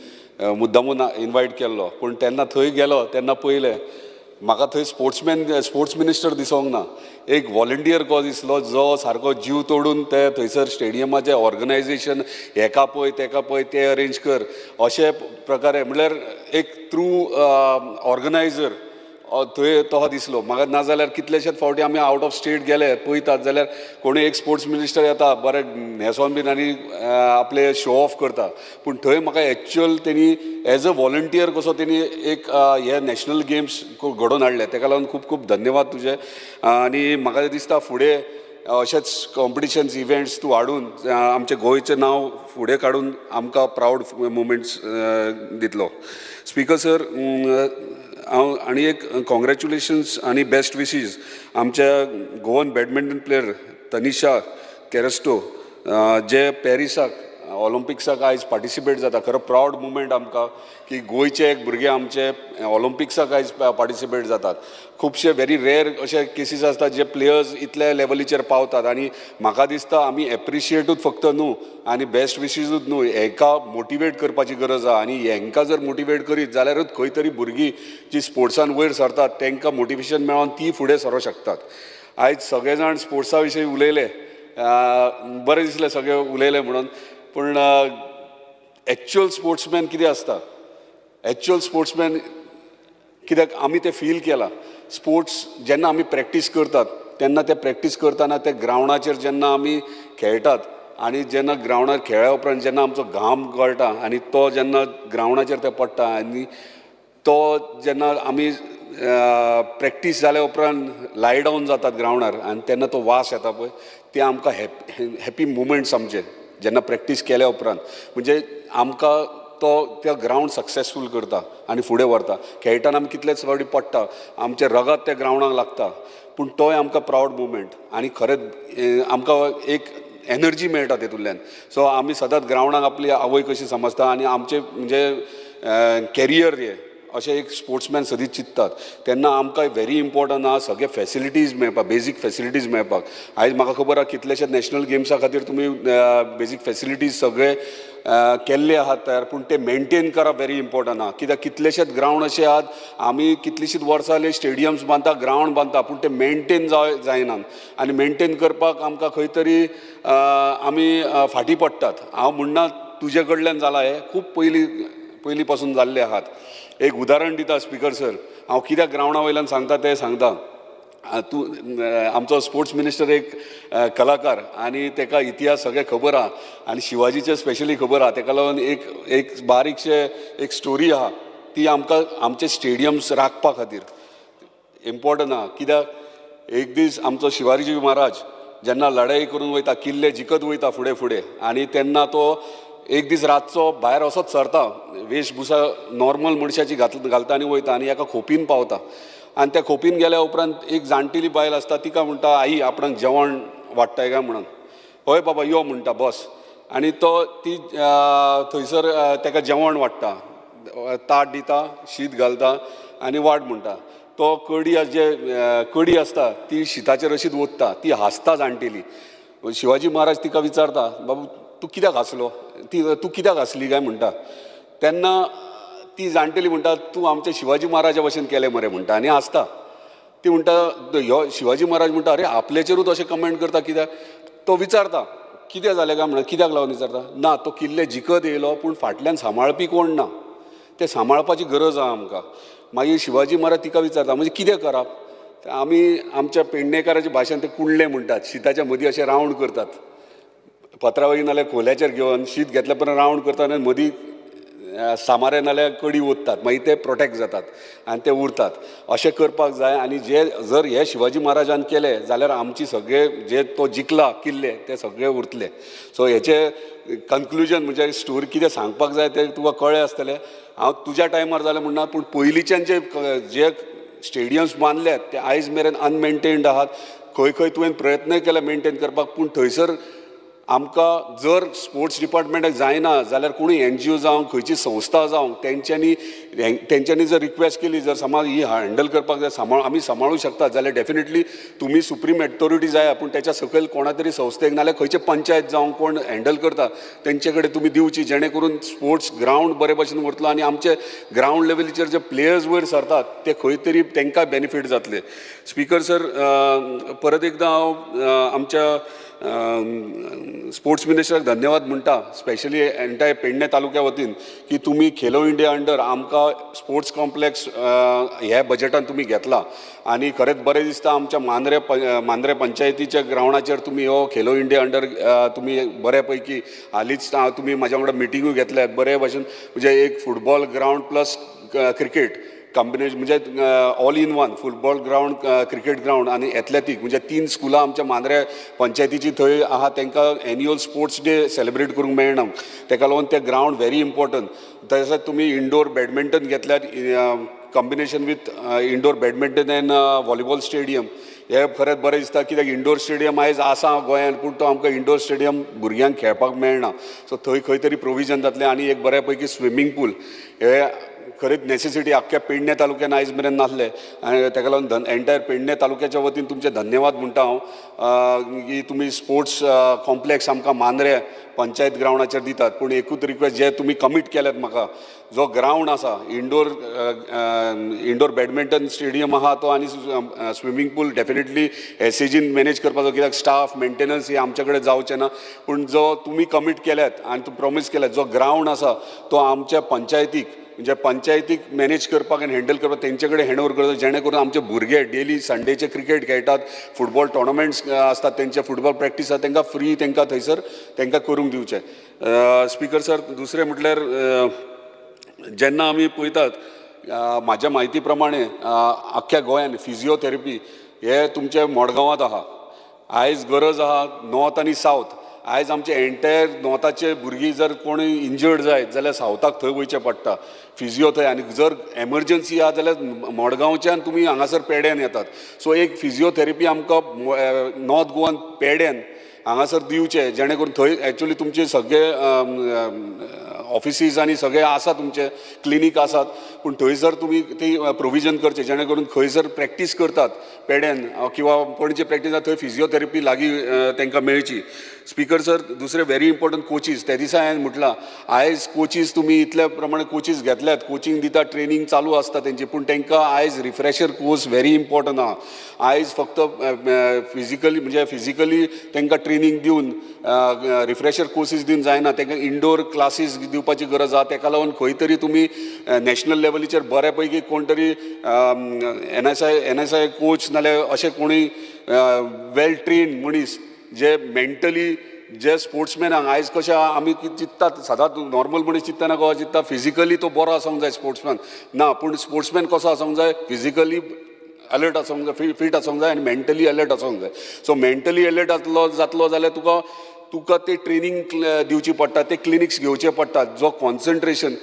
मुद्दामून इनवायट केल्लो, पूण तेन्ना थंय गेलो तेन्ना पळयलें म्हाका थंय स्पोर्ट्स मिनिस्टर दिसोंक ना, एक वॉलंटियर कसो दिसलो जो सारको जीव तोडून ते थंयसर स्टेडियमाचें ऑर्गनायजेशन हेका पळय तेका पळय ते अरेंज कर अशे प्रकारे, म्हणल्यार एक थ्रू ऑर्गनायजर थंय तो दिसलो म्हाका. नाजाल्यार कितलेशेच फावटी आमी आवट ऑफ स्टेट गेले पळयतात जाल्यार कोणूय एक स्पोर्ट्स मिनिस्टर येता बरें न्हेसोन बीन आनी आपले शो ऑफ करता, पूण थंय म्हाका एक्चुअल तेणी एज अ वॉलंटियर कसो तेणी एक हे नॅशनल गेम्स घडोवन हाडले, तेका लागून खूब खूब धन्यवाद तुजे. आनी म्हाका दिसता फुडें अशेंच कॉम्पिटिशन्स इव्हेंट्स तूं हाडून आमचें गोंयचें नांव फुडें काडून आमकां प्रावड मुमेंट्स दितलो. स्पीकर सर, हांव आनी एक कॉंग्रेच्युलेशन्स आनी बेस्ट विशीज आमच्या Goan badminton player Tanisha Crasto जे पॅरिसाक ऑलिम्पिक्साक आयज पार्टिसिपेट जाता. खरो प्रावड मुमेंट आमकां की गोंयचे एक भुरगे आमचे ऑलिम्पिक्साक आयज पार्टिसिपेट जातात. खुबशे व्हेरी रेयर अशे केसीस आसतात जे प्लेयर्स इतल्या लेवलीचेर पावतात, आनी म्हाका दिसता आमी एप्रिशिएटूच फक्त न्हू आनी बेस्ट विशीजूच न्हू, हेका मोटिवेट करपाची गरज आहा, आनी हेंकां जर मोटिवेट करीत जाल्यारूच खंय तरी भुरगीं जी स्पोर्ट्सान वयर सरतात तेंकां मोटिवेशन मेळोन ती फुडें सरोंक शकतात. आयज सगळे जाण स्पोर्ट्सा विशीं उलयले, बरें दिसलें सगळे उलयले म्हणून, पूण एक्चुअल स्पोर्ट्समॅन कितें आसता, एक्चुअल स्पोर्ट्समॅन कित्याक आमी तें फील केलां. स्पोर्ट्स जेन्ना आमी प्रॅक्टीस करतात तेन्ना ते प्रॅक्टीस करतना ते ग्रावंडाचेर जेन्ना आमी खेळटात आनी जेन्ना ग्रावंडार खेळ्ळ्या उपरांत जेन्ना आमचो घाम गळटा आनी तो जेन्ना ग्रावंडाचेर ते पडटा आनी तो जेन्ना आमी प्रॅक्टीस जाल्या उपरांत लाय डावन जातात ग्रावंडार आनी तेन्ना तो वास येता पळय, ते आमकां हॅपी मुमेंट्स आमचे जेन्ना प्रॅक्टीस केल्या उपरांत, म्हणजे आमकां तो त्या ग्रावंड सक्सेसफूल करता आनी फुडें व्हरता. खेळटना आमी कितलेच फावटी पडटा, आमचें रगत त्या ग्रावंडाक लागता, पूण तोय आमकां प्रावड मुमेंट आनी खरेंच आमकां एक एनर्जी मेळटा तेतूंतल्यान. सो आमी सदांच ग्रावंडाक आपली आवय कशी समजता आनी आमचें म्हणजे कॅरियर हें अशें एक स्पोर्ट्समॅन सदींच चिंततात. तेन्ना आमकां व्हेरी इम्पॉर्टंट आहा सगळे फॅसिलिटीज मेळपाक, बेजीक फॅसिलिटीज मेळपाक. आयज म्हाका खबर आहा कितलेशे नॅशनल गेम्सा खातीर तुमी बेजीक फॅसिलिटीज सगळे केल्ले आहात तयार, पूण ते मेनटेन करप व्हेरी इम्पॉर्टंट आहा. कित्याक कितलेशेच ग्रावंड अशे आहात, आमी कितलीशींच वर्सां जालीं स्टेडियम्स बांदता, ग्रावंड बांदता, पूण ते मेनटेन जायनात आनी मेनटेन करपाक आमकां खंय तरी आमी फाटीं पडटात. हांव म्हणना तुजे कडल्यान जालां हें, खूब पयलीं पासून जाल्ले आहात. एक उदाहरण दिता स्पिकर सर, हांव कित्याक ग्रावंडा वयल्यान सांगता तें सांगता. तूं आमचो स्पोर्ट्स मिनिस्टर एक कलाकार आनी ताका इतिहास सगळें खबर आहा आनी शिवाजीचें स्पेशली खबर आहा. ताका लागून एक एक बारीकशें एक स्टोरी आहा ती आमकां आमचे स्टेडियम्स राखपा खातीर इम्पॉर्टंट आहा. कित्याक एक दीस आमचो शिवाजी महाराज जेन्ना लढाई करून वयता, किल्ले जिखत वयता फुडें फुडें, आनी तेन्ना तो एक दीस रातचो भायर असोच सरता, वेशभुशा नॉर्मल मनशाची घालता आनी वयता आनी एका खोपीन पावता. आनी त्या खोपीन गेल्या उपरांत एक जाणटेली बायल आसता, तिका म्हणटा आई आपणाक जेवण वाडटाय काय म्हणून. हय बाबा यो म्हणटा बस. आनी तो ती थंयसर ताका जेवण वाडटा, ताट दिता, शीत घालता आनी वाड म्हणटा. तो कडी जे कडी आसता ती शिताचेर अशीच ओतता, ती हांसता जाणटेली. शिवाजी महाराज तिका विचारता, बाबू तूं कित्याक हांसलो, ती तूं कित्याक हांसली काय म्हणटा. तेन्ना ती जाणटेली म्हणटा तूं आमच्या शिवाजी महाराजा भशेन केलें मरे म्हणटा आनी हांसता. ती म्हणटा ह्यो शिवाजी महाराज म्हणटा अरे आपल्याचेरूच अशें कमेंट करता कित्याक. तो विचारता कितें जालें काय म्हणटा, कित्याक लागून विचारता, ना तो किल्ले जिखत येयलो पूण फाटल्यान सांबाळपी कोण ना, ते सांबाळपाची गरज आहा आमकां. मागीर शिवाजी महाराज तिका विचारता म्हणजे कितें करप. आमी आमच्या पेडणेकाराच्या भाशेन ते कुंडले म्हणटात, शिताच्या मदीं अशें रावंड करतात, पत्रावळी नाल्यार खोल्याचेर घेवन शीत घेतल्या उपरांत रावंड करतात आनी मदीं सामारे नाल्यार कडी ओततात, मागीर ते प्रोटेक्ट जातात आनी ते उरतात. अशें करपाक जाय. आनी जे जर हे शिवाजी महाराजान केले जाल्यार आमची सगळे जे तो जिखला किल्ले ते सगळे उरतले. सो हेचे कन्क्लुजन म्हणजे स्टोरी कितें सांगपाक जाय तें तुका कळ्ळें आसतलें. हांव तुज्या टायमार जालें म्हणना, पूण पयलींच्यान जे जे स्टेडियम्स बांदल्यात ते आयज मेरेन अनमेनटेन्ड आहात. खंय खंय तुवें प्रयत्नय केले मेनटेन करपाक, पूण थंयसर आमकां जर स्पोर्ट्स डिपार्टमेंटाक जायना जाल्यार कोणूय एनजीओ जावं खंयची संस्था जावं तेंच्यांनी जर रिक्वेस्ट केली, जर समज ही हँडल करपाक जाय, आमी सांबाळूं शकता जाल्यार डेफिनेटली तुमी सुप्रीम ऑथॉरिटी जाय, पूण तेच्या सकयल कोणा तरी संस्थेक नाल्यार खंयचे पंचायत जावं कोण हँडल करता तेंचे कडेन तुमी दिवची, जेणे करून स्पोर्ट्स ग्रावंड बरे भशेन उरतलो आनी आमचे ग्रावंड लेवलीचेर जे प्लेयर्स वयर सरतात ते खंय तरी तांकां बेनिफीट जातले. स्पिकर सर, परत एकदां हांव आमच्या स्पोर्ट्स मिनिस्टराक धन्यवाद म्हणटा, स्पेशली एंटायर पेडणे तालुक्या वतीन, की तुमी खेलो इंडिया अंडर आमकां स्पोर्ट्स कॉम्प्लेक्स ह्या बजेटान तुमी घेतला आनी खरेंच बरें दिसता. आमच्या मांद्रे पंचायतीच्या ग्रावंडाचेर तुमी हो खेलो इंडिया अंडर तुमी बऱ्या पैकी हालींच तुमी म्हाज्या वांगडा मिटिंगूय घेतल्यात बरे भशेन, म्हणजे एक football ground plus cricket combination, म्हणजे all in one football ground, cricket ground आनी एथलेटीक, म्हणजे 3 स्कुलां आमच्या मांद्रे पंचायतीची थंय आहा, तांकां एन्युअल स्पोर्ट्स डे सेलिब्रेट करूंक मेळना, ताका लागून तें ग्रावंड व्हेरी इम्पॉर्टंट. तशेंच तुमी इंडोर बॅडमिंटन घेतल्यात combination with indoor badminton and volleyball stadium, हें खरेंच बरें दिसता. कित्याक इंडोर स्टेडियम आयज आसा गोंयांत, पूण तो आमकां इंडोर स्टेडियम भुरग्यांक खेळपाक मेळना, सो थंय खंय तरी प्रोविजन जातलें. आनी एक बऱ्या पैकी स्विमींग पूल हे खरेंच नेसेसिटी आख्ख्या पेडणे तालुक्यान आयज मेरेन नासलें आनी ताका लागून एंटायर पेडणे तालुक्याच्या वतीन तुमचें धन्यवाद म्हणटा हांव की तुमी स्पोर्ट्स कॉम्प्लेक्स आमकां मांद्रे पंचायत ग्रावंडाचेर दितात. पूण एकूच रिक्वेस्ट, जे तुमी कमीट केल्यात म्हाका, जो ग्रावंड आसा इंडोर बॅडमिंटन स्टेडियम आहा तो आनी स्विमींग पूल डेफिनेटली एसएजीन मॅनेज करपाचो, कित्याक स्टाफ मेंटेनन्स हे आमचे कडेन जावचें ना. पूण जो तुमी कमीट केल्यात आनी तूं प्रॉमीस केल्यात, जो ग्रावंड आसा तो आमच्या पंचायतीक, म्हणजे पंचायतीक मॅनेज करपाक आनी हँडल करपाक तेंचे कडेन हँड ओवर करता, जेणे करून आमचे भुरगे डेली संडेचे क्रिकेट खेळटात, फुटबॉल टोर्नामेंट्स आसतात, तेंचे फुटबॉल प्रॅक्टीस आसता, तांकां फ्री तांकां थंयसर तांकां करूंक दिवचें. स्पिकर सर, दुसरें म्हटल्यार जेन्ना आमी पळयतात म्हाज्या म्हायती प्रमाणे आख्ख्या गोंयान फिजियोथेरपी हे तुमचे मडगांवांत आहा. आयज गरज आहा नॉर्थ आनी सावथ. आयज आमचे एंटायर नॉर्थाचे भुरगीं जर कोणूय इंजर्ड जायत जाल्यार सावथाक थंय वयचें पडटा फिजियो थंय, आनी जर एमर्जन्सी आहा जाल्यार मडगांवच्यान तुमी हांगासर पेड्यान येतात. सो एक फिजियोथेरपी आमकां नॉर्थ गोवान पेड्यान हांगासर दिवचें, जेणे करून थंय एक्चुअली तुमचे सगळे ऑफिसीस आनी सगळे आसा, तुमचे क्लिनीक आसात, पूण थंयसर तुमी ती प्रोविजन करचें जेणे करून खंयसर प्रॅक्टीस करतात पेड्यान किंवा पणजे प्रॅक्टीस जाता थंय फिजियोथेरपी लागीं तांकां मेळची. स्पीकर सर, दुसरें व्हेरी इम्पोर्टंट कोचीस. त्या दिसा हांवें म्हटलां आयज कोचीस तुमी इतल्या प्रमाणे कोचीस घेतल्यात, कोचिंग दिता, ट्रेनींग चालू आसता तेंची, पूण तांकां आयज रिफ्रेशर कोर्स व्हेरी इम्पोर्टंट आहा. आयज फक्त फिजिकली म्हणजे फिजिकली तांकां ट्रेनींग दिवन रिफ्रेशर कोर्सीस दिवन जायना, तांकां इंडोर क्लासीस दिवपाची गरज आहा. ताका लागून खंय तरी तुमी नॅशनल लेवलीचेर बऱ्या पैकी कोण तरी एनएसआय कोच नाल्यार अशें कोणूय वेल ट्रेन्ड मनीस जे मेंटली जे स्पोर्ट्समॅनांक आयज कशें आमी चिंत्तात सदांच नॉर्मल मनीस चिंत्तना कसो चिंत्ता फिजिकली तो बरो आसूंक जाय स्पोर्ट्समॅन ना, पूण स्पोर्ट्समॅन कसो आसूंक जाय, फिजिकली अलर्ट आसूंक जाय, फिट आसूंक जाय आनी मेंटली अलर्ट आसूंक जाय. सो मेंटली अलर्ट जातलो जाल्यार तुका ते ट्रेनींग दिवची पडटा, ते क्लिनिक्स घेवचे पडटात, जो कॉन्सन्ट्रेशन.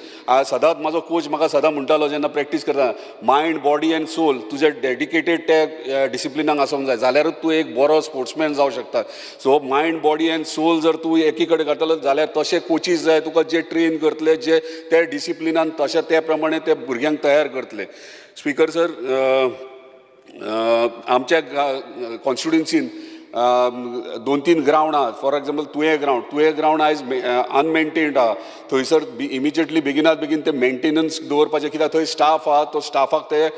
सदांच म्हाजो कोच म्हाका सदां म्हणटालो जेन्ना प्रॅक्टीस करता, मायंड बॉडी एंड सोल तुजें डेडिकेटेड त्या डिसिप्लिनाक आसूंक जाय, जाल्यारूच तूं एक बरो स्पोर्ट्समॅन जावं शकता. So mind body and soul जर तूं एकी कडेन करतलो जाल्यार तशे कोचीस जाय तुका जे ट्रेन करतले, जे त्या डिसिप्लिनान तशें त्या प्रमाणे ते भुरग्यांक तयार करतले. स्पीकर सर, आमच्या कॉन्स्टिट्युन्सीन 2-3 ग्रावंड आहा. For example Tuem ground, Tuem ground आयज अनमेंटेन्ड आहा. थंयसर इमिजिएटली बेगिनात बेगीन ते मेंटेनन्स दवरपाचें, कित्याक थंय स्टाफ आहा, तो स्टाफाक ते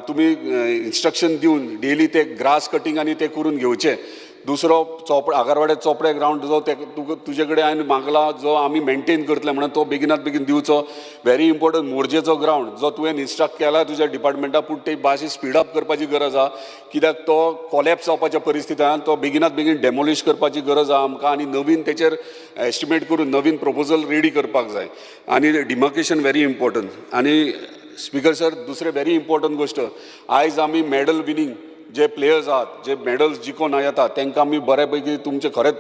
तुमी इन्स्ट्रक्शन दिवन डेली ते ग्रास कटींग आनी ते करून घेवचें. दुसरो चोपडे आगरवाड्या चोपडे ग्रावंड जो तुका तुजे कडेन हांवें मागला, जो आमी मेंटेन करतले म्हणून तो बेगिनात बेगीन दिवचो. व्हेरी इम्पोर्टंट मोरजेचो ग्रावंड जो तुवें इन्स्ट्रक्ट केला तुज्या डिपार्टमेंटा, पूण ते मातशी स्पीड अप करपाची गरज आहा, कित्याक तो कॉलेप्स जावपाच्या परिस्थिती आहा, तो बेगिनात बेगीन डेमोलिश करपाची गरज आहा आमकां आनी नवीन तेचेर एस्टिमेट करून नवीन प्रपोजल रेडी करपाक जाय. आनी डिमार्केशन व्हेरी इम्पोर्टंट. आनी स्पीकर सर, दुसरें व्हेरी इम्पोर्टंट गोश्ट, आयज आमी मॅडल विनींग जे प्लेयर्स आहात, जे मॅडल्स जिखोन येतात तांकां आमी बऱ्या पैकी तुमचे खरेंच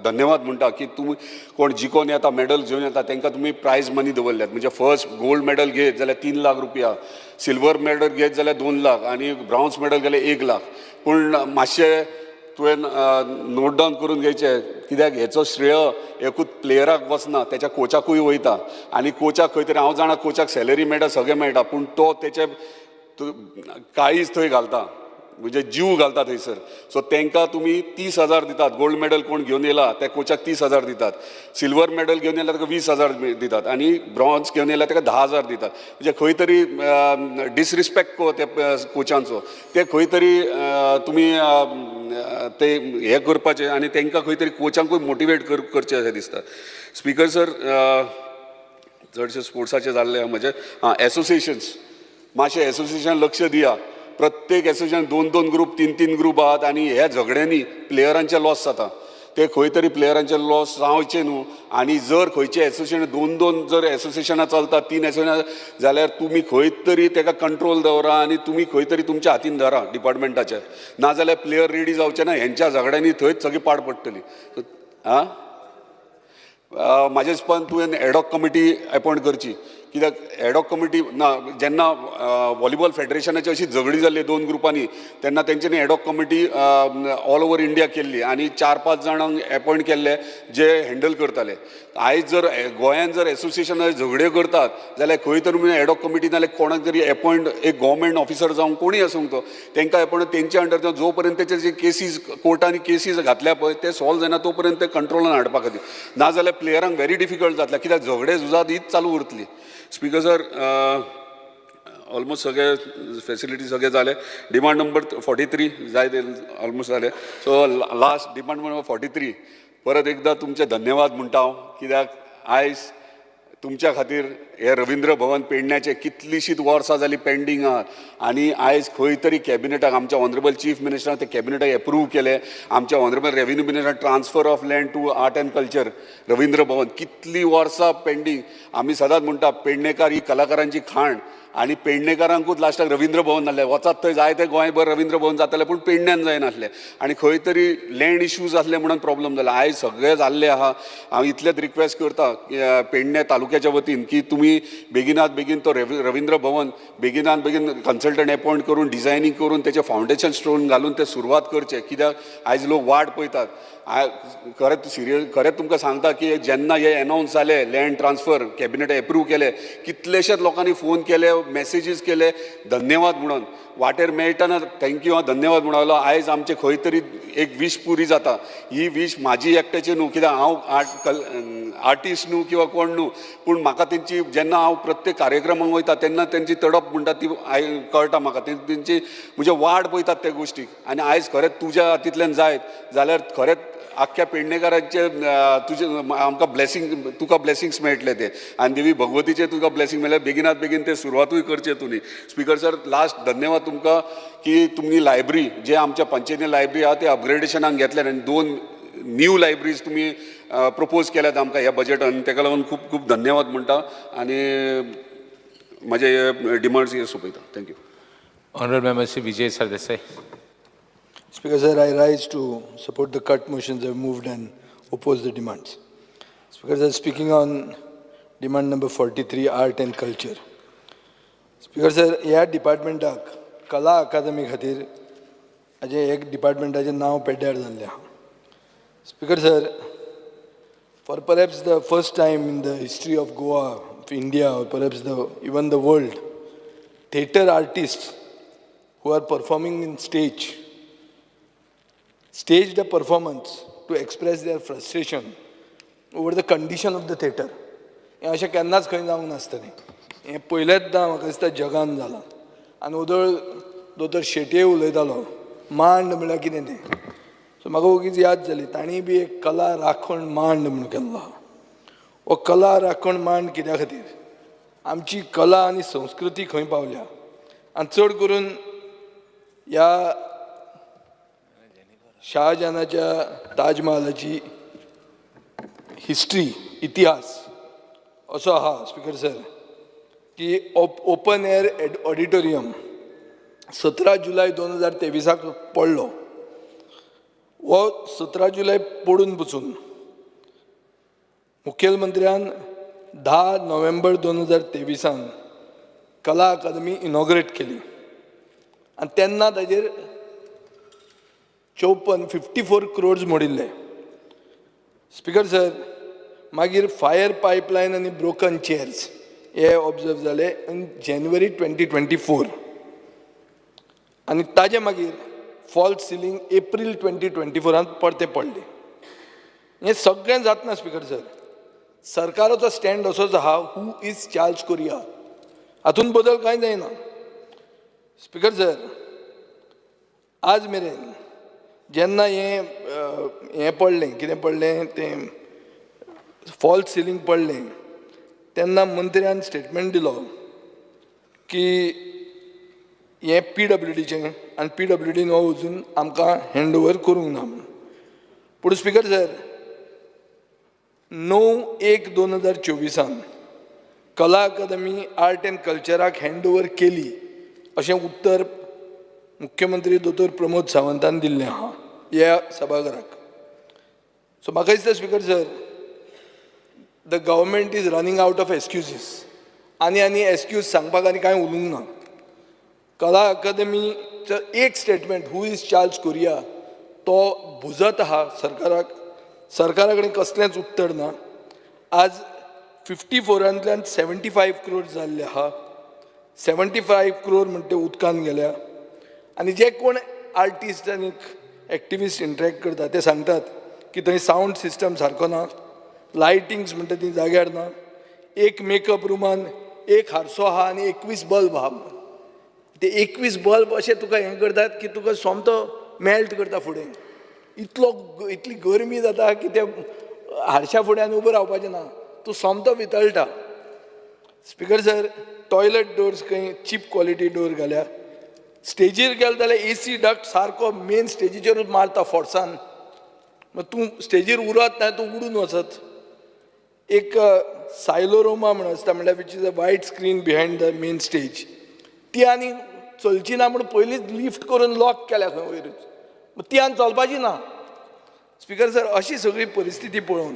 धन्यवाद म्हणटा की तुमी कोण जिखोन येता, मॅडल घेवन येता तांकां तुमी प्रायज मनी दवरल्यात. म्हणजे फर्स्ट गोल्ड मॅडल घेत जाल्यार 3 लाख रुपया, सिल्वर मॅडल घेत जाल्यार 2 लाख आनी ब्रॉन्ज मॅडल गेल्यार 1 लाख. पूण मातशें तुवें नोट डावन करून घेवचें, कित्याक हेचो श्रेय एकूच प्लेयराक वचना, तेच्या कोचाकूय वयता. आनी कोचाक खंय तरी हांव जाणा कोचाक सॅलरी मेळटा, सगळें मेळटा, पूण तो तेचे काळीज थंय घालता, म्हणजे जीव घालता थंयसर. सो तांकां तुमी 30,000 दितात, गोल्ड मॅडल कोण घेवन येयला त्या कोचाक 30,000 दितात, सिल्वर मॅडल घेवन येयला ताका 20,000 दितात आनी ब्रॉन्ज घेवन येयला ताका 10,000 दितात. म्हणजे खंय तरी डिसरिस्पेक्ट को त्या कोचांचो, ते खंय तरी तुमी ते हें करपाचें आनी तांकां खंय तरी कोचांकूय मोटिवेट करचें अशें दिसता. स्पीकर सर, चडशे स्पोर्ट्साचे जाल्ले म्हजे एसोसिएशन्स, मातशें एसोसिएशन लक्ष दिया. प्रत्येक एसोसिएशन 2-2 ग्रूप 3-3 ग्रूप आहात आनी ह्या झगड्यांनी प्लेयरांचे लॉस जाता, ते खंय तरी प्लेयरांचे लॉस जावचे न्हू. आनी जर खंयचे एसोसिएशन 2-2 जर एसोसिएशनां चलता, 3 एसोसिएशनां, जाल्यार तुमी खंय तरी ताका कंट्रोल दवरा आनी तुमी खंय तरी तुमच्या हातीन धरा डिपार्टमेंटाच्या, नाजाल्यार प्लेयर रेडी जावचे ना, हेंच्या झगड्यांनी थंयच सगळी पाड पडटली. आं म्हाज्या हिसपान तुवें एडॉक कमिटी एपॉयंट करची, कित्याक एडॉक कमिटी ना जेन्ना वॉलीबॉल फेडरेशनाची अशी झगडी जाल्ली 2 ग्रुपांनी, तेन्ना तेंच्यांनी ad hoc committee all over India केल्ली आनी 4-5 जाणांक एपॉयंट केल्ले जे हँडल करताले. आयज जर गोंयान जर एसोसिएशनां झगड्यो करतात जाल्यार खंय तरी एडॉक कमिटी नाल्यार कोणाक तरी एपॉयंट, एक गव्हर्मेंट ऑफिसर जावं कोणूय आसूंक तो, तांकां एपॉयंट तेंच्या अंडर जो पर्यंत तेचे जे केसीस कोर्टांनी केसीस घातल्या पळय ते सॉल्व जायना तो पर्यंत ते कंट्रोलान हाडपा खातीर, नाजाल्यार प्लेयरांक व्हेरी डिफिकल्ट जातलें, कित्याक झगडे झुजात हीच चालू उरतली. स्पीकर सर, ऑलमोस्ट सगळे फेसिलिटी सगळे जाले. डिमांड नंबर 43 जाय ते ऑलमोस्ट जाले. सो लास्ट डिमांड नंबर 43, परत एकदां तुमचे धन्यवाद म्हणटा हांव, कित्याक आयज तुमच्या खातीर हे रवींद्र भवन पेडण्याचे कितलींशींच वर्सां जालीं पेंडींग आहा आनी आयज खंय तरी कॅबिनेटाक आमच्या ऑनरेबल चीफ मिनिस्टरान ते कॅबिनेटाक एप्रूव केले. आमच्या ऑनरेबल रेवेन्यू मिनिस्टरान transfer of land to art and culture Ravindra Bhavan कितलीं वर्सां पेंडींग. आमी सदांच म्हणटा पेडणेकार ही कलाकारांची खाण आनी पेडणेकारांकूच लास्टाक रवींद्र भवन जाल्लें. वचात थंय जायते गोंयभर रवींद्र भवन जातालें पूण पेडण्यान जायनासलें आनी खंय तरी लँड इश्यूज आसले म्हणून प्रॉब्लम जालो. आयज सगळें जाल्लें आहा. हांव इतलेंच रिक्वेस्ट करता पेडणे तालुक्याच्या वतीन की तुमी बेगिनात बेगीन तो रवींद्र भवन बेगिनात बेगीन कन्सल्टंट एपॉयंट करून डिजायनींग करून तेचें फावंडेशन स्टोन घालून तें सुरवात करचें, कित्याक आयज लोक वाट पळयतात. खरेंच सिरियस खरेंच तुमकां सांगता की जेन्ना हे एनावन्स जालें लँड ट्रान्सफर कॅबिनेट एप्रूव केलें, कितलेशेच लोकांनी फोन केले, मॅसेजीस केले धन्यवाद म्हणून. वाटेर मेळटना thank you धन्यवाद म्हणलो. आयज आमचें खंय तरी एक वीश पुरी जाता. ही वीश म्हाजी एकट्याची न्हू, कित्याक हांव आर्टिस्ट न्हू किंवा कोण न्हू, पूण म्हाका तेंची जेन्ना हांव प्रत्येक कार्यक्रमाक वयता तेन्ना तेंची तडप म्हणटा ती कळटा म्हाका. तेंची म्हणजे वाट पळयतात त्या गोश्टीक. आनी आयज खरेंच तुज्या हातींतल्यान जायत जाल्यार खरेंच आख्ख्या पेडणेकारांचे तुजे आमकां ब्लेसिंग, तुका ब्लेसिंग्स मेळटले ते आनी देवी भगवतीचे तुका ब्लेसिंग मेळ्ळे. बेगिनात बेगीन ते सुरवातूय करचे तुमी. स्पीकर सर, लास्ट धन्यवाद तुमकां की तुमी लायब्ररी जे आमच्या पंचायती लायब्ररी आहा ते अपग्रेडेशनाक घेतले आनी 2 न्यू लायब्ररीज तुमी प्रपोज केल्यात आमकां ह्या बजेटान. ताका लागून खूब खूब धन्यवाद म्हणटा आनी म्हजे डिमांड्स हे सोंपयता. Thank you. Honourable member Shri Vijay Sardesai. Speaker sir, I rise to support the cut motions I have moved and oppose the demands. Speaker sir, speaking on demand number 43, art and culture. Speaker sir, ह्या डिपार्टमेंटाक कला अकादमी खातीर हाजें एक डिपार्टमेंटाचें नांव पेड्ड्यार जाल्लें आहा. Speaker sir, for perhaps the first time in the history of Goa, of India, or perhaps even the world, theatre artists who are performing in stage staged a performance to express their frustration over the condition of the theatre. हें अशें केन्नाच खंय जावंक नासतलें. हें पयलेंचदां म्हाका दिसता जगान जालां. आनी ओदोळ दोतोर शेटये उलयतालो मांड म्हळ्यार कितें तें. सो म्हाका ओगीच याद जाली, तांणी बी एक कला राखण मांड म्हणून केल्लो आहा. हो कला राखण मांड कित्या खातीर? आमची कला आनी संस्कृती खंय पावल्या आनी चड करून ह्या शाहजहानाच्या ताजमहालाची हिस्ट्री, इतिहास असो आहा स्पीकर सर की ओपन एअर ऑडिटोरियम 17 जुलय 2023 पडलो. हो 17 जुलय पडून पसून मुखेलमंत्र्यान 10 नोव्हेंबर 2023 कला अकादमी इनॉग्रेट केली आनी तेन्ना ताजेर 54 क्रोर्स मोडिल्ले. स्पीकर सर, मागीर फायर पायपलायन आनी ब्रोकन चेअर्स हे ऑब्जर्व जाले इन जानेवारी 2024 आनी ताजे मागीर फॉल्स सिलींग एप्रील 2024 परते पडले. हें सगळें जातना स्पीकर सर, सरकाराचो स्टँड असोच आहा, who is Charles Correa, हातूंत बदल कांय जायना. स्पीकर सर, आज मेरेन जेन्ना हें हें पडलें, कितें पडलें तें फॉल्स सिलींग पडलें, तेन्ना मंत्र्यान स्टेटमेंट दिलो की हें PWDचें आनी PWDन हो अजून आमकां हँड ओवर करूंक ना म्हूण. पूण स्पीकर सर, 9/1/2024 कला अकादमी आर्ट एंड कल्चराक हँड ओवर केली अशें उत्तर मुख्यमंत्री दोतोर प्रमोद सावंतान दिल्लें आहा ह्या सभाघराक. सो म्हाका दिसता speaker sir, the government is running out of excuses. आनी आनी एक्सक्यूज सांगपाक आनी कांय उरूंक ना. कला अकादमीचो एक statement, who is Charles Correa, तो भुजत आहा सरकाराक. सरकारा कडेन कसलेंच उत्तर ना. आज 54 75 क्रोर जाल्ले आहा. 75 क्रोर म्हणटे उदकान गेल्या. आनी जे कोण आर्टिस्ट आनी एक्टिविस्ट इंटरेक्ट करता ते सांगतात की थंय सावंड सिस्टम सारको ना, लायटिंग्स म्हणटा ती जाग्यार ना, एक मेकअप रुमान एक हारसो आहा आनी 21 बल्ब आहा. ते 21 बल्ब अशें तुका हें करतात की तुका सोमतो मेल्ट करता फुडें. इतली गरमी जाता की ते हारश्या फुड्यान उबो रावपाचें ना, तूं सोमतो वितळटा. स्पिकर सर, टॉयलट डोर्स खंय चीप क्वॉलिटी डोर घाल्या. स्टेजीर गेले जाल्यार एसी डक्ट सारको मेन स्टेजीचेरूच मारता फोर्सान. मागीर तूं स्टेजीर उरत ना, तूं उडून वचत. एक सायलोरोमा म्हण आसता, म्हणल्यार which is a white screen behind the main stage, ती आनी चलची ना म्हूण पयलींच लिफ्ट करून लॉक केल्या खंय वयरूच. ती आनी चलपाची ना. स्पिकर सर, अशी सगळी परिस्थिती पळोवन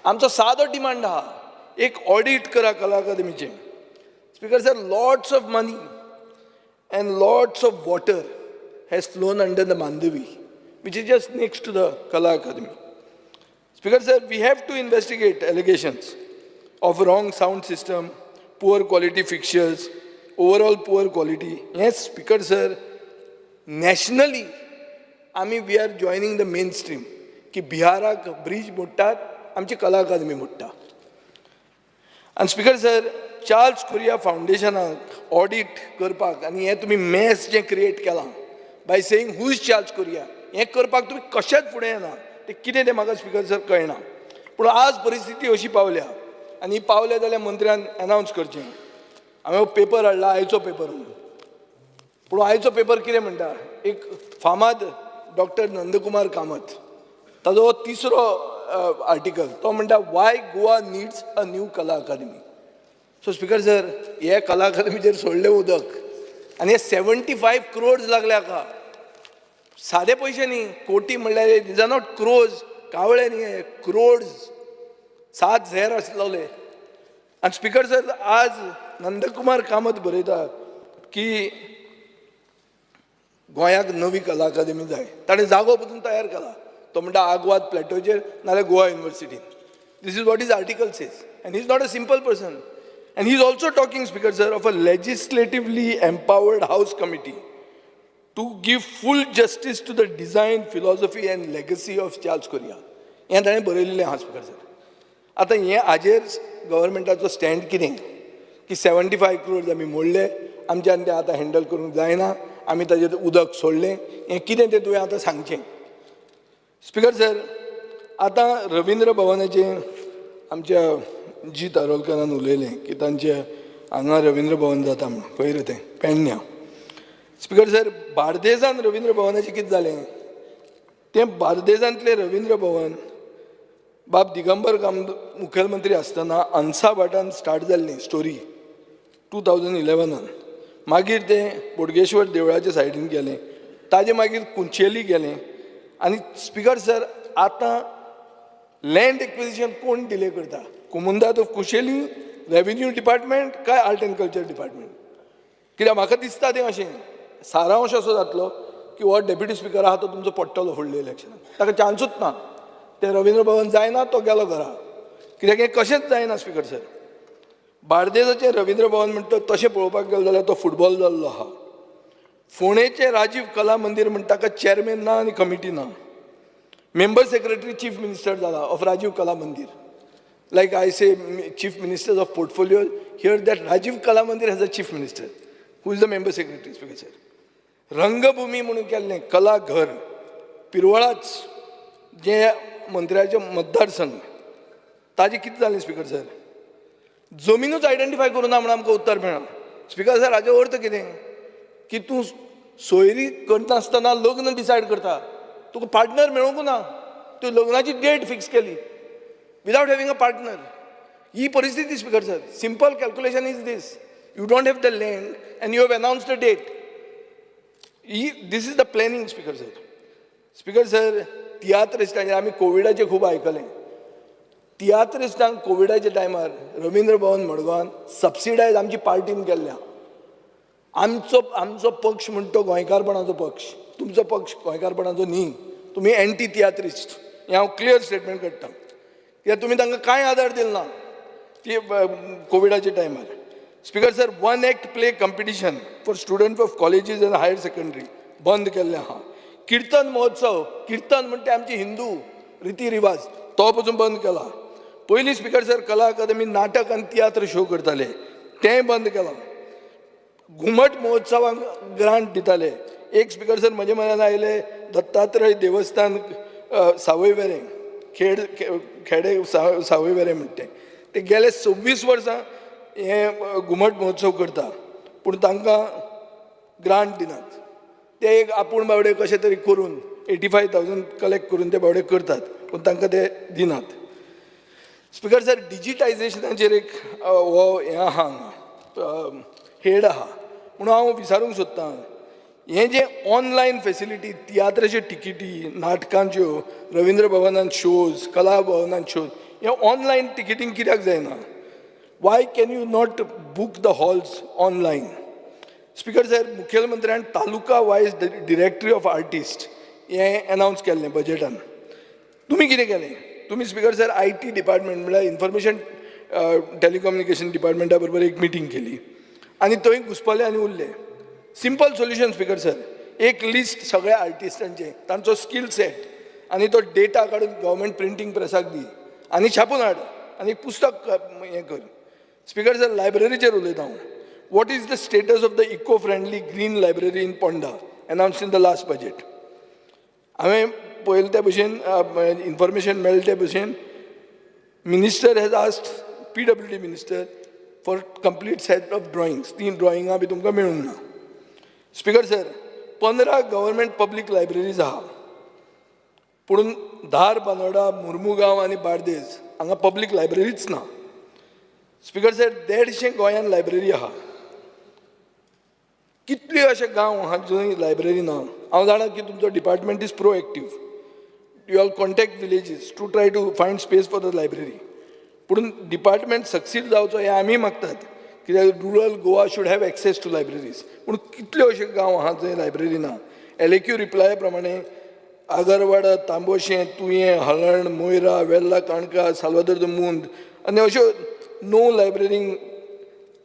आमचो सादो डिमांड आहा, एक ऑडीट करा कला अकादमीचें. Speaker sir, lots of money and lots of water has flown under the Mandovi, which is just next to the Kala Akademi. Speaker sir, we have to investigate allegations of wrong sound system, poor quality fixtures, overall poor quality. Yes, Speaker sir, nationally आमी we are joining the main stream की बिहाराक ब्रिज मोडटात, आमची कला अकादमी मोडटा. आनी स्पिकर सर, चार्ल्स कुरिया फावंडेशनाक ऑडीट करपाक आनी हें तुमी मॅस जें क्रिएट केलां by saying who is Charles Correa, हें करपाक तुमी कशेंच फुडें येना. तें कितें तें म्हाका स्पिकर सर कळना. पूण आज परिस्थिती अशी पावल्या आनी पावल्या जाल्यार मंत्र्यान एनावन्स करचें. हांवें पेपर हाडला, आयचो पेपर म्हणून. पूण आयचो पेपर कितें म्हणटा, एक फामाद डॉक्टर नंदकुमार कामत, ताजो हो तिसरो आर्टिकल. तो म्हणटा, "Why Goa needs a new Kala Akademi?" So speaker sir, हे कला अकादमीचेर सोडलें उदक आनी हे 75 क्रोर्स लागले हाका. सादे पयशे न्ही, कोटी म्हणल्यार these are not crores, कावळे न्ही हे, क्रोड्स, सात झेर आसलोले. आनी स्पिकर सर, आज नंदकुमार कामत बरयता की गोंयाक नवी कला अकादमी जाय. ताणें जागो पसून तयार केला. तो म्हणटा आगवाद प्लॅटोचेर नाल्यार Goa युनिवर्सिटीन. This is what his article says, and he is not a simple person. And he is also talking, Speaker sir, of a legislatively empowered house committee to give full justice to the design, philosophy and legacy of Charles Correa. हें ताणें बरयलेलें आहा. स्पिकर सर, आतां हें हाजेर गव्हर्मेंटाचो स्टँड कितें की 75 क्रोर्स आमी मोडले, आमच्यान तें आतां हँडल करूंक जायना, आमी ताजेर उदक सोडलें, हें कितें तें तुवें आतां सांगचें. स्पिकर सर, आतां रविंद्र भवनाचें आमच्या जीत आरोलकरान उलयलें की तांचे हांगा रविंद्र भवन जाता म्हणून. खंय रे तें? पेडण्या. स्पिकर सर, बार्देजान रविंद्र भवनाचें कितें जालें? तें बार्देजांतलें रविंद्र भवन बाब दिगंबर कामत मुखेलमंत्री आसतना अनसा भाटान स्टार्ट जाल्ली स्टोरी 2011नान. मागीर तें बोडगेश्वर देवळाच्या सायडीन गेलें, ताजे मागीर कुंचेली गेलें. आनी स्पिकर सर, आतां लँड एक्विजिशन कोण डिले करता? कोमुंदाद ऑफ कुशेली, रेवेन्यू डिपार्टमेंट काय आर्ट एंड कल्चर डिपार्टमेंट? कित्याक म्हाका दिसता तें अशें सारांश असो जातलो की हो डेप्युटी स्पिकर आहा तो तुमचो पडटलो फुडल्या इलेक्शनाक. ताका चान्सूच ना. तें रविंद्र भवन जायना, तो गेलो घरा. कित्याक हें कशेंच जायना. स्पिकर सर, बार्देजाचें रविंद्र भवन म्हणटा तशें पळोवपाक गेलो जाल्यार तो फुटबॉल जाल्लो आहा. फोंडेचें राजीव कला मंदीर म्हणटा ताका चॅरमॅन ना आनी कमिटी ना. मेंबर सेक्रेटरी चीफ मिनिस्टर जाला of Rajiv Kala Mandir. Like I say, chief ministers of portfolio here, that Rajiv Kala Mandir has a chief minister who is the member secretary. Speaker sir, रंगभूमी म्हणून केल्लें कला घर पिरवळाच, जे मंत्र्याचे मतदारसंघ, ताजें कितें जालें? स्पिकर सर, जमिनूच आयडेंटिफाय करूं ना म्हूण आमकां उत्तर मेळना. स्पिकर सर, हाजो अर्थ कितें की तूं सोयरी करनासतना लग्न डिसायड करता. तुका पार्टनर मेळूंक ना, तूं लग्नाची डेट फिक्स केली without having a partner. ही परिस्थिती. Speaker sir, simple calculation is this: you don't have the land and you have announced a date. He this is the planning, Speaker sir. Speaker sir, तियात्रिस्टांचे आमी कोविडाचें खूब आयकलें. तियात्रिस्टांक कोविडाच्या टायमार रविंद्र भवन मडगांवान सबसिडायज आमची पार्टीन केल्ल्या. आमचो पक्ष म्हणटा तो गोंयकारपणाचो पक्ष. तुमचो पक्ष गोंयकारपणाचो न्ही. तुमी एंटी तियात्रिस्ट, हें हांव क्लियर स्टेटमेंट काडटा, कित्याक तुमी तांकां कांय आदार दिलो ना ती कोविडाच्या टायमार. Speaker sir, one act play competition for student of colleges and higher secondary बंद केल्लें आहा. किर्तन महोत्सव, किर्तन म्हणटा ते आमचे हिंदू रिती रिवाज, तो पसून बंद केला. पयलीं, स्पिकर सर, कला अकादमी नाटक आनी तियात्र शो करताले, तेंय बंद केलां. घुमट महोत्सवाक ग्रांट दिताले एक. स्पिकर सर, म्हज्या मनान आयले दत्तात्रय देवस्थान सावयवेरें, खेड खेडे सावयवेरें म्हणटा तें, ते गेले 26 वर्सां हे घुमट महोत्सव करता, पूण तांकां ग्रांट दिनात. ते एक आपूण बावडे कशें तरी करून 85,000 कलेक्ट करून ते बावडे करतात, पूण तांकां ते दिनात. स्पिकर सर, डिजिटायजेशनाचेर एक हो हें आहा, हांगा हेड आहा, म्हणून हांव विचारूंक सोदतां, हें जें ऑनलायन फेसिलिटी, तियात्राच्यो टिकेटी, नाटकांच्यो, रविंद्र भवनान शोज, कला भवनान शोज, हें ऑनलायन टिकेटींग कित्याक जायना? Why can you not book the halls online? Speaker sir, मुखेलमंत्र्यान taluka wise directory of artist हें अनावन्स केल्लें बजेटान. तुमी कितें केलें? तुमी स्पिकर सर, IT department म्हळ्यार इन्फॉर्मेशन टेलिकम्युनिकेशन डिपार्टमेंटा बरोबर एक मिटींग केली आनी थंय घुसपले आनी उरले. सिंपल सोल्युशन स्पिकर सर, एक लिस्ट सगळ्या आर्टिस्टांचे, तांचो स्कील सेट आनी तो डेटा काडून गव्हर्मेंट प्रिंटींग प्रेसाक दी आनी छापून हाड आनी एक पुस्तक हें कर. स्पिकर सर, लायब्ररीचेर उलयता हांव. What is the status of the eco friendly green library in Ponda announced in the last budget? हांवें पळयलें त्या भशेन, इन्फॉर्मेशन मेळ्ळें त्या भशेन, minister has asked PWD minister for complete set of drawings. तीं ड्रॉइंगां बी तुमकां मेळूंक ना. Speaker sir, 15 government public libraries आहा, पूण धार, बानोडा, मुर्मुगांव आनी बार्देज हांगा पब्लीक लायब्ररीच ना. स्पिकर सर, 150 गोंयान लायब्ररी आहा. कितले अशे गांव आहा जंय लायब्ररी ना? हांव जाणा की तुमचो department is proactive, you all contact villages to try to find space for the library, पूण डिपार्टमेंट सक्सीड जावचो हें आमी मागतात, कित्याक rural Goa should have access to libraries. पूण कितल्यो अशे गांव आहा जंय लायब्ररी ना? एलएक्यू रिप्लाया प्रमाणे आगरवाडा, तांबोशें, तुयें, हळर्ण, मोयरा, वेल्ला, काणका, साल्वादोर the मुंद आनी अश्यो णव लायब्ररींक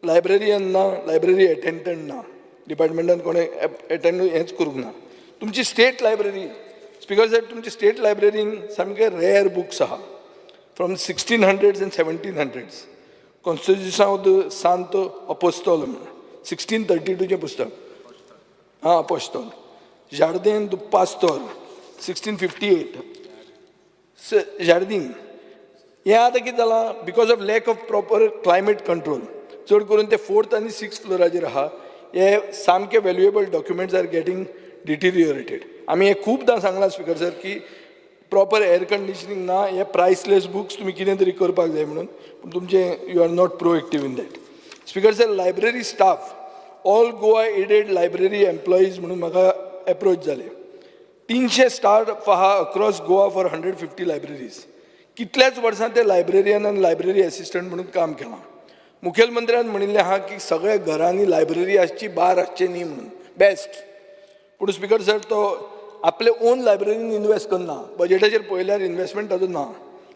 लायब्ररियन ना, लायब्ररी एटेंडंट ना. डिपार्टमेंटान कोणें एटेंड हेंच करूंक ना. तुमची स्टेट लायब्ररी, स्पिकर साहेब, तुमची स्टेट लायब्ररीन सामके रेअर बुक्स आहा from 1600s and 1700s. कॉन्स्टिट्युसांव the Sant अपोस्तोल म्हणून 1632चें पुस्तक, आं, अपोस्तोल, जार्देन दु पास्तोर 1658, जार्दीन. हें आतां कितें जालां, because of lack of proper climate control, चड करून ते फोर्थ आनी सिक्स फ्लोराचेर आहा, हे सामके valuable documents are getting deteriorated. आमी हें खुबदां सांगलां स्पिकर सर की प्रॉपर एअर कंडिशनींग ना, हे प्रायसलेस बुक्स, तुमी कितें तरी करपाक जाय म्हणून, पूण तुमचें you are not proactive in that. Speaker sir, library staff, All Goa Aided Library Employees म्हणून म्हाका एप्रोच जाले. 300 स्टाफ आहा across Goa for 150 libraries. कितल्याच वर्सां ते लायब्ररियन आनी लायब्ररी एसिस्टंट म्हणून काम केलां. मुखेलमंत्र्यान म्हणिल्लें आहा की सगळ्या घरांनी लायब्ररी आसची, बार आसचे न्ही म्हणून, बेस्ट. पूण स्पिकर सर, तो आपले ओन लायब्ररीन इनवेस्ट करना. बजेटाचेर पळयल्यार इनवेस्टमेंट ताजो ना.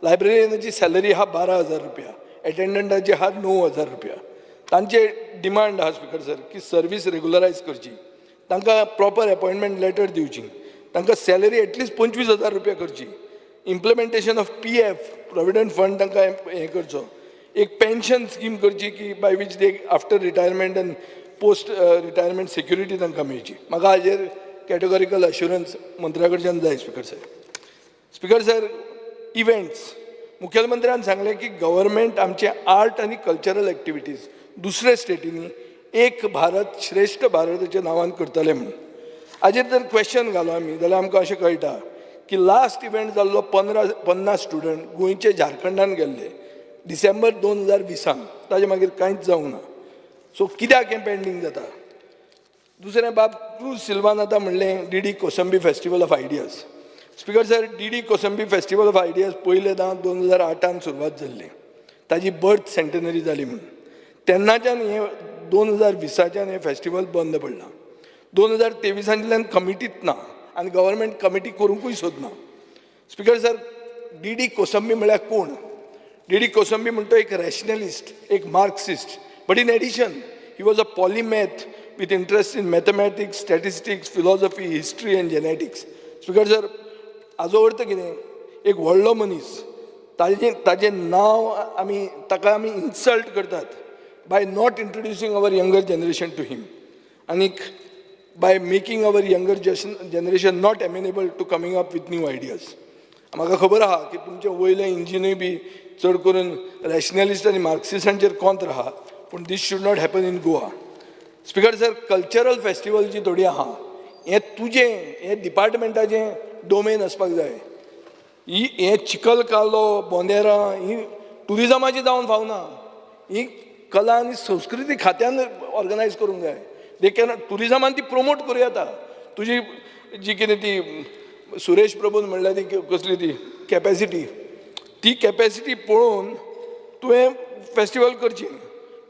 लायब्ररियनाची सॅलरी आहा 12,000 रुपया, एटेंडंटाची आहा 9000 रुपया. तांचे डिमांड आहा स्पिकर सर की सर्वीस रेगुलरायज करची, तांकां प्रॉपर एपॉयंटमेंट लेटर दिवची, तांकां सॅलरी एटलिस्ट 25,000 रुपया करची, implementation of PF, provident fund तांकां हें करचो, एक पेन्शन स्कीम करची की by which they after retirement and post retirement security तांकां मेळची. म्हाका हाजेर कॅटेगॉरिकल अश्युरन्स मंत्र्या कडच्यान जाय स्पिकर साहेब. स्पिकर सर, इव्हेंट्स, मुखेलमंत्र्यान सांगलें की गव्हर्मेंट आमचे आर्ट आनी कल्चरल एक्टिविटीज दुसऱ्या स्टेटींनी एक भारत श्रेश्ठ भारताच्या नांवान करतले म्हणून. हाजेर जर क्वेश्चन घालो आमी जाल्यार आमकां अशें कळटा की लास्ट इव्हेंट जाल्लो 50 स्टुडंट गोंयचे झारखंडान गेल्ले डिसेंबर 2020आन. ताजे मागीर कांयच जावंक ना. सो कित्याक हें पेंडींग जाता? दुसरें, बाब क्रूज सिल्वान आतां म्हणलें D D Kosambi Festival of Ideas. Speaker sir, D D Kosambi Festival of Ideas पयलेदां 2008आन सुरवात जाल्ली, ताजी बर्थ सेंटेनरी जाली म्हणून. तेन्नाच्यान हें 2020च्यान हें फेस्टिवल बंद पडलां. 2023आंतल्यान कमिटीत ना आनी गव्हर्मेंट कमिटी करूंकूय सोदना. Speaker sir, D D Kosambi म्हळ्यार कोण? डी डी कोसंबी म्हणटा एक रॅशनलिस्ट, एक Marxist, but in addition he was a polymath with interest in mathematics, statistics, philosophy, history and genetics. Speaker sir, हाजो अर्थ कितें? एक व्हडलो मनीस, ताजें नांव आमी, ताका आमी इन्सल्ट करतात by not introducing our younger generation to him आनीक by making our younger generation not amenable to coming up with new ideas. म्हाका खबर आहा की तुमचें वयलें इंजिनूय बी चड करून रॅशनलिस्ट आनी मार्क्सिस्टांचेर कोंत्र आहा. पूण this should not happen in Goa. Speaker sir, cultural festival जी थोडी आहा, हें तुजें हें डिपार्टमेंटाचें डोमेन आसपाक जाय. ही हें चिखल कालो, बोंदेरां ही ट्युरिजमाची जावन फावना, ही कला आनी संस्कृती खात्यान ऑर्गनायज करूंक जाय. They can ट्युरिजमान ती प्रोमोट करूं येता. तुजी जी कितें ती सुरेश प्रभून म्हणल्यार ती कसली ती कॅपेसिटी, ती कॅपेसिटी पळोवन तुवें फेस्टिवल करचें.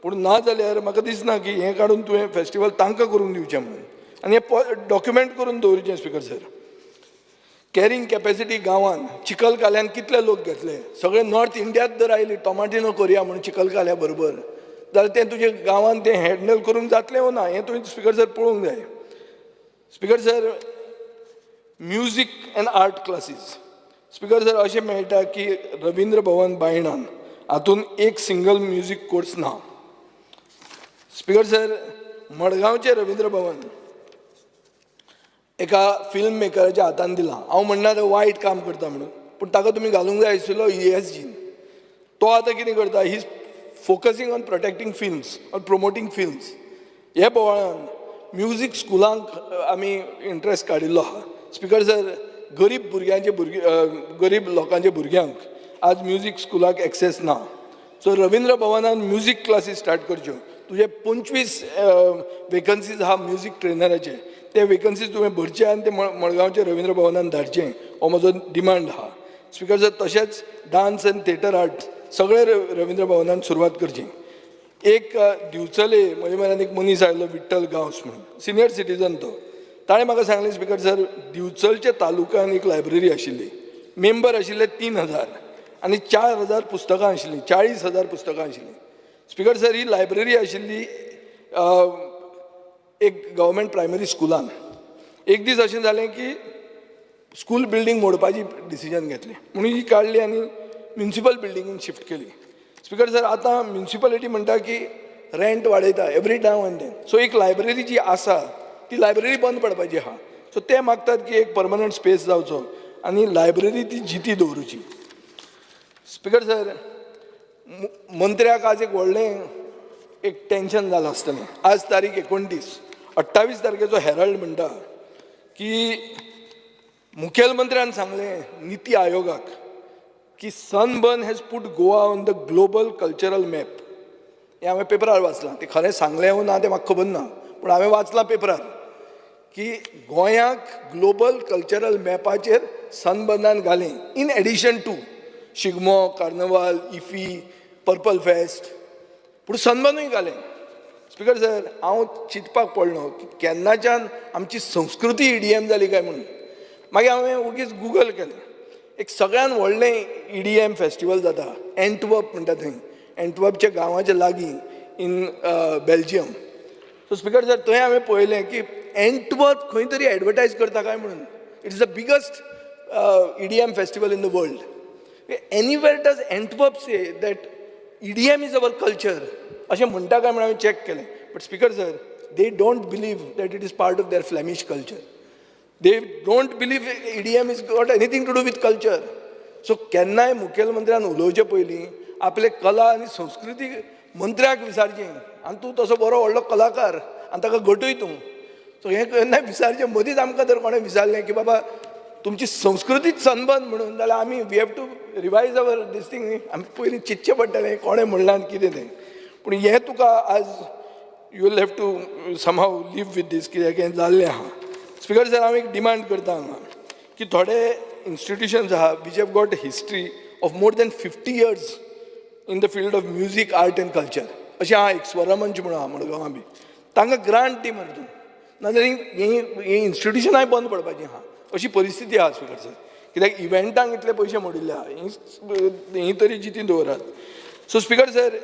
पूण ना जाल्यार म्हाका दिसना की हें काडून तुवें फेस्टिवल तांकां करूंक दिवचें म्हणून. आनी हें डॉक्युमेंट करून दवरचें. स्पिकर सर, कॅरिंग कॅपेसिटी गांवान चिखल काल्यान कितले लोक घेतले, सगळे नॉर्थ इंडियात जर आयली टोमाटिनो करुया म्हणून चिखल काल्या बरोबर, जाल्यार तें तुजें गांवान तें हँडल करूंक जातलें वो ना, हें तुवें स्पिकर सर पळोवंक जाय. Speaker sir, music and art classes. Speaker sir, अशें मेळटा की रविंद्र भवन बायणान हातून एक सिंगल म्युजीक कोर्स ना. स्पिकर सर, मडगांवचें रविंद्र भवन एका फिल्म मेकराच्या हातान दिलां. हांव म्हणना तो वायट काम करता म्हणून, पूण ताका तुमी घालूंक जाय आशिल्लो ESG. तो आतां कितें करता, he is focusing on protecting films or promoting films. हे बोवाळान म्युजीक स्कुलांक आमी इंट्रस्ट काडिल्लो आहा. स्पिकर सर, गरीब भुरग्यांचे भुरगे, गरीब लोकांच्या भुरग्यांक आज म्युजीक स्कुलाक एक्सेस ना. सो रविंद्र भवनान म्युजीक क्लासीस स्टार्ट करच्यो. तुजे 25 वेकन्सीज आहा म्युजीक ट्रेनराचे, ते वेकन्सीज तुवें भरचे आनी ते मडगांवचे रविंद्र भवनान धाडचे, हो म्हजो डिमांड आहा. स्पिकर सर, तशेंच डान्स आनी थिएटर आर्ट सगळे रविंद्र भवनान सुरवात करची. एक दिवचले म्हजे म्हऱ्यान एक मनीस आयलो, विठ्ठल गांवस म्हणून, सिनियर सिटीजन तो. ताणें म्हाका सांगलें, स्पिकर सर, दिवचलच्या तालुक्यान एक लायब्ररी आशिल्ली, मेंबर आशिल्ले 3000 आनी 4000 पुस्तकां आशिल्लीं, 40,000 पुस्तकां आशिल्लीं. स्पिकर सर, ही लायब्ररी आशिल्ली एक गव्हर्मेंट प्रायमरी स्कुलान. एक दीस अशें जालें की स्कूल बिल्डींग मोडपाची डिसिजन घेतलें म्हणून ही काडली आनी म्युनिसिपल बिल्डिंगेन शिफ्ट केली. स्पिकर सर, आतां म्युनिसिपालिटी म्हणटा की रेंट वाडयता every now and then. So एक लायब्ररी जी आसा ती लायब्ररी बंद पडपाची आहा. सो ते मागतात की एक परमनंट स्पेस जावचो आनी लायब्ररी ती जिती दवरुची. स्पिकर सर, मंत्र्याक आज एक व्हडलें एक टेंशन जालां आसतलें. आज तारीख 29, 28 तारखेचो हेराल्ड म्हणटा की मुखेलमंत्र्यान सांगलें निती आयोगाक की sunburn has put Goa on the global cultural map. हें हांवें पेपरार वाचलां, तें खरें सांगलें वो ना तें म्हाका खबर ना, पूण हांवें वाचलां पेपरार की गोंयाक ग्लोबल कल्चरल मॅपाचेर सनबर्नान घालें, in addition to Shigmo, carnival, IFFI, purple fest, पूण सनबर्नूय घालें. स्पिकर सर, हांव चिंतपाक पडलो की केन्नाच्यान आमची संस्कृती EDM जाली काय म्हणून. मागीर हांवें ओगीच गुगल केलें. एक सगळ्यान व्हडलें EDM festival जाता एंटवर्प म्हणटा थंय, एंटवर्पच्या गांवाच्या लागीं in Belgium. So speaker sir, थंय हांवें पळयलें की एंटवर्प खंय तरी एडवर्टायज करता काय म्हणून. It is the biggest EDM festival in the world. Anywhere does Antwerp say that EDM is our culture अशें म्हणटा काय म्हणून हांवें चॅक केलें. But speaker sir, they don't believe that it is part of their Flemish culture. They don't believe EDM is got anything to do with culture. So केन्नाय मुखेलमंत्र्यान उलोवचे पयलीं आपले कला आनी संस्कृती मंत्र्याक विचारचें, आनी तूं तसो बरो व्हडलो कलाकार आनी ताका गटय तूं. सो हें केन्नाय विचारचें. मदींच आमकां जर कोणें विचारलें की बाबा तुमची संस्कृतीच सनबर्न म्हणून, जाल्यार आमी we have to revise our this thing. आमी पयलीं चिंतचें पडटलें कोणें म्हणलां आनी कितें तें. पूण हें तुका आज you will have to somehow live with this, कित्याक हें जाल्लें आहा. स्पिकर सर, हांव एक डिमांड करता हांगा की थोडे इन्स्टिट्युशन्स आहा which have got history of more than 50 years in the field of music, art and culture, अशें आहा एक स्वरमंच म्हणून आहा मडगांवां बी, तांकां ग्रांट दी मरे तूं, नाजाल्यार ही इन्स्टिट्युशनाय बंद पडपाची आहा, अशी परिस्थिती आहा. स्पिकर सर, कित्याक इव्हेंटांक इतले पयशे मोडिल्ले आहा, ही तरी जिती दवरात. सो स्पिकर सर,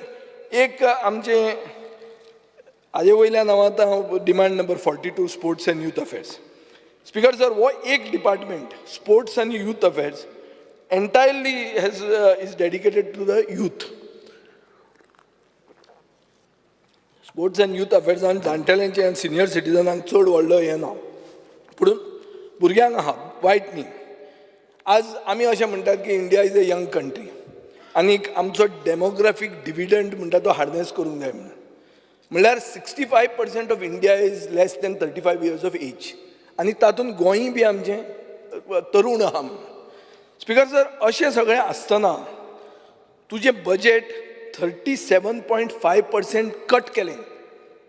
एक आमचें हाजे वयल्यान हांव आतां demand number 42, sports and youth affairs. Speaker sir, हो एक डिपार्टमेंट स्पोर्ट्स आनी youth affairs entirely has is dedicated to the youth. Sports and youth अफेर्सान जाणटेल्यांचे आनी सिनियर सिटीजनांक चड व्हडलो हें ना, पूण भुरग्यांक आहा, वायट न्ही. आज आमी अशें म्हणटात की India is a young country आनी आमचो डेमोग्राफीक डिविडंड म्हणटा तो हार्नेस करूंक जाय म्हणून. म्हणल्यार 65% of India is less than 35 years of age आनी तातूंत गोंय बी आमचें तरूण आहा म्हणून. स्पिकर सर, अशें सगळें आसतना तुजें budget 37.5% cut केलें,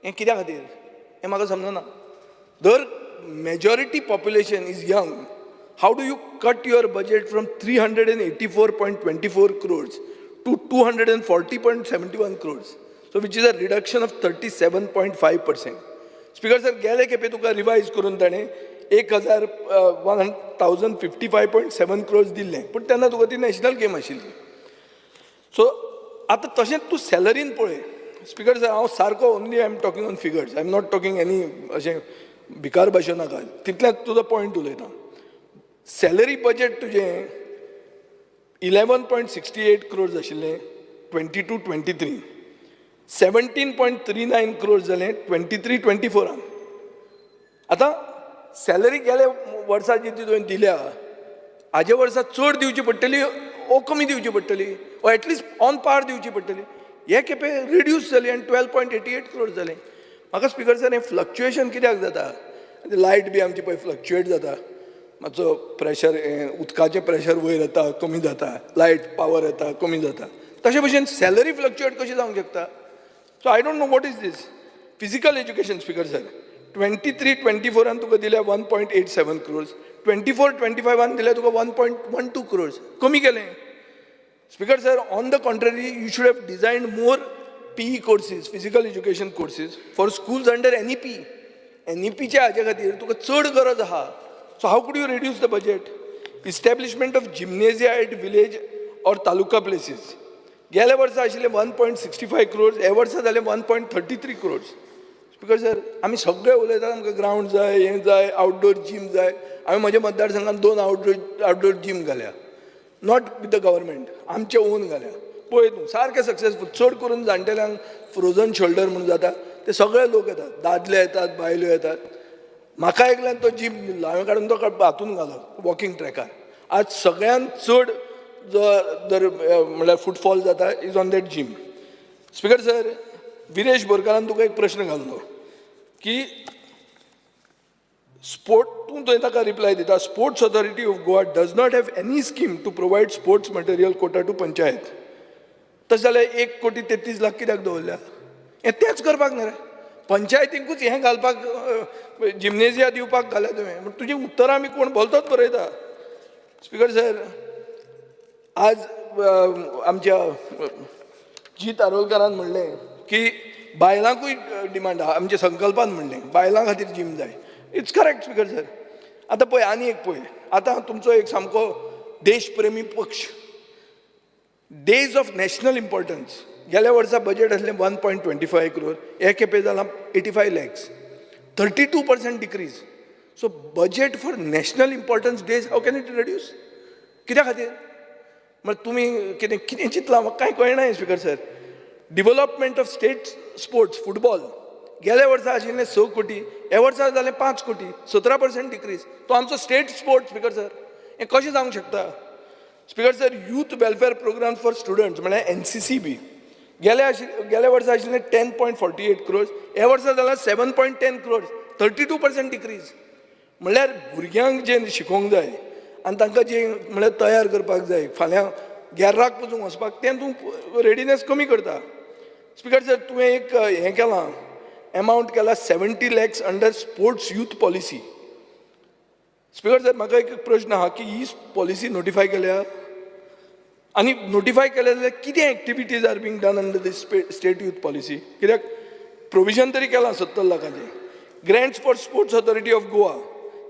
हें कित्या खातीर हें म्हाका समजना. दर majority population is young, how do you cut your budget from 384.24 crores to 240.71 crores, so which is a reduction of 37.5%? Speaker sir, गेले खेपे तुका रिवायज करून ताणें एक हजार 1055.7 crores दिल्लें, पूण तेन्ना तुका ती नॅशनल गेम आशिल्ली. सो आतां तशेंच तूं सॅलरीन पळय. स्पिकर सर, हांव सारको, only I am talking on figures, I am not talking any अशें भिकार भाशे नाका, तितलेंच तुजो पॉयंट उलयता. सॅलरी बजेट तुजें 11.68 crores आशिल्लें 22-23, 17.39 crores जालें 23-24आन. आतां सॅलरी गेल्या वर्सा जी ती तुवें दिल्या, हाजे वर्सा चड दिवची पडटली ओ कमी दिवची पडटली ओ एटलिस्ट ऑन पार दिवची पडटली. हे खेपे रिड्यूस जाली आनी 12.88 crores जालें. म्हाका स्पिकर सर, हें फ्लक्चुएशन कित्याक जाता? लायट बी आमची पळय फ्लक्चुएट जाता, मातसो प्रेशर, उदकाचें प्रेशर वयर येता, कमी जाता, लायट पावर येता, कमी जाता, तशे भशेन सॅलरी फ्लक्चुएट कशी जावंक शकता? So I don't know what is this. Physical education, speaker sir, 23-24आन तुका दिल्या 1.87 crores, 24-25आन दिल्या तुका 1.12 crores. कमी केलें. Speaker sir, on the contrary, you should have designed more PE courses, physical education courses for schools under NEP. एनईपीच्या हाजे खातीर तुका चड गरज आहा. So how could you reduce the budget? Establishment of gymnasia at village or taluka places, गेल्या वर्सा आशिल्ले 1.65 crores, ह्या वर्सा जाले 1.33 crores. Speaker sir, आमी सगळे उलयतात, आमकां ग्रावंड जाय, हें जाय, आउटडोर जीम जाय. हांवें म्हज्या मतदारसंघात दोन आउटडोर जीम घाल्या, not with the government, आमचे ओन घाल्या. पळय तूं, सारकें सक्सेसफूल. चड करून जाणटेल्यांक फ्रोजन शोल्डर म्हणून जाता, ते सगळे लोक येतात, दादले येतात, बायलो येतात. म्हाका एकल्यान तो जीम दिल्लो, हांवें काडून तो हातून घालो, वॉकिंग ट्रॅकार. आज सगळ्यांत चड जो जर म्हणल्यार फुटफॉल जाता is on that gym. Speaker sir, Viresh बोरकारान तुका एक प्रश्न घाल्लो की स्पोर्ट, तूं थंय ताका रिप्लाय दिता, "Sports Authority of Goa does not have any scheme to provide sports material quota to panchayat." तशें जाल्यार 1 कोटी 33 लाख कित्याक दवरल्या? हें तेंच करपाक न्ही रे, पंचायतींकूच हें घालपाक, जिमनेजिया दिवपाक घाल्या तुवें. पूण तुजी उत्तरां आमी कोण भलतोच बरयता. स्पिकर सर, आज आमच्या जीत आरोलकारान म्हणलें की बायलांकूय डिमांड आहा. आमच्या संकल्पान म्हणलें बायलां खातीर जीम जाय. It's correct, speaker sir. आतां पळय, आनी एक पळय, आतां तुमचो एक सामको देशप्रेमी पक्ष, डेज ऑफ नॅशनल इम्पॉर्टन्स, गेल्या वर्सा बजेट आसलें 1.25 crore, हे खेपे जालां 85 lakhs, 32% decrease. So budget for national importance days, how can it reduce? कित्या खातीर? म्हळ्यार तुमी कितें कितें चिंतलां, म्हाका कांय कळना. Speaker sir, development of state sports, football, गेल्या वर्सा आशिल्लें 6 कोटी, ह्या वर्सा जालें 5 कोटी, 17% डिक्रीज. तो आमचो स्टेट स्पोर्ट्स, स्पिकर सर, हें कशें जावंक शकता? Speaker sir, youth welfare program for students म्हळ्यार एनसीसी बी गेल्या वर्सा आशिल्लें 10.48 crores, ह्या वर्सा जाल्यार 7.10 crores, 32% decrease. म्हणल्यार भुरग्यांक जें शिकोवंक जाय आनी तांकां जें म्हणल्यार तयार करपाक जाय फाल्यां गॅर्राक पसून वचपाक, तें तूं रेडिनेस कमी करता. स्पिकर सर, तुवें एक हें केलां, एमावंट केला 70 lakhs under sports youth policy. Speaker sir, म्हाका एक प्रश्न आहा की ही पॉलिसी नोटिफाय केल्या आनी नोटिफाय केल्या जाल्यार कितें activities are being done under this state youth policy? कित्याक प्रोविजन तरी केलां 70 लाखाचें. Grants for Sports Authority of Goa,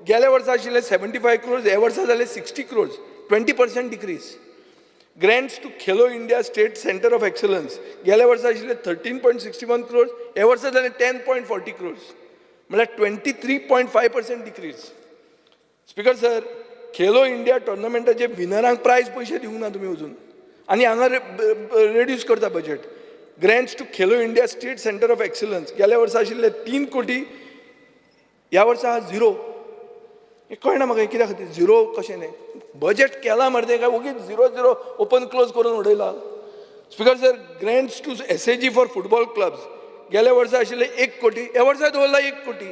गेल्या वर्सा आशिल्ले 75 क्रोर्स, ह्या वर्सा जाले 60 crores, 20% decrease. Grants to Khelo India State Centre of Excellence, गेल्या वर्सा आशिल्ले 13.61 crores, ह्या वर्सा जाले 10.40 क्रोर्स, म्हळ्यार 23.5% decrease. Speaker sir, Khelo India टोर्नामेंटाचे विनरांक प्रायज पयशे दिवंक ना तुमी अजून आनी हांगा रेड्यूस करता budget. Grants to Khelo India State Centre of Excellence, गेल्या वर्सा आशिल्ले 3 कोटी, ह्या वर्सा झिरो. हें कळना म्हाका, कित्या खातीर झिरो कशें न्ही? बजेट केलां मरे तें, काय ओगीच झिरो झिरो ओपन क्लोज करून उडयला? Speaker sir, grants to SAG for football clubs, गेल्या वर्सा आशिल्ले 1 कोटी, ह्या वर्सा दवरला 1 कोटी.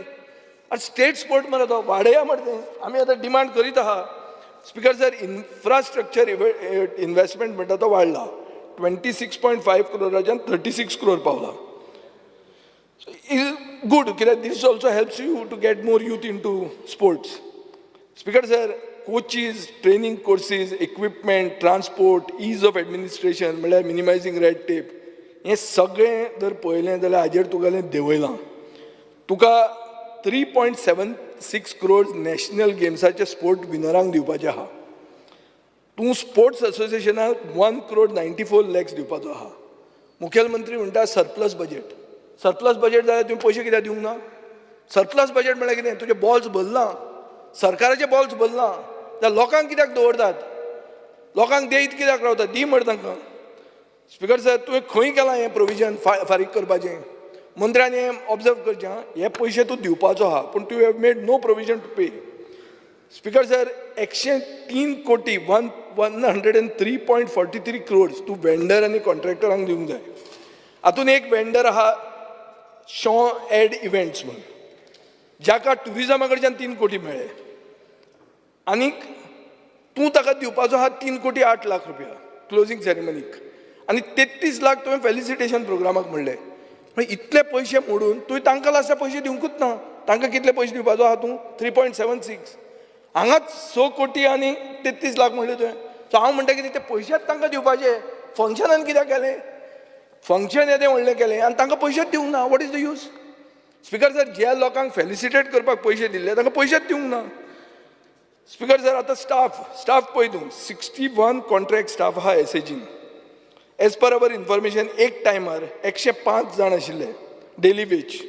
आनी स्टेट स्पोर्ट मरे तो, वाडया मरे तें. आमी आतां डिमांड करीत आहा. स्पिकर सर, इन्फ्रास्ट्रक्चर इन्वेस्टमेंट म्हणटा तो वाडला, 26.5 क्रोराच्यान 36 क्रोर पावला. Is good कित्याक this also helps you to get more youth into sports. Speaker sir, coaches, training courses, equipment, transport, ease of administration म्हणल्यार मिनिमायझींग रेड टेप, हें सगळें जर पळयलें जाल्यार हाजेर तुगेलें देंवयलां. तुका 3.76 क्रोर्स नॅशनल गेम्साचे स्पोर्ट विनरांक दिवपाचे आहा. तूं स्पोर्ट्स असोसिएशनाक 1 क्रोड 94 लॅक्स दिवपाचो आहा. मुखेलमंत्री म्हणटा सरप्लस बजेट. सरप्लस बजेट जाल्यार तुवें पयशे कित्याक दिवंक ना? सरप्लस बजेट म्हणल्यार कितें? तुजें बॉल्स भरलां, सरकाराचें बॉल्स भरलां, जाल्यार लोकांक कित्याक दवरतात? लोकांक देयत कित्याक रावतात? दी मरे तांकां. स्पिकर सर, तुवें खंय केलां हें प्रोविजन फारीक करपाचें? मंत्र्यान हें ऑब्जर्व करचें आं, हे पयशे तूं दिवपाचो आहा, पूण तूं have made no provision to pay. Speaker sir, 103 कोटी, 103.43 क्रोर्स तूं वेंडर आनी कॉन्ट्रॅक्टरांक दिवंक जाय. हातूंत एक वेंडर आहा शॉ एड इव्हेंट्स म्हणून, जाका ट्युरिजमा कडच्यान 3 कोटी मेळ्ळे, आनीक तूं ताका दिवपाचो आहा 3 कोटी 8 लाख रुपया क्लोजींग सेरेमनीक, आनी 33 लाख तुवें फेलिसिटेशन प्रोग्रामाक म्हणलें. मागीर इतले पयशे मोडून तुवें तांकां लास्टाक पयशे दिवंकूच ना. तांकां कितले पयशे दिवपाचो आहा तूं? 3.76. हांगाच 6 कोटी आनी 33 लाख म्हणलें तुवें. सो हांव म्हणटा कितें, ते पयशेच तांकां दिवपाचे. फंक्शनान कित्याक केलें? फंक्शन येदें व्हडलें केलें आनी तांकां पयशेच दिवंक ना. What is the use? Speaker sir, ज्या लोकांक फेलिसिटेट करपाक पयशे दिल्ले तांकां पयशेच दिवंक ना. स्पिकर सर, आतां स्टाफ पळय तूं, 61 कॉन्ट्रॅक्ट स्टाफ आहा एसएजीन. एज पर our information एक टायमार 105 जाण आशिल्ले डेली वेज.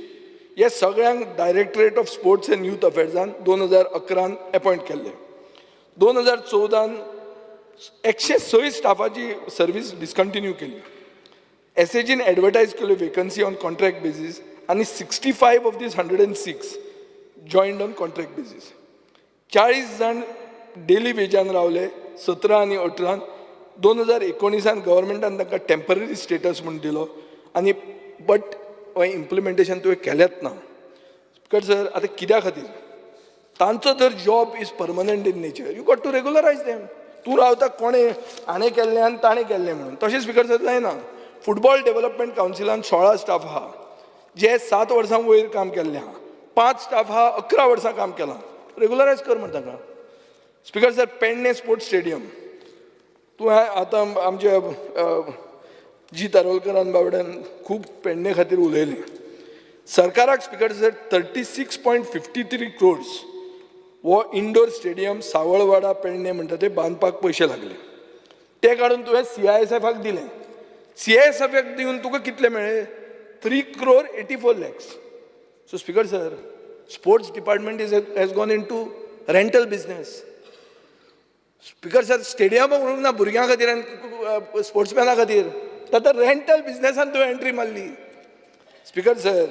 हे सगळ्यांक directorate of sports and youth अफेर्सान 2011 appoint केल्ले. 2014 106 स्टाफाची सर्वीस डिस्कंटिन्यू केली. एसएजीन एडवर्टायज केल्यो वेकन्सी ऑन कॉन्ट्रॅक्ट बेजीस आनी 65 of these 106 joined on contract basis. 40 जाण डेली वेजान रावले 17 आनी 18. 2019 गव्हर्मेंटान तांकां टेंपररी स्टेटस म्हूण दिलो आनी बट इम्प्लिमेंटेशन तुवें केलेंच ना. स्पिकर सर, आतां कित्या खातीर तांचो जर job is permanent in nature, you got to regularise them. तूं रावता कोणें हाणें केल्लें आनी ताणें केल्लें म्हणून, तशें स्पिकर सर जायना. फुटबॉल डेवलपमेंट कावन्सिलान 16 स्टाफ आहा जे 7 वर्सां वयर काम केल्लें आहा, 5 स्टाफ आहा 11 वर्सां काम केलां. रेगुलरायज कर म्हण तांकां. Speaker sir, Pedne sports stadium तूं आतां आमचे जी तारोलकरान बाबड्यान खूब पेडणे खातीर उलयलें. सरकाराक स्पिकर सर 36.53 क्रोर्स हो इंडोर स्टेडियम सावळवाडा पेडणे म्हणटा ते बांदपाक पयशे लागले. ते काडून तुवें CISF दिलें. CISF दिवन तुका कितले मेळ्ळे? 3 crore 84 lakhs. So speaker sir, sports department is has gone into rental business. Speaker sir, स्टेडियमाक उरूंक ना भुरग्यां खातीर आनी स्पोर्ट्समॅना खातीर, आतां रेंटल बिजनसान तुवें एंट्री मारली. स्पिकर सर,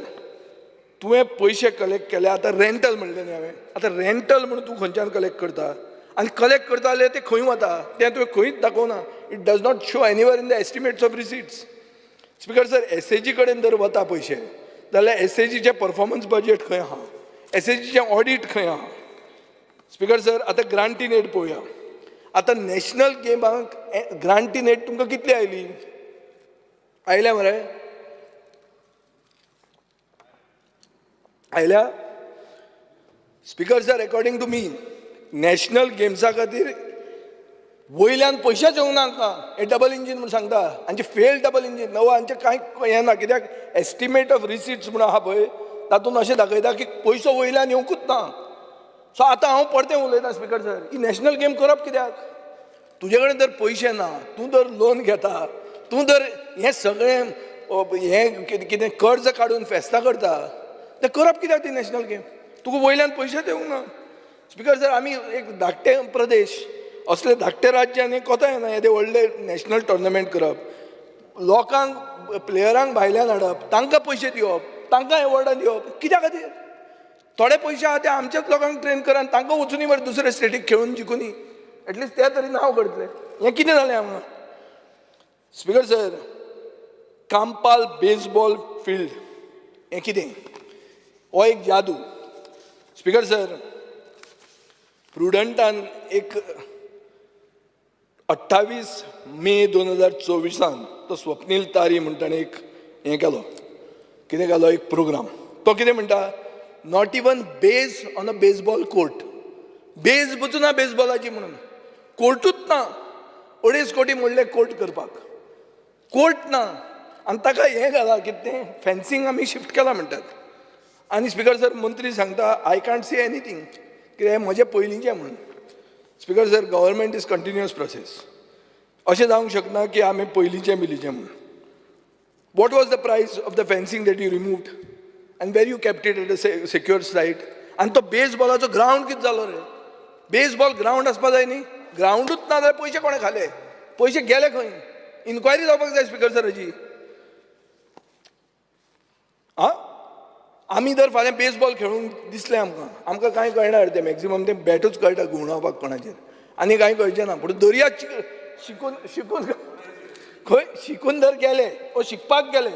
तुवें पयशे कलेक्ट केले, आतां रेंटल म्हणलें न्ही हांवें, आतां रेंटल म्हणून तूं खंयच्यान कलेक्ट करता आनी कलेक्ट करता जाल्यार तें खंय वता तें तुवें खंयच दाखोवना. It does not show anywhere in the estimates of receipts. Speaker sir, SAG कडेन जर वता पयशे जाल्यार एसएजीचें परफॉर्मन्स बजेट खंय आहा, एसएजीचें ऑडीट खंय आहा? स्पिकर सर, आतां ग्रांट इन एड पळोवया. आतां नॅशनल गेमाक ग्रांट इन एड तुमकां कितली आयली? आयल्या मरे? आयल्या? Speaker sir, according to me national गेम्सा खातीर वयल्यान पयशेच येवंक ना हांकां. हे डबल इंजीन म्हूण सांगता, हांचे फेल डबल इंजीन नवो, हांचें कांय हें ना. कित्याक एस्टिमेट ऑफ रिसिट्स म्हूण आहा पळय, तातूंत अशें दाखयता की पयसो वयल्यान येवंकूच ना. सो आतां हांव परतें उलयतां स्पिकर सर, ही नॅशनल गेम करप कित्याक? तुजे कडेन जर पयशे ना, तूं जर लोन घेता, तूं जर हें सगळें हें कितें कर्ज काडून फेस्तां करता, तें करप कित्याक ती नॅशनल गेम? तुका वयल्यान पयशेच येवंक ना. स्पिकर सर, आमी एक धाकटे प्रदेश, असले धाकटे राज्यान कोता येना येदे व्हडले नॅशनल टोर्नामेंट करप, लोकांक प्लेयरांक भायल्यान हाडप, तांकां पयशे दिवप, तांकां एवॉर्डां दिवप, कित्या खातीर? थोडे पयशे आहा ते आमच्याच लोकांक ट्रेन कर आनी तांकां वचुनी मरे दुसरे स्टेटीक खेळून जिखुनी, एटलिस्ट ते तरी नांव करतले. हें कितें जालें हांगा? Speaker sir, Campal baseball field हें कितें? हो एक जादू. स्पीकर सर, प्रुडंटान एक 28 मे 2024 तो स्वप्नील तारी म्हण ताणें एक हें केलो, कितें केलो, एक प्रोग्राम. तो कितें म्हणटा, not even base on a baseball court. Base पसून ना बेजबॉलाची म्हणून, कोर्टूच ना. 2.5 कोटी मोडले कोर्ट करपाक, कोर्ट ना. आनी ताका हें घालां कितें तें फेन्सींग आमी शिफ्ट केलां म्हणटात. आनी स्पीकर सर, मंत्री सांगता I can't see anything, कित्याक हें म्हजें पयलींचें म्हणून. Speaker sir, government is continuous process. अशें जावंक शकना की आमी पयलींचें बिलीचें म्हणून. What was the price of the fencing that you removed and where you kept it at a secure site? आनी तो बेसबॉलाचो ग्रावंड कितें जालो रे? बेसबॉल ग्रावंड आसपा जाय न्ही, ग्रावंडूच ना जाल्यार पयशे कोणें खाले? पयशे गेले खंय? इन्क्वायरी जावपाक जाय स्पीकर सर हाजी. आं, आमी जर फाल्यां बेसबॉल खेळूंक दिसलें आमकां, आमकां कांय कळना रे तें, मॅक्झिमम तें बॅटूच कळटा घुंवडावपाक कोणाचेर, आनी कांय कळचें ना. पूण दर्या शिकून शिकून खंय शिकून जर गेले वो शिकपाक गेले,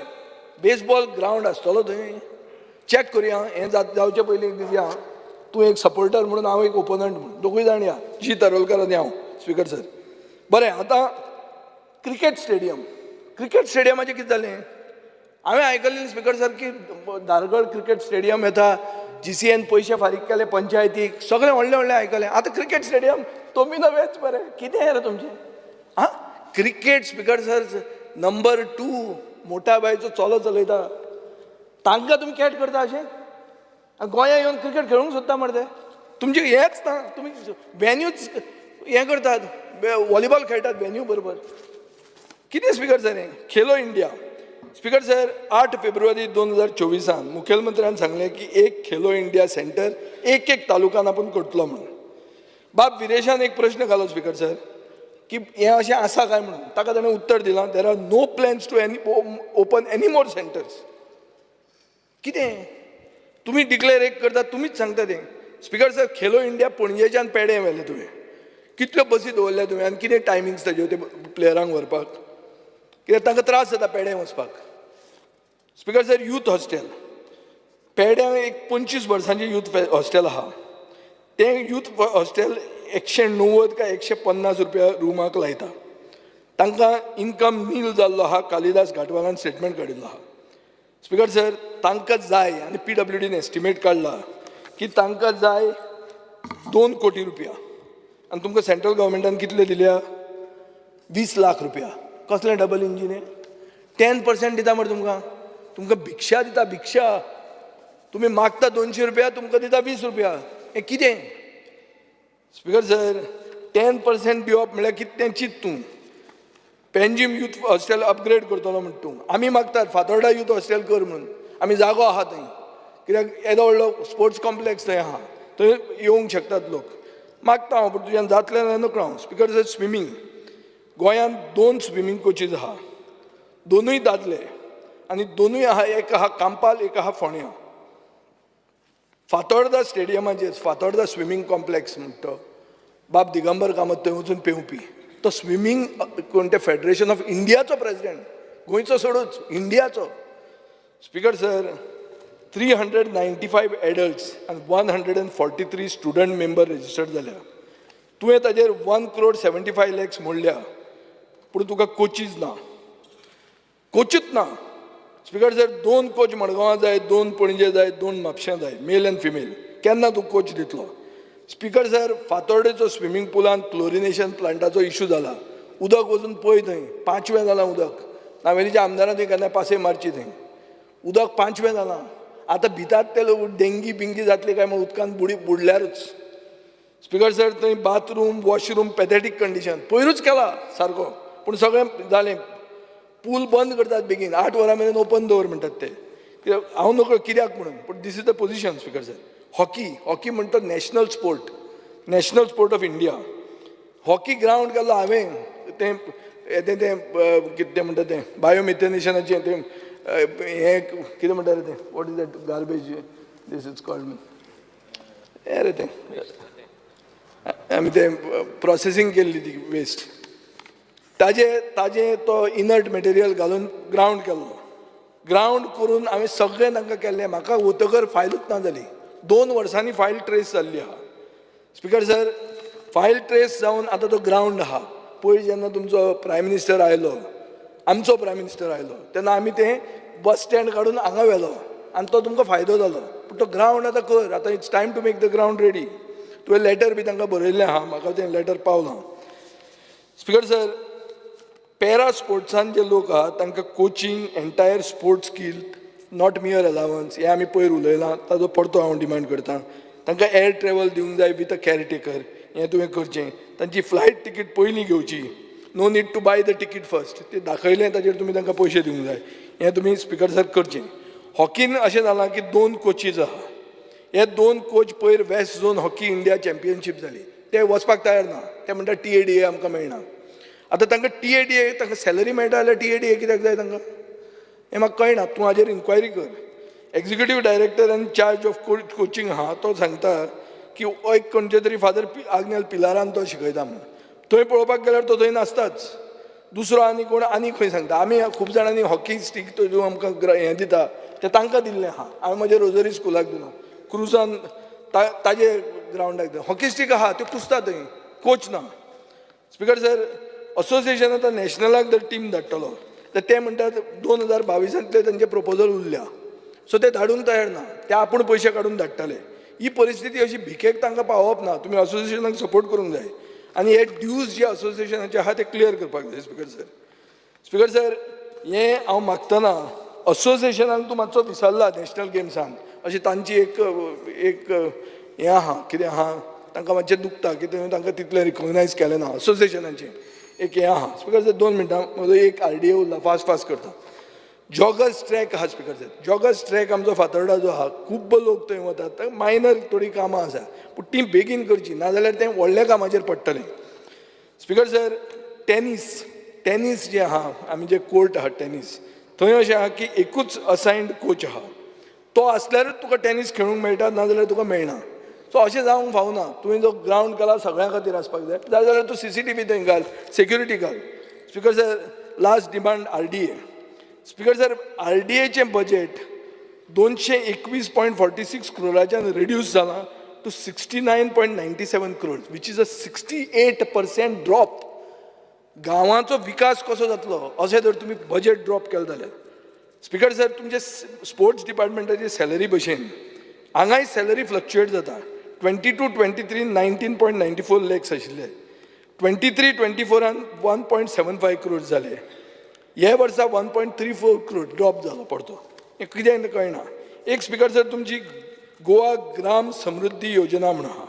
बेसबॉल ग्रावंड आसतलो थंय, चॅक करुया. हें जावचे पयलीं एक दीस या, तूं एक सपोर्टर म्हणून, हांव एक ओपोनंट म्हणून, दोगूय जाण या, जी तरोलकर आनी हांव. स्पीकर सर, बरें, आतां क्रिकेट स्टेडियम, क्रिकेट स्टेडियमाचें कितें जालें? हांवें आयकल्लें स्पीकर सर की धारगळ क्रिकेट स्टेडियम येता, GCN पयशे फारीक केले पंचायतीक, सगळें व्हडलें व्हडलें आयकलें. आतां क्रिकेट स्टेडियम तोमिनो वेच बरें, कितें रे तुमचें? आं, क्रिकेट स्पीकर सर नंबर 2 मोटाबायचो चलो चलयता, तांकां तुमी कॅट करता अशें? गोंया येवन क्रिकेट खेळूंक सोदता मरे ते? तुमचें हेंच ना, तुमी वेन्यूच हें करतात, वॉलीबॉल खेळटात वेन्यू बरोबर. कितें स्पीकर सर हें? खेलो इंडिया. स्पीकर सर, 8 फेब्रुवारी 2024 मुखेलमंत्र्यान सांगलें की एक खेलो इंडिया सेंटर एक एक तालुकान आपूण करतलो म्हणून. बाब विरेशान एक प्रश्न घालो स्पीकर सर की हें अशें आसा काय म्हणून, ताका ताणें उत्तर दिलां, there are no plans to any open any more centres. कितें तुमी डिक्लेर एक करता, तुमीच सांगता तें. स्पीकर सर, खेलो इंडिया पणजेच्यान पेडे व्हेलें तुवें, कितल्यो बसी दवरल्या तुवें आनी कितें टायमिंग्स ताज्यो ते प्लेयरांक व्हरपाक, कित्याक तांकां त्रास जाता पेडे वचपाक. स्पीकर सर, यूथ हॉस्टेल पेड्यां एक 25 वर्सांचें यूथ हॉस्टेल आहा, तें यूथ हॉस्टेल 190 काय 150 रुपया रुमाक लायता. तांकां इनकम नील जाल्लो आहा, कालिदास घाटवालान स्टेटमेंट काडिल्लो आहा. स्पीकर सर, तांकां जाय आनी PWDन एस्टिमेट काडला की तांकां जाय 2 कोटी रुपया आनी तुमकां सेंट्रल गव्हर्मेंटान कितले दिल्या? 20 लाख रुपया. कसलें डबल इंजीन हें? 10% दिता मरे तुमकां, तुमकां भिक्षा दिता, भिक्षा. तुमी मागता 200 रुपया, तुमकां दिता 20 रुपया. हें कितें? स्पीकर सर, 10% दिवप म्हळ्यार कितें तें चिंत तूं. पेंजीम यूथ हॉस्टेल अपग्रेड करतलो म्हणटा तूं, आमी मागतात फातोर्डा यूथ हॉस्टेल कर म्हणून, आमी जागो आहा थंय, कित्याक येदो व्हडलो स्पोर्ट्स कॉम्प्लेक्स थंय आहा, थंय येवंक शकतात लोक. मागता हांव, पूण तुज्यान जातलें जाल्यार नकळो हांव. स्पीकर सर, स्विमींग, गोंयांत 2 स्विमींग कोचीज आहा, दोनूय दादले आनी दोनूय आहा, एक आहा कांपाल, एक आहा फोंड्या. फातोर्डा स्टेडियमाचेर फातोर्डा स्विमींग कॉम्प्लेक्स म्हणटा, बाब दिगंबर कामत थंय वचून पेंवपी, तो स्विमींग कोण ते फेडरेशन ऑफ इंडियाचो प्रेसिडेंट, गोंयचो सोडूच इंडियाचो. स्पीकर सर, 395 एडल्ट्स आनी 143 स्टुडंट मेंबर रजिस्टर्ड जाल्या. तुवें ताजेर 1 crore 75 lakhs मोडल्या, पूण तुका कोचीज ना, कोचूच ना. स्पीकर सर, 2 कोच मडगांवां जाय, 2 पणजे जाय, 2 म्हापश्यां जाय, मेल एंड फिमेल. केन्ना तूं कोच दितलो? स्पीकर सर, फातोर्डेचो स्विमींग पुलान क्लोरिनेशन प्लांटाचो इशू जाला, उदक वचून पळय थंय 5वें जालां उदक. नावेलीच्या आमदारान थंय केन्ना पासय मारची, थंय उदक 5वें जालां. आतां भितात ते लोक डेंगी बिंगी जातली काय म्हूण उदकान बुडल्यारूच. स्पीकर सर, थंय बाथरूम वॉशरूम पॅथेटीक कंडिशन, पयरूच केला सारको, पूण सगळें जालें. पूल बंद करतात बेगीन, 8 वरां मेरेन ओपन दवर म्हणटात ते, हांव नकळो कित्याक म्हणून, पूण this is the position. Speaker sir, hockey, hockey म्हणटा national sport, national sport of India. Hockey ground केल्लो हांवें, तें तें तें कितें म्हणटा तें बायोमिथेनेशनाचें तें हें कितें म्हणटा रे तें, what is that garbage this is called, हें रे तें आमी तें प्रोसेसींग केल्ली ती वेस्ट, ताजे ताजे तो इनर्ट मटेरियल घालून ग्रावंड केल्लो. ग्रावंड करून हांवें सगळें तांकां केल्लें. म्हाका वतकर फायलूच ना जाली. 2 वर्सांनी फायल ट्रेस जाल्ली आहा. स्पिकर सर, फायल ट्रेस जावन आतां तो ग्रावंड आहा. पयर जेन्ना तुमचो प्रायम मिनिस्टर आयलो, आमचो प्रायम मिनिस्टर आयलो, तेन्ना आमी तें बस स्टँड काडून हांगा व्हेलो आनी तो तुमकां फायदो जालो. पूण तो ग्रावंड आतां कर, आतां it's time to make the ground ready. तुवें लेटर बी तांकां बरयल्लें आहा, म्हाका तें लेटर पावलां. स्पिकर सर, पॅरा स्पोर्ट्सान जे लोक आहा तांकां coaching, entire sports skill, not mere allowance, हें आमी पयर उलयलां, ताजो परतो हांव डिमांड करता. तांकां एअर ट्रॅवल दिवंक जाय विथ अ कॅरटेकर, हें तुवें करचें. तांची फ्लायट तिकीट पयलीं घेवची, no need to buy the ticket first, ते दाखयलें ताजेर तुमी तांकां पयशे दिवंक जाय, हें तुमी स्पिकर सर करचें. हॉकीन अशें जालां की 2 कोचीज आहा. हे 2 कोच पयर west zone hockey India championship जाली, ते वचपाक तयार ना. ते म्हणटा TADA आमकां मेळना. आतां तांकां TADA, तांकां सॅलरी मेळटा जाल्यार TADA कित्याक जाय तांकां, हें म्हाका कळना. तूं हाजेर इन्क्वायरी कर. Executive director in charge of coaching आहा, तो सांगता की एक खंयचे तरी फादर आग्नेल पिलारान तो शिकयता म्हणून. थंय पळोवपाक गेल्यार तो थंय नासताच. दुसरो आनी कोण आनी खंय सांगता. आमी खूब जाणांनी हॉकी स्टीक तो आमकां हें दिता, तें तांकां दिल्लें आहा. हांवें म्हज्या रोजरी स्कुलाक दिलां, क्रुजान ताजे ग्रावंडाक दिलां. हॉकी स्टीक आहा, त्यो कुसता थंय, कोच ना. स्पिकर सर, असोसिएशन आतां नॅशनलाक जर टीम धाडटलो तर ते म्हणटात 2022 तांचे प्रपोजल उरल्या, सो ते धाडूंक तयार ना, ते आपूण पयशे काडून धाडटले. ही परिस्थिती अशी भिकेक तांकां पावप ना. तुमी असोसिएशनाक सपोर्ट करूंक जाय आनी हे ड्यूज जे असोसिएशनाचे आहा ते क्लियर करपाक जाय. स्पिकर सर, स्पिकर सर, हें हांव मागतना असोसिएशनाक तूं मातसो विसरला नॅशनल गेम्सान, अशी तांची एक एक हें आहा, कितें आहा, तांकां मातशें दुखता की तुवें तांकां तितलें रिकॉग्नायज केलें ना. असोसिएशनाचें एक हें आहा. स्पिकर सर, 2 मिनटां, म्हजो एक RDA उरला, फास्ट फास्ट करता. जॉगर्स ट्रॅक आहा स्पिकर सर. जॉगर्स ट्रॅक आमचो फातोर्डा जो आहा, खूब्ब लोक थंय वतात. मायनर थोडीं कामां आसा, पूण तीं बेगीन करचीं, नाजाल्यार तें व्हडल्या कामाचेर पडटलें. स्पिकर सर, टेनीस जें आहा, आमी जे कोर्ट आहा टेनीस, थंय अशें आहा की एकूच असायन्ड कोच आहा, तो आसल्यारूच तुका टेनीस खेळूंक मेळटा, नाजाल्यार तुका मेळना. सो अशें जावंक फावना. तुवें जो ग्रावंड केला सगळ्यां खातीर आसपाक जाय, जाल्यार तूं CCTV थंय घाल, सेक्युरिटी घाल. Speaker sir, last demand RDA. Speaker sir, RDAचें बजेट 221.46 क्रोराच्यान रिड्यूस जालां to 69.97 crore, which is a 68% drop. गांवाचो विकास कसो जातलो अशें जर तुमी बजेट ड्रॉप केलें जाल्यार. स्पिकर सर, तुमचे स्पोर्ट्स डिपार्टमेंटाची सॅलरी भशेन हांगाय सॅलरी फ्लक्चुएट जाता. 22-23 19.94 लॅक्स आशिल्ले, 23-24 1.75 क्रोर जाले, हे वर्सा 1.34 क्रोर ड्रॉप जालो पडतो. हें कितें कळना. एक स्पिकर सर, तुमची गोवा ग्राम समृद्धी योजना म्हूण आहा,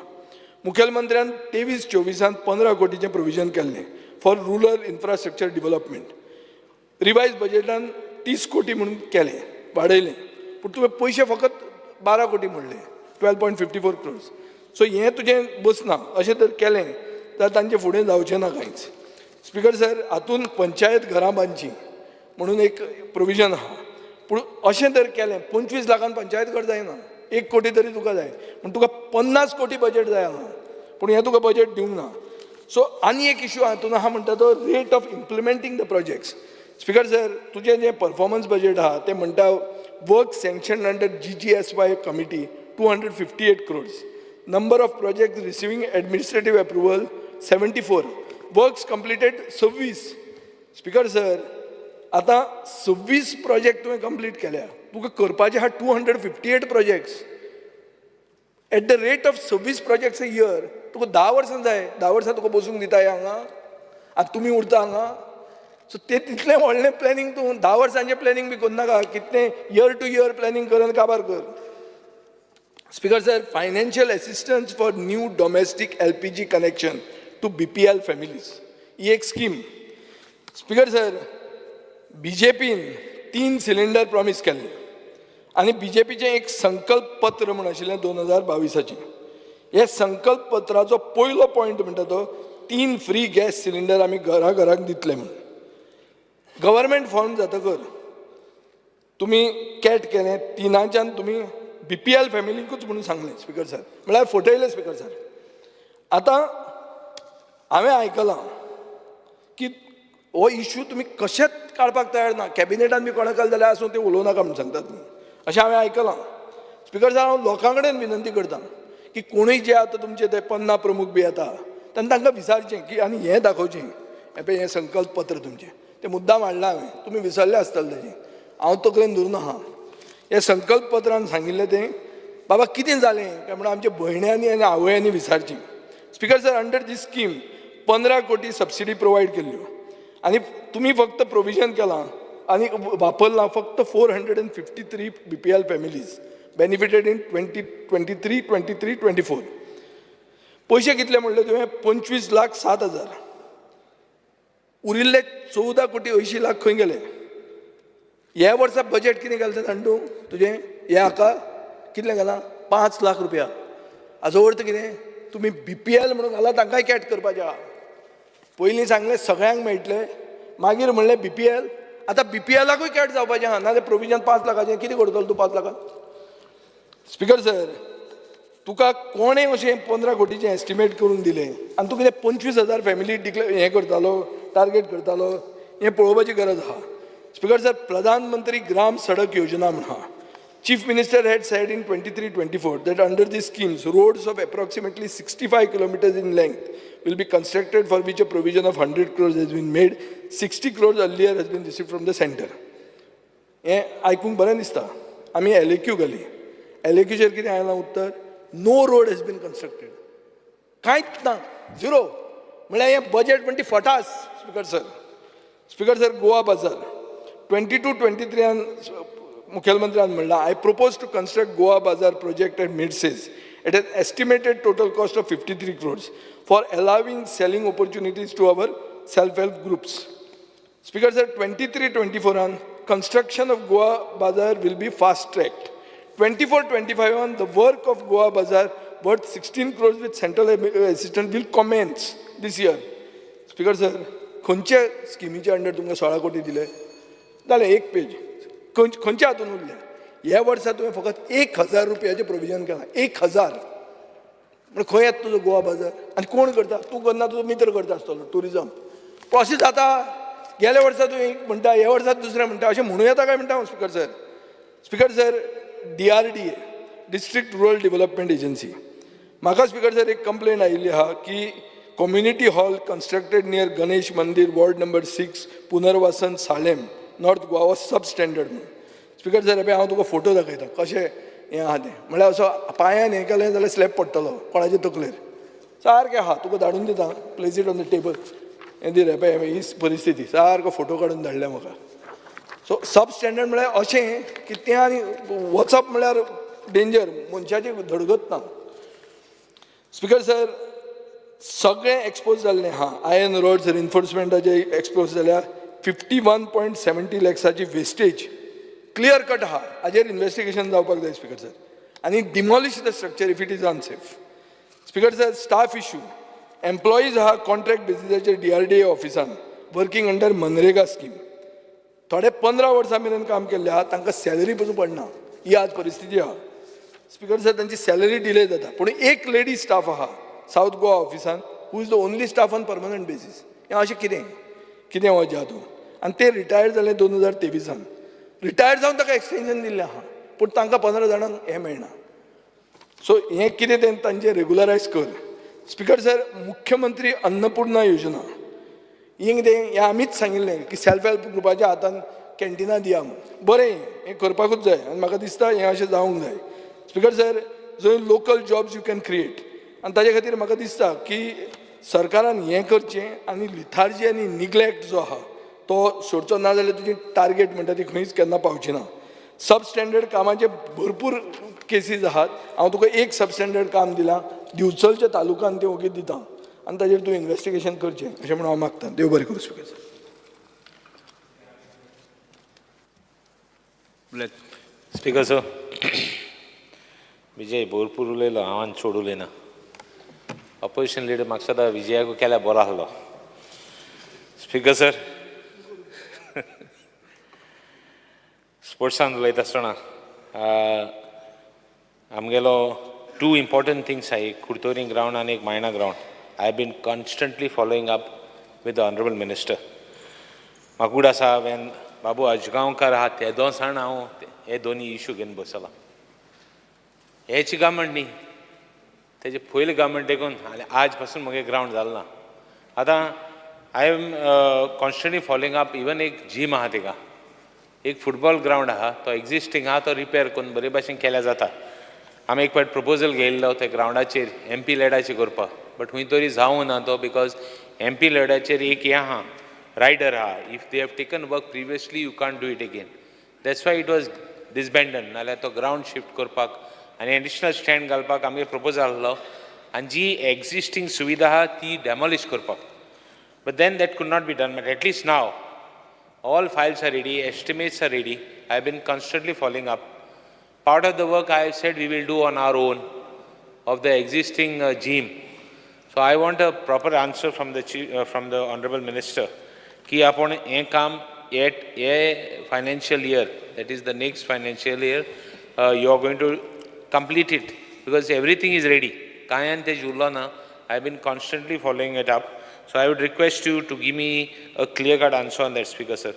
मुखेलमंत्र्यान 23-24 15 कोटीचें प्रोविजन केल्लें for rural infrastructure development. Revise बजेटान 30 कोटी म्हणून केलें, वाडयलें, पूण तुवें पयशे फकत 12 कोटी म्हणले, 12.54 क्रोर्स. सो हें तुजें बसना. अशें जर केलें जाल्यार तांचें फुडें जावचें ना कांयच. स्पिकर सर, हातून पंचायत घरां बांदचीं म्हणून एक प्रोविजन आहा, पूण अशें जर केलें 25 लाखान पंचायत घर जायना, 1 कोटी तरी तुका जाय, पूण तुका 50 कोटी बजेट जाय हांगा, पूण हें तुका बजेट दिवंक ना. सो आनी एक इशू हातून आहा म्हणटा तो rate of implementing the projects. Speaker sir, तुजें जें परफॉर्मन्स बजेट आहा तें म्हणटा work sanction under GGSY committee 258 crores, number of project receiving administrative approval 74, works completed 26. Speaker sir, आतां 26 प्रोजेक्ट तुवें कंप्लीट केल्या, तुका करपाचे आहा 258 projects. At the rate of 26 projects a year तुका 10 वर्सां जाय. 10 वर्सां तुका बसूंक दिता हे हांगा, आतां तुमी उरता हांगा. सो ते तितलें व्हडलें प्लॅनिंग तूं 10 वर्सांचें प्लॅनिंग बी करनाका, कितलें इयर टू इयर प्लॅनिंग करून काबार कर. Speaker sir, financial assistance for new domestic LPG connection to BPL families ही एक स्कीम. स्पिकर सर, BJPन 3 सिलिंडर प्रॉमीस केल्ले आनी BJPचें एक संकल्प पत्र म्हूण आशिल्लें 2022. हे संकल्प पत्राचो पयलो पॉयंट म्हणटा तो 3 फ्री गॅस सिलिंडर आमी घरा घराक दितले म्हूण. गव्हर्मेंट फॉर्म जातकर तुमी कॅट केलें, 3च्यान तुमी BPL फॅमिलीकूच म्हणून सांगलें स्पिकर सर, म्हळ्यार फटयलें स्पिकर सर. आतां हांवें आयकलां की हो इशू तुमी कशेंच काडपाक तयार ना. कॅबिनेटान बी कोणाक जाल्यार आसूं ते उलोवं नाका म्हूण सांगतात तुमी, अशें हांवें आयकलां. स्पिकर सर, हांव लोकां कडेन विनंती करता की कोणूय जे आतां तुमचे ते पन्ना प्रमुख बी येता तेन्ना तांकां विचारचें की आनी हें दाखोवचें, हें पळय हें संकल्प पत्र तुमचें तें मुद्दाम हाडलां हांवें, तुमी विसरले आसतले तेजें, हांव तकलेन धरून आहा. हें संकल्प पत्रान सांगिल्लें तें बाबा कितें जालें काय म्हणून आमच्या भयण्यांनी आनी आवयांनी विचारचें. Speaker sir, under this scheme 15 कोटी सबसिडी प्रोवायड केल्ल्यो आनी तुमी फक्त प्रोविजन केलां आनी वापरलां फक्त 453 BPL families benefited in 2023 23 24. पयशे कितले म्हणले तुवें? 25,07,000. उरिल्ले 14 कोटी 80 लाख खंय गेले? ह्या वर्सा बजेट कितें घालता जाण तूं तुजें? हे हाका कितलें घालां? 5 लाख रुपया. हाजो अर्थ कितें? तुमी BPL म्हणून घाला, तांकांय कॅट करपाचें आहा. पयलीं सांगलें सगळ्यांक मेळटलें, मागीर म्हणलें BPL, आतां BPLाकूय कॅट जावपाचें आहा, नाजाल्यार प्रोविजन 5 लाखाचें कितें करतलो तूं 5 लाखान? स्पिकर सर, तुका कोणें अशें 15 कोटीचें एस्टिमेट करून दिलें आनी तूं कितें 25,000 फॅमिली डिक्लेर हें करतालो, टार्गेट करतालो, हें पळोवपाची गरज आहा. स्पिकर सर, प्रधानमंत्री ग्राम सडक योजना म्हण आहा. Chief Minister had said in 23-24 that under these schemes, roads of approximately 65 kilometers in length will be constructed, for which a provision of 100 crores has been made. 60 crores earlier has been received from the center. हें आयकूंक बरें दिसता. आमी LAQ घाली, LAQचेर कितें आयलां उत्तर? No road has been constructed, कांयच ना, झिरो. म्हणल्यार हें बजेट म्हणटी फटास. Speaker sir, speaker sir, Goa Bazaar 22-23 मुखेलमंत्र्यान म्हणलां, I propose to construct Goa Bazaar project at Medcez at an estimated total cost of 53 crores for allowing selling opportunities to our self help groups. Speaker sir, 23-24 construction of Goa Bazaar will be fast tracked. 24-25 the work of Goa Bazaar worth 16 crores with central assistance will commence this year. Speaker sir, खंयच्या स्किमीच्या अंडर तुमकां 16 कोटी दिले? जालें एक पेज. खंयच्या हातून उरलें? ह्या वर्सा तुवें फकत 1,000 रुपयाचें प्रोविजन केलां, 1,000. म्हण खंय येता तुजो गोवा बाजार? आनी कोण करता? तूं करना, तुजो मित्र करता आसतलो ट्युरिजम. पूण अशें जाता? गेल्या वर्सा तूं एक म्हणटा, ह्या वर्सा दुसरें म्हणटा, अशें म्हणूं येता काय म्हणटा हांव? Speaker sir, speaker sir, DRDA, district rural development agency, म्हाका स्पिकर सर एक कंप्लेन आयिल्ली आहा की community hall constructed near Ganesh Mandir, ward number 6, Punarvasan, Salem, North Goa was sub standard म्हणून. स्पिकर सर, पळय हांव तुका फोटो दाखयता कशें हें आहा तें. म्हणल्यार असो पांयान हें केलें जाल्यार स्लॅब पडटलो कोणाचे तकलेर, सारकें आहा. तुका धाडून दिता, place it on the table. हें दी रे, पळय ही परिस्थिती, सारको फोटो काडून धाडल्या म्हाका. सो सब स्टँडर्ड म्हळ्यार अशें की तें आनी वचप म्हळ्यार डेंजर, मनशाची धडगत ना. स्पिकर सर, सगळें एक्सपोज जाल्लें आहा. आयर्न रॉड्स रिन्फोर्समेंटाचे एक्सपोज जाल्या, 51.70 लॅक्साची वेस्टेज क्लियर कट आहा. हाजेर इन्वेस्टिगेशन जावपाक जाय स्पिकर सर, आनी demolish the structure if it is unsafe. Speaker sir, staff issue, employees आहा कॉन्ट्रॅक्ट बेसिसाचेर DRDA ऑफिसान वर्कींग अंडर मनरेगा स्कीम, थोडे 15 वर्सां मेरेन काम केल्लें आहा, तांकां सॅलरी पसून पडना, ही आज परिस्थिती आहा. स्पिकर सर, तांची सॅलरी डिले जाता. पूण एक लेडी स्टाफ आहा सावथ गोवा ऑफिसान, who is the only staff on permanent basis. हें अशें कितें कितें हो जादू? आनी ते रिटायर जाले 2023, रिटायर जावन ताका एक्सटेंशन दिल्लें आहा, पूण तांकां 15 जाणांक हें मेळना. सो हें कितें तें तांचें रेगुलरायज कर. स्पिकर सर, मुख्यमंत्री अन्नपूर्णा योजना, हें कितें, हें आमीच सांगिल्लें की सेल्फ हेल्प ग्रुपाच्या हातान कॅन्टिनां दिया म्हूण. बरें, हें करपाकूच जाय आनी म्हाका दिसता हें अशें जावंक जाय. स्पिकर सर, जंय local jobs you can create, आनी ताजे खातीर म्हाका दिसता की सरकारान हें करचें आनी लिथार्जी आनी निग्लेक्ट जो आहा तो सोडचो, ना जाल्यार तुजी टार्गेट म्हणटा ती खंयच केन्ना पावची ना. सब स्टँडर्ड कामाचे भरपूर केसीस आहात. हांव तुका एक सब स्टँडर्ड काम दिलां दिवचलच्या तालुकान, तें ओगीच दिता आनी ताजेर तूं इन्वेस्टिगेशन करचें अशें म्हणून हांव मागता. देव बरें करूं speaker sir. Speaker sir, Vijay भरपूर उलयलो, हांव आनी चड उलयना. ऑपोजिशन लिडर म्हाका सदां विजयाकू केल्यार बरो आसलो. स्पिकर सर, स्पोर्ट्सान उलयता आसतना आमगेलो टू इम्पॉर्टंट थिंग्स आहा, एक कुडतोरी ग्रावंड आनी एक मायणा ground. I have been constantly following up with the honourable minister. म्हाका उगडास आसा वेन बाबू अजगांवकार आहा तेदो सावन हांव हे दोनी इशू घेवन बसलां. हेच गव्हर्मेंट न्ही, तेजे पयले गव्हर्मेंट देखून आनी आज पासून म्हगे ग्रावंड जालें ना. आतां I am constantly following up. Even एक जीम आहा थिंगा, एक फुटबॉल ग्रावंड आहा, तो एग्जिस्टींग आहा, तो रिपेर करून बरे भाशेन केल्यार जाता. आमी एक फावट प्रपोजल घेयल्लो त्या ग्रावंडाचेर एम पी लॅडाचेर करपाक, बट खूंय तरी जावूं ना तो, because M P लॅडाचेर एक हें आहा, रायडर आहा, if they have taken work previously you can't do it again. That's why it was disbanded. नाल्यार तो ग्रावंड शिफ्ट करपाक आनी एडिशनल स्टँड घालपाक आमगे प्रपोजल आहलो आनी जी एग्जिस्टींग सुविधा आहा ती डेमोलिश करपाक. But then that could not be done. But at least now all files are ready, estimates are ready. I have been constantly following up. Part of the work I have said we will do on our own of the existing gym. So I want a proper answer from the chief, from the honorable minister की आपण हें काम at a financial year, that is the next financial year, you are going to complete it, because everything is ready. कांय आनी तेजें उरलो ना. I have been constantly following it up. So I would request you to give me a clear cut answer on that, Speaker sir.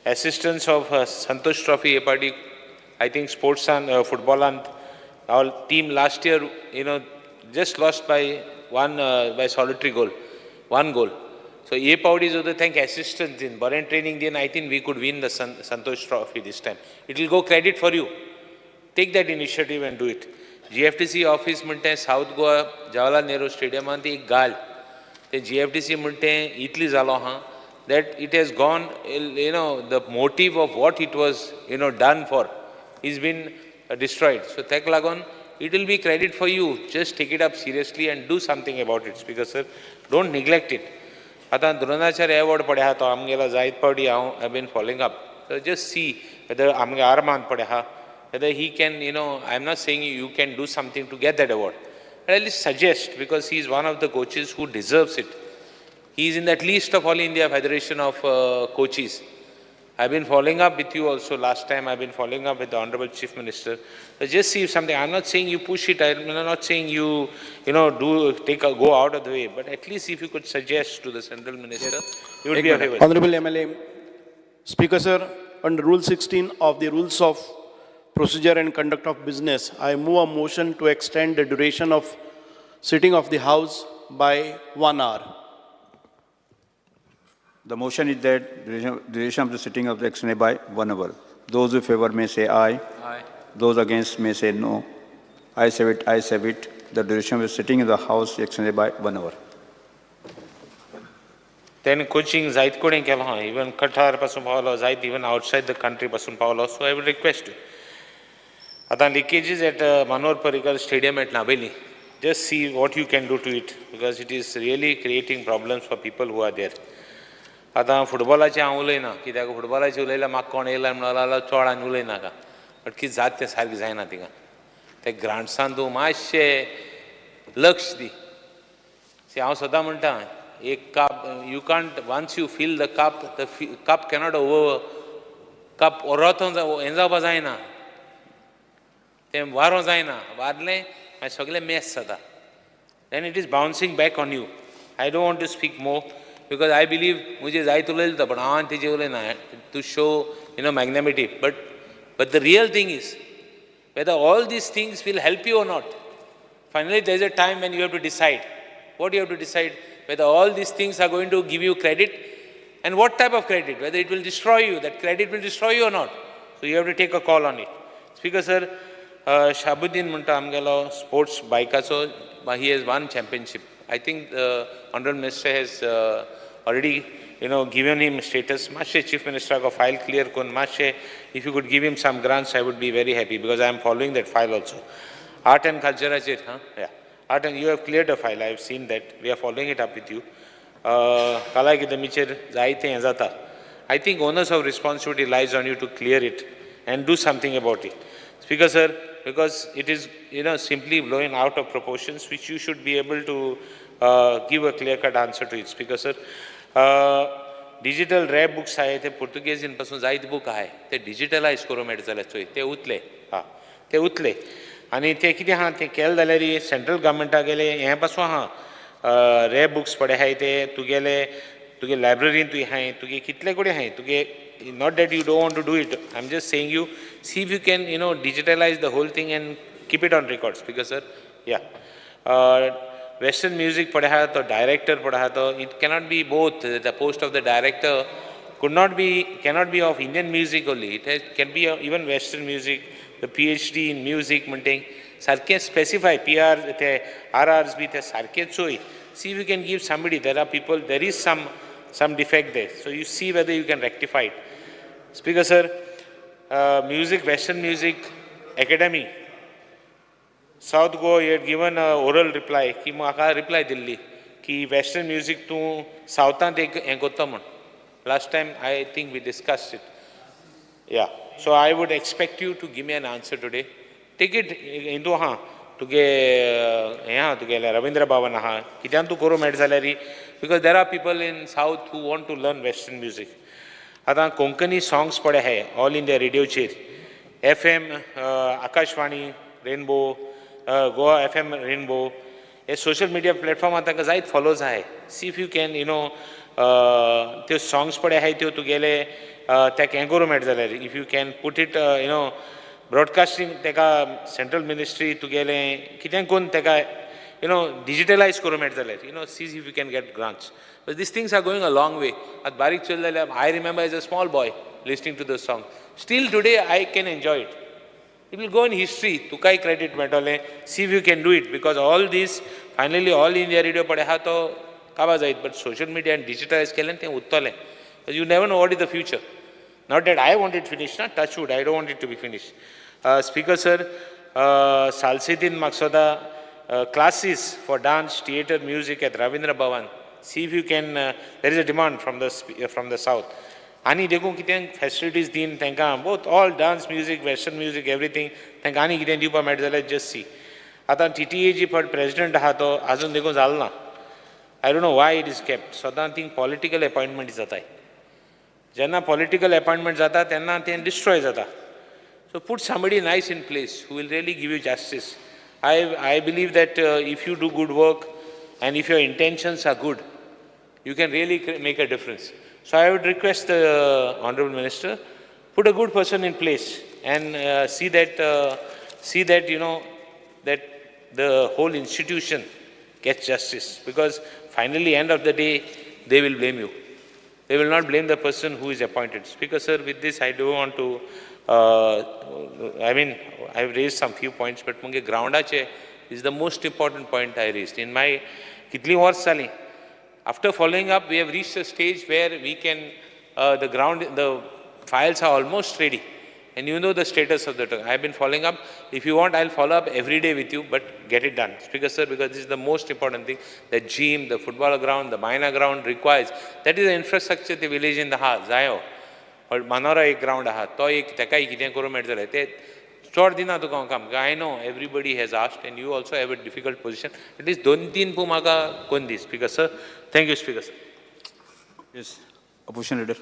Assistance of Santosh Trophy party, I think sports and football and our team last year, just lost by one, by solitary goal, one goal. So A party is the thank assistance in Bahrain training, then I think we could win the Santosh Trophy this time. It will go credit for you. Take that initiative and do it. GFTC office म्हणटे South Goa Jawaharlal Nehru Stadium ती एक गाल. ते GFTC म्हणटे इतली जालो हा that it has gone, the motive of what it was, done for is been destroyed. So तेक लागून it will be credit for you. Just take it up seriously and do something about it, Speaker sir. Don't neglect it. आतां द्रोणाचार्य अवॉर्ड पडे आहा तो आमगेलो जायत फावटी हांव I been following up. So just see whether आमगे आर्मान पडे आहा, whether he can, I am not saying you can do something to get that award, but at least suggest, because he is one of the coaches who deserves it. He is in that list of All India Federation of coaches. I have been following up with you also last time. I have been following up with the Honorable Chief Minister. So just see if something, I am not saying you push it, I am not saying you, do take a go out of the way, but at least if you could suggest to the Central Minister, it would be a favor. Honorable MLA, Speaker sir, under Rule 16 of the Rules of Procedure and Conduct of Business, I move a motion to extend the duration of sitting of the House by 1 hour. The motion is that duration of the sitting of the extended by 1 hour. Those in favor may say aye. Aye. Those against may say no. I say it, I say it. The duration of the sitting in the House is extended by 1 hour. Then coaching जायत कडेन केलो हा, even Qatar पासून पावलो, जायत even outside the country पासून पावलो. So I would request you. आतां leakages at Manohar Parrikar Stadium at Navelim. Just see what you can do to it, because it is really creating problems for people who are there. आतां फुटबॉलाचें हांव उलयना, कित्याक फुटबॉलाचें उलयल्यार म्हाका कोण येयला म्हणून जाल्यार चड आनी उलयनाका, बट कितें जाता तें सारकें जायना थिंगा. ते ग्रांट्सान तूं मातशें लक्ष दी. सी हांव सदां म्हणटा, एक cup you can't, once you fill the cup, the cup cannot over, cup ओरोतो हें जावपा जायना, तें वारो जायना, वारलें मागीर सगळें मेस जाता. Then it is bouncing back on you. I don't want to speak more, because I believe मुझे जायत उलयलो पण हांव तेजे उलयना to show, magnanimity. But the real thing is whether all these things will help you or not. Finally, there is a time when you have to decide. What you have to decide, whether all these things are going to give you credit, and what type of credit, whether it will destroy you, that credit will destroy you or not. So you have to take a call on it. Speaker sir, Shabuddin म्हणटा आमगेलो sports बायकाचो, he has won championship. I think the Honorable Minister has already, given him status. Mashe Chief Minister ko file clear kon. Mashe, if you could give him some grants, I would be very happy, because I am following that file also. Art and culture, huh? Yeah. Art and you have cleared the file. I have seen that. We are following it up with you. Kala Akademiचेर जायतें हें जाता. I think onus of responsibility lies on you to clear it and do something about it. Speaker sir, because it is, simply blowing out of proportions, which you should be able to give a clear-cut answer to it. Speaker sir, digital rare books आहे, ते पुर्तुगेजीन पासून जायत बूक आहे, ते डिजिटलायज करूं मेळटा जाल्यार चोय, ते उतले, हा ते उतले. आनी ते कितें आहा तें केलें जाल्यार सेंट्रल गव्हर्मेंटा गेले हें पासून आहा, रेयर बुक्स पडे आहाय ते तुगेले तुगे लायब्ररीन तुवें आहाय, तुगे कितले कडेन आहाय तुगे. Not that you don't want to do it, I am just saying you see if you can digitalise the whole thing and keep it on record, Speaker sir. Yeah, western music पळय आहा तो डायरेक्टर पळय आहा तो, it cannot be both. The post of the director could not be, cannot be of Indian music only. It has, can be even Western music, the PhD in music म्हणटे सारकें स्पेसिफाय पी आर ते are hours B ते सारकें चोय. See, we can give somebody. There are people, there is some defect there, so you see whether you can rectify it. Speaker sir, music, Western Music Academy, South Goa, you had given a oral reply की म्हाका रिप्लाय दिल्ली की वेस्टर्न म्युजीक तूं सावथांत एक हें करता म्हूण. Last time I think we discussed it. Yeah, so I would expect you to give me an answer today. Take it Hindu आहा तुगे, हें आहा तुगेलें रविंद्र भवन आहा, कित्यान तूं करूं मेळटा जाल्यार, because there are people in South who want to learn Western music. आतां कोंकणी सॉंग्स पळय आहाय ऑल इंडिया रेडियोचेर, FM, Akashvani rainbow, Goa FM rainbow, हे सोशल मिडिया प्लॅटफॉर्मार तांकां जायत फॉलोज आहाय. See if you can त्यो सॉंग्स पळय आहाय त्यो तुगेले तेका हें करूं मेळटा जाल्यार, if you can put it broadcasting तेका सेंट्रल मिनिस्ट्री तुगेलें कितें करून तेका डिजिटलायज करूं मेळटा जाल्यार, see if you can get grants. But these things are going a long way. आतां बारीक चोयलें जाल्यार, I remember as a small boy listening to the song. Still today I can enjoy it. It will go in history. तुकाय क्रेडीट मेळटलें. See if you can do it, because all this finally All India Radio पळय आहा तो काबार जायत, but social media digitalise केल्यान तें उरतलें. You never know what is the future. Not that I want it finish ना, touch wood, I don't want it to be finish. Speaker sir, सालसेतीन म्हाका सदां classes for dance, theatre, music at Ravindra Bhavan. See if you can, there is a demand from the South. आनी देखून कितें फॅसिलिटीज दिवन तांकां both all dance, music, Western music, everything तांकां आनी कितें दिवपाक मेळटा जाल्यार जस्ट सी. आतां टीटीए जी फट प्रेजिडंट आहा तो आजून देखून जालो ना. I don't know why it is kept. सदां थिंग पॉलिटिकल अपॉयंटमेंट जाताय. जेन्ना पॉलिटिकल अपॉयंटमेंट जाता तेन्ना तें डिस्ट्रॉय जाता. So put somebody nice in place who will really give you justice. I believe that if you do good work and if your intentions are good, you can really make a difference. So I would request the Honorable Minister, put a good person in place and see that that the whole institution gets justice, because finally, end of the day, they will blame you. They will not blame the person who is appointed. Speaker sir, with this I don't want to, I mean, I have raised some few points, but मुगे ग्रावंडाचे is the most important point I raised. In my कितलीं वर्स जालीं, after following up, we have reached a stage where we can, the ground, the files are almost ready. And you know the status of the I have been following up. If you want, I'll follow up every day with you, but get it done. Speaker sir, because this is the most important thing. The gym, the football ground, the minor ground requires. That is the infrastructure the village in the हा जायो. पण मानोरा एक ग्रावंड आहा तो एक तेकाय कितें करूं मेळटा जाल्यार ते चड दिना तुका हांव काम. I know everybody has asked and you also have a difficult position. At least दोन तीन पू म्हाका कोन दी, Speaker sir. Thank you, Speaker sir. Yes, Opposition Leader.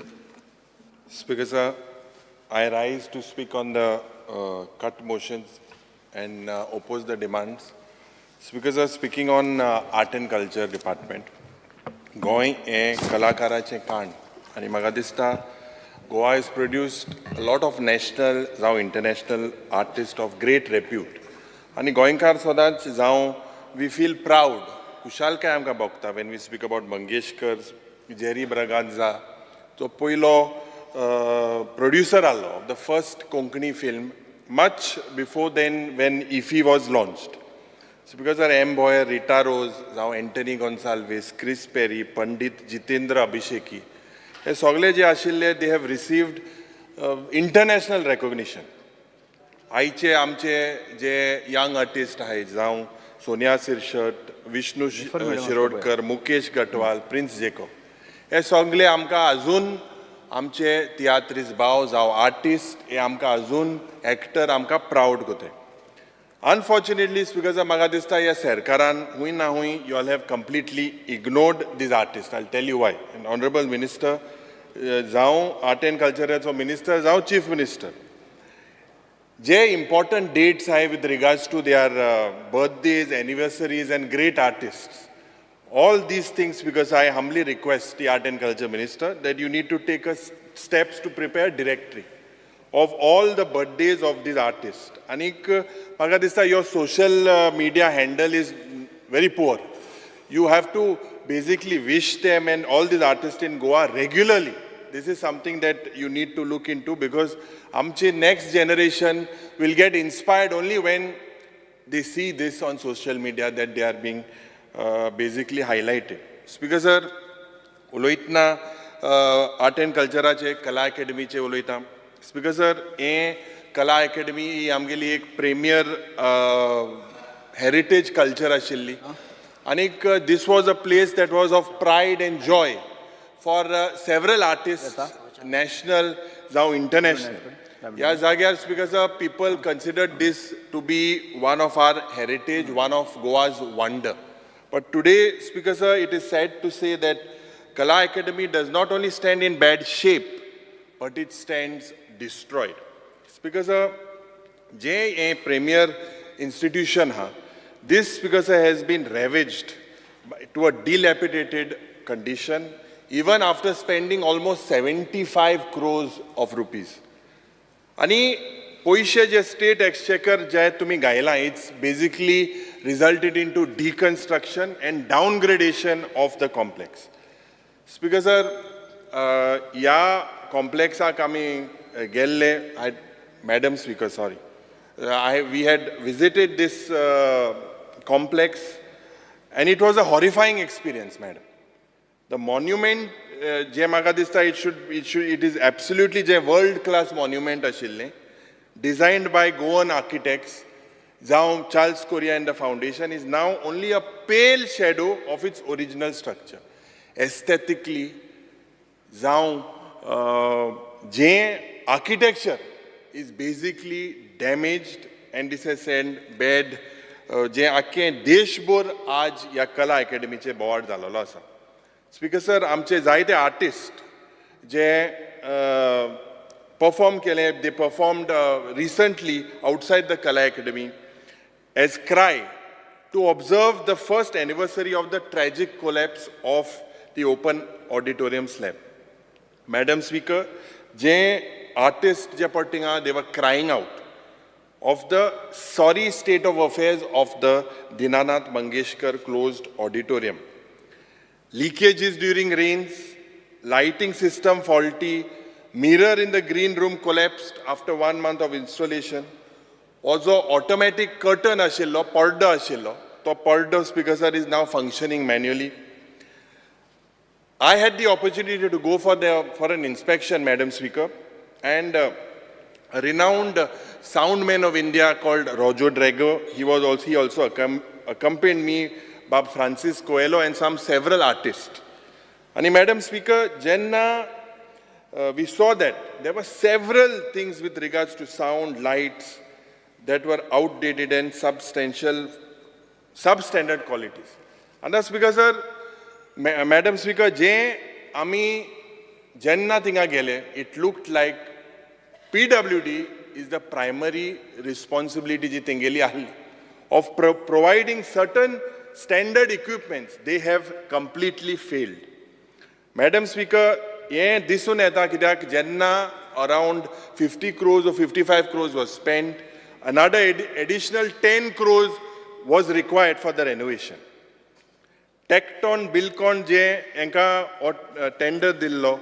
Speaker sir, I rise to speak on the cut motions and oppose the demands. Speaker sir, speaking on Art and Culture Department, Goa हें कलाकाराचें काण आनी म्हाका दिसता Goa has produced a lot of national जावं international artist of great repute आनी गोंयकार सदांच जावं we feel proud, खुशालकाय आमकां भोगता when we speak about Mangeshkar, Jerry Braganza, जो पयलो प्रोड्युसर आहलो of the first Konkani film much before then when IFFI was launched. Because sir, M Bhoyer, Rita Rose जावं एंटनी गोन्साल्वीस, क्रिस पेरी, पंडीत जितेंद्र अभिषेकी, हे सगळे जे आशिल्ले, they have received international recognition. आयचे आमचे जे यंग आर्टिस्ट आहाय, जावं सोनिया सिरशट, विष्णू शिरोडकर, मुकेश गटवाल, प्रिन्स जेकोब, हे सगळे आमकां अजून आमचे तियात्रीस भाव जावं आर्टिस्ट हे आमकां अजून एक्टर आमकां प्रावड कोताय. अनफॉर्च्युनेटली स्पीकर, म्हाका दिसता ह्या सरकारान हूंय ना हूंय you all have completely ignored these artist. I tell you why. Honourable Minister, जावं आर्ट एंड कल्चराचो मिनिस्टर जावं चीफ मिनिस्टर, जे इम्पॉर्टंट डेट्स आहाय with regards to their birthdays, anniversaries and great artist, All these things, because I humbly request the Art and Culture Minister that you need to take a steps to prepare directory of all the birthdays of these artists. आनीक म्हाका दिसता your social media handle is very poor. You have to basically wish them and all these artists in Goa regularly. This is something that you need to look into, because आमची next generation will get inspired only when they see this on social media that they are being basically highlighted. Speaker sir, उलयतना art and कल्चराचे, कला अकॅडमीचे उलयता. स्पीकर सर, हें कला अकॅडमी ही आमगेली एक प्रेमियर हेरिटेज कल्चर आशिल्ली आनीक this was a place that was of pride and joy for several artist, national जावं इंटरनॅशनल. ह्या जाग्यार, Speaker sir, people considered this to be one of our heritage, one of Goa's wonder. But today, Speaker sir, it is sad to say that Kala Academy does not only stand in bad shape, but it stands destroyed. Speaker sir, जे हें premier institution हा, this, Speaker sir, has been ravaged to a dilapidated condition, even after spending almost 75 crores of rupees. आनी पयशे जे स्टेट एक्सचेकर जे तुमी घायला, it's basically resulted into deconstruction and downgradation of the complex. Speaker sir, ह्या कॉम्प्लेक्साक आमी गेल्ले. I, Madam Speaker, sorry, I we had visited this complex and it was a horrifying experience, madam. The monument जे म्हाका दिसता, it is absolutely J world class monument आशिल्लें, designed by Goan architects जावं Charles Correa and the foundation, is now only a pale shadow of its original structure. Aesthetically जावं जें architecture is basically damaged and this has send bad जें आख्खें देशभर आज ह्या कला अकॅडमीचें बोवाळ जाल्लो आसा. स्पीकर सर, आमचे जायते आर्टिस्ट जे परफॉर्म केले, they performed recently outside the Kala Academy as cry to observe the first anniversary of the tragic collapse of the open auditorium slab. Madam Speaker, J artist जे पळय थिंगा, they were crying out of the sorry state of affairs of the Dinanath Mangeshkar closed auditorium. Leakages during rains, lighting system faulty, mirror in the green room collapsed after one month of installation. हो जो ऑटोमॅटीक कर्टन आशिल्लो, पड्डो आशिल्लो, तो पड्डो, Speaker sir, is now functioning manually. I had the opportunity to go for an inspection, Madam Speaker, and a renowned sound man of India called Roger Drago, he also accompanied me, Bab Francis Coelho and some several artists. And Madam Speaker, जेन्ना we saw that there were several things with regards to sound, lights that were outdated and substandard qualities. And that's because, sir, Madam Speaker, जे आमी जेन्ना थिंगा गेले, it looked like PWD is the primary responsibility जी तेंगेली आहली of providing certain standard equipments. They have completely failed. Madam Speaker, हें दिसून येता कित्याक जेन्ना around 50 crores or 55 crores was spent, another additional 10 crores was required for the renovation. Tecton Buildcon जे हांकां टेंडर दिल्लो,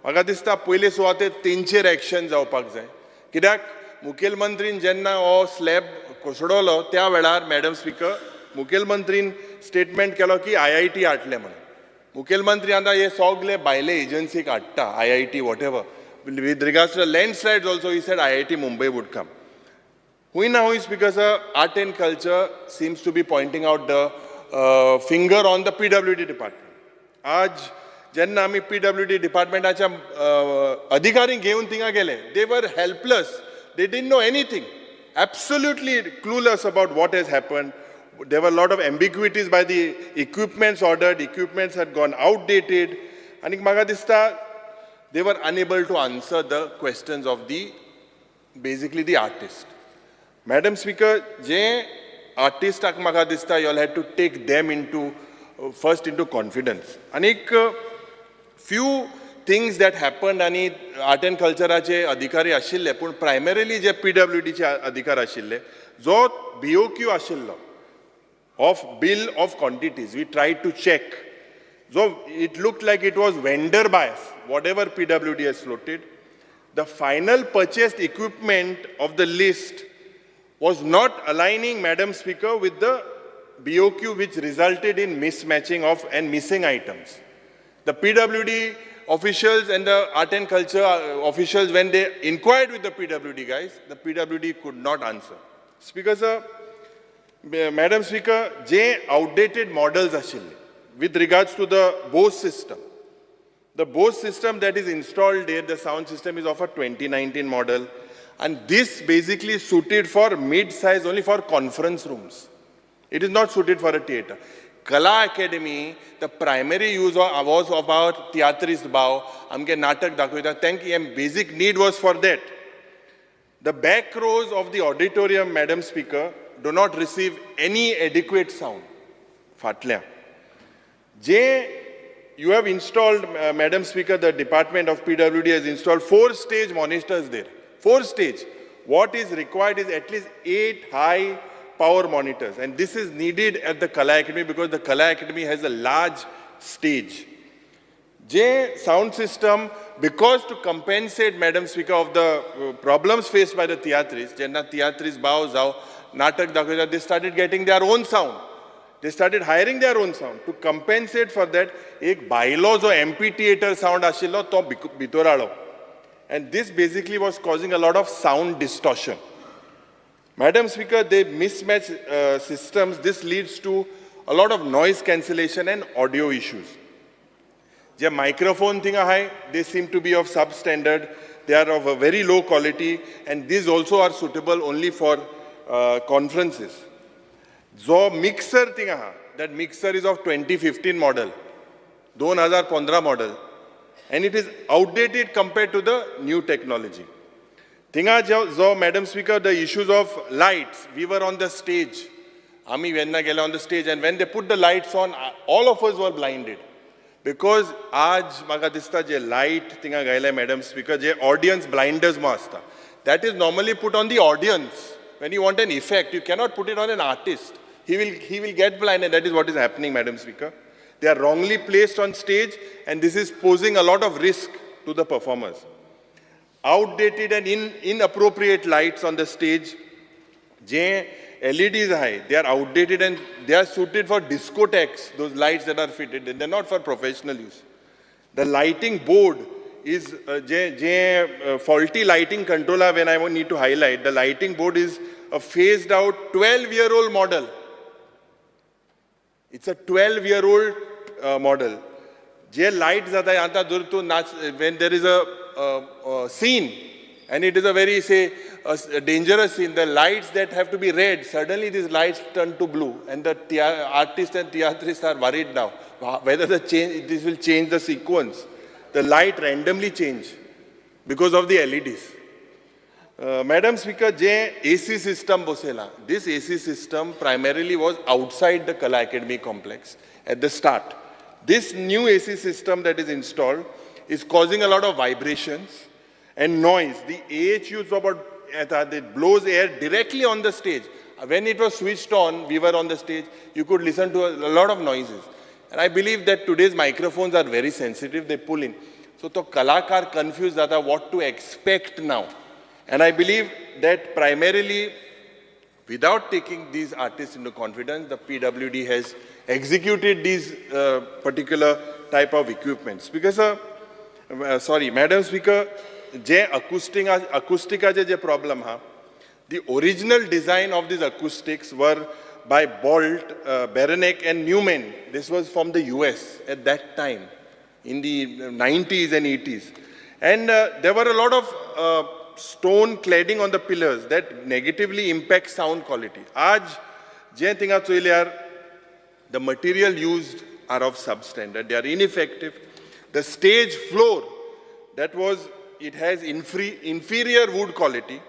म्हाका दिसता पयले सुवातेर तेंचेर एक्शन जावपाक जाय, कित्याक मुखेलमंत्रीन जेन्ना हो स्लॅब कोसळलो त्या वेळार, मॅडम स्पिकर, मुखेलमंत्रीन स्टेटमेंट केलो की आयआयटी हाडलें म्हणून. मुखेलमंत्री आतां हे सगले भायले एजन्सीक हाडटा, IIT, whatever. With regards to landslide also, he said IIT Mumbai would come. हुंय ना हुंय, Speaker sir, art and culture seems to be pointing out the finger on the PWD department. आज जेन्ना आमी पीडब्ल्यूडी डिपार्टमेंटाच्या अधिकारी घेवन थिंगा गेले, they were helpless. They didn't know anything, absolutely clueless about what has happened. There were a lot of ambiguities by the equipments ordered. Equipments had gone outdated. आनी म्हाका दिसता they were unable to answer the questions of the basically the artist. Madam Speaker, जे आर्टिस्टाक म्हाका दिसता you all had to take them into first into confidence. आनीक फ्यू थिंग्स that happen आनी आर्ट एंड कल्चराचे अधिकारी आशिल्ले, पूण प्रायमरीली जे पीडब्ल्यूडीचे अधिकार आशिल्ले, जो बीओक्यू आशिल्लो of bill of quantities, we try to check, जो it look like it was vendor bias, whatever PWD has floated. The final purchased equipment of the list was not aligning, Madam Speaker, with the BOQ, which resulted in mismatching of and missing items. The PWD officials and the art and culture officials, when they inquired with the PWD guys, the PWD could not answer. Speaker sir, Madam Speaker, J outdated models ashille with regards to the Bose system. The Bose system that is installed there, the sound system is of a 2019 model, and this basically suited for mid-size only for conference rooms. It is not suited for a theater. Kala Academy, the primary use was of our tiatrist भाव आमगे नाटक दाखयता, तांकां basic need was for that. The back rows of the auditorium, Madam Speaker, do not receive any adequate sound. फाटल्या जे you have installed, Madam Speaker, the Department of PWD has installed 4 stage monitors there. 4 stage. What is required is at least 8 high power monitors. And this is needed at the Kala Academy because the Kala Academy has a large stage. J sound system, because to compensate, Madam Speaker, of the problems faced by the theatrists, jenna theatrists bhav जाव नाटक दाखयता, they started getting their own sound. They started hiring their own sound. To compensate for that, एक भायलो जो एमपी थिएटर साउंड आशिल्लो तो भितर हाडलो. And this basically was causing a lot of sound distortion. Madam Speaker, they mismatch systems. This leads to a lot of noise cancellation and audio issues. J microphone thing आहाय, they seem to be of substandard. They are of a very low quality, and these also are suitable only for conferences. जो mixer thing आहा, that mixer is of 2015 model, 2015 model, and it is outdated compared to the new technology. Thinga jo, Madam Speaker, the issues of lights, we were on the stage. Ami venna gela on the stage, and when they put the lights on, all of us were blinded. Because aaj maka dista je light thinga gaila, Madam Speaker, je audience blinders ma asta. That is normally put on the audience. When you want an effect, you cannot put it on an artist. He will get blind, and that is what is happening, Madam Speaker. They are wrongly placed on stage, and this is posing a lot of risk to the performers. Outdated and inappropriate lights on the stage. J LEDs high, they are outdated and they are suited for discotheques, those lights that are fitted, and they're not for professional use. The lighting board is faulty lighting controller. When I need to highlight, the lighting board is a phased out 12-year-old model. It's a 12-year-old model. J lights that I when there is a scene, and it is a very, say, a dangerous scene, the lights that have to be red, suddenly these lights turn to blue, and the artists and theatrists are worried now whether the change, this will change the sequence. The light randomly change because of the LEDs. Madam Speaker, J AC system bosela. This AC system primarily was outside the Kala Academy complex at the start. This new AC system that is installed is causing a lot of vibrations and noise. The AHU about it blows air directly on the stage. When it was switched on, we were on the stage, you could listen to a lot of noises. And I believe that today's microphones are very sensitive, they pull in. So the kalakar confused that what to expect now. And I believe that primarily, without taking these artists into confidence, the PWD has executed these particular type of equipments. Because, sorry, Madam Speaker, J acoustica je problem ha, the original design of these acoustics were by Bolt, Beranek and Newman. This was from the US at that time, in the 90s and 80s. And there were a lot of stone cladding on the pillars that negatively impact sound quality. Aaj, je thinga choyल्यार, the material used are of substandard. They are ineffective. The stage floor, that was, it has inferior wood quality,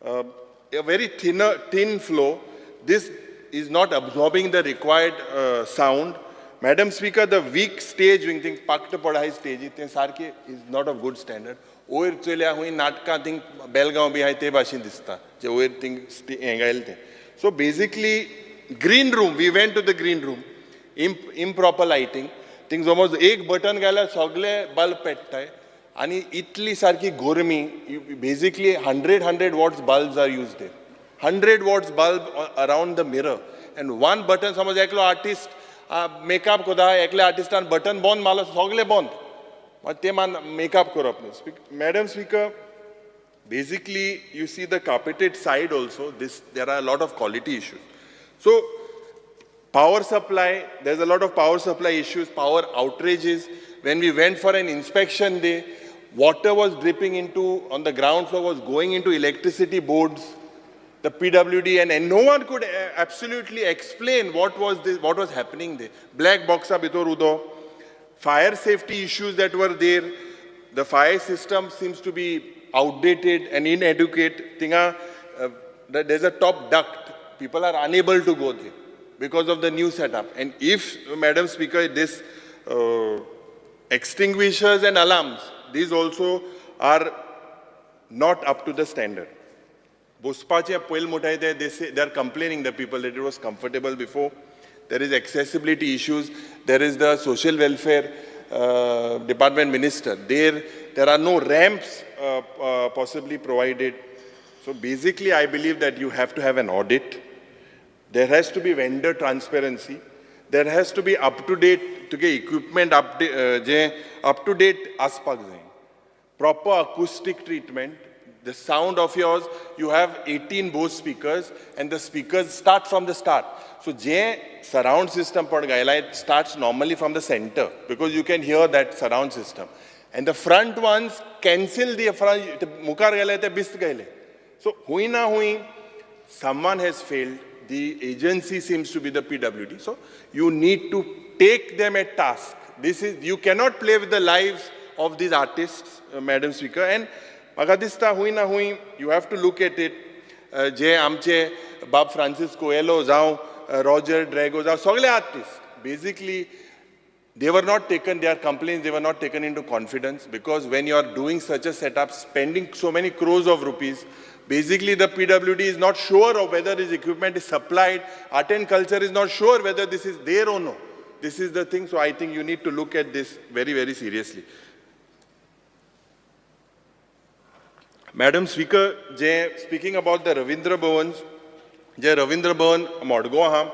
a very thin floor. This is not absorbing the required sound. Madam Speaker, the weak stage wing thing पाकट पड आहाय स्टेजी तें सारकें is not of good standard. वयर चोयल्या खूंय नाटकां थिंग बेलगांव बी आहाय ते भाशेन दिसता जे वयर थिंग हें घायलें तें. So basically green room, we went to the green room, improper lighting, thing समज एक बटन घाल्यार सगळे बल्ब पेट्टाय आनी इतली सारकी गोरमी. Basically 100 watts bulbs are used there, 100 watts bulb around the mirror and one button. समज एकलो आर्टिस्ट मेकअप करता, एकल्या आर्टिस्टान बटन बंद मारलो, सगळे बंद, मागीर ते मान मेकअप करप न्हू. Madam Speaker, basically you see the carpeted side also, this there are lot of quality issues. So power supply, there's a lot of power supply issues, power outages. When we went for an inspection day, water was dripping into, on the ground floor was going into electricity boards, the PWD, and no one could absolutely explain what was this, what was happening there. Black box bhitor udo, fire safety issues that were there, the fire system seems to be outdated and inadequate. Tinga, there's a top duct, people are unable to go there because of the new setup. And if, Madam Speaker, this extinguishers and alarms, these also are not up to the standard. Bospache पयल मोठाय ते, they say, they are complaining, the people, that it was comfortable before. There is accessibility issues. There is the social welfare department minister. There are no ramps possibly provided. So basically, I believe that you have to have an audit. There has to be vendor transparency. There has to be up-to-date तुगे equipment जे up-to-date आसपाक जाय. Proper acoustic treatment. The sound of yours, you have 18 Bose speakers and the speakers start from the start. So J surround system पड घायला, it starts normally from the center because you can hear that surround system. And the front ones cancel the front, मुखार गेले ते बिस्त गेले. So हुंय ना हुंय, someone has failed. The agency seems to be the PWD. So you need to take them at task. This is, you cannot play with the lives of these artists, Madam Speaker. And म्हाका दिसता हुंय ना हुंय, you have to look at it. जे आमचे बाब फ्रांसीस कोएलो जावं, रॉजर ड्रॅगो जावं, सगळे artist, basically they were not taken, their complaints, they were not taken into confidence, because when you are doing such a setup, spending so many crores of rupees, basically the PWD is not sure of whether this equipment is supplied. Art and culture is not sure whether this is there or no. This is the thing, so I think you need to look at this very, very seriously. Madam Speaker, speaking about the Ravindra Bhavans, Ravindra Bhavan Modgo aha,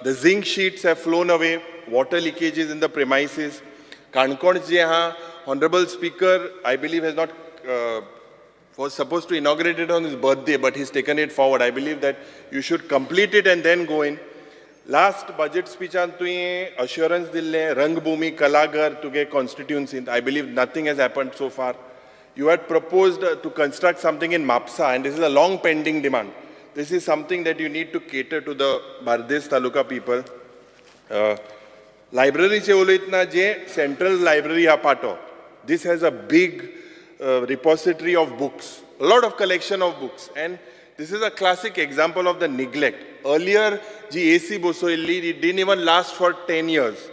the zinc sheets have flown away, water leakages in the premises. Canacona जे आहा, Honorable Speaker, I believe has not, was supposed to inaugurate it on his birthday, but he's taken it forward. I believe that you should complete it and then go in. Last budget speech an तुवें assurance dille, Rangbhumi, Kalaghar तुगे constituency. I believe nothing has happened so far. You had proposed to construct something in Mapsa, and this is a long pending demand. This is something that you need to cater to the Bardez Taluka people. Library che uloyतना J central library हा पाटो, this has a big repository of books, a lot of collection of books, and this is a classic example of the neglect. Earlier, ji AC बसयल्ली, it didn't even last for 10 years.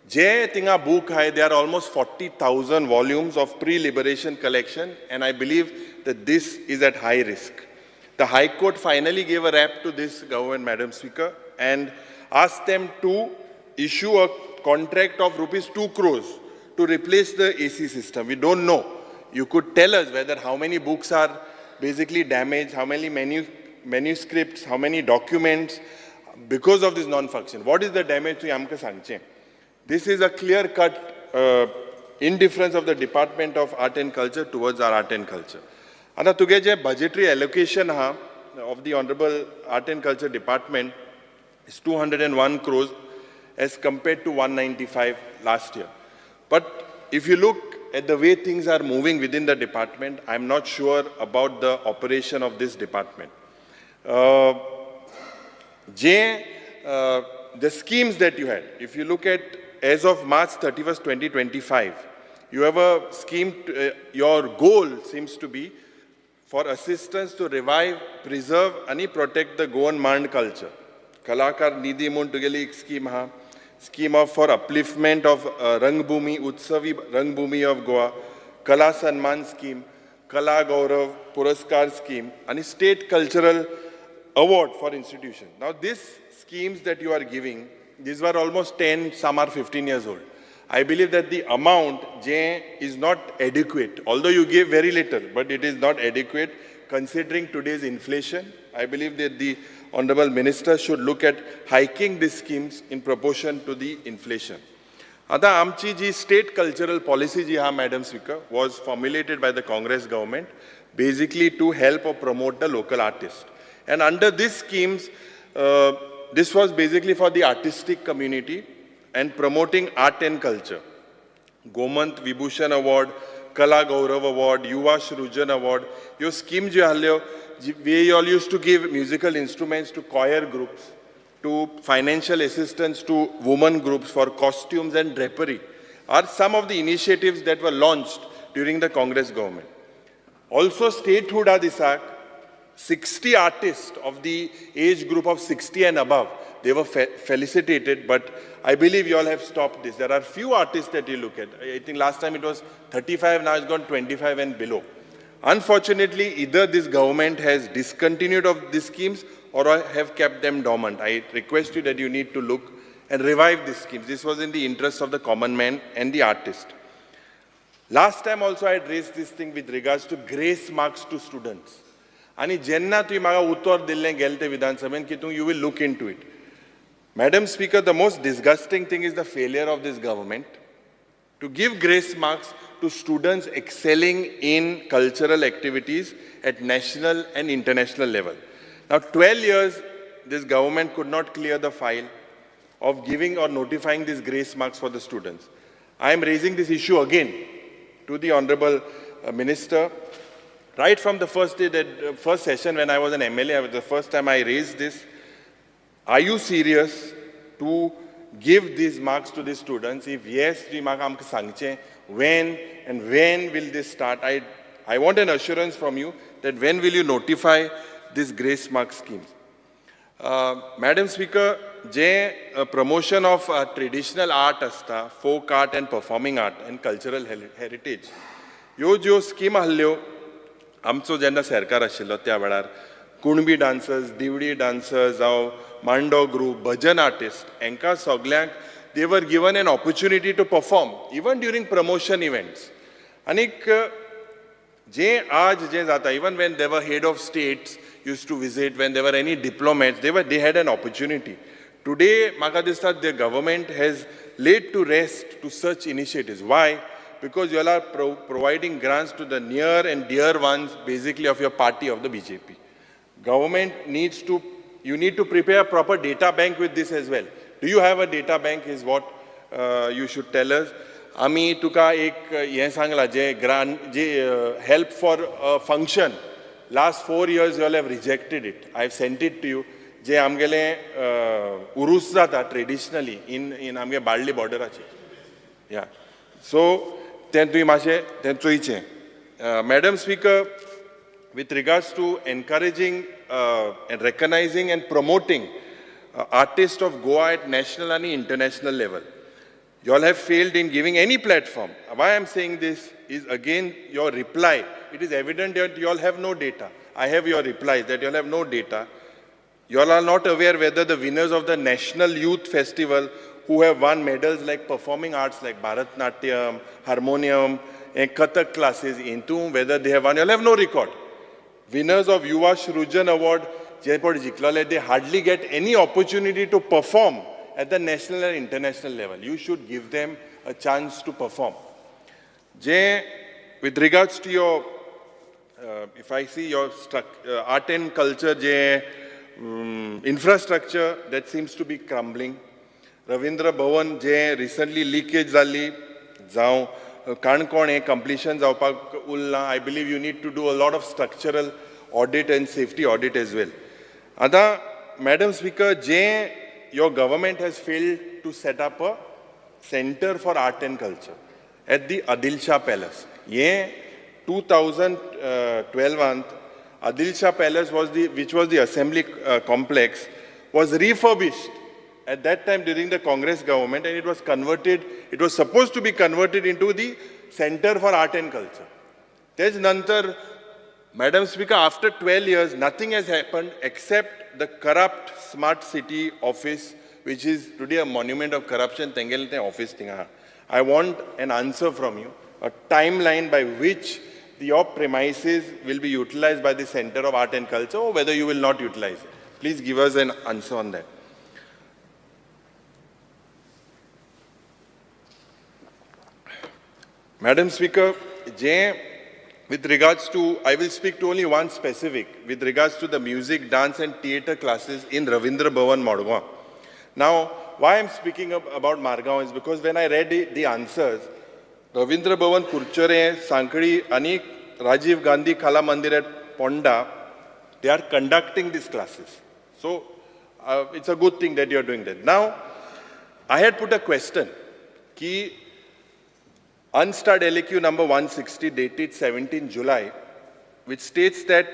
जे थिंगा book आहाय, there are almost 40,000 volumes of pre-liberation collection, and I believe that this is at high risk. The High Court finally gave a rap to this government, Madam Speaker, and asked them to issue a contract of rupees 2 crores to replace the AC system. We don't know. You could tell us whether how many books are basically damaged, how many manuscripts, how many documents, because of this non-function. What is the damage to आमकां सांगचें? This is a clear-cut indifference of the Department of Art and Culture towards our art and culture. आतां तुगे जे budgetary allocation आहा of the Honorable Art and Culture Department is 201 crores as compared to 195 last year. But if you look at the way things are moving within the department, I'm not sure about the operation of this department. The schemes that you had, if you look at as of March 31st, 2025, you have a scheme, your goal seems to be for assistance to revive, preserve, and protect the Goan Mand culture. Kalakar Nidhi म्हूण तुगेली एक स्कीम आहा. scheme of for upliftment of Rangbhumi, Utsavi Rangbhumi of Goa, Kala Sanman scheme, Kala Gaurav Puraskar scheme, and state cultural award for institution. Now these schemes that you are giving, these were almost 10, some are 15 years old. I believe that the amount J is not adequate, although you give very little, but it is not adequate considering today's inflation. I believe that the Honorable Minister should look at hiking these schemes in proportion to the inflation. आतां आमची जी स्टेट कल्चरल पॉलिसी जी आहा, Madam Speaker, was formulated by the Congress government basically to help or promote the local artist. And under these schemes, this was basically for the artistic community and promoting art and culture. Gomant Vibhushan Award, Kala Gaurav Award, Yuva Srujan Award, ह्यो स्कीम ज्यो आसल्यो, we all used to give musical instruments to choir groups, to financial assistance to women groups for costumes and drapery, are some of the initiatives that were launched during the Congress government. Also, statehood दिसाक 60 artists of the age group of 60 and above, they were felicitated, but I believe you all have stopped this. There are few artists that you look at. I think last time it was 35, now it's gone 25 and below. Unfortunately, either this government has discontinued of these schemes or have kept them dormant. I request you that you need to look and revive these schemes. This was in the interest of the common man and the artist. Last time also I had raised this thing with regards to grace marks to students. आनी जेन्ना तुवें म्हाका उतर दिल्लें गेले ते विधानसभेन की तूं you will look into it. Madam Speaker, the most disgusting thing is the failure of this government to give grace marks to students excelling in cultural activities at national and international level. Now, 12 years, this government could not clear the file of giving or notifying these grace marks for the students. I am raising this issue again to the Honorable Minister. Right from the first day, that first session when I was an MLA, the first time I raised this, are you serious to give these marks to the students? If yes, when and when will this start? I want an assurance from you that when will you notify this grace mark scheme? Madam Speaker, J promotion of traditional art asta, folk art and performing art and cultural heritage. Yo ज्यो स्कीम आहल्यो आमचो जेन्ना सरकार आशिल्लो त्या वेळार कुणबी डान्सर्स, दिवडी डान्सर्स जावं मांडो ग्रूप, भजन आर्टिस्ट हांकां सगल्यांक they were given an opportunity to perform even during promotion events. आनीक जे आज जे जाता, even when there were head of states used to visit, when there were any diplomats, they had an opportunity. Today, म्हाका दिसता the government has laid to rest to such initiatives. Why? Because you all are providing grants to the near and dear ones, basically of your party, of the BJP. Government needs to, you need to prepare a proper data bank with this as well. Do you have a data bank is what you should tell us. आमी तुका एक हें सांगलां जे grant, J help for function, last 4 years you all have rejected it. I have sent it to you. जे आमगेले उरूस जाता ट्रेडिशनली इन आमगे बाळ्ळी बॉर्डराचेर, या सो तें तुवें मातशें तें चोयचें. Madam Speaker, with regards to encouraging and recognizing and promoting artists of Goa at national and international level, you all have failed in giving any platform. Why I am saying this is again your reply. It is evident that you all have no data. I have your replies that you all have no data. You all are not aware whether the winners of the National Youth Festival who have won medals like performing arts like Bharatnatyam, Harmonium, and Kathak classes into whether they have won. You all have no record. Winners of Yuva Srujan Award, Jaipur Jiklale, they hardly get any opportunity to perform at the national and international level. You should give them a chance to perform. Jay, with regards to your, if I see your art and culture, Jay, infrastructure that seems to be crumbling. Ravindra Bhavan, Jay, recently leakage zali, जावं काणकोण हें completion जावपाक उरलां. I believe you need to do a lot of structural audit and safety audit as well. आतां Madam Speaker, J, your government has failed to set up a center for art and culture at the Adil Shah Palace. Ye 2012 Adil Shah Palace was the, which was the assembly complex, was refurbished at that time during the Congress government, and it was converted, it was supposed to be converted into the Center for Art and Culture. तेज नंतर, Madam Speaker, after 12 years, nothing has happened except the corrupt smart city office, which is today a monument of corruption. तेंगेलें तें office थिंगा आहा. I want an answer from you, a timeline by which your premises will be utilized by the Center of Art and Culture, or whether you will not utilize it. Please give us an answer on that. Madam Speaker, J, with regards to, I will speak to only one specific, with regards to the music, dance and theatre classes in Ravindra Bhavan, Margao. Now, why I'm speaking about Margao is because when I read the answers, Ravindra Bhavan, Curchorem, Sankali, ani Rajiv Gandhi Kala Mandir at Ponda, they are conducting these classes. So, it's a good thing that you are doing that. Now, I had put a question, ki unstarred LAQ number 160 dated 17 July, which states that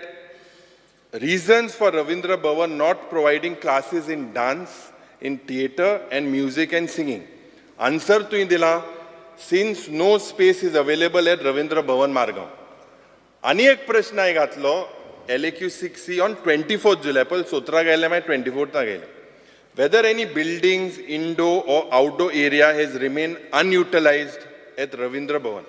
reasons for Ravindra Bhavan not providing classes in dance, in theatre and music and singing. Answer to dila, since no space is available at Ravindra Bhavan Margao. आनी एक प्रश्न हांवें घातलो LAQ 6C on 24th July, पयलीं 17 गेले मागीर 24th गेले. Whether any buildings, indoor or outdoor area has remained unutilized at Ravindra Bhavan.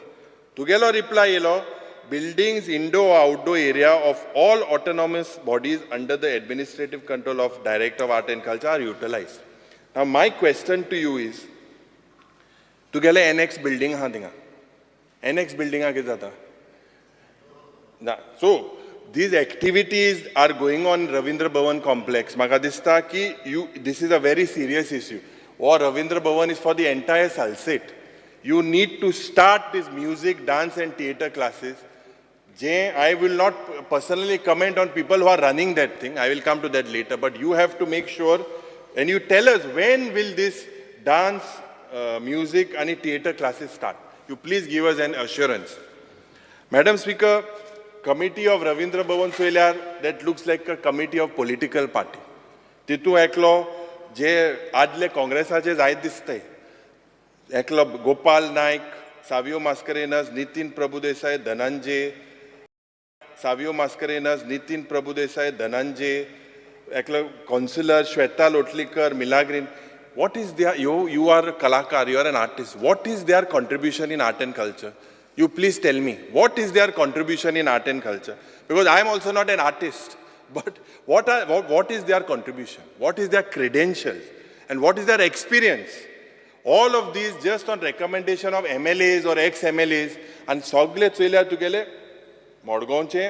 तुगेलो reply येयलो, buildings, indoor or outdoor area of all autonomous bodies under the administrative control of Director of Art and Culture are utilized. Now my question to you is, तुगेले NX building आहा थिंगा, NX building कितें जाता? ना, so these activities are going on Ravindra Bhavan complex. म्हाका दिसता की you, this is a very serious issue. Or Ravindra Bhavan is for the entire Salcete. You need to start this music, dance and theatre classes. Jay, I will not personally comment on people who are running that thing. I will come to that later. But you have to make sure, and you tell us when will this dance, music and theatre classes start. You please give us an assurance. Madam Speaker, Committee of Ravindra Bhavan चोयल्यार that looks like a committee of political party. तितू एकलो जे आदले काँग्रेसाचे जायत दिसतय. एकलो गोपाल नायक, सावियो मास्करेनस, नितीन प्रभुदेसाय, धनंजय, सावियो मास्करेनस, नितीन प्रभुदेसाय, धनंजय, एकलो councillor Shweta Lotlikar, Milagrin. What is their, you are a kalakar, you are an artist. What is their contribution in art and culture? You please tell me, what is their contribution in art and culture? Because I am also not an artist, but what is their contribution? What is their credentials? And what is their experience? All of these just on recommendation of MLAs or ex-MLAs, and सगळे चोयल्यार तुगेले मडगांवचे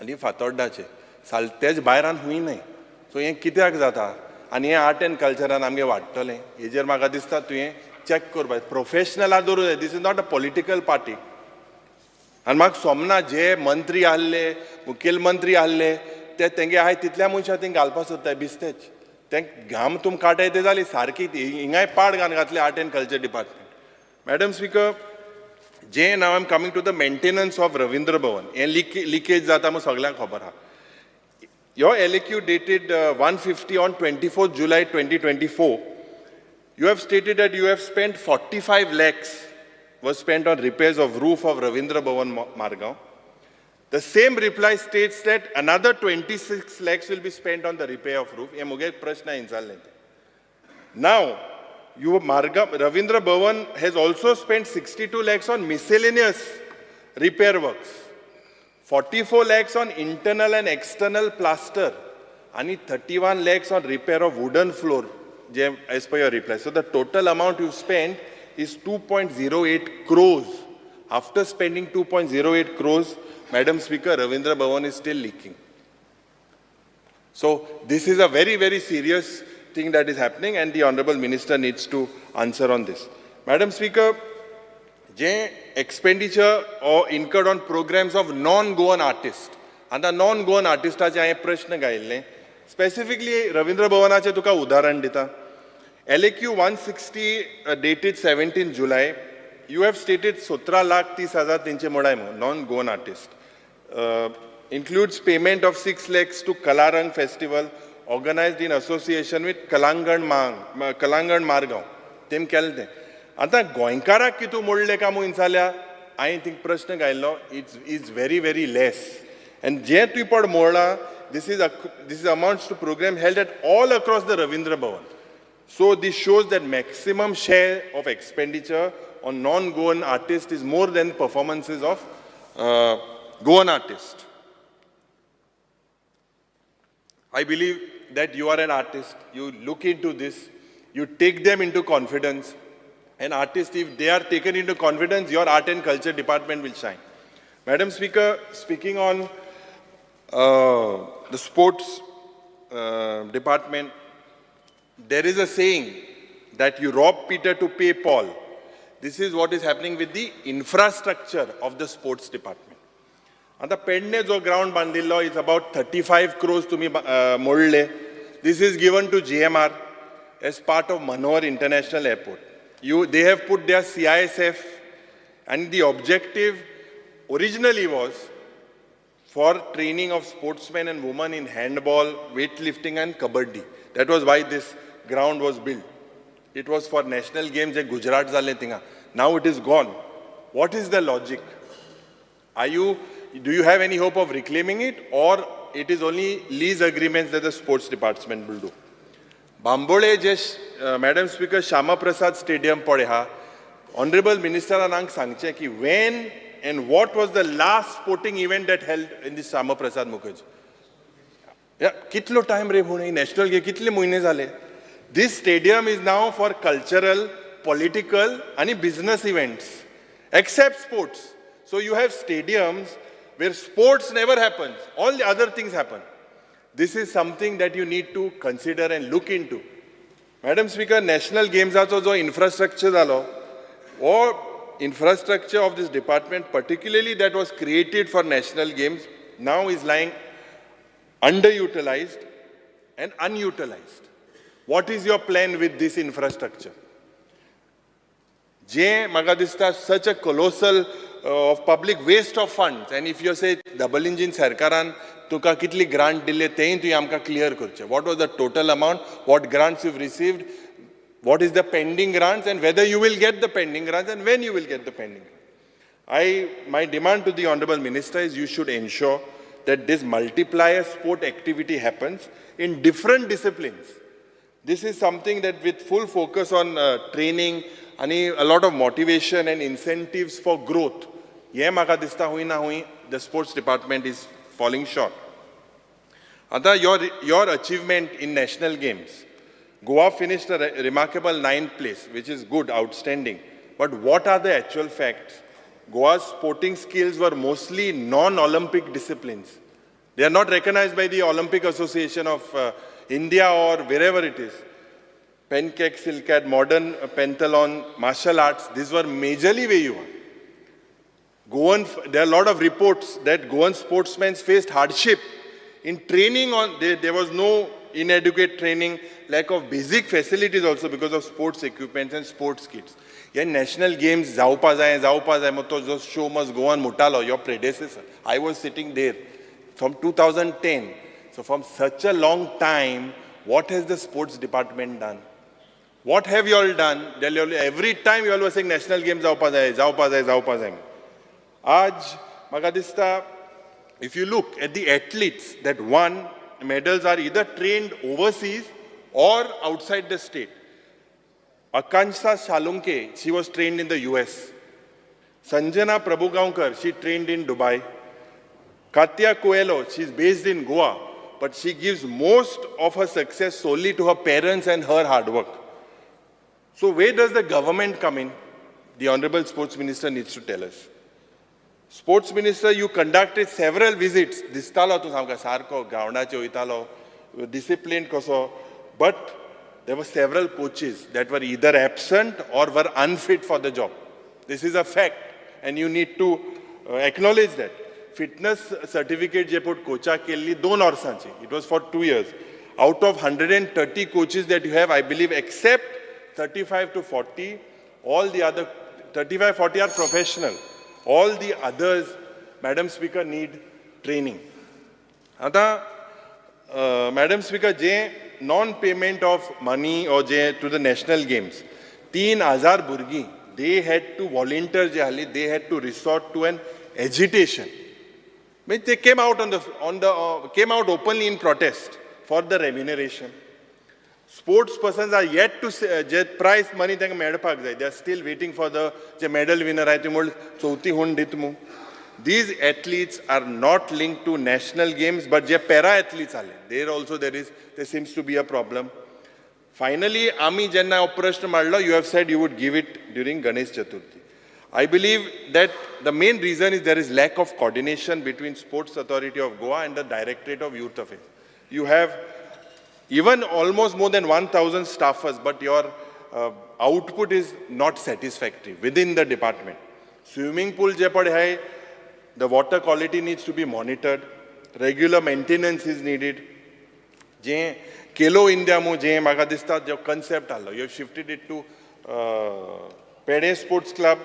आनी फातोड्डाचे सालतेच भायरान हुंय न्हय. सो हें कित्याक जाता आनी हें आर्ट एंड कल्चरान आमगे वाडटलें हेजेर म्हाका दिसता तुवें चॅक करपाक प्रोफेशनला दवरूं जाय. This is not a political party. आनी म्हाका सोमना जे मंत्री आहले मुखेलमंत्री आहले ते तेंगे आहाय तितल्या मनशां थिंग घालपाक सोदताय बिस्तेच. तें घाम तुम काटाय ते जाली सारकी हिंगाय पाड घालून घातले art and culture department. Madam Speaker, J now am coming to the maintenance of Ravindra Bhavan. हें लिकेज जाता म्हूण सगल्यांक खबर आहा. Your LAQ dated 150 on 24th July 2024, you have stated that you have spent 45 lakhs was spent on repairs of roof of Ravindra Bhavan Margao. The same reply states that another 26 lakhs will be spent on the repair of roof. Now, Ravindra Bhavan has also spent 62 lakhs on miscellaneous repair works, 44 lakhs on internal and external plaster, and 31 lakhs on repair of wooden floor, as per your reply. So the total amount you spent is 2.08 crores. After spending 2.08 crores, Madam Speaker, Ravindra Bhavan is still leaking. So this is a very, very serious thing that is happening, and the Honorable Minister needs to answer on this. Madam Speaker, J expenditure or incurred on programs of non-Goan artists. And the non-Goan artist ache prashna gaille. Specifically, Ravindra Bhavanache tuka udaharan dita. LAQ 160 dated 17 July, you have stated 17,30,300 modai mo, non-Goan artist. Includes payment of 6 lakhs to Kalarang Festival organized in association with Kalangan Margao. तेम केलें तें. आतां गोंयकाराक कितू मोडले काय म्हूण जाल्यार हांवें थिंग प्रश्न घायल्लो, it's is very very less. And जें तुवें पड मोडलां, this is amounts to program held at all across the Ravindra Bhavan. So this shows that maximum share of expenditure on non-Goan artists is more than performances of Goan artists. I believe that you are an artist, you look into this, you take them into confidence. An artist, if they are taken into confidence, your art and culture department will shine. Madam Speaker, speaking on the sports department, there is a saying that you rob Peter to pay Paul. This is what is happening with the infrastructure of the sports department. आतां पेडणे जो ग्रावंड बांदिल्लो is about 35 crores तुमी मोडले. This is given to GMR as part of Manohar International Airport. You they have put their CISF, and the objective originally was for training of sportsmen and women in handball, weightlifting and kabaddi. That was why this ground was built. It was for national games J Gujarat जाले थिंगा. Now it is gone. What is the logic? Do you have any hope of reclaiming it, or it is only lease agreements that the sports department will do? Bambolim J madam speaker, Shyama Prasad stadium पळय आहा, ऑनरेबल मिनिस्टरान हांगा सांगचें की when and what was the last sporting event that held in this Shyama Prasad Mukherjee. कितलो टायम रे पूण नॅशनल गेम कितले म्हयने जाले. This stadium is now for cultural, political आनी business events except sports. So you have stadiums where sports never happens, all the other things happen. This is something that you need to consider and look into. Madam Speaker, national गेम्साचो जो इन्फ्रास्ट्रक्चर जालो, हो infrastructure of this department, particularly that was created for national games, now is lying underutilized and unutilized. What is your plan with this infrastructure? जे म्हाका दिसता such a colossal of public waste of funds. And if you say double engine सरकारान तुका कितली ग्रांट दिले, तेंय तुवें आमकां क्लियर करचें. What was the total amount, what grants you received, what is the pending grants, and whether you will get the pending grants and when you will get the pending. My demand to the Honorable Minister is you should ensure that this multiplier sport activity happens in different disciplines. This is something that with full focus on training and a lot of motivation and incentives for growth, हें म्हाका दिसता हुंय ना हुंय the sports department is falling short. आतां your achievement in national games, Goa finished a remarkable ninth place, which is good, outstanding. But what are the actual facts? Goa's sporting skills were mostly non-Olympic disciplines. They are not recognized by the Olympic Association of India or wherever it is. Pencak Silat, modern pentathlon, martial arts, these were majorly where you were. Goan, there are a lot of reports that Goan sportsmen faced hardship in training on, there was no inadequate training, lack of basic facilities also because of sports equipment and sports kits. हे नॅशनल गेम्स जावपा जाय, जावपा जाय, मग तो जो शो मस्ट गो ऑन म्हणटालो your predecessor. I was sitting there from 2010. So from such a long time, what has the sports department done? What have you all done? Every time you all were saying national games जावपा जाय, जावपा जाय, जावपा जाय. आज म्हाका दिसता, if you look at the athletes that won medals are either trained overseas or outside the state. Akanksha Salunke, she was trained in the US. Sanjana Prabhugaonkar, she trained in Dubai. Katya Coelho, she's based in Goa, but she gives most of her success solely to her parents and her hard work. So where does the government come in? The Honorable Sports Minister needs to tell us. Sports Minister, you conducted several visits. दिसतालो तूं सामको सारको ग्रावंडाचेर वयतालो, disciplined कसो, but there were several coaches that were either absent or were unfit for the job. This is a fact, and you need to acknowledge that. Fitness certificate जे पळय कोचाक केल्ली दोन वर्सांची, it was for 2 years. Out of 130 coaches that you have, I believe except 35 to 40, all the other 35, 40 are professional. All the others, Madam Speaker, need training. आतां madam speaker, J non payment of money or J to the national games, 3000 भुरगीं they had to volunteer जे आहली, they had to resort to an agitation. Means they came out on the came out openly in protest for the remuneration. Sports persons are yet to J prize money तांकां मेळपाक जाय, they are still waiting for the J medal winner आहाय, ते म्हूण चवथी हून दित मू. These athletes are not linked to national games, but J para athletes आले, there also there seems to be a problem. Finally आमी जेन्ना हो प्रश्न मांडलो, you have said you would give it during Ganesh Chaturthi. I believe that the main reason is there is lack of coordination between Sports Authority of Goa and the Directorate of Youth Affairs. You have even almost more than 1,000 staffers, but your output is not satisfactory within the department. Swimming pool जे पळय हाय, the water quality needs to be monitored, regular maintenance is needed. J Khelo India मू जे म्हाका दिसता जो कन्सेप्ट आहलो, you have shifted it to Pedem Sports Club.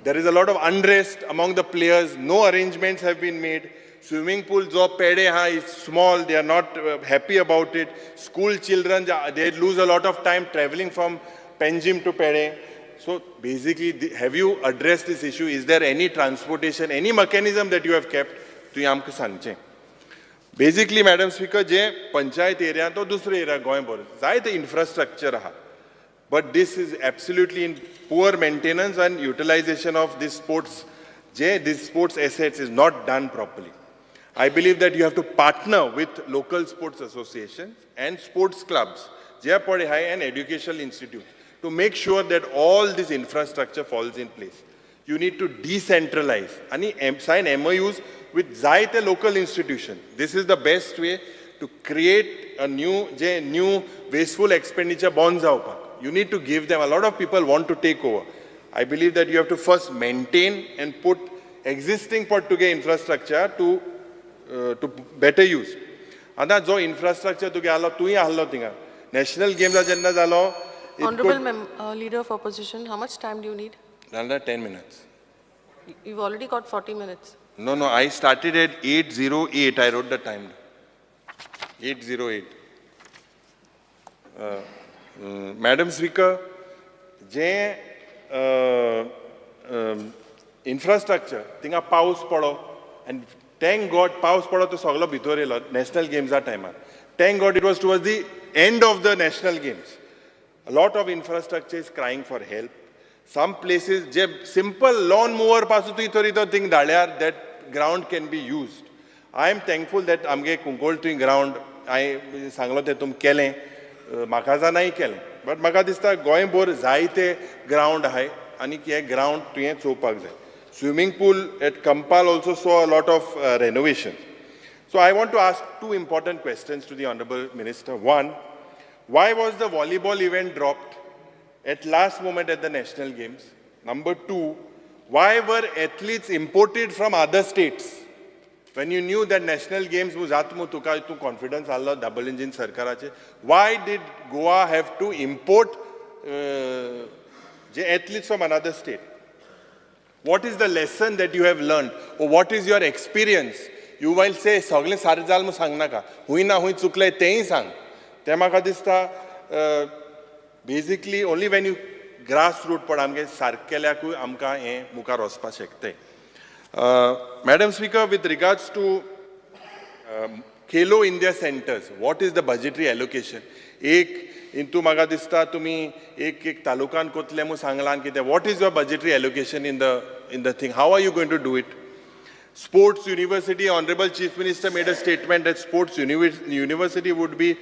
There is a lot of unrest among the players. No arrangements have been made. Swimming pool जो पेडे हा is small. They are not happy about it. School children, they lose a lot of time traveling from Panjim to Pede. So basically, have you addressed this issue? Is there any transportation, any mechanism that you have kept? तुवें आमकां सांगचें. Basically, madam speaker, जे पंचायत एरिया तो दुसरो एरिया गोंयभर जायते इन्फ्रास्ट्रक्चर आहा, but this is absolutely in poor maintenance and utilization of this sports J this sports assets is not done properly. I believe that you have to partner with local sports associations and sports clubs, जे पळय हाय, and educational institutes to make sure that all this infrastructure falls in place. You need to decentralize आणि sign MOUs with जायते local institution. This is the best way to create a new J new wasteful expenditure बंद जावपाक. You need to give them, a lot of people want to take over. I believe that you have to first maintain and put existing put तुगे infrastructure to better use. आतां जो इन्फ्रास्ट्रक्चर तुगे आहलो, तूंय आहलो थिंगा नॅशनल गेम्सा जेन्ना जालो, it Honorable could- Leader of Opposition, how much time do you need? Another 10 minutes. You've already got 40 minutes. No, I started at 8:08. I wrote the time. 8:08. Madam Speaker, J infrastructure थिंगा पावस पडो आनी thank God पावस पडो तो सगलो भितर येयलो नॅशनल गेम्सा टायमार. Thank God it was towards the end of the national games. A lot of infrastructure is crying for help. Some places, J simple lawn mower पासून तुवें तरी तो थिंग धाडल्यार that ground can be used. I am thankful that आमगे कुंकळ तुवें ग्रावंड हांवें सांगलो तें तुमी केलें, म्हाका जाणाय केलें, बट म्हाका दिसता गोंयभर जायते ग्रावंड आहाय आनी हे ग्रावंड तुवें चोवपाक जाय. Swimming pool at Campal also saw a lot of renovation. So I want to ask two important questions to the Honorable Minister. One, why was the volleyball event dropped at last moment at the National Games? Number two, why were athletes imported from other states? When you knew that National Games was जात मू, तुका तूं confidence आहलो double engine सरकाराचे, why did Goa have to import J athletes from another state? What is the lesson that you have learned or what is your experience? You will say सगळें सारकें जालें म्हूण सांगनाका, हूंय ना हूंय चुकलें तेंय सांग. तें म्हाका दिसता, basically only when you grass root पड आमगे सारकें केल्याकूय आमकां हें मुखार वचपाक शकतंय. Madam Speaker, with regards to Khelo India centers, what is the budgetary allocation? एक इंतू म्हाका दिसता तुमी एक एक तालुकान कोतले म्हूण सांगलां कितें. What is your budgetary allocation in the thing? How are you going to do it? Sports University, Honorable Chief Minister made a statement that Sports University would be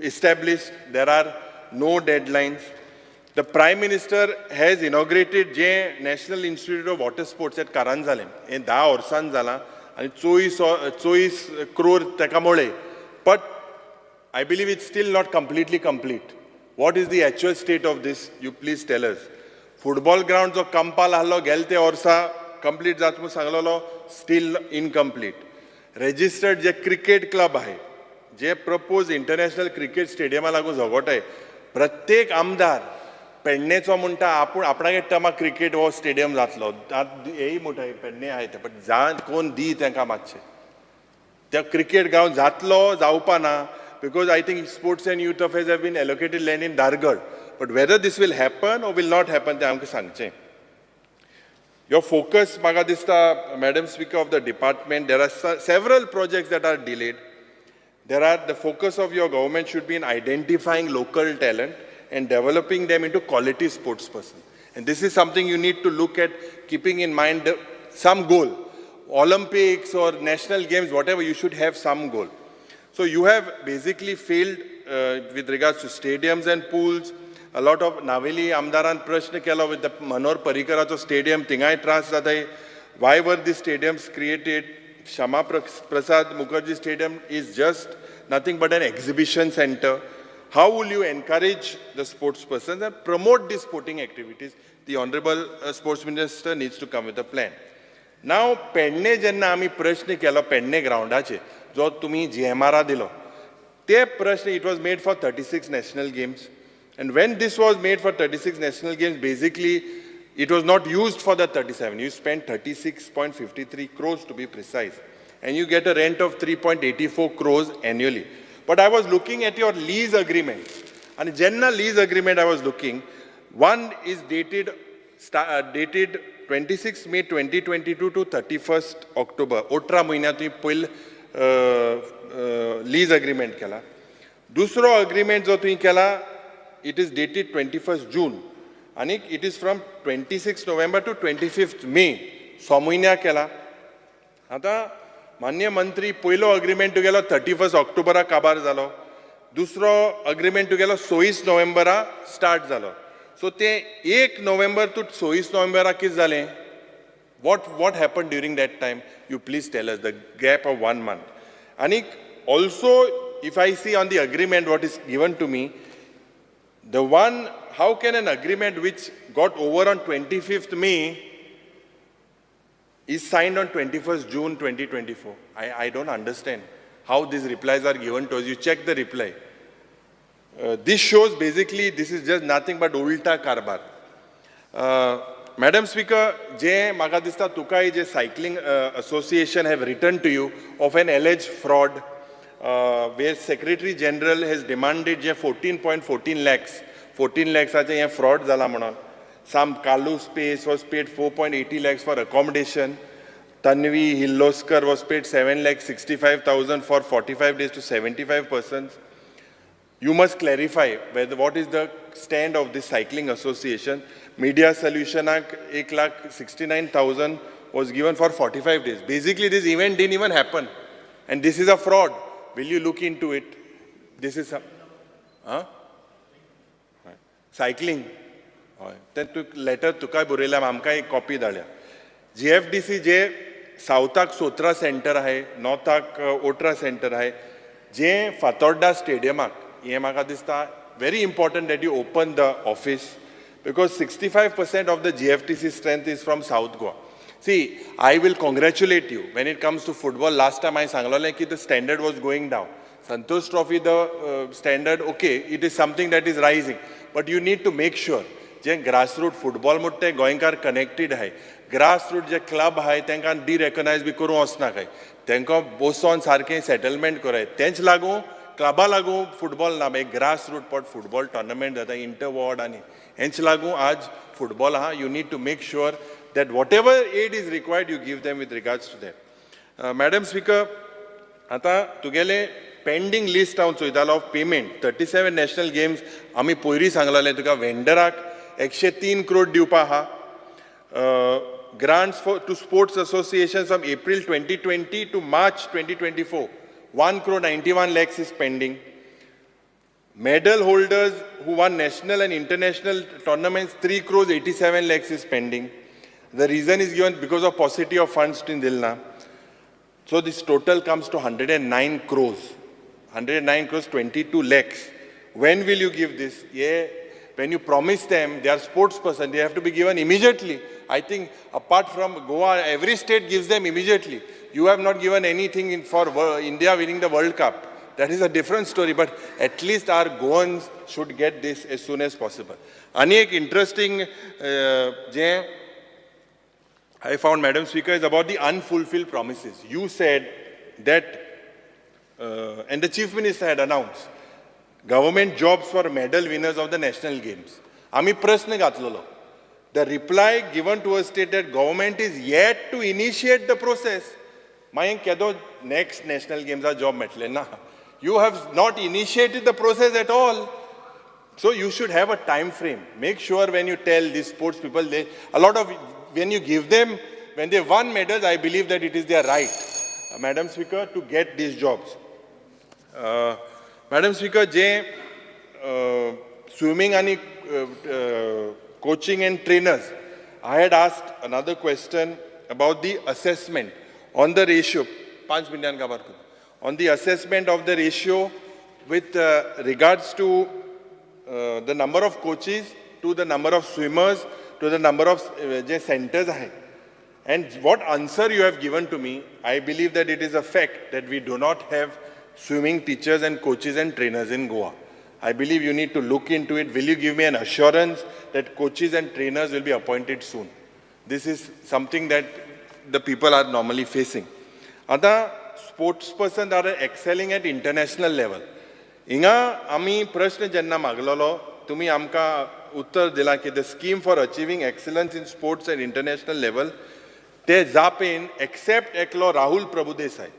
established. There are no deadlines. The Prime Minister has inaugurated J National Institute of Water Sports at Karanzalem. हें 10 वर्सान जालां आनी 24 क्रोर ताका मोळे, but I believe it's still not completely complete. What is the actual state of this? You please tell us. Football ground जो कंपाल आहलो, गेले ते वर्सा कंप्लीट जात म्हूण सांगलेलो, स्टील इनकम्प्लीट. रेजिस्टर्ड जे क्रिकेट क्लब आहे, जे प्रपोज इंटरनॅशनल क्रिकेट स्टेडियमा लागून झगोटाय, प्रत्येक आमदार पेडणेचो म्हणटा आपूण आपणागे टर्मा क्रिकेट हो स्टेडियम जातलो. हेय म्हणटा पेडणे आहाय ते, बट जाण कोण दी तांकां मातशें. त्या क्रिकेट ग्रावंड जातलो जावपा ना, because I think sports and youth affairs have been allocated land in Dhargal, but whether this will happen or will not happen तें आमकां सांगचें. Your focus, म्हाका दिसता, Madam Speaker, of the department, there are several projects that are delayed. There are, the focus of your government should be in identifying local talent and developing them into quality sports person. And this is something you need to look at, keeping in mind some goal. Olympics or national games, whatever, you should have some goal. So you have basically failed with regards to stadiums and pools. A lot of Navelim आमदारान प्रश्न केलो with the Manohar परिकराचो stadium, थिंगाय त्रास जाताय. Why were the stadiums created? Shyama Prasad Mukherjee Stadium is just nothing but an exhibition center. How will you encourage the sports persons and promote these sporting activities? The Honorable Sports Minister needs to come with a plan. Now, Pedne जेन्ना आमी प्रश्न केलो पेडणे ग्रावंडाचेर जो तुमी जीएमआरा दिलो, ते प्रश्न, it was made for 36 national games. And when this was made for 36 national games, basically it was not used for the 37. You spent 36.53 crores to be precise. And you get a rent of 3.84 crores annually. But I was looking at your lease agreement. And जेन्ना lease agreement I was looking, one is dated 26 May 2022 to 31st October. 18 म्हयन्या तुवें पयलो लीज अग्रीमेंट केला. दुसरो अग्रीमेंट जो तुवें केला, it is dated 21st June आनी it is from 26 November to 25th May, 6 म्हयन्या केला. आतां मान्य मंत्री, पयलो अग्रीमेंट तुगेलो 31 ऑक्टोबराक काबार जालो, दुसरो अग्रीमेंट तुगेलो 26 नोव्हेंबरा स्टार्ट जालो. सो ते 1 नोव्हेंबर टू 26 नोव्हेंबराक कितें जालें? What happen during that time? You please tell us the gap of one month. आनीक also if I see on the agreement what is given to me, the one, how can an agreement which got over on 25th May is signed on 21st June 2024? I don't understand how these replies are given to us. You check the reply. This shows basically this is just nothing but उल्टा कारभार. Madam Speaker, जे म्हाका दिसता तुकाय जे cycling association have written to you of an alleged fraud where Secretary General has demanded J 14.14 lakhs, 14 लॅक्साचें हें fraud जाला म्हणून. Some Kalu Space was paid 4.80 lakhs for accommodation. Tanvi Hilloskar was paid 7,65,000 for 45 days to 75 persons. You must clarify whether what is the stand of this cycling association. Media Solution 1,69,000 was given for 45 days. Basically, this event didn't even happen. And this is a fraud. Will you look into it? This is a, huh? Cycling. हय, तें तूं लेटर तुकाय बरयल्या, आमकां एक कॉपी धाडल्या. जीएफडीसी जे सावथाक सोत्रा सेंटर आहे, नॉर्थाक ओट्रा सेंटर आहे, जे फातोर्डा स्टेडियमाक, हें म्हाका दिसता very important that you open the office, because 65% of the GFTC strength is from South Goa. See, I will congratulate you when it comes to football. Last time I सांगलोलें की the standard was going down. Santosh Trophy, the standard, okay, it is something that is rising. But you need to make sure J grassroot football म्हणटा ते गोंयकार कनेक्टेड आहाय. ग्रासरूट जे क्लब आहाय तांकां डिरेकनायज बी करूंक वचनाकाय, तांकां बसोन सारकें सेटलमेंट कराय. तेंच लागून क्लबा लागून फुटबॉल ना, एक ग्रासरूट पट फुटबॉल टॉर्नामेंट जाता इंटर वॉर्ड आनी हेंच लागून आज फुटबॉल आहा. You need to make sure that whatever aid is required you give them with regards to that. Madam Speaker, आतां तुगेलें पेंडींग लिस्ट हांव चोयतालो of payment. 37 national games आमी पयरूय सांगलेलें तुका, वेंडराक 103 करोड दिवपा आहा. Grants for to sports association from April 2020 to March 2024, 1 crore 91 lakhs is pending. Medal holders who won national and international tournaments, 3 crores 87 lakhs is pending. The reason is given because of paucity of funds in Dilna. So this total comes to 109 crores. 109 crores 22 lakhs. When will you give this? Yeah, when you promise them, they are sports person, they have to be given immediately. I think apart from Goa, every state gives them immediately. You have not given anything for India winning the World Cup. That is a different story, but at least our Goans should get this as soon as possible. Ani ek interesting je I found, Madam Speaker, is about the unfulfilled promises. You said that and the Chief Minister had announced government jobs for medal winners of the national games. आमी प्रस्न घातलेलो. The reply given to us state that government is yet to initiate the process. मागीर केदो नेक्स्ट नॅशनल गेम्सा जॉब मेळटले ना. You have not initiated the process at all. So you should have a time frame. Make sure when you tell these sports people, they a lot of when you give them, when they won medals, I believe that it is their right, Madam Speaker, to get these jobs. Madam Speaker, J swimming and coaching and trainers, I had asked another question about the assessment on the ratio. 5 मिनटां काबार कर. On the assessment of the ratio with regards to the number of coaches to the number of swimmers to the number of J centers आहे. And what answer you have given to me, I believe that it is a fact that we do not have swimming teachers and coaches and trainers in Goa. I believe you need to look into it. Will you give me an assurance that coaches and trainers will be appointed soon? This is something that the people are normally facing. आतां sports persons are excelling at international level. हिंगा आमी प्रश्न जेन्ना मागलेलो, तुमी आमकां उत्तर दिलां की the scheme for achieving excellence in sports at international level, ते जापेन एक्सेप्ट एकलो राहुल प्रभुदेसाय,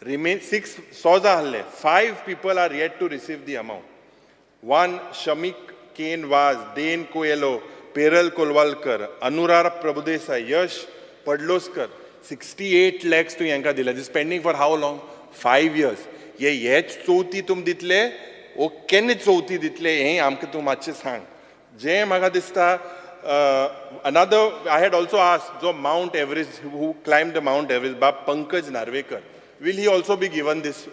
रिमेन सिक्स सोजा आहले, 5 people are yet to receive the amount. One Shamik Ken Vaz, Dane Coelho, Peral Kolwalkar, Anurag Prabhudesai, Yash Padloskar. 68 lakhs तुवें हांकां दिले. This pending for how long? 5 years. हे हेच चवथी तुमी दितले ओ केन्ना चवथी दितले हें आमकां तूं मातशें सांग. जें म्हाका दिसता, another I had also asked, जो Mount Everest, who climb the Mount Everest, Bab Pankaj Narvekar, will he also be given this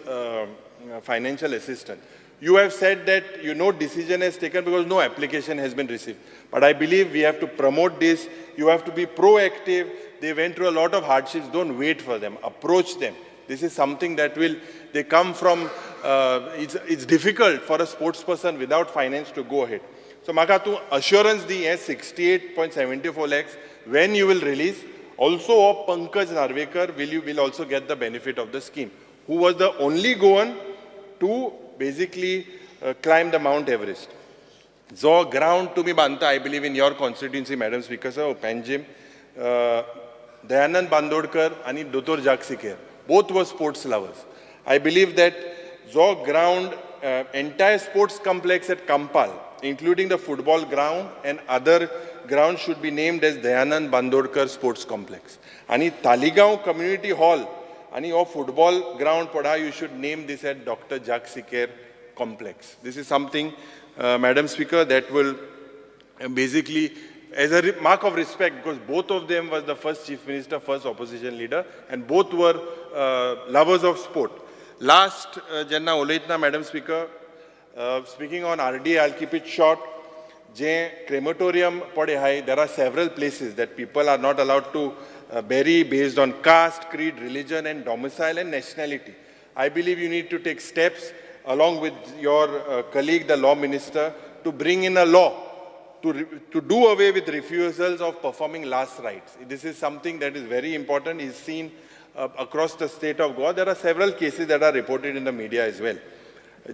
financial assistance? You have said that you no decision has taken because no application has been received. But I believe we have to promote this. You have to be proactive. They went through a lot of hardships. Don't wait for them. Approach them. This is something that will, they come from, it's difficult for a sports person without finance to go ahead. So म्हाका तूं assurance दी हे 68.74 lakhs when you will release. Also of Pankaj Narvekar will also get the benefit of the scheme, who was the only Goan to basically climb the Mount Everest. जो ground तुमी बांदता, I believe in your constituency, Madam Speaker sir, Panjim, Dayanand Bandodkar आनी दोतोर जाक सिकेर, both were sports lovers. I believe that जो ground, entire sports complex at Campal, including the football ground and other ground, should be named as Dayanand Bandodkar Sports Complex. आनी तालिगांव Community Hall आनी हो football ground पडा, you should name this at Dr. Jacques Siqueira Complex. This is something, Madam Speaker, that will basically, as a mark of respect, because both of them was the first Chief Minister, first opposition leader, and both were lovers of sport. Last, जेन्ना उलयतना, Madam Speaker, speaking on RDA, I'll keep it short. J crematorium पडे हाय, there are several places that people are not allowed to bury based on caste, creed, religion, and domicile and nationality. I believe you need to take steps along with your colleague, the law minister, to bring in a law to do away with refusals of performing last rites. This is something that is very important, is seen across the state of Goa. There are several cases that are reported in the media as well.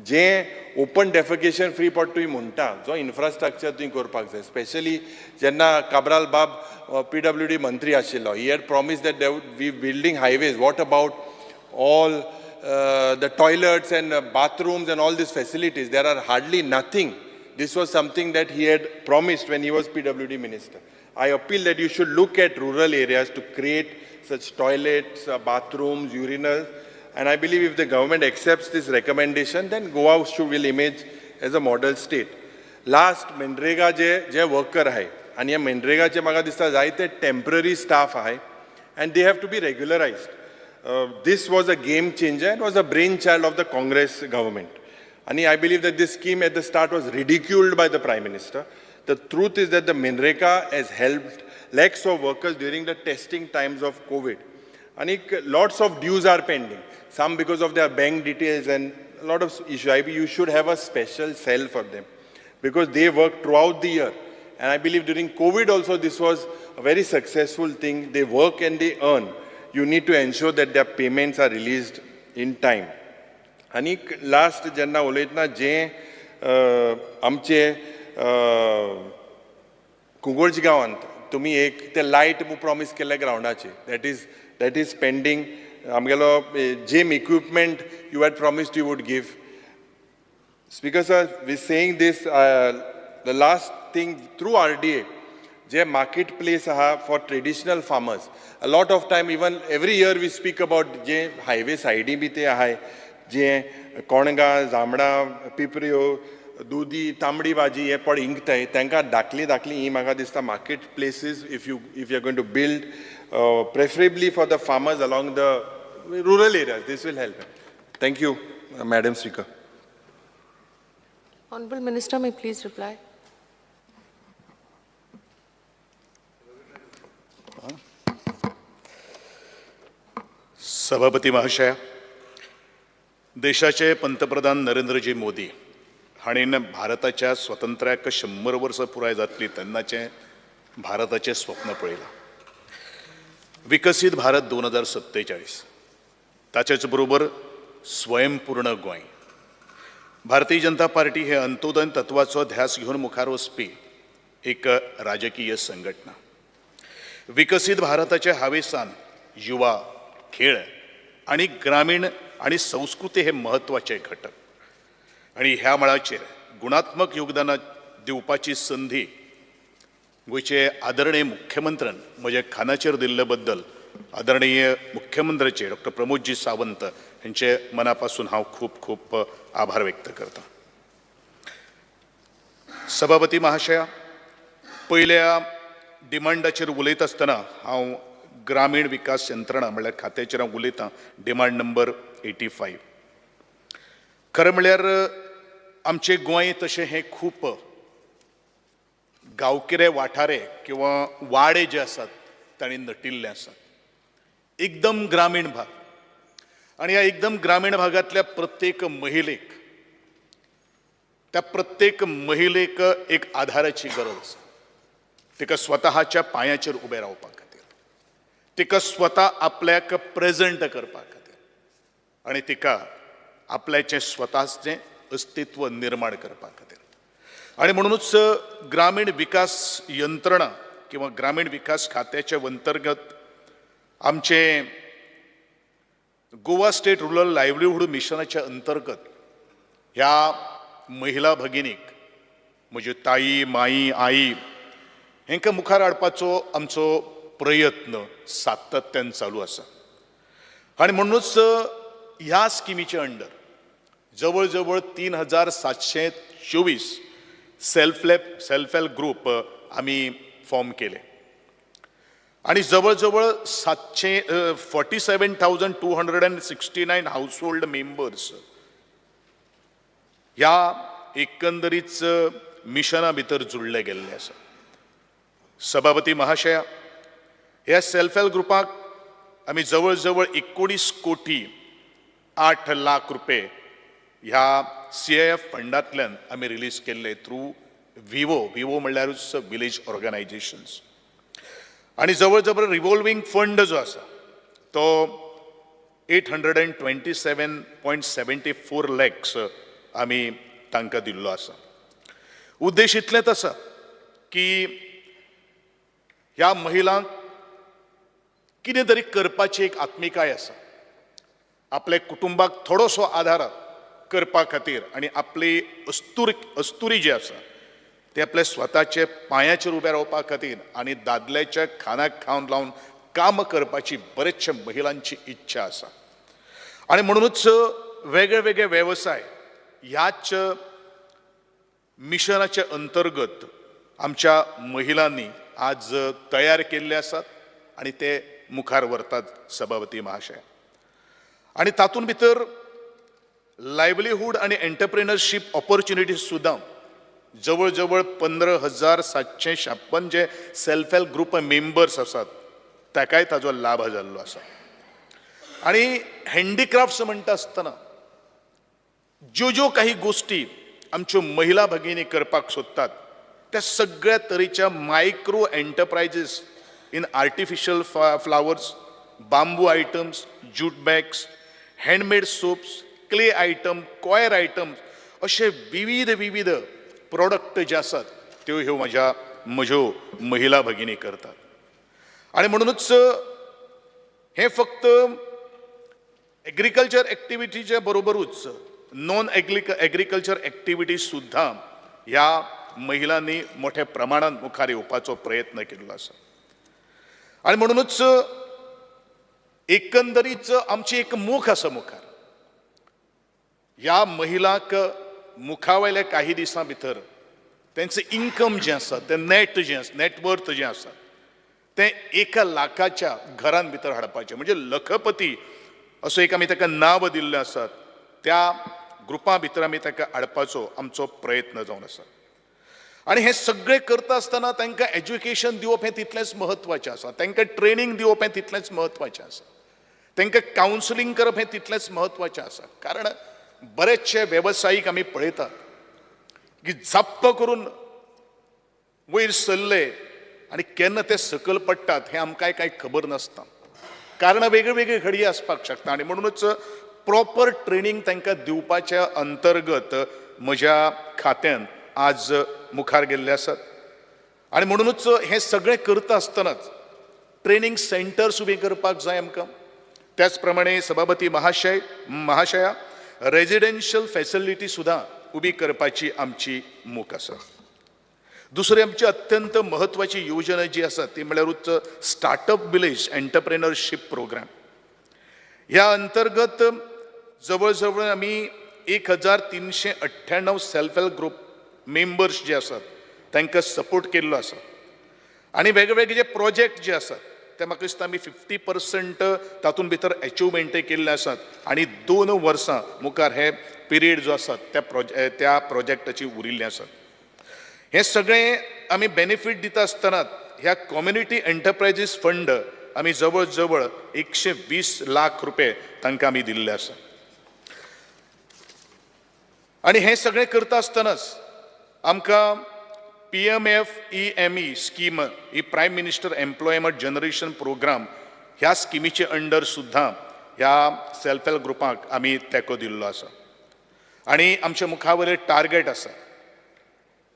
J open defecation free पट तुवें म्हणटा, जो इन्फ्रास्ट्रक्चर तुवें करपाक जाय, स्पेशली जेन्ना काब्राल बाब PWD मंत्री आशिल्लो, he had promise that they would be building highways. What about all the toilets and bathrooms and all these facilities? There are hardly nothing. This was something that he had promised when he was PWD minister. I appeal that you should look at rural areas to create such toilets, bathrooms, urinals. And I believe if the government accepts this recommendation, then Goa will image as a model state. Last, MNREGA J worker आहे आनी ह्या मनरेगाचे म्हाका दिसता जायते टेम्पररी स्टाफ आहे and they have to be regularized. This was a game changer and was a brainchild of the Congress government. And I believe that this scheme at the start was ridiculed by the Prime Minister. The truth is that the MNREGA has helped lakhs of workers during the testing times of COVID. And lots of dues are pending, some because of their bank details and a lot of issues. You should have a special cell for them because they work throughout the year. And I believe during COVID also, this was a very successful thing. They work and they earn. You need to ensure that their payments are released in time. आनीक लास्ट जेन्ना उलयतना जें आमचे कुंकळजी गांवांत तुमी एक ते लायट प्रॉमीस केल्ले ग्रावंडाचे, that is pending. आमगेलो gym equipment you had promised you would give. Speaker sir, we saying this, the last thing, through RDA J market place आहा for traditional farmers, a lot of time, even every year we speak about J highway सायडी बी ते आहाय, जे कोणगां, जांबडां, पिपऱ्यो, दुदी, तांबडी भाजी हे पड इंकताय, तांकां धाकली धाकली ही म्हाका दिसता market places if you are going to build, preferably for the farmers along the rural areas, this will help. Thank you, Madam Speaker. Honorable Minister may please reply. सभापती महाशय, देशाचे पंतप्रधान नरेंद्रजी मोदी हांणी भारताच्या स्वातंत्र्याक 100 वर्सां पुराय जातली तेन्नाचें भारताचें स्वप्न पळयलां. विकसीत भारत 2047, ताचेच बरोबर स्वयंपूर्ण गोंय. भारतीय जनता पार्टी हे अंत्योदय तत्वाचो ध्यास घेवन मुखार वचपी एक राजकीय संघटना. विकसीत भारताच्या हावेसान युवा, खेळ आनी ग्रामीण आनी संस्कृती हे म्हत्वाचे घटक आनी ह्या मळाचेर गुणात्मक योगदान दिवपाची संदी गोंयचे आदरणीय मुख्यमंत्र्यान म्हज्या खानाचेर दिल्ले बद्दल आदरणीय मुख्यमंत्र्याचे डॉक्टर प्रमोदजी सावंत हेंचे मनापासून हांव खूब खूब आभार व्यक्त करता. सभापती महाशया, पयल्या डिमांडाचेर उलयता आसतना हांव ग्रामीण विकास यंत्रणा म्हणल्यार खात्याचेर हांव उलयतां, डिमांड नंबर 85. खरें म्हणल्यार आमचें गोंय तशें हें खूब गांवगिरे वाठारे किंवा वाडे जे आसात तांणी नटिल्ले आसात, एकदम ग्रामीण भाग. आनी ह्या एकदम ग्रामीण भागांतल्या प्रत्येक महिलेक, त्या प्रत्येक महिलेक एक आधाराची गरज आसा. तिका स्वताच्या पांयाचेर उबें रावपा खातीर, तिका स्वता आपल्याक प्रेजेंट करपा खातीर आनी तिका आपल्याचें स्वताचें अस्तित्व निर्माण करपा खातीर. आनी म्हणुनूच ग्रामीण विकास यंत्रणा किंवा ग्रामीण विकास खात्याच्या अंतर्गत आमचें गोवा स्टेट रुरल लायवलीहूड मिशनाच्या अंतर्गत ह्या महिला भगिनीक, म्हज्यो ताई, माई, आई हेंकां मुखार हाडपाचो आमचो प्रयत्न सातत्यान चालू आसा. आनी म्हणुनूच ह्या स्किमीच्या अंडर जवळ जवळ 3724 सेल्फ हेल्प ग्रूप आमी फॉर्म केले आनी जवळ जवळ 47,269 हाऊस होल्ड मेंबर्स ह्या एकंदरीच मिशना भितर जुळ्ळे गेल्ले आसा. सभापती महाशया, ह्या सेल्फ हेल्प ग्रुपाक आमी जवळ जवळ 19 कोटी 8 लाख रुपये ह्या CIF फंडांतल्यान आमी रिलीज केल्ले थ्रू विवो. विवो म्हणल्यारूच विलेज ऑर्गनायजेशन्स. आनी जवळ जवळ रिवॉल्वींग फंड जो आसा तो 827.74 लॅक्स आमी तांकां दिल्लो आसा. उद्देश इतलेंच आसा की ह्या महिलांक कितें तरी करपाची एक आत्मिकाय आसा, आपल्या कुटुंबाक थोडोसो आधार करपा खातीर आनी आपली अस्तुरी जी आसा ते आपल्या स्वताचे पांयाचेर उबे रावपा खातीर आनी दादल्याच्या खानाक खावन लावन काम करपाची बरेचशे महिलांची इच्छा आसा. आनी म्हणुनूच वेगळे वेगळे वेवसाय ह्याच मिशनाच्या अंतर्गत आमच्या महिलांनी आज तयार केल्ले आसात आनी ते मुखार व्हरतात. सभापती महाशय, आनी तातूंत भितर लायवलीहूड आनी एंटरप्रिनरशीप ऑपॉर्च्युनिटीज सुद्दां जवळ जवळ 15,756 जे सेल्फ हेल्प ग्रुप मेंबर्स आसात ताकाय ताजो लाभ जाल्लो आसा. आनी हँडीक्राफ्ट्स म्हणटा आसतना ज्यो ज्यो काही गोश्टी आमच्यो महिला भगिनी करपाक सोदतात त्या सगळ्या तरेच्या micro enterprises in artificial flowers, bamboo items, jute bags, handmade soaps, clay item, coir item अशे विविध विविध प्रोडक्ट जे आसात त्यो ह्यो म्हज्यो महिला भगिनी करतात. आनी म्हणुनूच हें फक्त एग्रीकल्चर एक्टिविटीच्या बरोबरूच नॉन एग्रीकल्चर एक्टिविटीज सुद्दां ह्या महिलांनी मोठ्या प्रमाणांत मुखार येवपाचो प्रयत्न केल्लो आसा. आनी म्हणुनूच एकंदरीत आमची एक मोख आसा मुखार, ह्या महिलांक मुखावयल्या काही दिसां भितर तेंचें इन्कम जें आसा तें नॅट जें आसा, नॅटवर्थ जें आसा तें 1 लाखाच्या घरान भितर हाडपाचें, म्हणजे लखपती असो एक आमी ताका नांव दिल्लें आसा, त्या ग्रुपा भितर आमी ताका हाडपाचो आमचो प्रयत्न जावन आसा. आनी हें सगळें करता आसतना तांकां एज्युकेशन दिवप हें तितलेंच म्हत्वाचें आसा, तांकां ट्रेनींग दिवप हें तितलेंच म्हत्वाचें आसा, तांकां कावन्सिलींग करप हें तितलेंच म्हत्वाचें आसा. कारण बरेचशे वेवसायीक आमी पळयतात की झप्प करून वयर सरले आनी केन्ना ते सकयल पडटात हें आमकांय कांय खबर नासता. कारणां वेगळी वेगळी घडये आसपाक शकता आनी म्हणुनूच प्रॉपर ट्रेनींग तांकां दिवपाच्या अंतर्गत म्हज्या खात्यान आज मुखार गेल्ले आसात. आनी म्हणुनूच हें सगळें करता आसतनाच ट्रेनींग सेंटर्स उबीं करपाक जाय आमकां. त्याच प्रमाणे सभापती महाशया रेजिडेन्शियल फॅसिलिटी सुद्दां उबी करपाची आमची मोख आसा. दुसरी आमची अत्यंत म्हत्वाची योजना जी आसा ती म्हळ्यारूच स्टार्टअप विलेज एंटरप्रेनरशीप प्रोग्राम. ह्या अंतर्गत जवळ जवळ आमी 1398 सेल्फ हेल्प ग्रुप मेंबर्स जे आसात तांकां सपोर्ट केल्लो आसा. आनी वेगवेगळे जे प्रोजेक्ट जे आसात ते म्हाका दिसता आमी 50% तातूंत भितर एचिवमेंटय केल्ले आसात आनी 2 वर्सां मुखार हे पिरियड जो आसा त्या प्रोजेक्टाची उरिल्लें आसा. हें सगळें आमी बेनिफीट दिता आसतना ह्या कम्युनिटी एंटरप्रायजीस फंड आमी जवळ जवळ 120 लाख रुपये तांकां आमी दिल्ले आसा. आनी हें सगळें करता आसतनाच आमकां PMFEME scheme ही prime minister employment generation programme ह्या स्किमीचे अंडर सुद्दां ह्या सेल्फ हेल्प ग्रुपाक आमी तेंको दिल्लो आसा. आनी आमच्या मुखावयर टार्गेट आसा,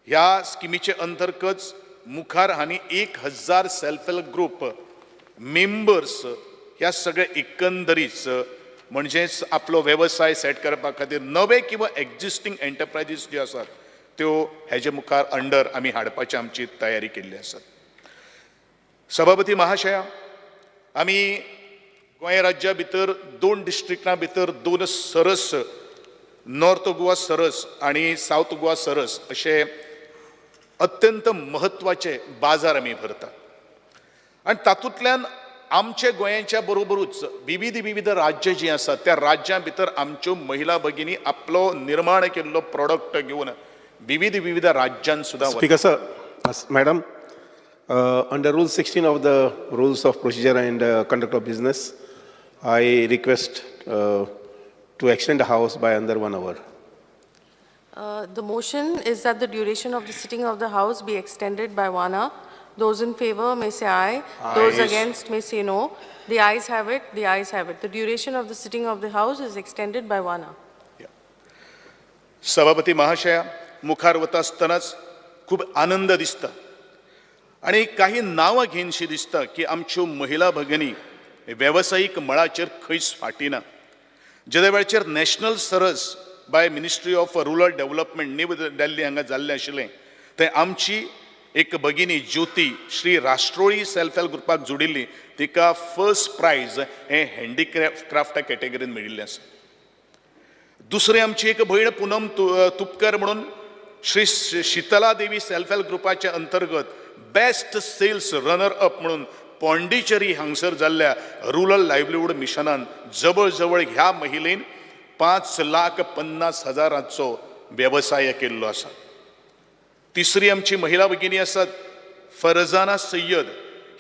ह्या स्किमीचे अंतर्गत मुखार आनी 1000 सेल्फ हेल्प ग्रुप मेंबर्स ह्या सगळे एकंदरीच म्हणजेच आपलो वेवसाय सेट करपा खातीर नवे किंवा एक्झिस्टींग एंटरप्रायजीस ज्यो आसात त्यो हेजे मुखार अंडर आमी हाडपाची आमची तयारी केल्ली आसा. सभापती महाशया, आमी गोंय राज्या भितर 2 डिस्ट्रिक्टां भितर 2 सरस, नॉर्थ गोवा सरस आनी सावथ गोवा सरस अशे अत्यंत म्हत्वाचे बाजार आमी भरतात आनी तातूंतल्यान आमचे गोंयाच्या बरोबरूच विविध विविध राज्य जीं आसात त्या राज्यां भितर आमच्यो महिला भगिनी आपलो निर्माण केल्लो प्रोडक्ट घेवन विविध विविध राज्यान सुद्दां. Speaker sir, madam, under rule 16 of the rules of procedure and conduct of business, I request to extend the house by another 1 hour. The motion is that the duration of the sitting of the house be extended by 1 hour. Those in favor may say aye. Aye. Those against may say no. The ayes have it. The ayes have it. The duration of the sitting of the house is extended by 1 hour. सभापती महाशया, मुखार वता आसतनाच खूब आनंद दिसता आनी काही नांवां घेनशी दिसता की आमच्यो महिला भगिनी वेवसायीक मळाचेर खंयच फाटीं ना. जेद्या वेळाचेर national Saras by ministry of rural development new Delhi हांगा जाल्लें आशिल्लें थंय आमची एक भगिनी ज्योती श्री राष्ट्रोळी सेल्फ हेल्प ग्रुपाक जोडिल्ली, तिका फर्स्ट प्रायज हें हँडीक्राफ्ट कॅटेगरीन मेळिल्लें आसा. दुसरी आमची एक भयण पुनम तुपकर म्हणून श्री शितला देवी सेल्फ हेल्प ग्रुपाच्या अंतर्गत बेस्ट सेल्स रनर अप म्हणून पॉंडिचेरी हांगसर जाल्ल्या रुरल लायवलीहूड मिशनान जवळ जवळ ह्या महिलेन 5,50,000 वेवसाय केल्लो आसा. तिसरी आमची महिला भगिनी आसात फरजाना सय्यद,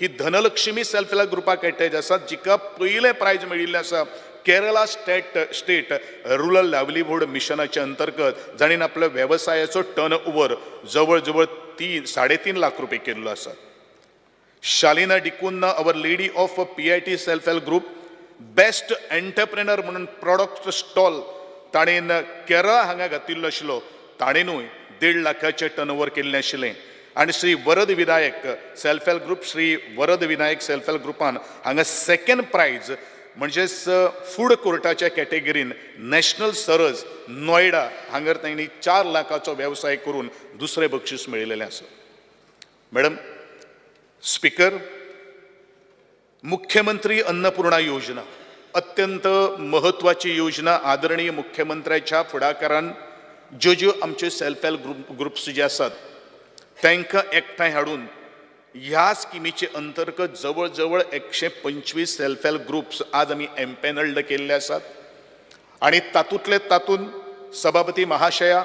ही धनलक्ष्मी सेल्फ हेल्प ग्रुपाक एटॅच आसा, जिका पयलें प्रायज मेळिल्लें आसा केरला स्टेट रुरल लायवलीहूड मिशनाच्या अंतर्गत, जाणीन आपल्या वेवसायाचो टर्न ओवर जवळ जवळ 3.5 लाख रुपये केल्लो आसा. Shalina D'Cunha, our lady of PIT self help group, best entrepreneur म्हणून प्रॉडक्ट स्टॉल ताणेन केरळा हांगा घातिल्लो आशिल्लो, ताणेनूय 1.5 लाखाचें टर्नओवर केल्लें आशिल्लें. आनी Shri Varad Vinayak self help group, Shri Varad Vinayak self help ग्रुपान हांगा सेकंड प्रायज म्हणजेच फूड कोर्टाच्या कॅटेगरीन नॅशनल सरज नोयडा हांगर तांणी 4 लाखाचो वेवसाय करून दुसरें बक्षीस मेळिल्लें आसा. मॅडम स्पीकर, मुख्यमंत्री अन्नपूर्णा योजना अत्यंत महत्वाची योजना. आदरणीय मुख्यमंत्र्याच्या फुडाकारान ज्यो ज्यो आमचे सेल्फ हेल्प ग्रुप्स जे आसात तांकां एकठांय हाडून ह्या स्किमीचे अंतर्गत जवळ जवळ 125 सेल्फ हेल्प ग्रुप्स आज आमी एम्पॅनल्ड केल्ले आसात. आनी तातूंतले तातूंत सभापती महाशया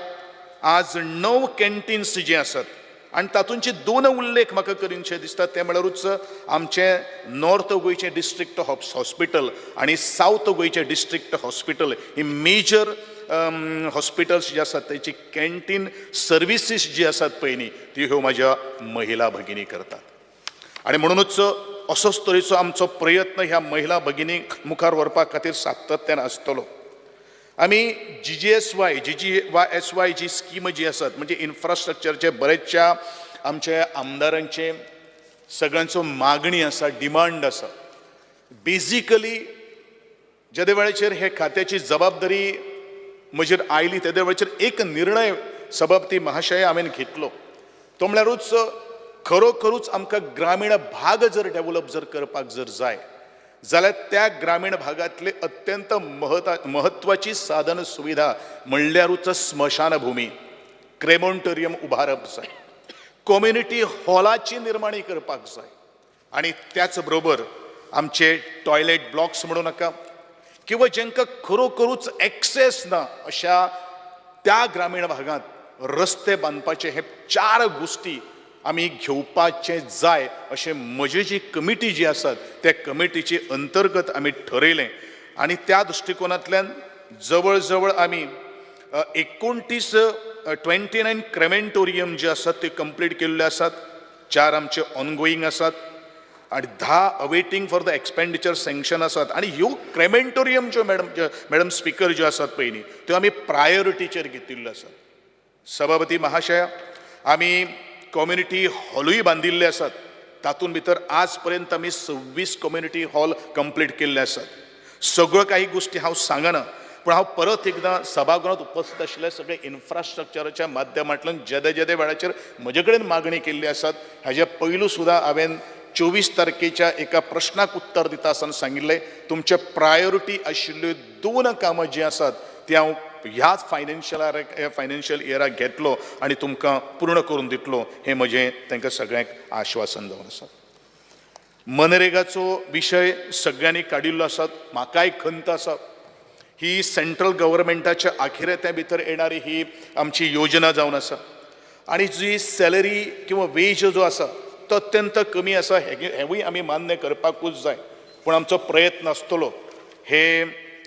आज 9 कॅन्टीन्स जी आसात आनी तातूंचे 2 उल्लेख म्हाका करीनशे दिसता, ते म्हळ्यारूच आमचें नॉर्थ गोंयचें डिस्ट्रिक्ट हॉस्पिटल आनी सावथ गोंयचें डिस्ट्रिक्ट हॉस्पिटल ही मेजर हॉस्पिटल्स जी आसात तेची कॅन्टीन सर्विसीस जी आसात पळय न्ही ती ह्यो म्हाज्या महिला भगिनी करतात. आनी म्हणुनूच असोच तरेचो आमचो प्रयत्न ह्या महिला भगिनीक मुखार व्हरपा खातीर सातत्यान आसतलो. आमी GGSY GGYSY जी स्कीम जी आसात म्हणजे इन्फ्रास्ट्रक्चरचे बरेचशा आमच्या आमदारांचे सगळ्यांचो मागणी आसा, डिमांड आसा. बेजिकली जेदे वेळाचेर हे खात्याची जबाबदारी म्हजेर आयली तेदे वेळाचेर एक निर्णय सभापती महाशय हांवें घेतलो, तो म्हळ्यारूच खरोखरूच आमकां ग्रामीण भाग जर डेवलप जर करपाक जर जाय जाल्यार त्या ग्रामीण भागांतले अत्यंत महत्वाची साधन सुविधा म्हणल्यारूच स्मशानभूमी, क्रेमोंटोरियम उबारप जाय, कम्युनिटी हॉलाची निर्माणी करपाक जाय आनी त्याच बरोबर आमचे टॉयलेट ब्लॉक्स म्हणू नाका किंवा जांकां खरोखरूच एक्सेस ना अशा त्या ग्रामीण भागांत रस्ते बांदपाचे हे 4 गोश्टी आमी घेवपाचे जाय अशें म्हजी जी कमिटी जी आसात त्या कमिटीचे अंतर्गत आमी ठरयलें. आनी त्या दृश्टिकोनांतल्यान जवळ जवळ आमी 29 29 क्रेमेंटोरियम जे आसात ते कंप्लीट केल्ले आसात, 4 आमचे ऑनगोईंग आसात आनी 10 awaiting for the expenditure sanction आसात. आनी ह्यो क्रेमेंटोरियम ज्यो मॅडम स्पीकर ज्यो आसात पळय न्ही त्यो आमी प्रायोरिटीचेर घेतिल्ल्यो आसात. सभापती महाशया, आमी कम्युनिटी हॉलूय बांदिल्ले आसात, तातूंत भितर आज पर्यंत आमी 26 कम्युनिटी हॉल कंप्लीट केल्ले आसात. सगळ्यो काही गोश्टी हांव सांगना, पूण हांव परत एकदां सभागृहांत उपस्थित आशिल्ल्या सगळे इन्फ्रास्ट्रक्चराच्या माध्यमांतल्यान जेदे जेदे वेळाचेर म्हजे कडेन मागणी केल्ली आसात हाजे पयलू सुद्दां हांवें 24 तारखेच्या एका प्रश्नाक उत्तर दिता आसतना सांगिल्लें तुमचे प्रायोरिटी आशिल्ल्यो 2 कामां जीं आसात ती हांव ह्याच फायनान्शियल इयराक घेतलो आनी तुमकां पूर्ण करून दितलो हें म्हजें तांकां सगळ्यांक आश्वासन जावन आसा. मनरेगाचो विशय सगळ्यांनी काडिल्लो आसा, म्हाकाय खंत आसा. ही सेंट्रल गव्हर्मेंटाच्या आखिरेत्या भितर येणारी ही आमची योजना जावन आसा आनी जी सॅलरी किंवा वेज जो आसा तो अत्यंत कमी आसा हेंवूय आमी मान्य करपाकूच जाय, पूण आमचो प्रयत्न आसतलो हे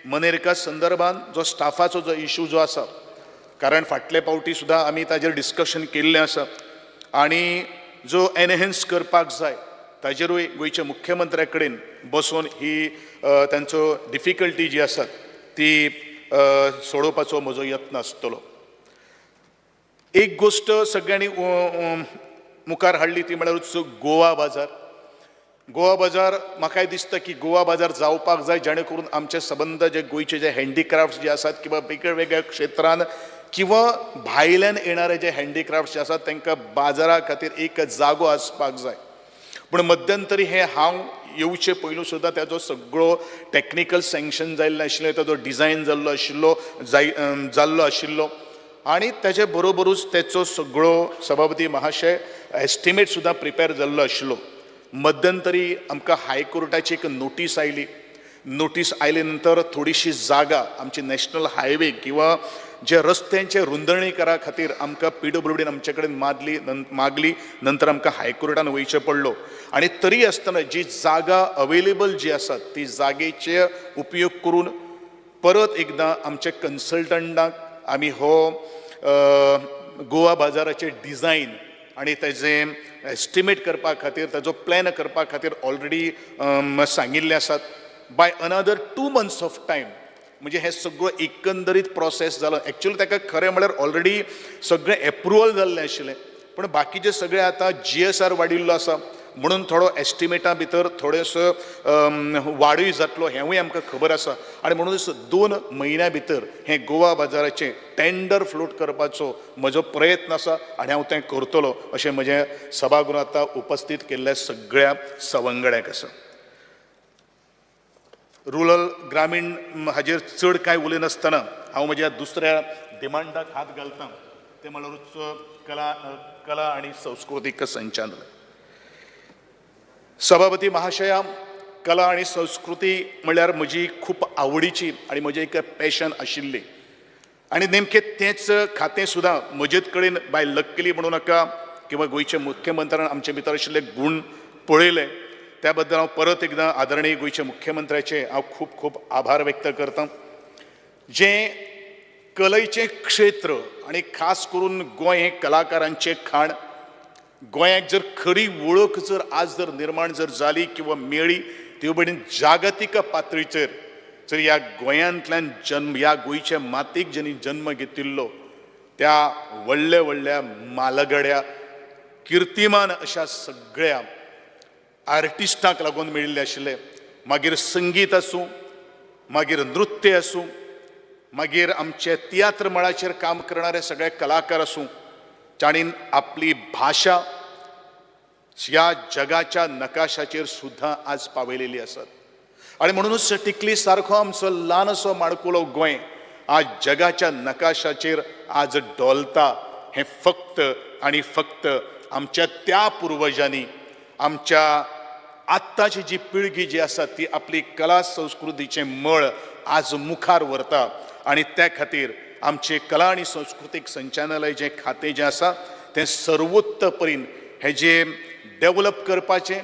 मनरेगा संदर्भान जो स्टाफाचो जो इशू जो आसा, कारण फाटले पावटी सुद्दां आमी ताजेर डिस्कशन केल्लें आसा आनी जो एनहेन्स करपाक जाय ताजेरूय गोंयच्या मुख्यमंत्र्या कडेन बसोवन ही तांचो डिफिकल्टी जी आसात ती सोडोवपाचो म्हजो यत्न आसतलो. एक गोश्ट सगळ्यांनी मुखार हाडली ती म्हळ्यारूच गोवा बाजार. गोवा बाजार म्हाकाय दिसता की गोवा बाजार जावपाक जाय, जेणे करून आमचे सबंद जे गोंयचे जे हँडीक्राफ्ट्स जे आसात किंवा वेगळ्या वेगळ्या क्षेत्रान किंवा भायल्यान येणारे जे हँडीक्राफ्ट्स जे आसात तांकां बाजारा खातीर एक जागो आसपाक जाय. पूण मध्यंतरी हें हांव येवचे पयलू सुद्दां ताजो सगळो टॅक्निकल सँक्शन जाल्लें आशिल्लें, ताजो डिजायन जाल्लो आशिल्लो जाल्लो आशिल्लो आनी ताजे बरोबरूच तेचो सगळो सभापती महाशय एस्टिमेट सुद्दां प्रिपेर जाल्लो आशिल्लो. मध्यंतरी आमकां हायकोर्टाची एक नोटीस आयली. नोटीस आयले नंतर थोडीशी जागा आमची नॅशनल हायवे किंवा जे रस्त्यांचे रुंदणीकरा खातीर आमकां PWDन आमचे कडेन मागली, नंतर आमकां हायकोर्टान वयचें पडलो आनी तरी आसतना जी जागा अवेलेबल जी आसा ती जागेचे उपयोग करून परत एकदां आमचे कन्सल्टंटाक आमी हो गोवा बाजाराचें डिजायन आनी तेजें एस्टिमेट करपा खातीर ताजो प्लॅन करपा खातीर ऑलरेडी सांगिल्लें आसात. By another 2 months of time म्हणजे हें सगळो एकंदरीत प्रोसेस जालो. एक्चुअली ताका खरें म्हळ्यार ऑलरेडी सगळें एप्रुवल जाल्लें आशिल्लें, पूण बाकीचे सगळे आतां GSR वाडिल्लो आसा म्हणून थोडो एस्टिमेटा भितर थोडेसो वाडूय जातलो हेंवूय आमकां खबर आसा. आनी म्हणूनच 2 म्हयन्या भितर हें गोवा बाजाराचें टेंडर फ्लोट करपाचो म्हजो प्रयत्न आसा आनी हांव तें करतलो अशें म्हजें सभागृहांत आतां उपस्थीत केल्ल्या सगळ्या सवंगड्यांक आसा. रुरल ग्रामीण हाजेर चड कांय उलयनासतना हांव म्हज्या दुसऱ्या डिमांडाक हात घालता, तें म्हणल्यारूच कला आनी संस्कृतीक संचालनालय. सभापती महाशया, कला आनी संस्कृती म्हणल्यार म्हजी खूब आवडीची आनी म्हजें एक पॅशन आशिल्ली आनी नेमकें तेंच खातें सुद्दां म्हजेच कडेन बाय लक्कीली म्हणू नाका किंवा गोंयचे मुख्यमंत्र्यान आमचे भितर आशिल्ले गूण पळयले, त्या बद्दल हांव परत एकदां आदरणीय गोंयच्या मुख्यमंत्र्याचे हांव खूब खूब आभार व्यक्त करतां. जें कलेचें क्षेत्र आनी खास करून गोंय हें कलाकारांचें खाण, गोंयाक जर खरी वळख जर आज जर निर्माण जर जाली किंवा मेळ्ळी ती बणी जागतीक पातळीचेर जर ह्या गोंयांतल्यान जन्म, ह्या गोंयच्या मातीक जेणी जन्म घेतिल्लो त्या व्हडल्या व्हडल्या मालगड्या किर्तिमान अशा सगळ्या आर्टिस्टांक लागून मेळिल्ले आशिल्ले. मागीर संगीत आसूं, मागीर नृत्य आसूं, मागीर आमचे तियात्र मळाचेर काम करणारे सगळे कलाकार आसूं, तांणी आपली भाशा ह्या जगाच्या नकाशाचेर सुद्दां आज पावयलेली आसात. आनी म्हणूनच टिकली सारको आमचो ल्हानसो माणकुलो गोंय आज जगाच्या नकाशाचेर आज डोलता हें फक्त आनी फक्त आमच्या त्या पुर्वजांनी, आमच्या आत्ताची जी पिळगी जी आसा ती आपली कला संस्कृतीचें मळ आज मुखार व्हरता. आनी त्या खातीर आमचें कला आनी संस्कृतीक संचालनालय जें खातें जें आसा तें सर्वोत्त परीन हें जें डेवलप करपाचें,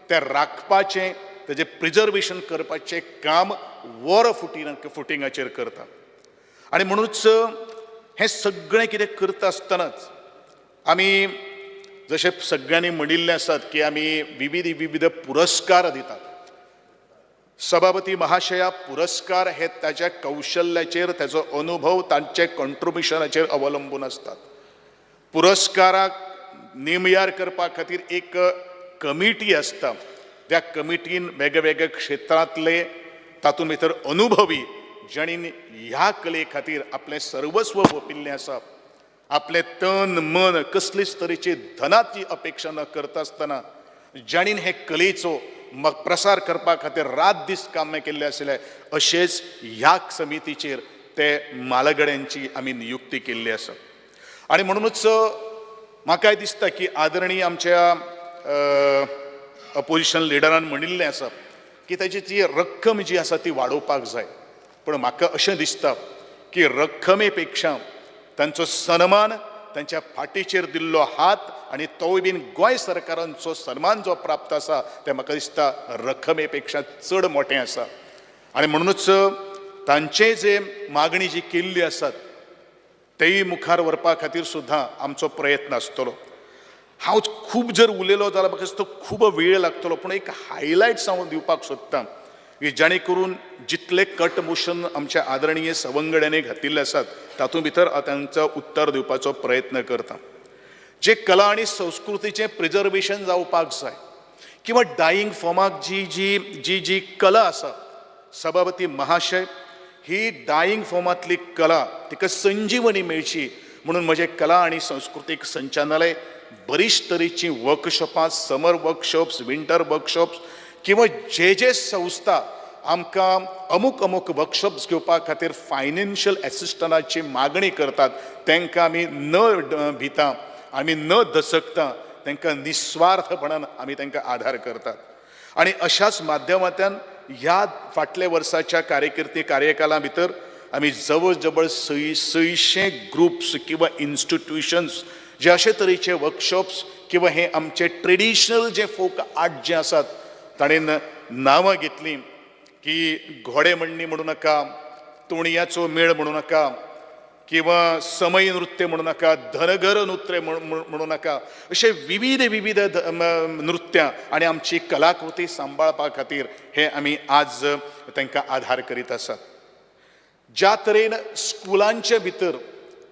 तें राखपाचें, तेजें प्रिजर्वेशन करपाचें काम वर फुटिंगाचेर करता. आनी म्हणूच हें सगळें कितें करता आसतनाच आमी जशें सगळ्यांनी म्हणिल्लें आसात की आमी विविध विविध पुरस्कार दितात. सभापती महाशया, पुरस्कार हे ताच्या कौशल्याचेर, ताचो अनुभव, तांचे कॉन्ट्रिब्युशनाचेर अवलंबून आसतात. पुरस्काराक नेमयार करपा खातीर एक कमिटी आसता, त्या कमिटीन वेगवेगळ्या क्षेत्रांतले तातूंत भितर अनुभवी जांणी ह्या कले खातीर आपलें सर्वस्व ओंपिल्लें आसा, आपलें तन मन कसलीच तरेची धनाची अपेक्षा न करता आसतना जांणी हे कलेचो प्रसार करपा खातीर रात दीस कामां केल्ले आशिल्ले, अशेंच ह्या समितीचेर ते मालगड्यांची आमी नियुक्ती केल्ली आसा. आनी म्हणूनच म्हाकाय दिसता की आदरणीय आमच्या अपोजिशन लिडरान म्हणिल्लें आसा की ताची ती रक्कम जी आसा ती वाडोवपाक जाय, पूण म्हाका अशें दिसता की रक्कमे पेक्षा तांचो सन्मान, तांच्या फाटीचेर दिल्लो हात आनी तोय बीन गोंय सरकारांचो सन्मान जो प्राप्त आसा तें म्हाका दिसता रक्कमे पेक्षा चड मोटें आसा. आनी म्हणूनच तांचे जे मागणी जी केल्ली आसात तेय मुखार व्हरपा खातीर सुद्दां आमचो प्रयत्न आसतलो. हांव खूब जर उलयलो जाल्यार म्हाका दिसता खूब वेळ लागतलो, पूण एक हायलायट्स हांव दिवपाक सोदतां की जाणे करून जितले कट मोशन आमच्या आदरणीय सवंगड्यांनी घातिल्ले आसात तातूंत भितर हांव तांचो उत्तर दिवपाचो प्रयत्न करता. जे कला आनी संस्कृतीचें प्रिजर्वेशन जावपाक जाय किंवा डायींग फॉर्माक जी जी जी जी कला आसा, सभापती महाशय, ही डायींग फॉर्मांतली कला तिका संजीवनी मेळची म्हणून म्हजें कला आनी संस्कृतीक संचालनालय बरीच तरेचीं वर्कशॉपां, समर वर्कशॉप्स, विंटर वर्कशॉप्स किंवा जे जे संस्था आमकां अमूक अमूक वर्कशॉप्स घेवपा खातीर फायनान्शियल एसिस्टंटाची मागणी करतात तांकां आमी न भिता, आमी न दसकता तांकां निस्वार्थपणान आमी तांकां आधार करतात. आनी अशाच माध्यमांतल्यान ह्या फाटल्या वर्साच्या कार्यकिर्ती कार्यकाला भितर आमी जवळ जवळ 600 ग्रुप्स किंवा इन्स्टिट्युशन्स जे अशे तरेचे वर्कशॉप्स किंवा हे आमचे ट्रेडिशनल जे फोक आर्ट जे आसात ताणें नांवां घेतलीं की घोडे म्हणणी म्हणू नाका, तोणयाचो मेळ म्हणू नाका, किंवा समय नृत्य म्हणू नाका, धनगर नृत्य म्हणू नाका, अशे विविध विविध नृत्यां आनी आमची कलाकृती सांबाळपा खातीर हे आमी आज तांकां आधार करीत आसात. ज्या तरेन स्कुलांचे भितर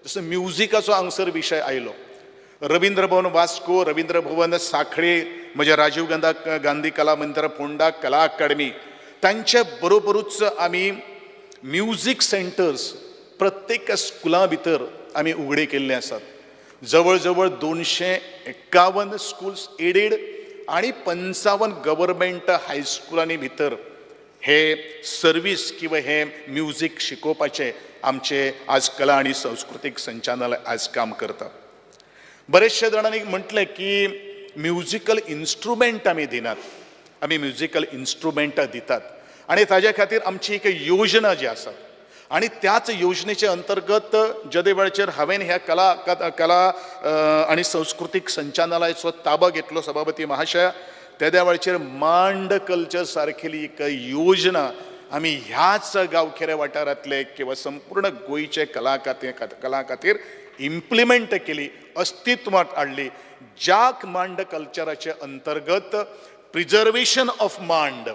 जसो म्युजिकाचो हांगसर विशय आयलो, रविंद्र भवन वास्को, रविंद्र भवन सांखळे, म्हज्या राजीव गांधी कला मंदिर फोंडा, कला अकादमी, तांचे बरोबरूच आमी म्युजीक सेंटर्स प्रत्येक स्कुलां भितर आमी उगडे केल्ले आसात. जवळ जवळ 251 स्कुल्स एडेड आनी 55 गव्हर्मेंट हायस्कुलांनी भितर हे सर्वीस किंवा हे म्युजीक शिकोवपाचें आमचे आज कला आनी संस्कृतीक संचालनालय आज काम करता. बरेचशे जाणांनी म्हटलें की म्युजिकल इन्स्ट्रुमेंट आमी दिनात, आमी म्युजिकल इन्स्ट्रुमेंटां दितात आनी ताज्या खातीर आमची एक योजना जी आसा आनी त्याच योजनेचे अंतर्गत जेदे वेळाचेर हांवें ह्या कला कला आनी संस्कृतीक संचालनालयाचो ताबो घेतलो सभापती महाशया, तेद्या वेळाचेर मांड कल्चर सारकेली एक योजना आमी ह्याच गांवखेऱ्या वाठारांतले किंवा संपूर्ण गोंयचे कला खातीर इम्प्लिमेंट केली, अस्तित्वांत हाडली. ज्या मांड कल्चराचे अंतर्गत preservation of Mand,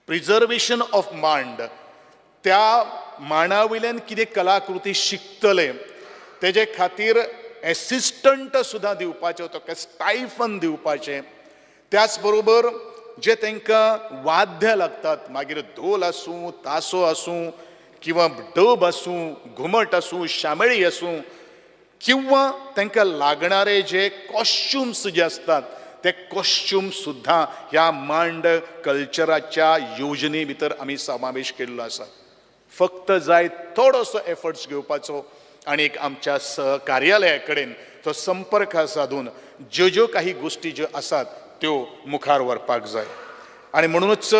preservation of Mand, त्या मांडा वयल्यान कितें कलाकृती शिकतले तेजे खातीर एसिस्टंट सुद्दां दिवपाचें, ताका स्टायफन दिवपाचें. त्याच बरोबर जे तांकां वाद्य लागतात, मागीर धोल आसूं, तासो आसूं किंवा डब आसूं, घुमट आसूं, शामेळी आसूं, किंवा तांकां लागणारे जे कॉस्ट्युम्स जे आसतात ते कॉस्ट्युम सुद्दां ह्या मांड कल्चराच्या योजने भितर आमी समावेश केल्लो आसा. फक्त जाय थोडोसो एफर्ट्स घेवपाचो आनी एक आमच्या सहकार्यालया कडेन तो संपर्क साधून ज्यो ज्यो काही गोश्टी ज्यो आसात त्यो मुखार व्हरपाक जाय. आनी म्हणूनच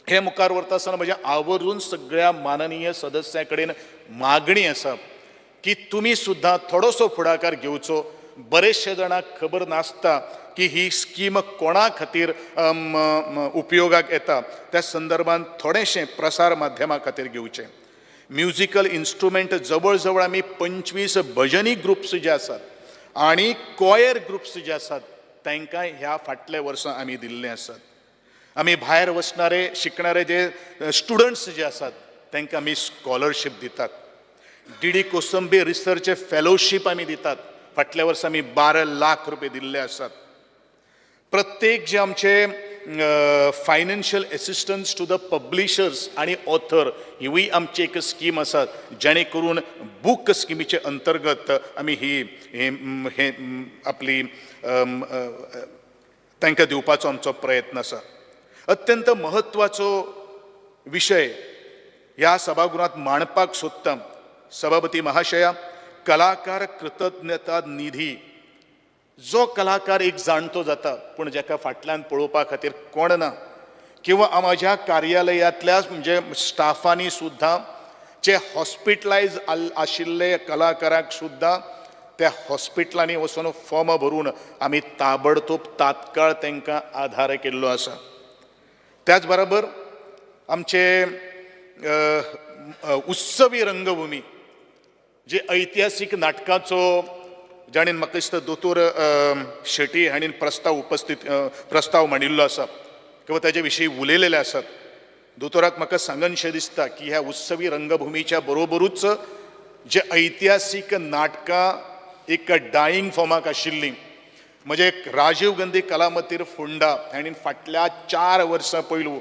हे मुखार व्हरता आसतना म्हज्या आवर्जून सगळ्या माननीय सदस्यां कडेन मागणी आसा की तुमी सुद्दां थोडोसो फुडाकार घेवचो. बरेचशे जाणांक खबर नासता की ही स्कीम कोणा खातीर उपयोगाक येता, त्या संदर्भात थोडेशें प्रसार माध्यमा खातीर घेवचें. म्युजिकल इन्स्ट्रुमेंट जवळ जवळ आमी 25 भजनी ग्रुप्स जे आसात आनी कॉयर ग्रुप्स जे आसात तांकां ह्या फाटल्या वर्सां आमी दिल्ले आसात. आमी भायर वचणारे शिकणारे जे स्टुडंट्स जे आसात तांकां आमी स्कॉलरशीप दितात. डीडी कोसंबी रिसर्च फेलोशीप आमी दितात. फाटल्या वर्सा आमी 12 लाख रुपये दिल्ले आसात. प्रत्येक जे आमचे financial assistance to the publishers आनी ऑथर हिवूय आमची एक स्कीम आसा, जेणे करून बूक स्किमीचे अंतर्गत आमी ही हे आपली तांकां दिवपाचो आमचो प्रयत्न आसा. अत्यंत म्हत्वाचो विशय ह्या सभागृहांत मांडपाक सोदता सभापती महाशया, कलाकार कृतज्ञता निधी. जो कलाकार एक जाणतो जाता पूण जाका फाटल्यान पळोवपा खातीर कोण ना, किंवा म्हज्या कार्यालयांतल्या म्हणजे स्टाफांनी सुद्दां जे हॉस्पिटलायज आशिल्ले कलाकारांक सुद्दां त्या हॉस्पिटलांनी वचून फॉर्म भरून आमी ताबडतोब तात्काळ तांकां आधार केल्लो आसा. त्याच बरोबर आमचे उत्सवी रंगभूमी जे ऐतिहासीक नाटकाचो जाणें म्हाका दिसता दोतोर शेटी हांणी प्रस्ताव उपस्थित प्रस्ताव मांडिल्लो आसा किंवा ताजे विशीं उलयलेले आसात. दोतोराक म्हाका सांगनशें दिसता की ह्या उत्सवी रंगभुमीच्या बरोबरूच जे ऐतिहासीक नाटकां एक डायींग फॉर्माक आशिल्लीं, म्हणजे राजीव गांधी कला मंदिर फोंडा हांणी फाटल्या 4 वर्सां पयलू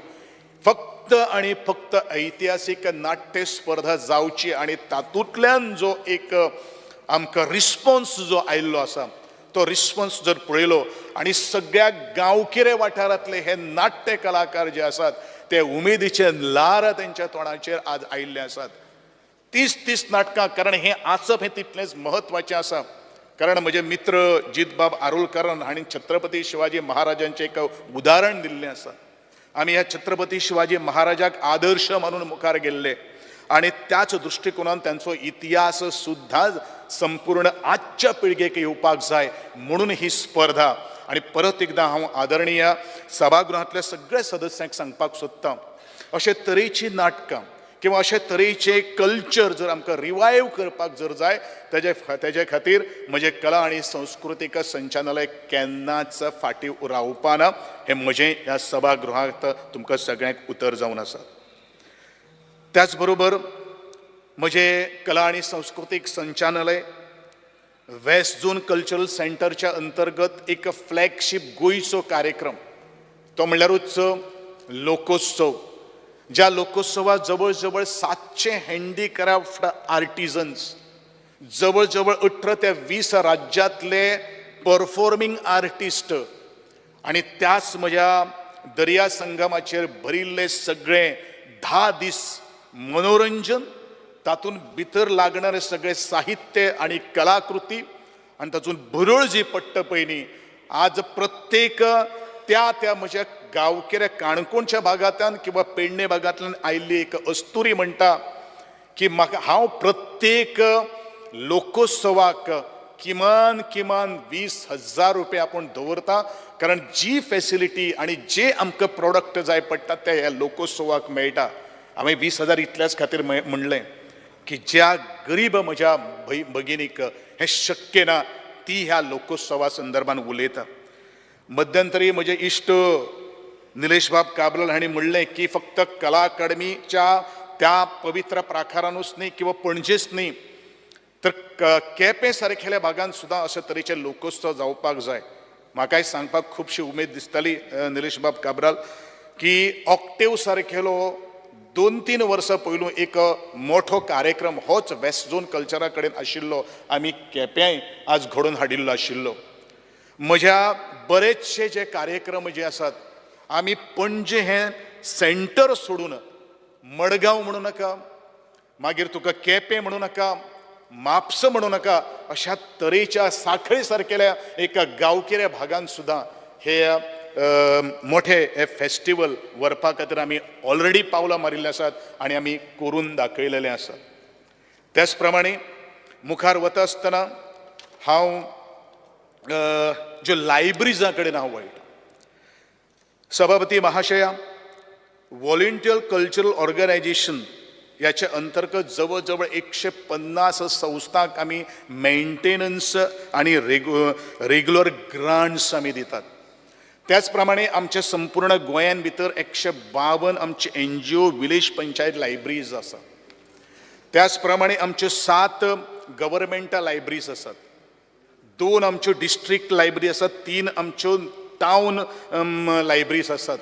फक्त आनी फक्त ऐतिहासीक नाट्य स्पर्धा जावची आनी तातूंतल्यान जो एक आमकां रिस्पोन्स जो आयिल्लो आसा तो रिस्पोन्स जर पळयलो आनी सगळ्या गांवगिरे वाठारांतले हे नाट्य कलाकार जे आसात ते उमेदीचे ल्हार तेंच्या तोंडाचेर आज आयिल्ले आसात. 30-30 नाटकां, कारण हें आसप हें तितलेंच म्हत्वाचें आसा. कारण म्हजे मित्र जितबाब आरोलकरान हांणी छत्रपती शिवाजी महाराजांचें एक उदाहरण दिल्लें आसा. आमी ह्या छत्रपती शिवाजी महाराजाक आदर्श मानून मुखार गेल्ले आनी त्याच दृश्टिकोनान तांचो इतिहास सुद्दां संपूर्ण आजच्या पिळगेक येवपाक जाय म्हणून ही स्पर्धा. आनी परत एकदां हांव आदरणीय सभागृहांतल्या सगळ्या सदस्यांक सांगपाक सोदतां, अशे तरेची नाटकां किंवा अशे तरेचे कल्चर जर आमकां रिवायव करपाक जर जाय तेजे खातीर म्हजें कला आनी संस्कृतीक संचालनालय केन्नाच फाटीं रावपाना हें म्हजें ह्या सभागृहांत तुमकां सगळ्यांक उतर जावन आसा. त्याच बरोबर म्हजे कला आनी संस्कृतीक संचालनालय वेस्ट झोन कल्चरल सेंटरच्या अंतर्गत एक फ्लॅगशीप गोंयचो कार्यक्रम, तो म्हणल्यारूच लोकोत्सव, ज्या लोकोत्सवात जवळ जवळ 700 हँडीक्राफ्ट आर्टिजन्स, जवळ जवळ 18 ते 20 राज्यांतले परफॉर्मींग आर्टिस्ट आनी त्याच म्हज्या दर्या संगमाचेर भरिल्ले सगळे 10 दीस मनोरंजन, तातूंत भितर लागणारे सगळे साहित्य आनी कलाकृती आनी तातूंत भुरळ जी पडटा पळय न्ही, आज प्रत्येक त्या त्या म्हज्या गांवगिऱ्या काणकोणच्या भागांतल्यान किंवा पेडणे भागांतल्यान आयिल्ली एक अस्तुरी म्हणटा की म्हाका हांव प्रत्येक लोकोत्सवाक किमान किमान 20,000 रुपया आपूण दवरता, कारण जी फेसिलिटी आनी जे आमकां प्रोडक्ट जाय पडटा ते ह्या लोकोत्सवाक मेळटा. हांवें 20,000 इतल्याच खातीर म्हणलें की ज्या गरीब म्हज्या भगिनीक हें शक्य ना ती ह्या लोकोत्सवा संदर्भान उलयता. मध्यंतरी म्हजे इश्ट निलेश बाब काब्राल हांणी म्हणलें की फक्त कला अकादमीच्या त्या पवित्र प्राकारानूच न्ही किंवा पणजेच न्ही तर केपें सारकेल्या भागान सुद्दां अशे तरेचे लोकोत्सव जावपाक जाय. म्हाकाय सांगपाक खुबशी उमेद दिसताली निलेश बाब काब्राल की ऑक्टेव सारकेलो 2-3 वर्सां पयलू एक मोठो कार्यक्रम होच वेस्ट झोन कल्चरा कडेन आशिल्लो, आमी केप्यांय आज घडोवन हाडिल्लो आशिल्लो. म्हज्या बरेचशे जे कार्यक्रम जे आसात आमी पणजे हें सेंटर सोडून मडगांव म्हणू नाका, मागीर तुका केपें म्हणू नाका, म्हापसा म्हणू नाका, अशा तरेच्या साखळे सारकेल्या एका गांवगिऱ्या भागान सुद्दां हे मोठे हे फेस्टिवल व्हरपा खातीर आमी ऑलरेडी पावलां मारिल्लीं आसात आनी आमी करून दाखयलेलें आसा. त्याच प्रमाणे मुखार वता आसतना हांव ज्यो लायब्ररीजां कडेन हांव वळटा. सभापती महाशया, व्हॉलंटियर कल्चरल ऑर्गनायजेशन याच्या अंतर्गत जवळ जवळ 150 संस्थांक आमी मेंटेनन्स आनी रेगुलर ग्रांट्स आमी दितात. त्याच प्रमाणे आमच्या संपूर्ण गोंयान भितर 152 आमचे NGO village panchayat libraries आसा. त्याच प्रमाणे आमच्यो 7 गव्हर्मेंटा लायब्ररीज आसात, 2 आमच्यो डिस्ट्रिक्ट लायब्ररी आसात, 3 आमच्यो टावन लायब्ररीज आसात,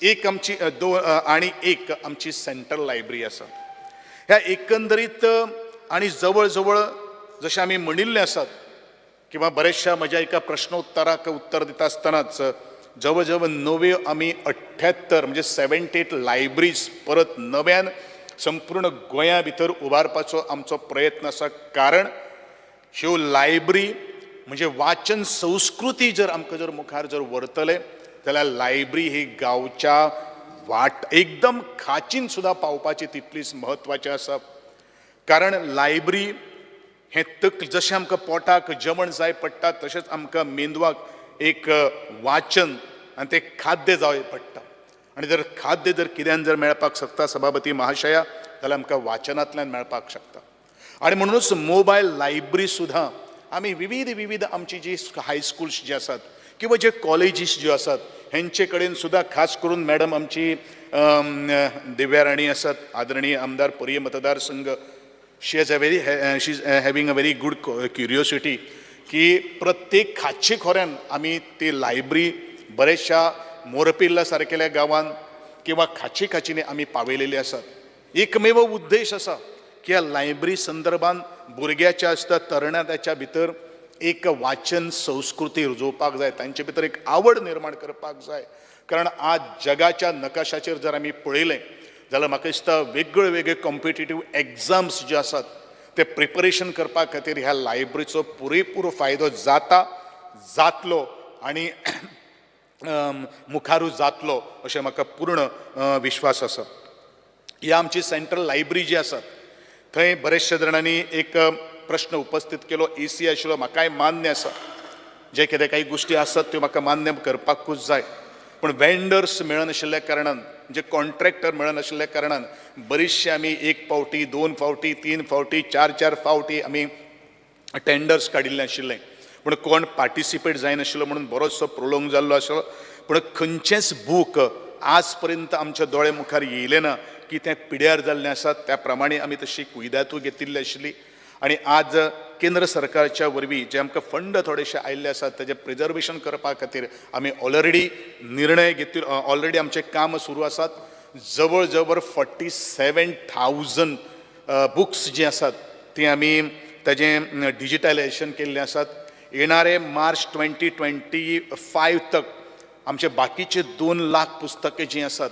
एक आमची 2 आनी 1 आमची सेंट्रल लायब्ररी आसा. ह्या एकंदरीत आनी जवळ जवळ जशें आमी म्हणिल्लें आसात किंवा बऱ्याचशा म्हज्या एका प्रश्नोत्तराक उत्तर दिता आसतनाच जवळ जवळ नव्यो आमी 78 म्हणजे 78 लायब्ररीज परत नव्यान संपूर्ण गोंया भितर उबारपाचो आमचो प्रयत्न आसा. कारण ह्यो लायब्ररी म्हणजे वाचन संस्कृती जर आमकां जर मुखार जर व्हरतले जाल्यार लायब्ररी ही गांवच्या वाट एकदम खाचीन सुद्दां पावपाची तितलीच म्हत्वाची आसा. कारण लायब्ररी हें जशें आमकां पोटाक जेवण जाय पडटा तशेंच आमकां मेंदवाक एक वाचन आनी तें खाद्य जाय पडटा. आनी जर खाद्य जर कित्यान जर मेळपाक शकता सभापती महाशया जाल्यार आमकां वाचनांतल्यान मेळपाक शकता. आनी म्हणूनच मोबायल लायब्ररी सुद्दां आमी विविध विविध आमची जी हायस्कुल्स जी आसात किंवा जे कॉलेजीस ज्यो आसात हेंचे कडेन सुद्दां खास करून मॅडम आमची दिव्या राणी आसात, आदरणीय आमदार पर्ये मतदारसंघ, she has a very she is having a very good curiosity की प्रत्येक खाची खोऱ्यान आमी ती लायब्ररी बऱ्याचशा मोरपिल्ला सारकेल्या गांवान किंवा खाची खाचींनी आमी पावयलेली आसात. एकमेव उद्देश आसा की ह्या लायब्ररी संदर्भान भुरग्याच्या आसता तरणाट्याच्या भितर एक वाचन संस्कृती रुजोवपाक जाय, तांचे भितर एक आवड निर्माण करपाक जाय. कारण आज जगाच्या नकाशाचेर जर आमी पळयलें जाल्यार म्हाका दिसता वेगळे वेगळे कॉम्पिटेटीव एग्जाम्स जे आसात ते प्रिपरेशन करपा खातीर ह्या लायब्ररीचो पुरेपूर फायदो जाता, जातलो आनी मुखारूच जातलो अशें म्हाका पूर्ण विश्वास आसा. ही आमची सेंट्रल लायब्ररी जी आसा थंय बरेचशे जाणांनी एक प्रश्न उपस्थित केलो, एसी आशिल्लो, म्हाकाय मान्य आसा, जे कितें काही गोश्टी आसात त्यो म्हाका मान्य करपाकूच जाय. पूण वेंडर्स मेळनाशिल्ल्या कारणान, म्हणजे कॉन्ट्रॅक्टर मेळनाशिल्ल्या कारणान बरीचशी आमी 1 फावटी, 2 फावटी, 3 फावटी, 4-4 फावटी आमी टेंडर्स काडिल्ले आशिल्ले, पूण कोण पार्टिसिपेट जायनाशिल्लो म्हणून बरोचसो प्रोलोंग जाल्लो आशिल्लो. पूण खंयचेंच बूक आज पर्यंत आमच्या दोळे मुखार येयलें ना की तें पिड्यार जाल्लें आसा. त्या प्रमाणे आमी तशी कुयदातूय घेतिल्ली आशिल्ली आनी आज केंद्र सरकारच्या वरवीं जे आमकां फंड थोडेशे आयिल्ले आसात तेजें प्रिजर्वेशन करपा खातीर आमी ऑलरेडी निर्णय घेतिल्लो, ऑलरेडी आमचें काम सुरू आसात. जवळ जवळ 47,000 बुक्स जी आसात ती आमी ताजें डिजिटलायजेशन केल्लें आसात. येणारे मार्च 2025 तक आमचे बाकीचे 2 लाख पुस्तकां जीं आसात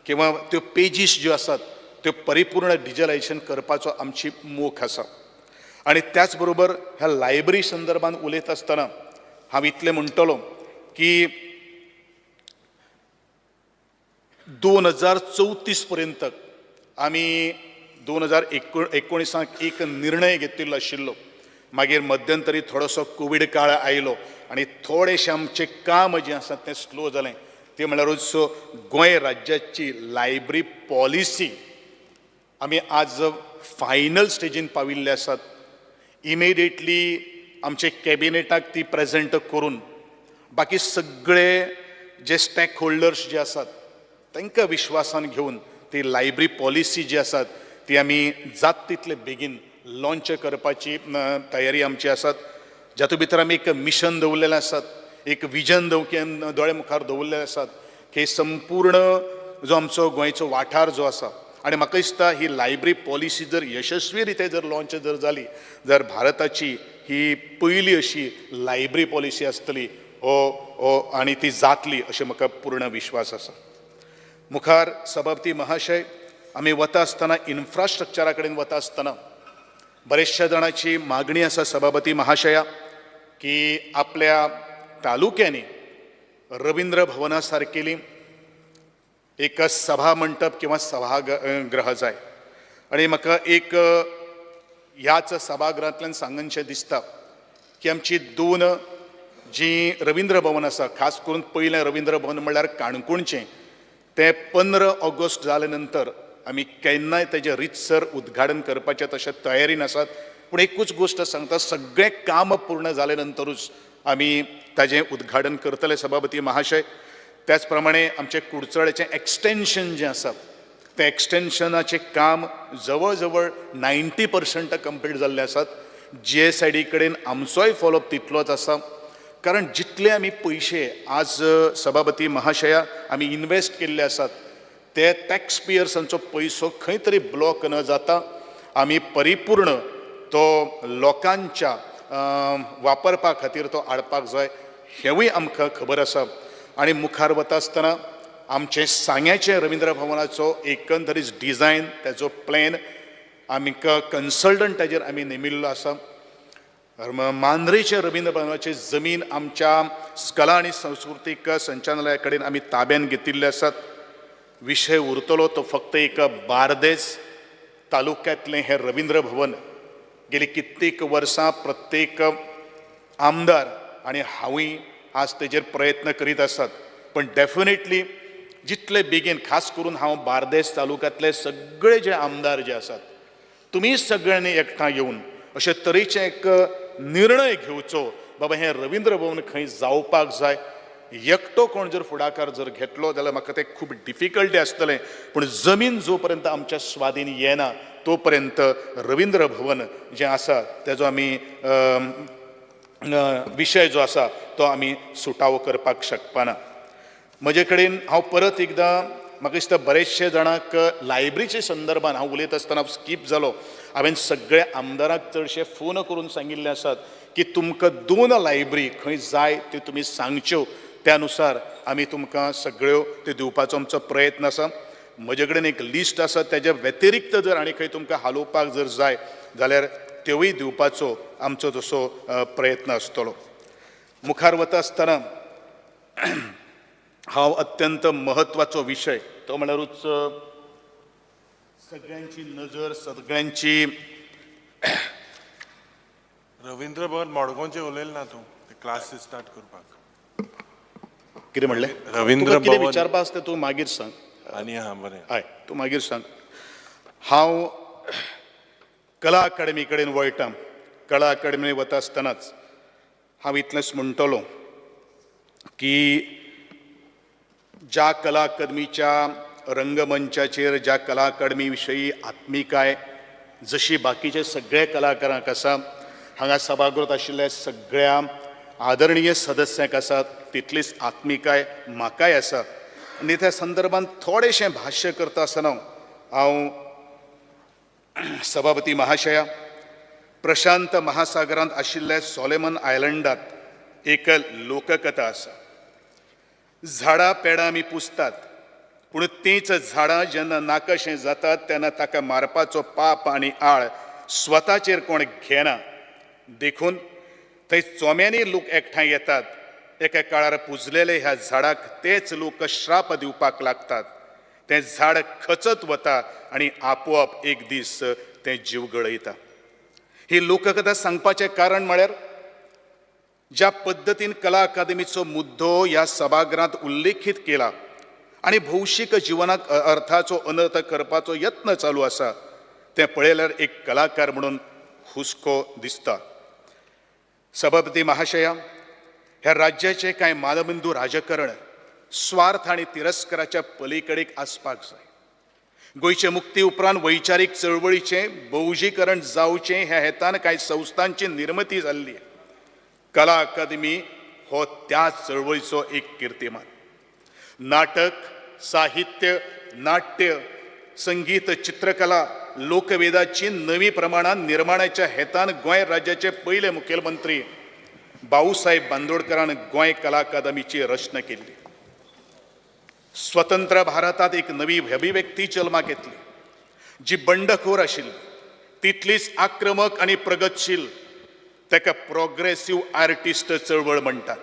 किंवा त्यो पेजीस ज्यो आसात त्यो परिपूर्ण डिजिटलायजेशन करपाचो आमची मोख आसा. आनी त्याच बरोबर ह्या लायब्ररी संदर्भान उलयता आसतना हांव इतलें म्हणटलो की 2034 पर्यंत आमी 2019 एक निर्णय घेतिल्लो आशिल्लो. मागीर मध्यंतरी थोडोसो कोवीड काळ आयलो आनी थोडेशें आमचें काम जें आसा तें स्लो जालें. तें म्हणल्यारूच गोंय राज्याची लायब्ररी पॉलिसी आमी आज फायनल स्टेजीन पाविल्ले आसात. इमिडिएटली आमचे कॅबिनेटाक ती प्रेजेंट करून बाकी सगळे जे स्टॅक होल्डर्स जे आसात तांकां विश्वासान घेवन ती लायब्ररी पॉलिसी जी आसात ती आमी जात तितले बेगीन लॉन्च करपाची तयारी आमची आसात. जातूंत भितर आमी एक मिशन दवरलेलें आसात, एक विजन दोळे मुखार दवरलेलें आसात की संपूर्ण जो आमचो गोंयचो वाठार जो आसा आनी म्हाका दिसता ही लायब्ररी पॉलिसी जर यशस्वी रित्या जर लॉन्च जर जाली जर भारताची ही पयली अशी लायब्ररी पॉलिसी आसतली हो आनी ती जातली अशें म्हाका पूर्ण विश्वास आसा. मुखार सभापती महाशय, आमी वता आसतना इन्फ्रास्ट्रक्चरा कडेन वता आसतना बरेचशा जाणांची मागणी आसा सभापती महाशया की आपल्या तालुक्यांनी रविंद्र भवना सारकेली एक सभा मंटप किंवा सभागृह जाय. आनी म्हाका एक ह्याच सभागृहांतल्यान सांगनशें दिसता की आमची 2 जी रविंद्र भवन आसा, खास करून पयलें रविंद्र भवन म्हणल्यार काणकोणचें, तें 15 ऑगस्ट जाले नंतर आमी केन्नाय तेजें रितसर उद्घाटन करपाचें तशें तयारीन आसात. पूण एकूच गोश्ट सांगता, सगळें काम पूर्ण जाले नंतरूच आमी ताजें उद्घाटन करतले सभापती महाशय. त्याच प्रमाणे आमचें कुडचड्याचें एक्सटेंशन जें आसा तें एक्सटेंशनाचें काम जवळ जवळ 90% कंप्लीट जाल्लें आसात. GSID कडेन आमचोय फॉलोअप तितलोच आसा, कारण जितले आमी पयशे आज सभापती महाशया आमी इन्वेस्ट केल्ले आसात ते टॅक्स पेयर्सांचो पयसो खंय तरी ब्लॉक न जाता आमी परिपूर्ण तो लोकांच्या वापरपा खातीर तो हाडपाक जाय हेंवूय आमकां खबर आसा. आनी मुखार वता आसतना आमचें सांग्याचें रविंद्र भवनाचो एकंदरीत डिजायन, ताजो प्लॅन आमकां कन्सल्टंट ताजेर आमी नेमिल्लो आसा. मांद्रेचे रविंद्र भवनाची जमीन आमच्या कला आनी संस्कृतीक संचालनालया कडेन आमी ताब्यान घेतिल्ले आसात. विशय उरतलो तो फक्त एक बार्देस तालुक्यांतलें हें रविंद्र भवन गेली कित्येक वर्सां प्रत्येक आमदार आनी हांवूय आज तेजेर प्रयत्न करीत आसात. पण डेफिनेटली जितले बेगीन, खास करून हांव बार्देस तालुक्यांतले सगळे जे आमदार जे आसात तुमी सगळ्यांनी एकठांय येवन अशे तरेचे एक निर्णय घेवचो, बाबा हें रविंद्र भवन खंय जावपाक जाय. एकटो कोण जर फुडाकार जर घेतलो जाल्यार म्हाका तें खूब डिफिकल्टी आसतलें, पूण जमीन जो पर्यंत आमच्या स्वाधीन येना तो पर्यंत रविंद्र भवन जें आसा तेजो आमी विशय जो आसा तो आमी सुटावो करपाक शकपाना. म्हजे कडेन हांव परत एकदां म्हाका दिसता बरेचशे जाणांक लायब्ररीचे संदर्भान हांव उलयत आसतना स्कीप जालो. हांवें सगळ्या आमदारांक चडशे फोन करून सांगिल्ले आसात की तुमकां 2 लायब्ररी खंय जाय त्यो तुमी सांगच्यो, त्या नुसार आमी तुमकां सगळ्यो त्यो दिवपाचो आमचो प्रयत्न आसा. म्हजे कडेन एक लिस्ट आसा, तेज्या व्यतिरिक्त जर आनी खंय तुमकां हालोवपाक जर जाय जाल्यार त्योय दिवपाचो आमचो तसो प्रयत्न आसतलो. मुखार वता आसतना हांव अत्यंत म्हत्वाचो विशय तो म्हणल्यारूच सगळ्यांची नजर सगळ्यांची रवींद्र भवन मडगांवचें उलयलें ना तूं, क्लासीस स्टार्ट करपाक कितें म्हणलें? रवींद्र कितें भवन विचारपा आसता तूं मागीर सांग. आनी हां बरें, हय तूं मागीर सांग. हांव कला अकादमी कडेन वळटा. कला अकादमी वता आसतनाच हांव इतलेंच म्हणटलो की ज्या कला अकादमीच्या रंगमंचाचेर ज्या कला अकादमी विशयी आत्मिकाय जशी बाकीचे सगळे कलाकारांक आसा, हांगा सभागृहांत आशिल्ल्या सगळ्या आदरणीय सदस्यांक आसा, तितलीच आत्मिकाय म्हाकाय आसा. आनी त्या संदर्भात थोडेशें भाश्य करता आसतना हांव सभापती महाशया, प्रशांत महासागरांत आशिल्ल्या सोलेमन आयलंडात एक लोककथा आसा. झाडां पेडां आमी पुजतात, पूण तींच झाडां जेन्ना नाकाशें जातात तेन्ना ताका मारपाचो पाप आनी आळ स्वताचेर कोण घेना. देखून थंय चोम्यांनी लोक एकठांय येतात. एका काळार पुजलेले ह्या झाडाक तेच लोक श्राप दिवपाक लागतात. तें झाड खचत वता आनी आपोआप एक दीस तें जीव गळयता. ही लोककथा सांगपाचें कारण म्हळ्यार ज्या पद्दतीन कला अकादमीचो मुद्दो ह्या सभागृहांत उल्लेखीत केला आनी भौशीक जिवनाक अर्थाचो अनर्थ करपाचो यत्न चालू आसा तें पळयल्यार एक कलाकार म्हणून हुस्को दिसता. सभापती महाशया, ह्या राज्याचें कांय मालबिंदू राजकरण स्वार्थ आनी तिरस्काराच्या पलीकडेक आसपाक जाय. गोंयचे मुक्ती उपरांत वैचारीक चळवळीचें बहुजीकरण जावचें ह्या हेतान कांय संस्थांची निर्मिती जाल्ली. कला अकादमी हो त्या चळवळीचो एक किर्तिमान. नाटक, साहित्य, नाट्य, संगीत, चित्रकला, लोकवेदाची नवी प्रमाणान निर्माणाच्या हेतान गोंय राज्याचे पयले मुखेलमंत्री भाऊसाहेब बांदोडकरान गोंय कला अकादमीची रचना केल्ली. स्वतंत्र भारतांत एक नवी अभिव्यक्ती जल्माक येतली जी बंडखोर आशिल्ली, तितलीच आक्रमक आनी प्रगतशील. ताका प्रोग्रेसीव आर्टिस्ट चळवळ म्हणटात.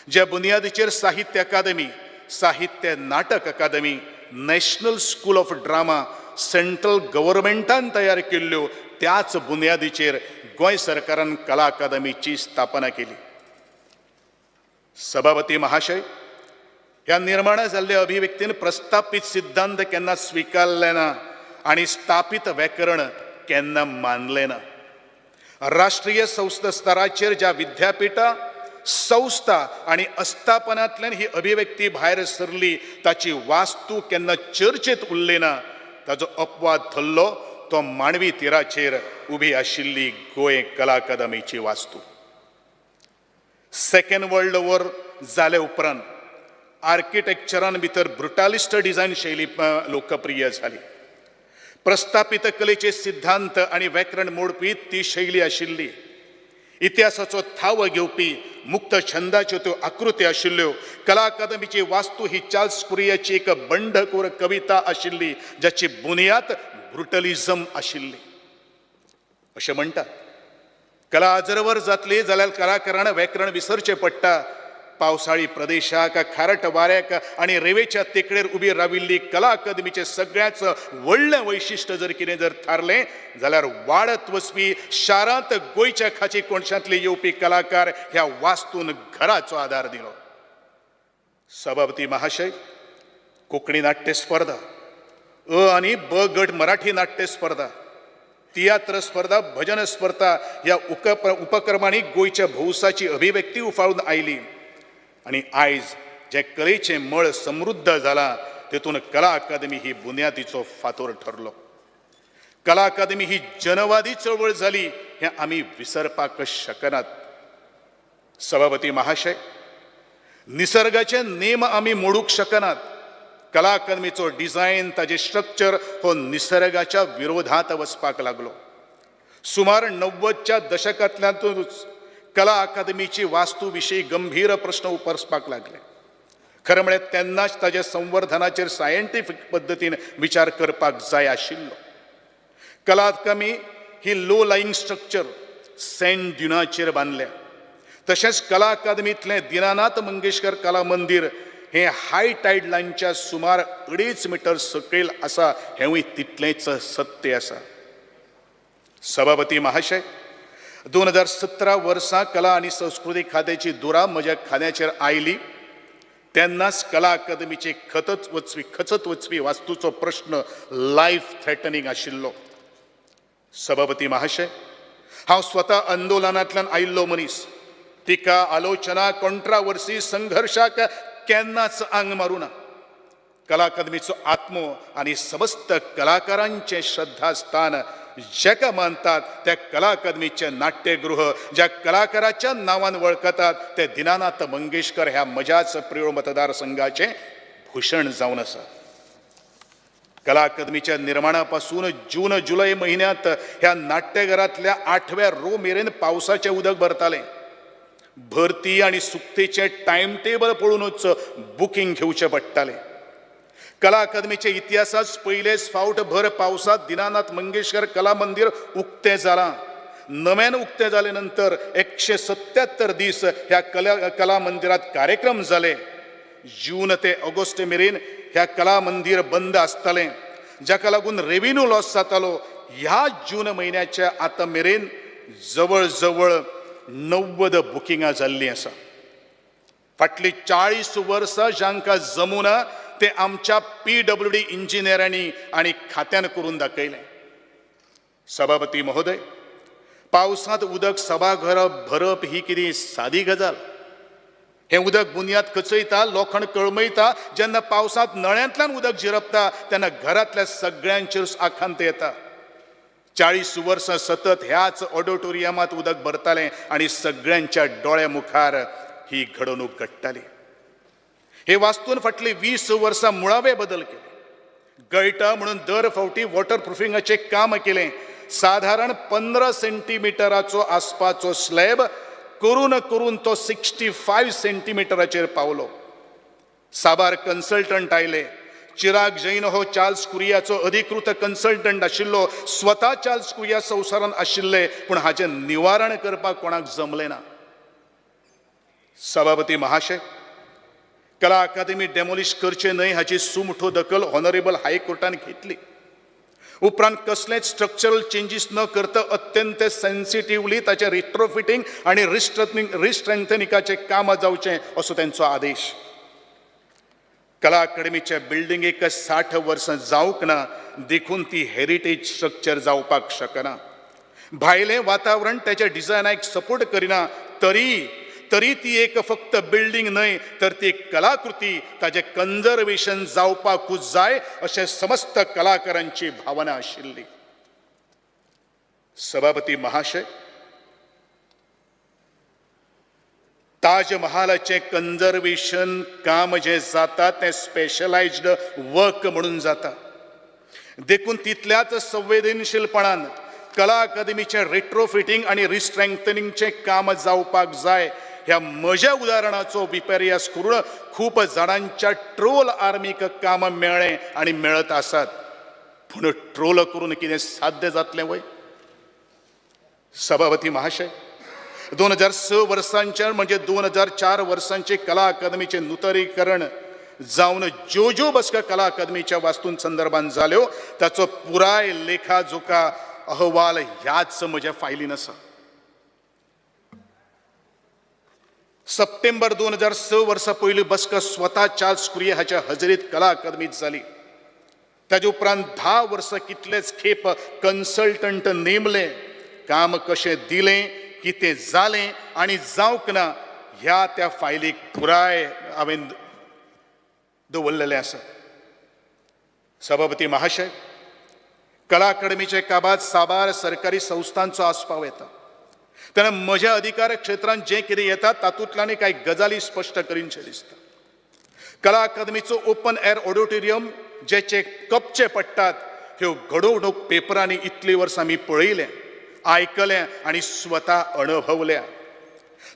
ज्या बुनियादीचेर Sahitya Akademi, Sahitya Natak Akademi, national school of drama central गव्हर्मेंटान तयार केल्ल्यो, त्याच बुनियादीचेर गोंय सरकारान कला अकादमीची स्थापना केली. सभापती महाशय, ह्या निर्माण जाल्ल्या अभिव्यक्तीन प्रस्थापीत सिद्धांत केन्ना स्विकारले ना आनी स्थापीत व्याकरण केन्ना मानलें ना. राष्ट्रीय संस्था स्तराचेर ज्या विद्यापिठां, संस्था आनी आस्थापनांतल्यान ही अभिव्यक्ती भायर सरली ताची वास्तू केन्ना चर्चेत उरली ना. ताचो अपवाद थरलो तो मांडवी तिराचेर उबी आशिल्ली गोंय कला अकादमीची वास्तू. सेकंड वर्ल्ड वॉर जाले उपरांत आर्किटेक्चरान भितर ब्रुटालिस्ट डिझायन शैली लोकप्रिय जाली. प्रस्थापित कलेचे सिद्धांत आनी व्याकरण मोडपी ती शैली आशिल्ली. इतिहासाचो थाव घेवपी मुक्त छंदाच्यो त्यो आकृती आशिल्ल्यो. कला अकादमीची वास्तू ही चार्ल्स कुरियाची एक बंडखोर कविता आशिल्ली जाची बुनियाद ब्रुटलिझम आशिल्ली. अशें म्हणटात कला अजरवर जातली जाल्यार कलाकारान व्याकरण विसरचें पडटा. पावसाळी प्रदेशाक, खारट वाऱ्याक आनी रेवेच्या तेकडेर उबी राविल्ली कला अकादमीचें सगळ्याच व्हडलें वैशिश्ट जर कितें जर थारलें जाल्यार वाडत वचपी शारांत गोंयच्या खाची कोनशांतले येवपी कलाकार ह्या वास्तून घराचो आदार दिलो. सभापती महाशय, कोंकणी नाट्य स्पर्धा, अ आनी ब गट मराठी नाट्य स्पर्धा, तियात्र स्पर्धा, भजन स्पर्धा ह्या उपक्रमांनी गोंयच्या भौसाची अभिव्यक्ती उफाळून आयली आनी आयज जें कलेचें मळ समृद्ध जालां तेतून कला अकादमी ही बुन्यादीचो फातोर ठरलो. कला अकादमी ही जनवादी चळवळ जाली हें आमी विसरपाक शकनात. सभापती महाशय, निसर्गाचे नेम आमी मोडूंक शकनात. कला अकादमीचो डिझायन, ताजें स्ट्रक्चर हो निसर्गाच्या विरोधांत वचपाक लागलो. सुमार 90च्या दशकांतल्यानूच कला अकादमीची वास्तू विशीं गंभीर प्रश्न उपरसपाक लागले. खरें म्हळ्यार तेन्नाच ताज्या संवर्धनाचेर सायंटिफीक पद्दतीन विचार करपाक जाय आशिल्लो. कला अकादमी ही लो लाईंग स्ट्रक्चर सँड ड्युनाचेर बांदल्या. तशेंच कला अकादमींतलें दिनानाथ मंगेशकर कला मंदीर हें हाय टायड लायनच्या सुमार 2.5 मिटर सकयल आसा हेंवूय तितलेंच सत्य आसा. सभापती महाशय, 2017 वर्सा कला आनी संस्कृती खात्याची दुरा म्हज्या खात्याचेर आयली तेन्नाच कला अकादमीची खचत वचपी वास्तूचो प्रश्न लायफ थ्रेटनिंग आशिल्लो. सभापती महाशय, हांव स्वता आंदोलनांतल्यान आयिल्लो मनीस. टिका, आलोचना, कॉन्ट्रावर्सी, संघर्शाक केन्नाच आंग मारूना. कला अकादमीचो आत्मो आनी समस्त कलाकारांचें श्रद्धास्थान जेका मानतात त्या कला अकादमीचें नाट्यगृह ज्या कलाकाराच्या नांवान वळखतात ते दिनानाथ मंगेशकर ह्या म्हज्याच प्रियोळ मतदारसंघाचें भूषण जावन आसा. कला अकादमीच्या निर्माणा पासून जून जुलय म्हयन्यांत ह्या नाट्यघरांतल्या 8व्या रो मेरेन पावसाचें उदक भरतालें. भरती आनी सुकतेचें टायम टेबल पळोवनूच बुकींग घेवचें पडटालें. कला अकादमीच्या इतिहासांत पयलेच फावट भर पावसांत दिनानाथ मंगेशकर कला मंदिर उक्तें जालां. नव्यान उक्तें जाले नंतर 177 दीस ह्या कला मंदिरांत कार्यक्रम जाले. जून ते ऑगस्ट मेरेन ह्या कला मंदिर बंद आसतालें, जाका लागून रेवेन्यू लॉस जातालो. ह्या जून म्हयन्याच्या आतां मेरेन जवळ जवळ 90 बुकिंगां जाल्लीं आसा. फाटलीं 40 वर्सां जांकां जमुना ते आमच्या PWD इंजिनियरांनी आनी खात्यान करून दाखयलें. सभापती महोदय, पावसांत उदक सभाघर भरप ही कितें सादी गजाल? हें उदक बुन्याद कचयता, लोखण कळमयता. जेन्ना पावसांत नळ्यांतल्यान उदक झिरपता तेन्ना घरांतल्या सगळ्यांचेर आखांत येता. 40 वर्सां सतत ह्याच ऑडिटोरियमांत उदक भरतालें आनी सगळ्यांच्या दोळ्या मुखार ही घडणूक घडटाली. हे वास्तून फाटलीं 20 वर्सां मुळावे बदल केले. गळटा म्हणून दर फावटी वॉटर प्रुफिंगाचें काम केलें. सादारण 15 सेंटीमिटराचो आसपाचो स्लॅब करून करून तो 65 सेंटीमिटराचेर पावलो. साबार कन्सल्टंट आयले. चिराग जैन हो चार्ल्स कुरियाचो अधिकृत कन्सल्टंट आशिल्लो. स्वता चार्ल्स कुरिया संवसारांत आशिल्ले, पूण हाचें निवारण करपाक कोणाक जमलें ना. सभापती महाशय, कला अकादमी डेमोलिश करचें न्हय हाची सुमठो दखल ऑनरेबल हायकोर्टान घेतली. उपरांत कसलेंच स्ट्रक्चरल चेंजीस न करता अत्यंत सेन्सिटिवली ताचें रिट्रोफिटींग आनी रिस्ट्रेंथनिंगाचें काम जावचें असो तेंचो आदेश. कला अकादमीच्या बिल्डिंगेक 60 वर्सां जावंक ना, देखून ती हेरिटेज स्ट्रक्चर जावपाक शकना. भायलें वातावरण त्याच्या डिझायनाक सपोर्ट करिना तरी ती एक फक्त बिल्डींग न्हय तर ती एक कलाकृती, ताजें कन्जर्वेशन जावपाकूच जाय अशें समस्त कलाकारांची भावना आशिल्ली. सभापती महाशय, ताज महालाचें कन्जर्वेशन काम जें जाता तें स्पेशलायज्ड वर्क म्हणून जाता, देखून तितल्याच संवेदनशीलपणान कला अकादमीचें रिट्रोफिटींग आनी रिस्ट्रेंथनिंगचें काम जावपाक जाय. ह्या म्हज्या उदाहरणाचो विपर्यास करून खूब जाणांच्या ट्रोल आर्मीक काम मेळ्ळें आनी मेळत आसात. पूण ट्रोल करून कितें साध्य जातलें वय? सभापती महाशय, 2006 वर्सांच्या म्हणजे 2004 वर्सांचे कला अकादमीचें नुतनीकरण जावन ज्यो ज्यो बसका कला अकादमीच्या वास्तूं संदर्भात जाल्यो ताचो पुराय लेखाजोखा अहवाल ह्याच म्हज्या फायलीन आसा. सप्टेंबर 2006 वर्सा पयली बसका स्वता चार्ल्स कुरिया हाच्या हजेरीत कला अकादमीत जाली. ताजे उपरांत 10 वर्सां कितलेच खेप कन्सल्टंट नेमले, काम कशें दिलें, कितें जालें आनी जावंक ना ह्या त्या फायलीक पुराय हांवें दवरलेलें आसा. सभापती महाशय, कला अकादमीचे काबाद साबार सरकारी संस्थांचो आस्पाव येता. तेन्ना म्हज्या अधिकार क्षेत्रांत जें कितें येता तातूंतल्यान कांय गजाली स्पश्ट करीनशें दिसता. कला अकादमीचो ओपन एअर ऑडिटोरियम जेचे कपचे पडटात ह्यो घडोवणूक पेपरांनी इतलीं वर्सां आमी पळयलें, आयकलें आनी स्वता अणभवल्या.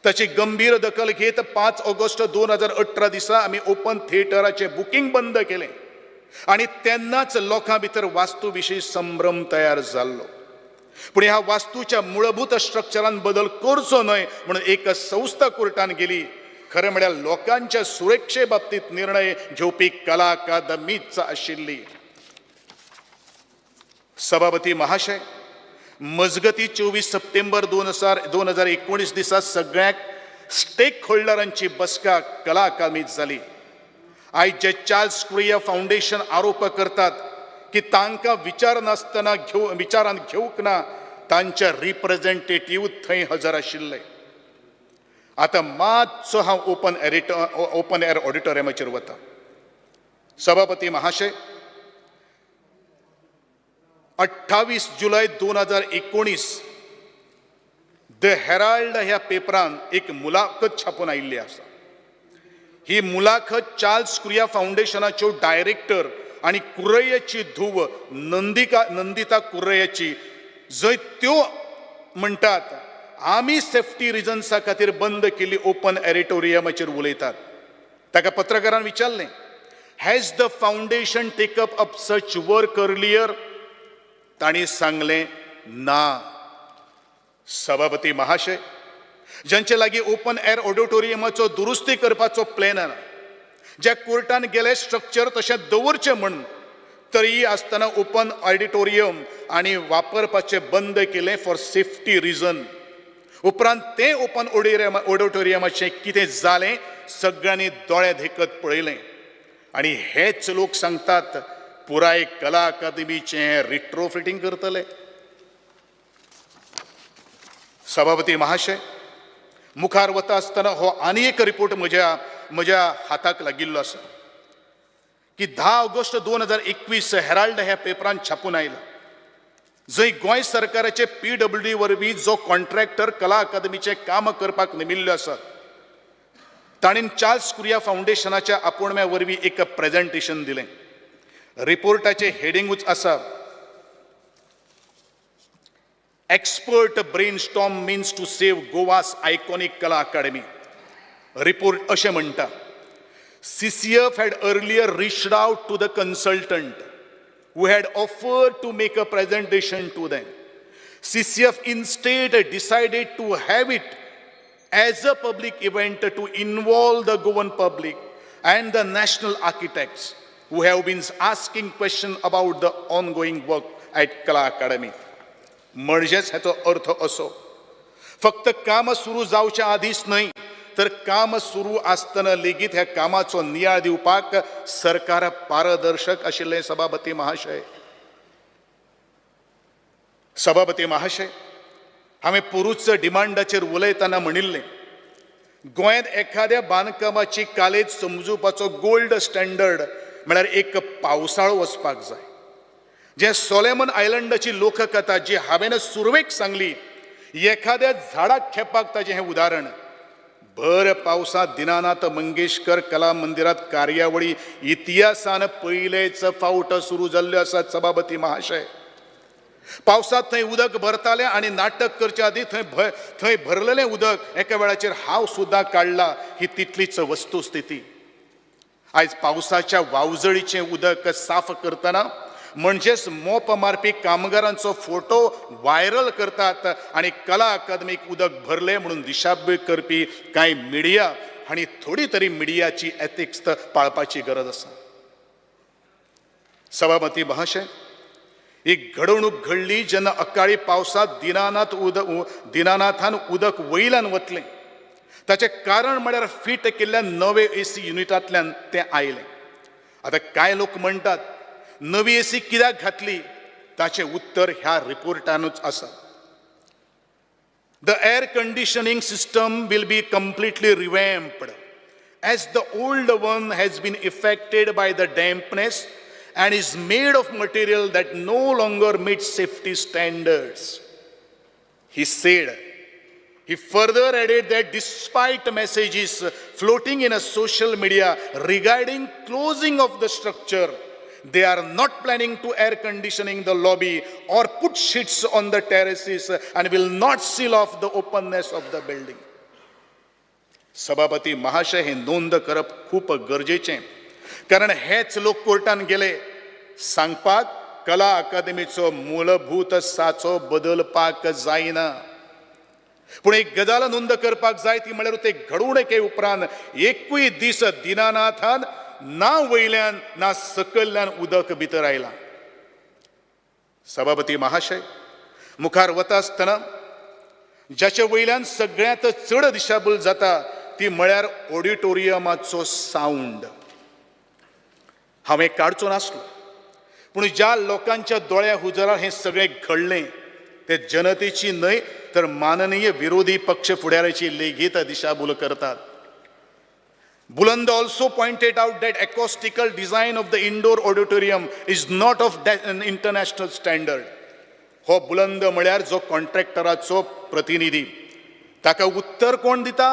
ताची गंभीर दखल घेत 5 ऑगस्ट 2018 दिसा आमी ओपन थिएटराचें बुकींग बंद केलें आनी तेन्नाच लोकां भितर वास्तू विशीं संभ्रम तयार जाल्लो. पूण ह्या वास्तूच्या मूलभूत स्ट्रक्चरान बदल करचो न्हय म्हणून एक संस्था कोर्टान गेली. खरें म्हळ्यार लोकांच्या सुरक्षे बाबतींत निर्णय घेवपी कला अकादमीच आशिल्ली. सभापती महाशय, मजगती 24 सप्टेंबर 2019 दिसा सगळ्यांक स्टेक होल्डरांची बसका कला अकादमीत जाली. आयज जे चार्ल्स कुरिया फावंडेशन आरोप करतात की तांकां विचार नासतना विचारांत घेवंक ना, तांचे रिप्रेझेंटेटीव थंय हजर आशिल्ले. आतां मातसो हांव ओपन एअर ऑडिटोरियमाचेर वता. सभापती महाशय, 28 जुलय 2019 the Herald ह्या पेपरान एक मुलाखत छापून आयिल्ली आसा. ही मुलाखत चार्ल्स कुरिया फावंडेशनाच्यो डायरेक्टर आनी कुर्रैयाची धूव नंदिता कुर्रैयाची, जंय त्यो म्हणटात आमी सेफ्टी रिजन्सा खातीर बंद केल्ली ओपन ऑडिटोरियमाचेर उलयतात. ताका पत्रकारान विचारलें, has the foundation taken up such work earlier? तांणी सांगलें ना. सभापती महाशय, ज्यांचे लागीं ओपन एअर ऑडिटोरियमाचो दुरुस्ती करपाचो प्लॅन आसा, ज्या कोर्टान गेले स्ट्रक्चर तशें दवरचें म्हण, तरीय आसतना ओपन ऑडिटोरियम आनी वापरपाचें बंद केलें फॉर सेफ्टी रिजन. उपरांत तें ओपन ऑडिटोरियमाचें कितें जालें सगळ्यांनी दोळे धेकत पळयलें. आनी हेच लोक सांगतात पुराय कला अकादमीचें रिट्रोफिटींग करतले. सभापती महाशय, मुखार वता आसतना हो आनी एक रिपोर्ट म्हज्या म्हज्या हाताक लागिल्लो आसा की 10 ऑगस्ट 2021 हेराल्ड ह्या पेपरान छापून आयला, जंय गोंय सरकाराचे PWD वरवीं जो कॉन्ट्रॅक्टर कला अकादमीचें काम करपाक नेमिल्लो आसा, ताणें चार्ल्स कुरिया फावंडेशनाच्या आपोवण्या वरवीं एक प्रेजेंटेशन दिलें. रिपोर्टाचें हेडिंगूच आसा, expert brainstorm means to save Goa's iconic Kala Academy. Report अशें म्हणटा, CCF had earlier reached out to the consultant who had offered to make a presentation to them. CCF instead decided to have it as a public event to involve the Goan public and the national architects who have been asking questions about the ongoing work at Kala Academy. म्हणजेच हाचो अर्थ असो, फक्त काम सुरू जावच्या आदींच न्हय तर काम सुरू आसतना लेगीत ह्या कामाचो नियाळ दिवपाक सरकार पारदर्शक आशिल्लें. सभापती महाशय, सभापती महाशय, हांवें पोरूच डिमांडाचेर उलयतना म्हणिल्लें, गोंयांत एखाद्या बांदकामाची कालेज समजुपाचो गोल्ड स्टँडर्ड म्हळ्यार एक पावसाळो वचपाक जाय. जें सोलेमन आयलंडाची लोककथा जी हांवें सुरवेक सांगली, एखाद्या झाडाक खेपाक ताजें हें उदाहरण. भर पावसांत दिनानाथ मंगेशकर कला मंदिरांत कार्यावळी इतिहासान पयलेच फावट सुरू जाल्ल्यो आसात. सभापती महाशय, पावसांत थंय उदक भरतालें आनी नाटक करच्या आदीं थंय थंय भरलेलें उदक एका वेळाचेर हांव सुद्दां काडला. ही तितलीच वस्तुस्थिती. आयज पावसाच्या वावजळीचें उदक साफ करतना म्हणजेच मोप मारपी कामगारांचो फोटो व्हायरल करतात आनी कला अकादमीक उदक भरलें म्हणून दिशाभूल करपी कांय मिडिया आनी थोडी तरी मिडियाची एथिक्स पाळपाची गरज आसा. सभापती महाशय, एक घडणूक घडली जेन्ना अकाळी पावसांत दिनानाथान उदक वयल्यान वतलें. ताचें कारण म्हळ्यार फिट केल्ल्या नवे एसी युनिटांतल्यान तें आयलें. आतां कांय लोक म्हणटात नवी एसी कित्याक घातली, ताचें उत्तर ह्या रिपोर्टानूच आसा. The air conditioning system will be completely revamped as the old one has been affected by the dampness and is made of material that no longer meets safety standards, he said. He further added that despite messages floating in a social media regarding closing of the structure, they are not planning to air conditioning the lobby or put sheets on the terraces and will not seal off the openness of the building. सभापती महाशय, हे नोंद करप खूप गरजेचें, कारण हेच लोक कोर्टान गेले सांगपाक कला अकादमीचो मूलभूत साचो बदलपाक जायना. पूण एक गजाल नोंद करपाक जाय, ती म्हळ्यार ते घडणुके उपरांत एकूय दीस दिनानाथान ना वयल्यान ना सकयल्यान उदक भितर आयलां. सभापती महाशय, मुखार वता आसतना जाचे वयल्यान सगळ्यांत चड दिशाभूल जाता ती म्हळ्यार ऑडिटोरियमाचो सावंड. हांवें काडचो नासलो, पूण ज्या लोकांच्या दोळ्या हुजरार हें सगळें घडलें ते जनतेची न्हय तर माननीय विरोधी पक्ष फुडाऱ्याची लेगीत दिशाभूल करतात. Buland also pointed out that acoustical design of the indoor auditorium is not of an international standard. हो बुलंद म्हळ्यार जो कॉन्ट्रॅक्टराचो प्रतिनिधी. ताका उत्तर कोण दिता?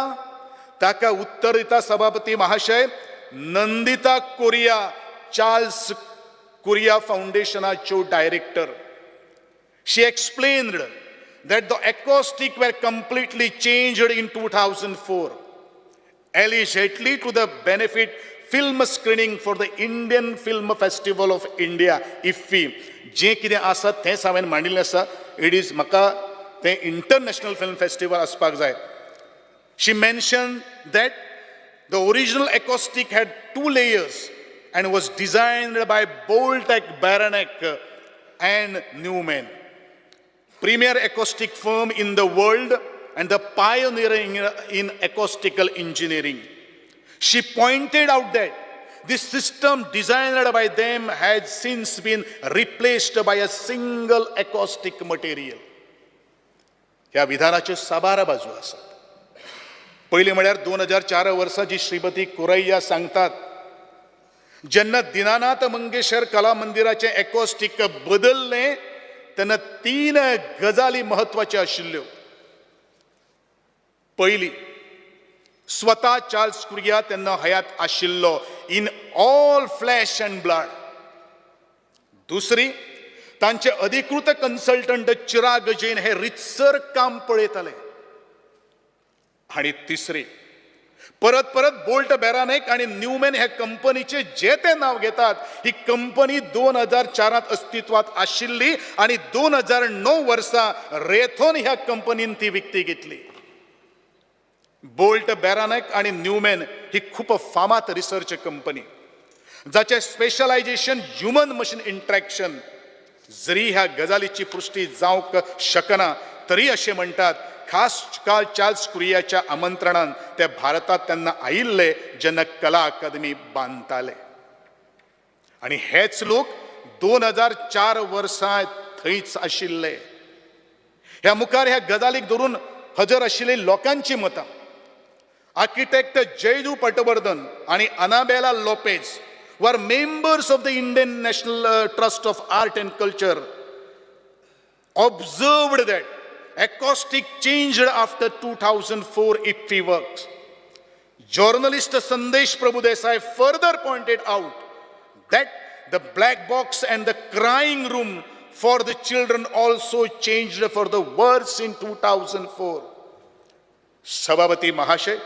ताका उत्तर दिता सभापती महाशय नंदिता कोरिया, चार्ल्स कुरिया फाउंडेशनाच्यो director. She explained that the acoustic were completely changed in 2004, allegedly to the benefit film screening for the Indian Film Festival of India, IFFI. जें कितें आसा तेंच हांवें मांडिल्लें आसा. It is म्हाका तें इंटरनॅशनल फिल्म फेस्टिवल आसपाक जाय. She mentioned that the original acoustic had two layers and was designed by Boltek Baranek and Newman, premier acoustic firm in the world and the pioneering in acoustical engineering. She pointed out that this system designed by them has since been replaced by a single acoustic material. ह्या विधानाच्यो साबार बाजू आसात. पयलीं म्हळ्यार 2004 वर्सा जी श्रीमती कुरैया सांगतात, जेन्ना दिनानाथ मंगेशकर कला मंदिराचें एकॉस्टीक बदललें तेन्ना तीन गजाली म्हत्वाच्यो आशिल्ल्यो. पयली, स्वता चार्ल्स कुरिया तेन्ना हयात आशिल्लो, in all flesh and blood. दुसरी, तांचे अधिकृत कन्सल्टंट चिराग जैन हे रितसर काम पळयताले. आनी तिसरी, परत परत बोल्ट बेरानेक आनी न्यूमॅन ह्या कंपनीचे जे ते नांव घेतात, ही कंपनी 2004 अस्तित्वात आशिल्ली आनी 2009 वर्सा रेथोन ह्या कंपनीन ती विकती घेतली. बोल्ट बेरानेक आनी न्यूमॅन ही खूब फामाद रिसर्च कंपनी, जाचें स्पेशलायजेशन ह्युमन मशीन इंट्रॅक्शन. जरी ह्या गजालीची पुश्टी जावंक शकना तरी अशें म्हणटात, खास काल चार्ल्स कुरियाच्या आमंत्रणान ते भारतांत तेन्ना आयिल्ले जेन्ना कला अकादमी बांदताले. आनी हेच लोक 2004 वर्सां थंयच आशिल्ले. ह्या मुखार ह्या गजालीक धरून हजर आशिल्ली लोकांची मतां. आर्किटेक्ट जयदू पटवर्धन आनी Anabela Lopez were members of the Indian National Trust of Art and Culture observed that acoustic changed after 2004 IFFI works. Journalist Sandesh Prabhudesai further pointed out that the black box and the crying room for the children also changed for the worse in 2004. सभापती महाशय,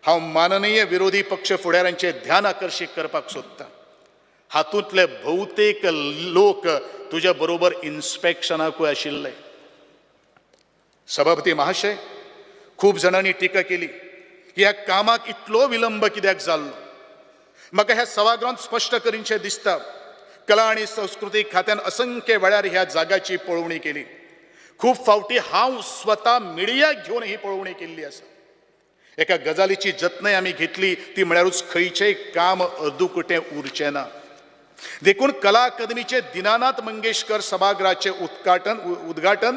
हांव माननीय विरोधी पक्ष फुडाऱ्यांचें ध्यान आकर्शीत करपाक सोदतां. हातूंतले भोवतेक लोक तुज्या बरोबर इन्स्पेक्शनाकूय आशिल्ले. सभापती महाशय, खूब जाणांनी टिका केली की ह्या कामाक इतलो विलंब कित्याक जाल्लो. म्हाका ह्या सभागृहांत स्पश्ट करीनशें दिसता, कला आनी संस्कृतीक खात्यान असंख्य वेळार ह्या जाग्याची पळोवणी केली. खूब फावटी हांव स्वता मिडियाक घेवन ही पळोवणी केल्ली आसा. एका गजालीची जतनाय आमी घेतली, ती म्हळ्यारूच खंयचेंय काम अर्दुकुटें उरचें ना. देखून कला अकादमीचे दिनानाथ मंगेशकर सभागृहाचें उद्घाटन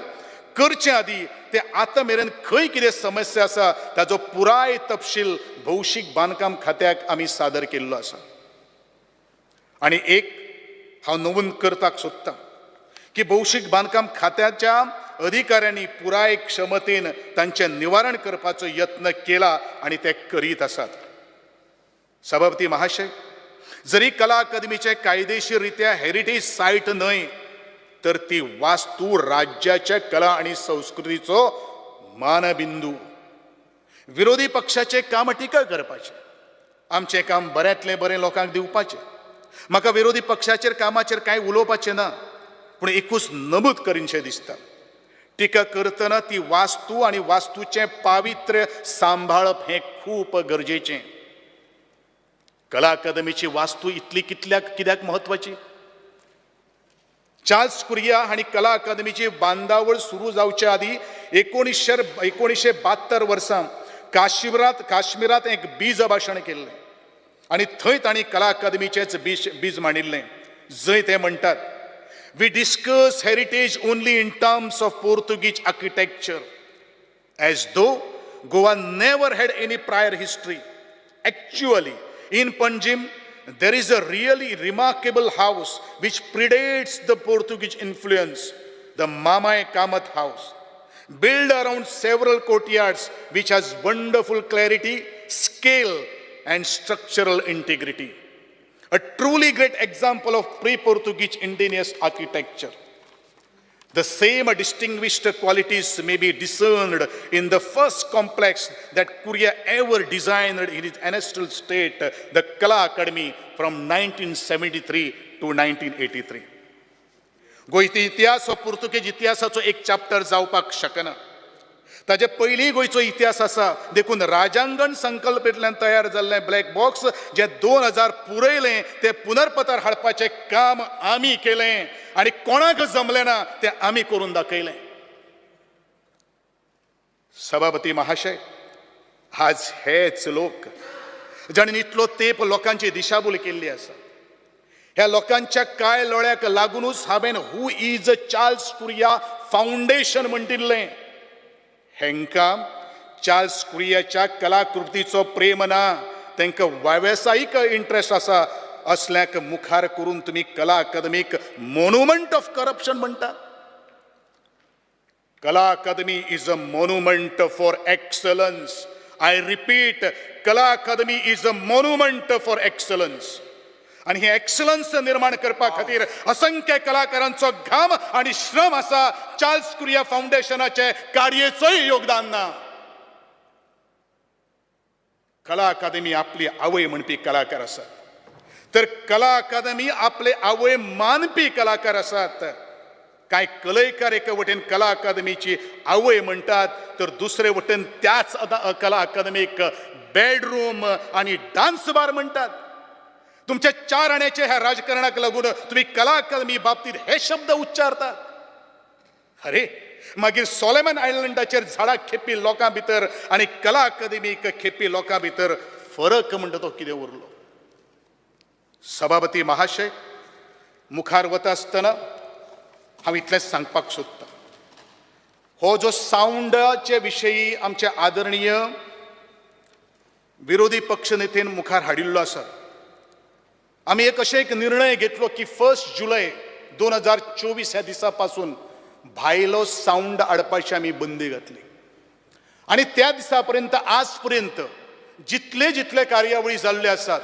करचे आदी ते आतां मेरेन खंय कितें समस्या आसा ताजो पुराय तपशील भौशीक बांदकाम खात्याक आमी सादर केल्लो आसा. आनी एक हांव नमूद करपाक सोदतां की भौशीक बांदकाम खात्याच्या अधिकाऱ्यांनी पुराय क्षमतेन तांचें निवारण करपाचो यत्न केला आनी ते करीत आसात. सभापती महाशय, जरी कला अकादमीचें कायदेशीर रित्या हेरिटेज सायट न्हय तर ती वास्तू राज्याच्या कला आनी संस्कृतीचो मानबिंदू. विरोधी पक्षाचें काम टिका करपाचें, आमचें काम बऱ्यांतलें बरें लोकांक दिवपाचें. म्हाका विरोधी पक्षाचेर कामाचेर कांय उलोवपाचें ना, पूण एकूच नमूद करीनशें दिसता, टिका करतना ती वास्तू आनी वास्तूचें पावित्र्य सांबाळप हें खूब गरजेचें. कला अकादमीची वास्तू इतली कित्याक म्हत्वाची? चार्ल्स कुरिया हांणी कला अकादमीची बांदावळ सुरू जावचे आदी 1972 वर्सां काश्मीरांत एक बीज भाशण केल्लें आनी थंय तांणी कला अकादमीचेंच बीज मांडिल्लें, जंय ते म्हणटात, we discuss heritage only in terms of Portuguese architecture as though Goa never had any prior history. Actually, in Panjim, there is a really remarkable house which predates the Portuguese influence, the Mamai Kamath House, built around several courtyards which has wonderful clarity, scale, and structural integrity. A truly great example of pre-Portuguese indigenous architecture. The same distinguished qualities may be discerned in the first complex that Korea ever designed in its ancestral state, the Kala Academy, from 1973 to 1983. गोंयचो इतिहास हो पुर्तुगेज इतिहासाचो एक चॅप्टर जावपाक शकना. ताजे पयलीं गोंयचो इतिहास आसा. देखून राजांगण संकल्पेंतल्यान तयार जाल्लें ब्लॅक बॉक्स जें 2000 पुरयलें तें पुनर्पतार हाडपाचें काम आमी केलें आनी कोणाक जमलें ना तें आमी करून दाखयलें. सभापती महाशय, आज हेच लोक जाणीं इतलो तेंप लोकांची दिशाभूल केल्ली आसा, ह्या लोकांच्या कांय लोळ्याक लागुनूच हांवें who is Charles Correa foundation म्हणटिल्लें. हेंकां चार्ल्स कुरियाच्या कलाकृतीचो प्रेम ना, तांकां वेवसायीक इंट्रस्ट आसा. असल्याक मुखार करून तुमी कला अकादमीक मोनुमंट ऑफ करप्शन म्हणटा. Kala Akademi is a monument for excellence. I repeat, Kala Akademi is a monument for excellence. आनी हे एक्सलन्स निर्माण करपा खातीर असंख्य कलाकारांचो घाम आनी श्रम आसा. चार्ल्स कुरिया फावंडेशनाचे कार्याचोय योगदान ना. कला अकादमी आपली आवय म्हणपी कलाकार आसात, तर कला अकादमी आपले आवय मानपी कलाकार आसात. कांय कलयकार एके वटेन कला अकादमीची आवय म्हणटात, तर दुसरे वटेन त्याच कला अकादमीक बेडरूम आनी डान्स बार म्हणटात. तुमच्या चार आण्याचे ह्या राजकारणाक लागून तुमी कला अकादमी बाबतीत हे शब्द उच्चारतात. अरे मागीर सोलेमन आयलंडाचेर झाडां खेपी लोकां भितर आनी कला अकादमीक खेपी लोकां भितर फरक म्हणटा तो कितें उरलो? सभापती महाशय, मुखार वता आसतना हांव इतलेंच सांगपाक सोदतां, हो जो सावंडाचे विशयी आमचे आदरणीय विरोधी पक्ष नेतेन मुखार हाडिल्लो आसा, आमी एक अशें एक निर्णय घेतलो की 1 जुलय 2024 ह्या दिसा पासून भायलो सावंड हाडपाची आमी बंदी घातली. आनी त्या दिसा पर्यंत आज पर्यंत जितले जितले कार्यावळी जाल्ल्यो आसात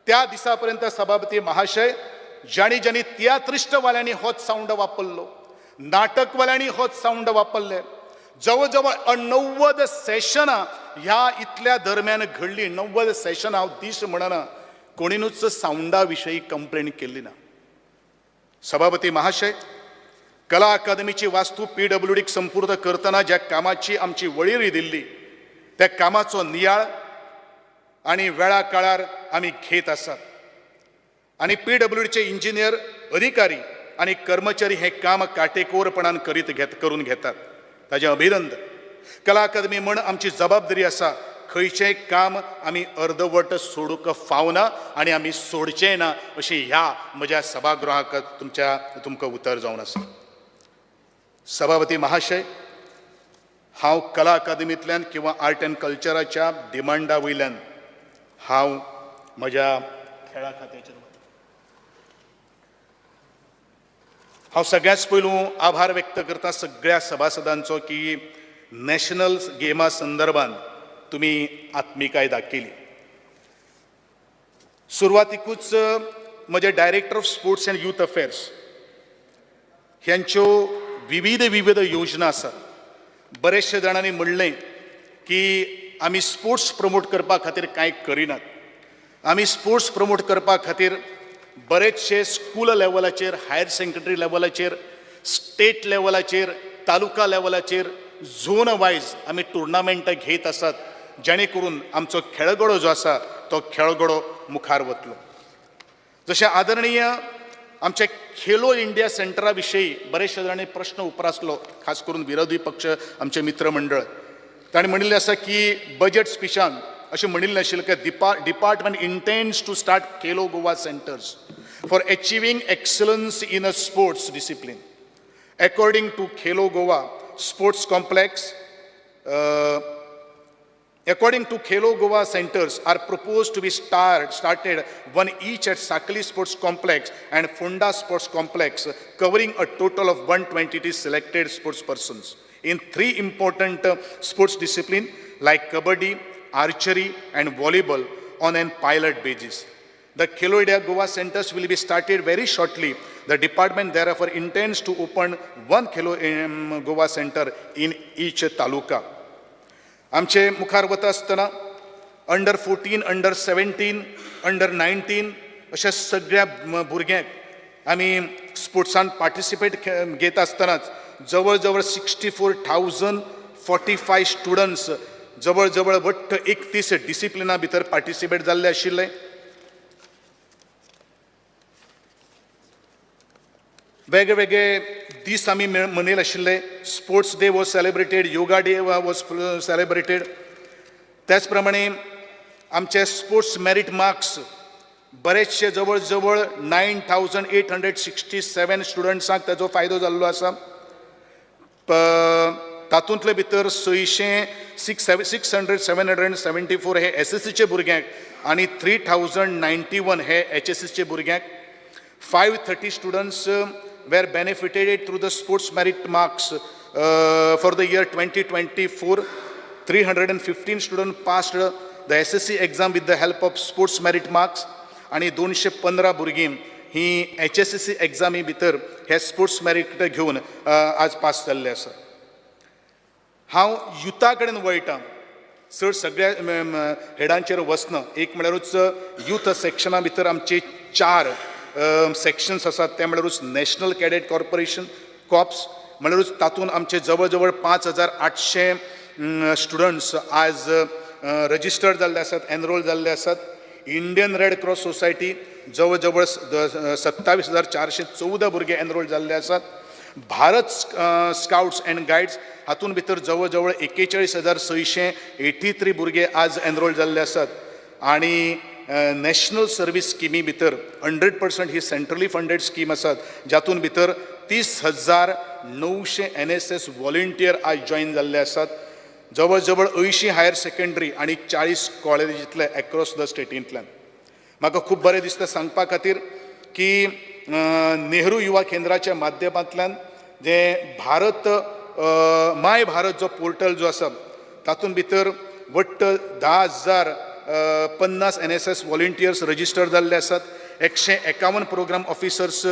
त्या दिसा पर्यंत सभापती महाशय, जाणी जाणी तियात्रिश्टवाल्यांनी होच सावंड वापरलो, नाटकवाल्यांनी होच सावंड वापरले, जवळ जवळ 90 सेशनां ह्या इतल्या दरम्यान घडली. 90 सेशनां हांव दीस म्हणना, कोणीनूच सावंडा विशयी कंप्लेन केल्ली ना. सभापती महाशय, कला अकादमीची वास्तू PWDक संपूर्ण करतना ज्या कामाची आमची वळेरी दिल्ली त्या कामाचो नियाळ आनी वेळा काळार आमी घेत आसात आनी PWDचे इंजिनियर, अधिकारी आनी कर्मचारी हें काम काटेकोरपणान करून घेतात, ताजें अभिनंदन. कला अकादमी म्हण आमची जबाबदारी आसा, खंयचेंय काम आमी अर्दवट सोडूंक फावना आनी आमी सोडचें ना अशें ह्या म्हज्या सभागृहाक तुमकां उतर जावन आसा. सभापती महाशय, हांव कला अकादमींतल्यान किंवा आर्ट एंड कल्चराच्या डिमांडा वयल्यान हांव म्हज्या खेळा खात्याचेर हांव सगळ्यांत पयलू आभार व्यक्त करता सगळ्या सभासदांचो की नॅशनल गेमा संदर्भात तुमी आत्मिकाय दाखयली. सुरवातीकूच म्हजे director of sports and youth affairs ह्यांच्यो विविध विविध योजना आसात. बरेचशे जाणांनी म्हणलें की आमी स्पोर्ट्स प्रमोट करपा खातीर कांय करिनात. आमी स्पोर्ट्स प्रमोट करपा खातीर बरेचशे स्कूल लेवलाचेर, हायर सेकंडरी लेवलाचेर, स्टेट लेवलाचेर, तालुका लेवलाचेर झोन वायज आमी टुर्नामेंटां घेत आसात, जेणे करून आमचो खेळगडो जो आसा तो खेळगडो मुखार वतलो. जशें आदरणीय आमच्या खेलो इंडिया सेंटरा विशयी बरेचशे जाणांनी प्रश्न उप्रासलो, खास करून विरोधी पक्ष आमचे मित्रमंडळ, ताणें म्हणिल्लें आसा की बजेट स्पिचान अशें म्हणिल्लें आशिल्लें की department intends to start Khelo Goa centres for achieving excellence in a sports discipline. According to Khelo Goa sports complex According to Khelo Goa centers are proposed to be started one each at Sakli Sports Complex and Funda Sports Complex, covering a total of 122 selected sports persons in three important sports discipline like kabaddi, archery and volleyball on an pilot basis. The Khelo India Goa centers will be started very shortly. The department therefore intends to open one Khelo Goa center in each taluka. आमचे मुखार वता आसतना under 14, under 17, under 19 अशा सगळ्या भुरग्यांक आमी स्पोर्ट्सान पार्टिसिपेट घेत आसतनाच जवळ जवळ 64,045 स्टुडंट्स जवळ जवळ वट्ट 31 डिसिप्लिना भितर पार्टिसिपेट जाल्ले आशिल्ले. वेगळे वेगळे दीस आमी मनयल आशिल्ले. Sports day was celebrated, yoga day was celebrated. त्याच प्रमाणे आमचे स्पोर्ट्स मेरीट मार्क्स बरेचशे जवळ जवळ 9,867 स्टुडंट्सांक ताजो फायदो जाल्लो आसा. तातूंतले भितर 600 600 774 हे एसएससीचे भुरग्यांक आनी 3,091 हे एचएससीचे भुरग्यांक. 530 students were benefited through the sports merit marks for the year 2024. 315 students passed the SSC exam with the help of sports merit marks आणि 215 भुरगीं ही एचएससी एग्जामी भितर हे स्पोर्ट्स मेरीट घेवन आज पास जाल्ले आसा. हांव युथा कडेन वळटा, चड सगळ्या हेडांचेर वचना. एक म्हळ्यारूच यूथ सेक्शना भितर आमचे चार सेक्शन्स आसात, ते म्हळ्यारूच नॅशनल कॅडेट कॉर्पोरेशन कॉप्स, म्हळ्यारूच तातूंत आमचे जवळ जवळ 5800 स्टुडंट्स आज रजिस्टर्ड जाल्ले आसात, एनरोल जाल्ले आसात. इंडियन रेड क्रॉस सोसायटी जवळ जवळ 27,414 भुरगे एनरोल जाल्ले आसात. भारत स्काउट्स अँड गायड्स हातूंत भितर जवळ जवळ 41,683 भुरगे आज एनरोल जाल्ले आसात. आनी नॅशनल सर्वीस स्किमी भितर 100% ही सेंट्रली फंडेड स्कीम आसात, जातून भितर 30,900 एनएसएस वॉलंटियर आज जॉयन जाल्ले आसात. जवळ जवळ 80 हायर सेकंडरी आनी 40 कॉलेजींतले एक्रॉस the स्टेटींतल्यान. म्हाका खूब बरें दिसता सांगपा खातीर की नेहरू युवा केंद्राच्या माध्यमांतल्यान जें भारत माय भारत जो पोर्टल जो आसा तातूंत भितर वट्ट 10,050 एनएसएस वॉलंटियर्स रजिस्टर जाल्ले आसात. 151 प्रोग्राम ऑफिसर्स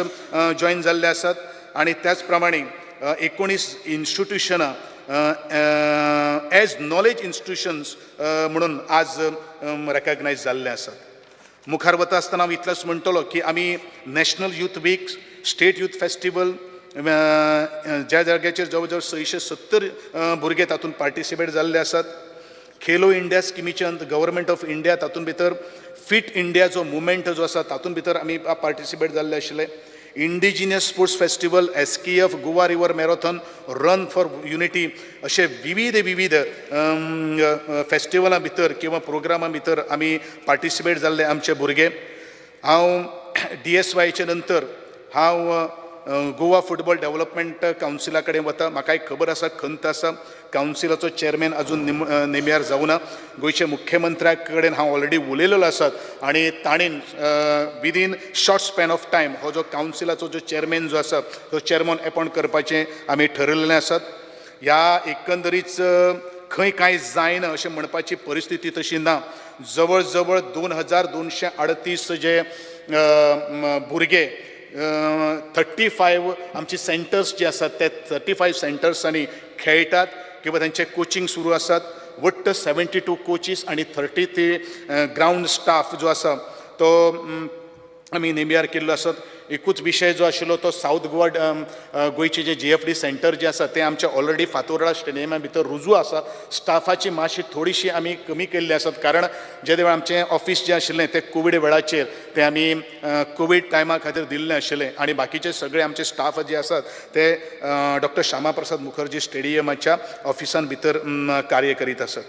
जॉयन जाल्ले आसात आनी त्याच प्रमाणे 19 इन्स्टिट्युशनां एज नॉलेज इन्स्टिट्युशन्स म्हणून आज रेकग्नायज जाल्ले आसात. मुखार वता आसतना हांव इतलेंच म्हणटलो की आमी national youth week, state youth festival ज्या जाग्याचेर जवळ जवळ 670 भुरगे तातूंत पार्टिसिपेट जाल्ले आसात. खेलो इंडिया स्किमीच्या अंत गव्हर्मेंट ऑफ इंडिया तातूंत भितर फिट इंडिया जो मुवमेंट जो आसा तातूंत भितर आमी पार्टिसिपेट जाल्ले आशिल्ले. Indigenous sports festival, SKF Goa river marathon, run for unity अशे विविध विविध फेस्टिवलां भितर किंवा प्रोग्रामां भितर आमी पार्टिसिपेट जाल्ले आमचे भुरगे. हांव डीएसवायचे नंतर हांव गोवा फुटबॉल डेव्हलपमेंट कावन्सिला कडेन वता. म्हाका एक खबर आसा, खंत आसा, कावन्सिलाचो चेअरमॅन अजून नेमियार जावना. गोंयच्या मुख्यमंत्र्या कडेन हांव ऑलरेडी उलयलेलो आसात आनी ताणें within short span of time हो जो कावन्सिलाचो जो चेअरमॅन जो आसा तो चेअरमॅन एपॉयंट करपाचें आमी ठरयलेलें आसात. ह्या एकंदरीच खंय कांय जायना अशें म्हणपाची परिस्थिती तशी ना. जवळ जवळ 2238 जे भुरगे 35 आमची सेंटर्स जे आसात ते 35 सेंटर्सांनी खेळटात किंवा तांचे कोचिंग सुरू आसात. वट्ट 72 कोचीस आनी 33 ग्रावंड स्टाफ जो आसा तो आमी नेमियार केल्लो आसात. एकूच विशय जो आशिल्लो तो सावथ गोवा गोंयचे जे जीएफडी सेंटर जे आसा तें आमचें ऑलरेडी फातोर्डा स्टेडियमा भितर रुजू आसा. स्टाफाची मातशी थोडीशी आमी कमी केल्ली आसात, कारण जे वेळार आमचें ऑफिस जें आशिल्लें तें कोवीड वेळाचेर तें आमी कोवीड टायमा खातीर दिल्लें आशिल्लें आनी बाकीचे सगळे आमचे स्टाफ जे आसात ते डॉक्टर श्यामा प्रसाद मुखर्जी स्टेडियमाच्या ऑफिसान भितर कार्य करीत आसात.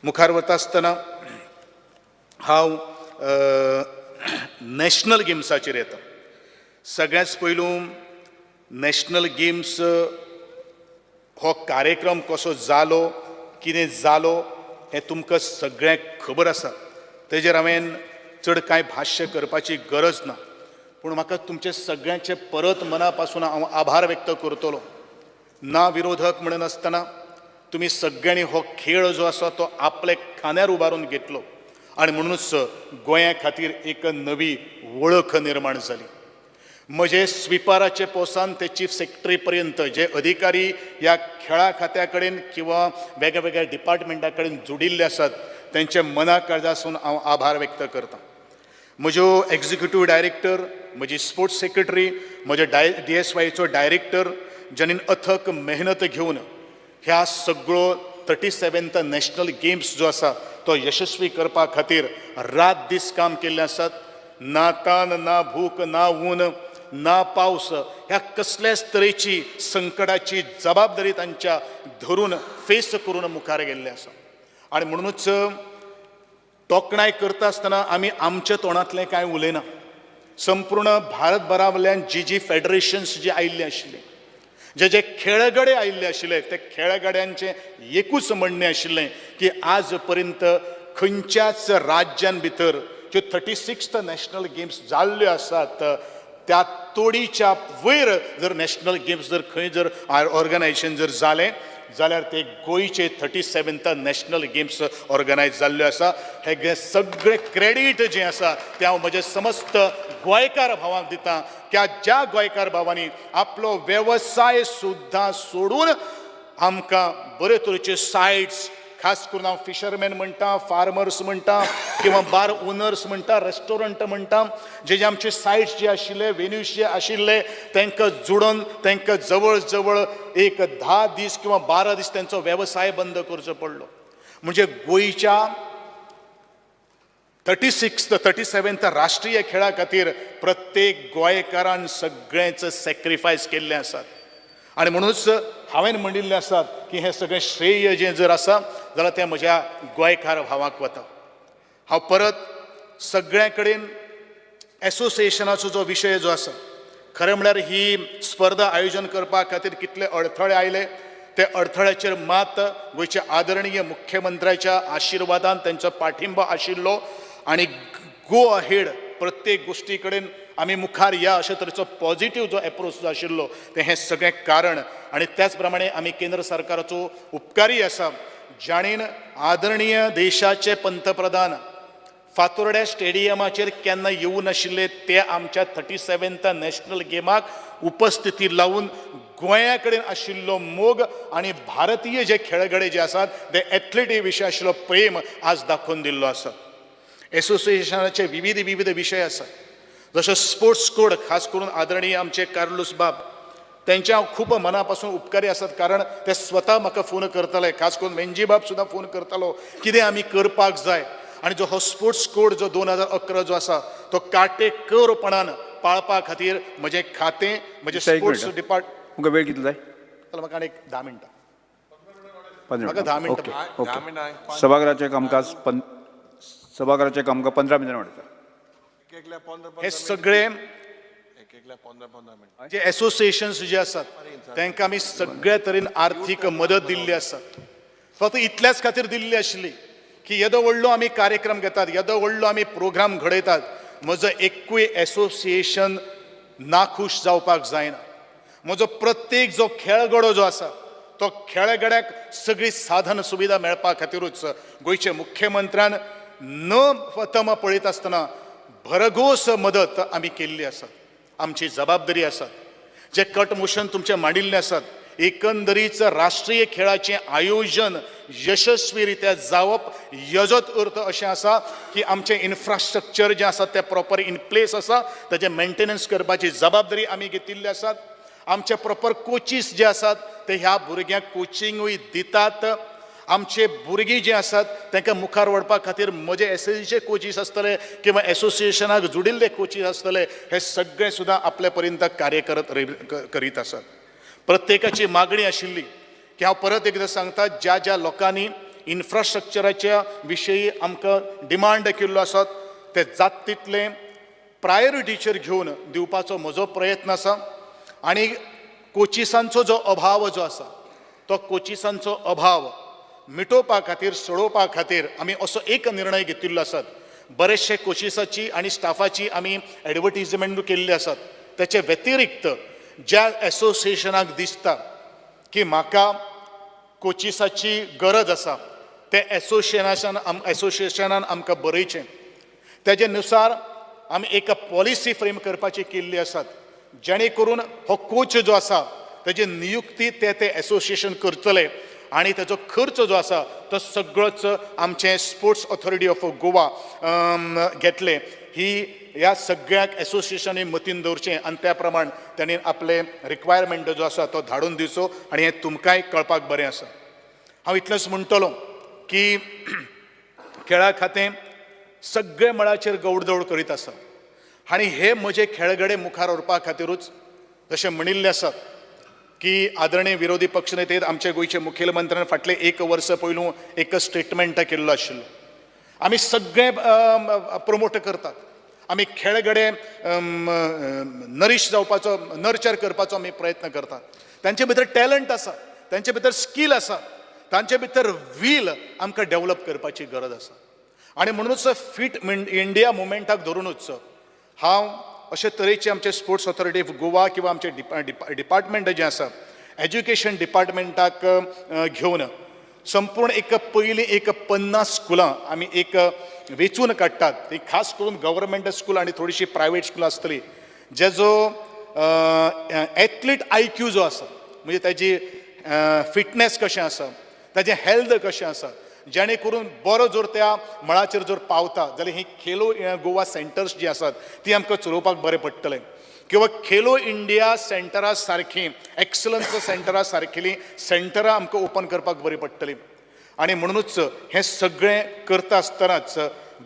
मुखार वता आसतना हांव नॅशनल गेम्साचेर येता. सगळ्यांत पयलू नॅशनल गेम्स हो कार्यक्रम कसो जालो, कितें जालो हें तुमकां सगळ्यांक खबर आसा. तेजेर हांवें चड कांय भाश्य करपाची गरज ना, पूण म्हाका तुमचे सगळ्यांचे परत मना पासून हांव आभार व्यक्त करतलो. ना विरोधक म्हणनासतना तुमी सगळ्यांनी हो खेळ जो आसा तो आपले खांद्यार उबारून घेतलो आनी म्हणूनच गोंया खातीर एक नवी वळख निर्माण जाली. म्हजे स्विपाराचे पोसान ते चीफ सेक्रेटरी पर्यंत जे अधिकारी ह्या खेळा खात्या कडेन किंवा वेगळ्या डिपार्टमेंटा कडेन जुडिल्ले आसात तेंचे मना काळजासून हांव आभार व्यक्त करता. म्हज्यो एग्जिक्युटीव डायरेक्टर, म्हजी स्पोर्ट्स सेक्रेटरी, म्हजे DSYचो डायरेक्टर ज्यांनी अथक मेहनत घेवन ह्या सगळो 37th national games जो आसा तो यशस्वी करपा खातीर रात दीस काम केल्ले आसात. ना तान, ना भूक, ना ऊन, ना पावस ह्या कसल्याच तरेची संकटाची जबाबदारी तांच्या धरून फेस करून मुखार गेल्ले आसा. आनी म्हणूनच तोखणाय करता आसतना आमी आमच्या तोंडांतलें कांय उलयना. संपूर्ण भारतभरा वयल्यान जी जी फेडरेशन्स जी आयिल्ली आशिल्ली, जे जे खेळगडे आयिल्ले आशिल्ले ते खेळगड्यांचें एकूच म्हणणें आशिल्लें की आज पर्यंत खंयच्याच राज्यान भितर ज्यो 36th national games जाल्ल्यो आसात त्या तोडीच्या वयर जर नॅशनल गेम्स जर खंय जर ऑर्गनायजेशन जर जालें जाल्यार ते गोंयचे 37th national games organise जाल्ल्यो आसा. हे सगळें क्रेडीट जें आसा तें हांव म्हजे समस्त गोंयकार भावांक दिता की ज्या गोंयकार भावांनी आपलो वेवसाय सुद्दां सोडून आमकां बरे तरेचे सायट्स, खास करून हांव फिशरमॅन म्हणटा, फार्मर्स म्हणटा किंवा बार ओनर्स म्हणटा, रेस्टॉरंट म्हणटा, जे जे आमचे सायट्स जे आशिल्ले, वेन्यूज जे आशिल्ले तांकां जुडून तांकां जवळ जवळ एक 10 दीस किंवा 12 दीस तांचो वेवसाय बंद करचो पडलो. म्हणजे गोंयच्या 36th 37th राष्ट्रीय खेळा खातीर प्रत्येक गोंयकारान सगळ्यांच सॅक्रिफायस केल्लें आसात. आनी म्हणूनच हांवें म्हणिल्लें आसा की हें सगळें श्रेय जें जर आसा जाल्यार तें म्हज्या गोंयकार भावाक वता. हांव परत सगळ्यां कडेन एसोसिएशनाचो जो विशय जो आसा, खरें म्हणल्यार ही स्पर्धा आयोजन करपा खातीर कितले अडथळे आयले ते अडथळ्याचेर मात गोंयच्या आदरणीय मुख्यमंत्र्याच्या आशिर्वादान तांचो पाठिंबो आशिल्लो आनी गो अहेड प्रत्येक गोश्टी कडेन आमी मुखार या अशे तरेचो पॉझिटीव जो एप्रोच जो आशिल्लो तें हें सगळें कारण. आनी त्याच प्रमाणे आमी केंद्र सरकाराचो उपकारी आसा जाणेन आदरणीय देशाचे पंतप्रधान फातोर्ड्या स्टेडियमाचेर केन्ना येवूं नाशिल्ले ते आमच्या 37th national गेमाक उपस्थिती लावन गोंया कडेन आशिल्लो मोग आनी भारतीय जे खेळगडे जे आसात ते एथलेटी विशय आशिल्लो प्रेम आज दाखोवन दिल्लो आसा. एसोसिएशनाचे विविध विविध विशय आसात, जशें स्पोर्ट्स कोड, खास करून आदरणीय आमचे कार्लूस बाब तेंचे हांव खूब मना पासून उपकारी आसात, कारण ते स्वता म्हाका फोन करताले, खास करून वेंजी बाब सुद्दां फोन करतालो कितें आमी करपाक जाय. आनी जो हो स्पोर्ट्स कोड जो 2011 जो आसा तो काटेकोरपणान पाळपा खातीर म्हजें खातें, म्हजें स्पोर्ट्स डिपार्ट. तुमकां वेळ कितलो जाय? चल म्हाका आनी एक 10 मिनटां. 15 म्हाका 10 मिनटां. ओके. सभाघराचें कामकाज सभाघराचें कामकाज 15 मिनटां वाडयता. हे सगळे जे एसोसिएशन्स जे आसात तांकां आमी सगळ्या तरेन आर्थीक मदत दिल्ली आसा. फक्त इतल्याच खातीर दिल्ली आशिल्ली की येदो व्हडलो आमी कार्यक्रम घेतात, येदो व्हडलो आमी प्रोग्राम घडयतात, म्हजो एकूय एसोसिएशन नाखूश जावपाक जायना. म्हजो प्रत्येक जो खेळगडो जो आसा तो खेळगड्याक सगळी साधन सुविधा मेळपा खातीरूच गोंयच्या मुख्यमंत्र्यान न तम पळयत आसतना भरघोस मदत आमी केल्ली आसा. आमची जबाबदारी आसा. जे कट मोशन तुमचें मांडिल्लें आसात, एकंदरीच राष्ट्रीय खेळाचें आयोजन यशस्वी रित्या जावप यजत अर्थ अशें आसा की आमचें इन्फ्रास्ट्रक्चर जें आसा तें प्रॉपर इन प्लेस आसा, ताजें मेंटेनन्स करपाची जबाबदारी आमी घेतिल्ली आसात. आमचे प्रॉपर कोचीस जे आसात ते ह्या भुरग्यांक कोचिंगूय दितात. आमचे भुरगीं जे आसात तांकां मुखार व्हरपा खातीर म्हजे एसएसीचे कोचीस आसतले किंवा एसोसिएशनाक जुडिल्ले कोचीस आसतले, हे सगळे सुद्दां आपले पर्यंत कार्य करीत आसात. प्रत्येकाची मागणी आशिल्ली की हांव परत एकदां सांगता, ज्या ज्या लोकांनी इन्फ्रास्ट्रक्चराच्या विशयी आमकां डिमांड केल्लो आसात ते जात तितलें प्रायोरिटीचेर घेवन दिवपाचो म्हजो प्रयत्न आसा. आनी कोचिसांचो जो अभाव जो आसा तो कोचिसांचो अभाव मिटोवपा खातीर, सोडोवपा खातीर आमी असो एक निर्णय घेतिल्लो आसात. बरेचशे कोचिसाची आनी स्टाफाची आमी एडवर्टीजमेंट केल्ली आसात. तेचे व्यतिरिक्त ज्या एसोसिएशनाक दिसता की म्हाका कोचिसाची गरज आसा ते एसोसिएशनान आमकां बरयचें. तेजे नुसार आमी एक पॉलिसी फ्रेम करपाची केल्ली आसात, जेणे करून हो कोच जो आसा तेजी नियुक्ती ते ते एसोसिएशन करतले आनी तेजो खर्च जो आसा तो सगळोच आमचें स्पोर्ट्स ऑथॉरिटी ऑफ गोवा घेतले. ही ह्या सगळ्याक एसोसिएशनांनी मतीन दवरचें आनी त्या प्रमाण तांणी आपले रिक्वायरमेंट जो आसा तो धाडून दिवचो आनी हें तुमकांय कळपाक बरें आसा. हांव इतलेंच म्हणटलो की खेळा खातें सगळे मळाचेर गौडदौड करीत आसा आनी हे म्हजे खेळगडे मुखार व्हरपा खातीरूच जशें म्हणिल्लें आसा की आदरणीय विरोधी पक्षनेते आमचे गोंयचे मुखेलमंत्र्यान फाटलें एक वर्स पयलू एक स्टेटमेंट केल्लो आशिल्लो. आमी सगळे प्रोमोट करतात, आमी खेळगडे नरीश जावपाचो, नर्चर करपाचो आमी प्रयत्न करतात. तांचे भितर टॅलंट आसा, तांचे भितर स्कील आसा, तांचे भितर व्हील आमकां डेवलप करपाची गरज आसा. आनी म्हणूनच फिट इंडिया मुवमेंटाक धरुनूच हांव अशे तरेचे आमचे स्पोर्ट्स ऑथॉरिटी ऑफ गोवा किंवा आमचे डिपार्टमेंट जें आसा एज्युकेशन डिपार्टमेंटाक घेवन संपूर्ण एक पयलीं एक 50 स्कुलां आमी एक वेंचून काडटात. ती खास करून गव्हर्मेंट स्कूल आनी थोडीशी प्रायवेट स्कुलां आसतली, जेजो एथलीट IQ जो आसा, म्हणजे ताजी फिटनेस कशें आसा, ताजें हेल्थ कशें आसा, जेणे करून बरो जर त्या मळाचेर जर पावता जाल्यार ही खेलो गोवा सेंटर्स जी आसात ती आमकां चलोवपाक बरें पडटलें. किंवा खेलो इंडिया सेंटरा सारखी, एक्सलन्स सेंटरा सारकेली सेंटरां आमकां ओपन करपाक बरी पडटली. आनी म्हणूनच हें सगळें करता आसतनाच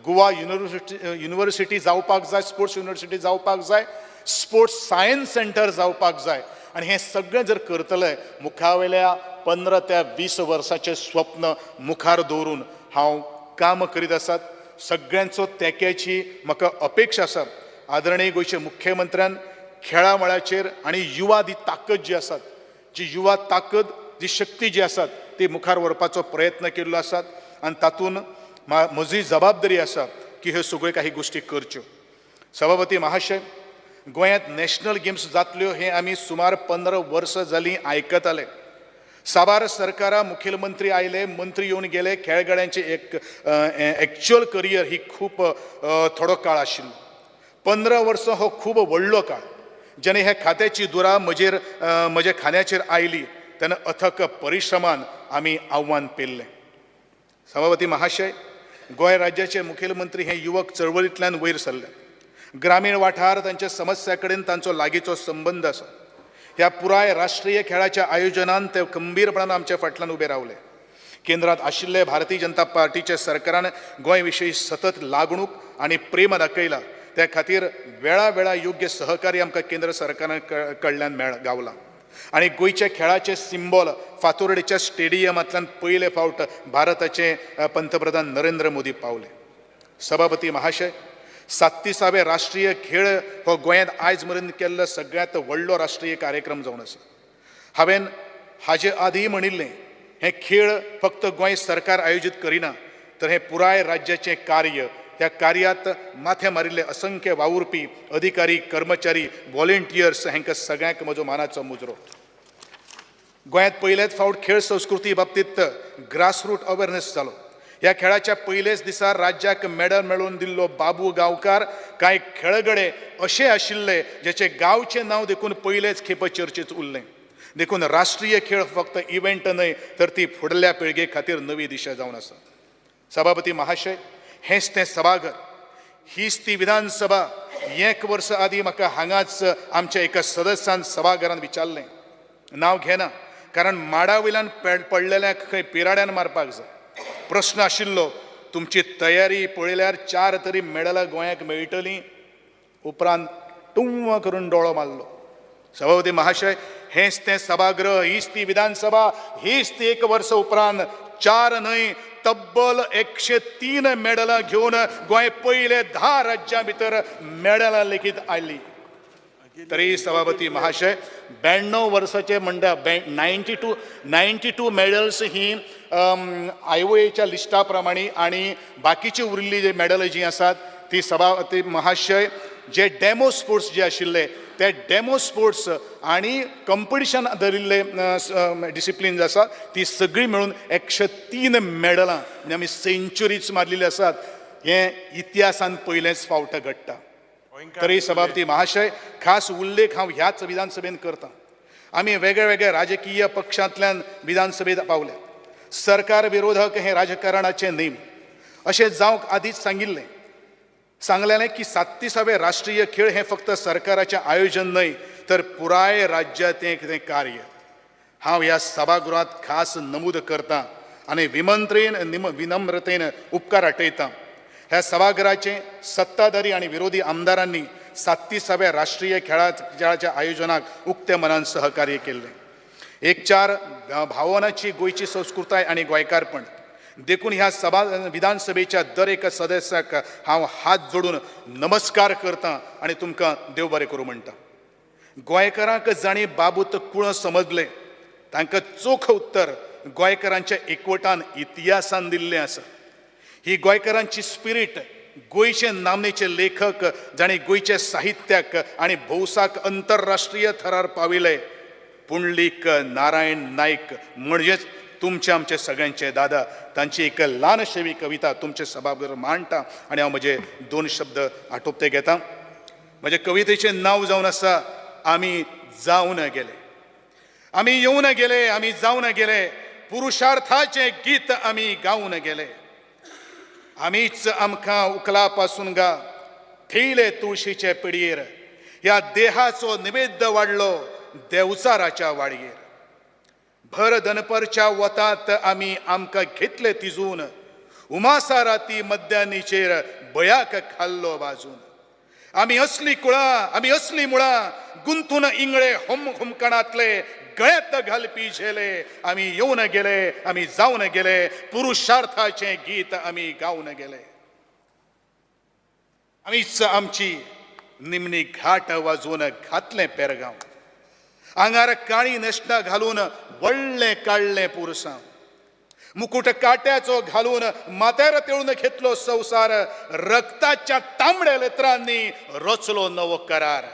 गोवा युनिवर्सिटी जावपाक जाय, स्पोर्ट्स युनिवर्सिटी जावपाक जाय, स्पोर्ट्स सायन्स सेंटर जावपाक जाय. आनी हें सगळें जर करतलें मुखावेल्या 15 ते 20 वर्साचें स्वप्न मुखार दवरून हांव काम करीत आसात. सगळ्यांचो तेंक्याची म्हाका अपेक्षा आसा. आदरणीय गोंयचे मुख्यमंत्र्यान खेळा मळाचेर आनी युवा दी ताकद जी आसात, जी युवा ताकद, जी शक्ती जी आसात ती मुखार व्हरपाचो प्रयत्न केल्लो आसात आनी तातूंत म्हजी जबाबदारी आसा की ह्यो सगळ्यो काही गोश्टी करच्यो. सभापती महाशय, गोंयांत नॅशनल गेम्स जातल्यो हें आमी सुमार 15 वर्सां जालीं आयकताले. साबार सरकारां, मुखेलमंत्री आयले, मंत्री येवन गेले, खेळगड्यांचे एक एक्च्युअल करियर ही खूब थोडो काळ आशिल्लो. 15 वर्सां हो खूब व्हडलो काळ. जेन्ना ह्या खात्याची दुरा म्हजेर म्हज्या खांद्याचेर आयली तेन्ना अथक परिश्रमान आमी आव्हान पेल्लें. सभापती महाशय, गोंय राज्याचे मुखेलमंत्री हे युवक चळवळींतल्यान वयर सरले. ग्रामीण वाठार तांच्या समस्या कडेन तांचो लागींचो संबंद आसा. ह्या पुराय राष्ट्रीय खेळाच्या आयोजनान ते गंभीरपणान आमच्या फाटल्यान उबे रावले. केंद्रांत आशिल्ले भारतीय जनता पार्टीच्या सरकारान गोंय विशीं सतत लागणूक आनी प्रेम दाखयला. त्या खातीर वेळा वेळा योग्य सहकार्य आमकां केंद्र सरकारान कडल्यान गावलां. आनी गोंयच्या खेळाचें सिंबॉल फातोर्डेच्या स्टेडियमांतल्यान पयले फावट भारताचे पंतप्रधान नरेंद्र मोदी पावले. सभापती महाशय, 37वे राष्ट्रीय खेळ हो गोंयांत आयज मेरेन केल्लो सगळ्यांत व्हडलो राष्ट्रीय कार्यक्रम जावन आसा. हांवें हाजे आदीं म्हणिल्लें, हे खेळ फक्त गोंय सरकार आयोजीत करिना तर हें पुराय राज्याचें कार्य. ह्या कार्यात माथें मारिल्ले असंख्य वावुरपी अधिकारी, कर्मचारी, व्हॉलेंटियर्स हांकां सगळ्यांक म्हजो मानाचो मुजरो. गोंयांत पयलेच फावट खेळ संस्कृती बाबतींत ग्रासरूट अवेरनेस जालो. ह्या खेळाच्या पयलेच दिसा राज्याक मेडल मेळोवन दिल्लो बाबू गांवकार कांय खेळगडे अशे आशिल्ले जेचे गांवचें नांव देखून पयलेच खेप चर्चेत उरलें. देखून राष्ट्रीय खेळ फक्त इव्हेंट न्हय तर ती फुडल्या पिळगे खातीर नवी दिशा जावन आसा. सभापती महाशय, हेंच तें सभाघर, हीच ती विधानसभा. एक वर्स आदीं म्हाका हांगाच आमच्या एका सदस्यान सभाघरान विचारलें, नांव घेना कारण माडा वयल्यान पडलेल्याक खंय पिराड्यान मारपाक जाय. प्रश्न आशिल्लो, तुमची तयारी पळयल्यार 4 तरी मेडलां गोंयाक मेळटलीं. उपरांत टुंव करून दोळो मारलो. सभापती महाशय, हेंच तें सभागृह, हीच ती विधानसभा, हीच ती एक वर्स उपरांत 4 न्हय तब्बल 103 मेडलां घेवन गोंय पयले 10 राज्यां भितर मेडलां लेगीत आयली. तरी सभापती महाशय 92 वर्साचे म्हणटा 92 मॅडल्स ही आयओएच्या लिस्टा प्रमाणे आनी बाकीची उरिल्ली जे मॅडल जी आसात ती सभापती महाशय जे डेमो स्पोर्ट्स जे आशिल्ले ते डेमो स्पोर्ट्स आनी कंपिटिशन धरिल्ले डिसिप्लीन आसा ती सगळी मेळून 103 मॅडलां म्हणजे आमी सेंच्युरीच मारलेली आसात. हें इतिहासान पयलेंच फावट घडटा. तरी सभापती महाशय खास उल्लेख हांव ह्याच विधानसभेन करता. आमी वेगळे वेगळे राजकीय पक्षांतल्यान विधानसभेत पावले. सरकार विरोधक हें राजकारणाचें नेम अशें जावंक आदींच सांगिल्लें सांगलेलें की 37वे राष्ट्रीय खेळ हें फक्त सरकाराचें आयोजन न्हय तर पुराय राज्याचें कितें कार्य. हांव ह्या सभागृहांत खास नमूद करता आनी विमंत्रेन विनम्रतेन उपकार आटयता. ह्या सभाघराचे सत्ताधारी आनी विरोधी आमदारांनी 37व्या राष्ट्रीय खेळाच्या आयोजनाक उक्ते मनान सहकार्य केल्लें. एक चार भावनाची गोंयची संस्कृताय आनी गोंयकारपण देखून ह्या सभा विधानसभेच्या दर एका सदस्याक हांव हात जोडून नमस्कार करता आनी तुमकां देव बरें करूं म्हणटा. गोंयकारांक जांणी बाबूत कुळ समजले तांकां चोख उत्तर गोंयकारांच्या एकवटान इतिहासान दिल्लें आसा. ही गोंयकारांची स्पिरीट गोंयचे नामनेचे लेखक जांणी गोंयच्या साहित्याक आनी भौसाक अंतरराष्ट्रीय थरार पाविले पुंडलीक नारायण नायक म्हणजेच तुमचे आमचे सगळ्यांचे दादा तांची एक ल्हानशेवी कविता तुमचे सभाघर मांडटा आनी हांव म्हजे 2 शब्द आटोपते घेता. म्हजे कवितेचें नांव जावन आसा आमी जावन गेले. आमी येवन गेले, आमी जावन गेले, पुरुषार्थाचें गीत आमी गावन गेले. आमीच आमकां उकला पासून गा थेयले तुळशीचे पिडयेर, ह्या देहाचो निवेद्य वाडलो देवचाराच्या वाडयेर. भर दनपरच्या वतात आमी आमकां घेतले तिजून, उमासा राती मध्यानीचेर बयाक खाल्लो बाजून. आमी असली कुळां, आमी असली मुळां, गुंतून इंगळे होम हुमकणांतले गळ्यात घालपी झेले. आमी येवन गेले, आमी जावन गेले, पुरुषार्थाचें गीत आमी गावन गेले. आमीच आमची निमणी घाट वाजोवन घातलें पेरगांव, आंगार काळी न्हेसणां घालून व्हडलें काडलें पुरसांव, मुकुट काट्याचो घालून माथ्यार तेळून घेतलो संवसार, रक्ताच्या तांबड्या लेत्रांनी रचलो नवो करार.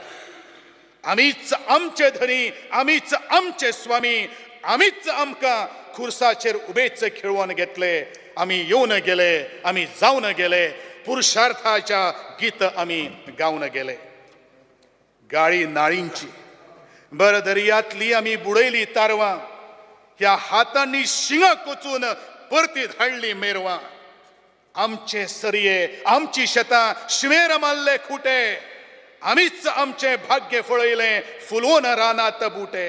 आमीच आमचे धनी, आमीच आमचे स्वामी, आमीच आमकां खुर्साचेर उबेच खेळोवन घेतले. आमी येवन गेले, आमी जावन गेले, पुरुषार्थाच्या गीत आमी गावन गेले. गाळी नाळींची बर दर्यांतली आमी बुडयली तारवां, ह्या हातांनी शिंगां कोचून परती धाडली मेरवां. आमचे सरये, आमची शेतां, शिमेर मारले खुटे, आमीच आमचें भाग्य फळयलें फुलोवन रानात बुटे.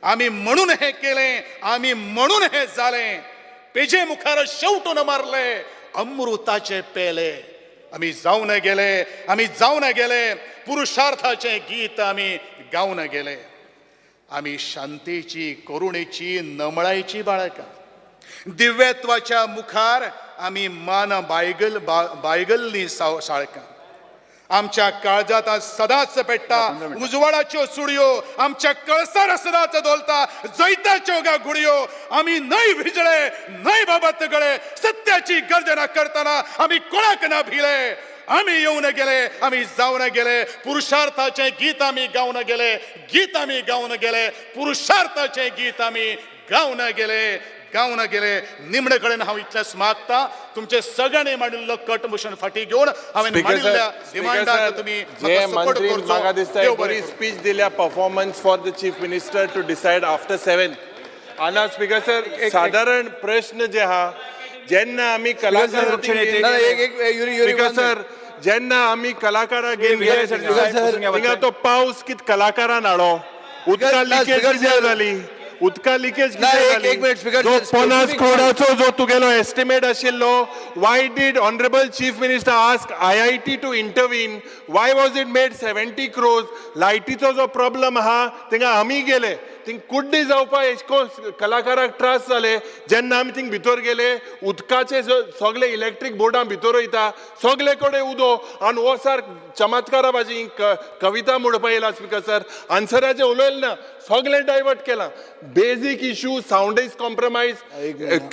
आमी म्हणून हें केलें, आमी म्हणून हें जालें, पेजे मुखार शेवटून मारले अमृताचे पेले. आमी जावन गेले, आमी जावन गेले, पुरुषार्थाचें गीत आमी गावन गेले. आमी शांतीची, करुणेची, नमळायची बाळकां, दिव्यत्वाच्या मुखार आमी मान बायगल बायगल्ली साळकां. आमच्या काळजात सदांच पेट्टा उजवाडाच्यो चुडयो, आमच्या कळसार सदांच धोलता जैताच्यो गा घुडयो. आमी न्हय भिजळे, न्हय बाबत गळे, सत्याची गर्जना करतना आमी कोणाक ना भिले. आमी येवन गेले, आमी जावन गेले, पुरुषार्थाचें गीत आमी गावन गेले, गीत आमी गावन गेले, पुरुषार्थाचें गीत आमी गावन गेले, गावन गेले. निमणे कडेन हांव इतलेंच मागता, तुमचे सगळ्यांनी मांडिल्लो कट मोशन फाटीं घेवन हांवें मांडिल्ल्या डिमांडाक तुमी सपोर्ट करचो. म्हाका दिसता बरी स्पीच दिल्या, performance for the chief minister to decide after 7. आना स्पीकर सर, सादारण प्रश्न जे आहा, जेन्ना आमी कलाकार स्पीकर सर, जेन्ना आमी कलाकाराक घेवन तो पावस कित कलाकारान हाडलो, उदका लिकेज कित्याक जाली, उदका लिकेज जो 50 करोडाचो जो तुगेलो एस्टिमेट आशिल्लो, why did honourable chief minister ask IIT to intervene, why was it made 70 crores? लायटीचो जो प्रॉब्लम आहा थिंगा आमी गेले, थिंग कुड्डी जावपा एशको कलाकाराक त्रास जाले जेन्ना आमी थिंग भितर गेले उदकाचे सगळे इलेक्ट्रीक बोर्डां भितर वयता सगळे कडेन उदो आनी हो सार चमत्कारा भाजी कविता म्हणपा येयला स्पीकर सर आन्सराचें उलयलें ना सगळें डायवर्ट केलां. Basic issue sound is compromise,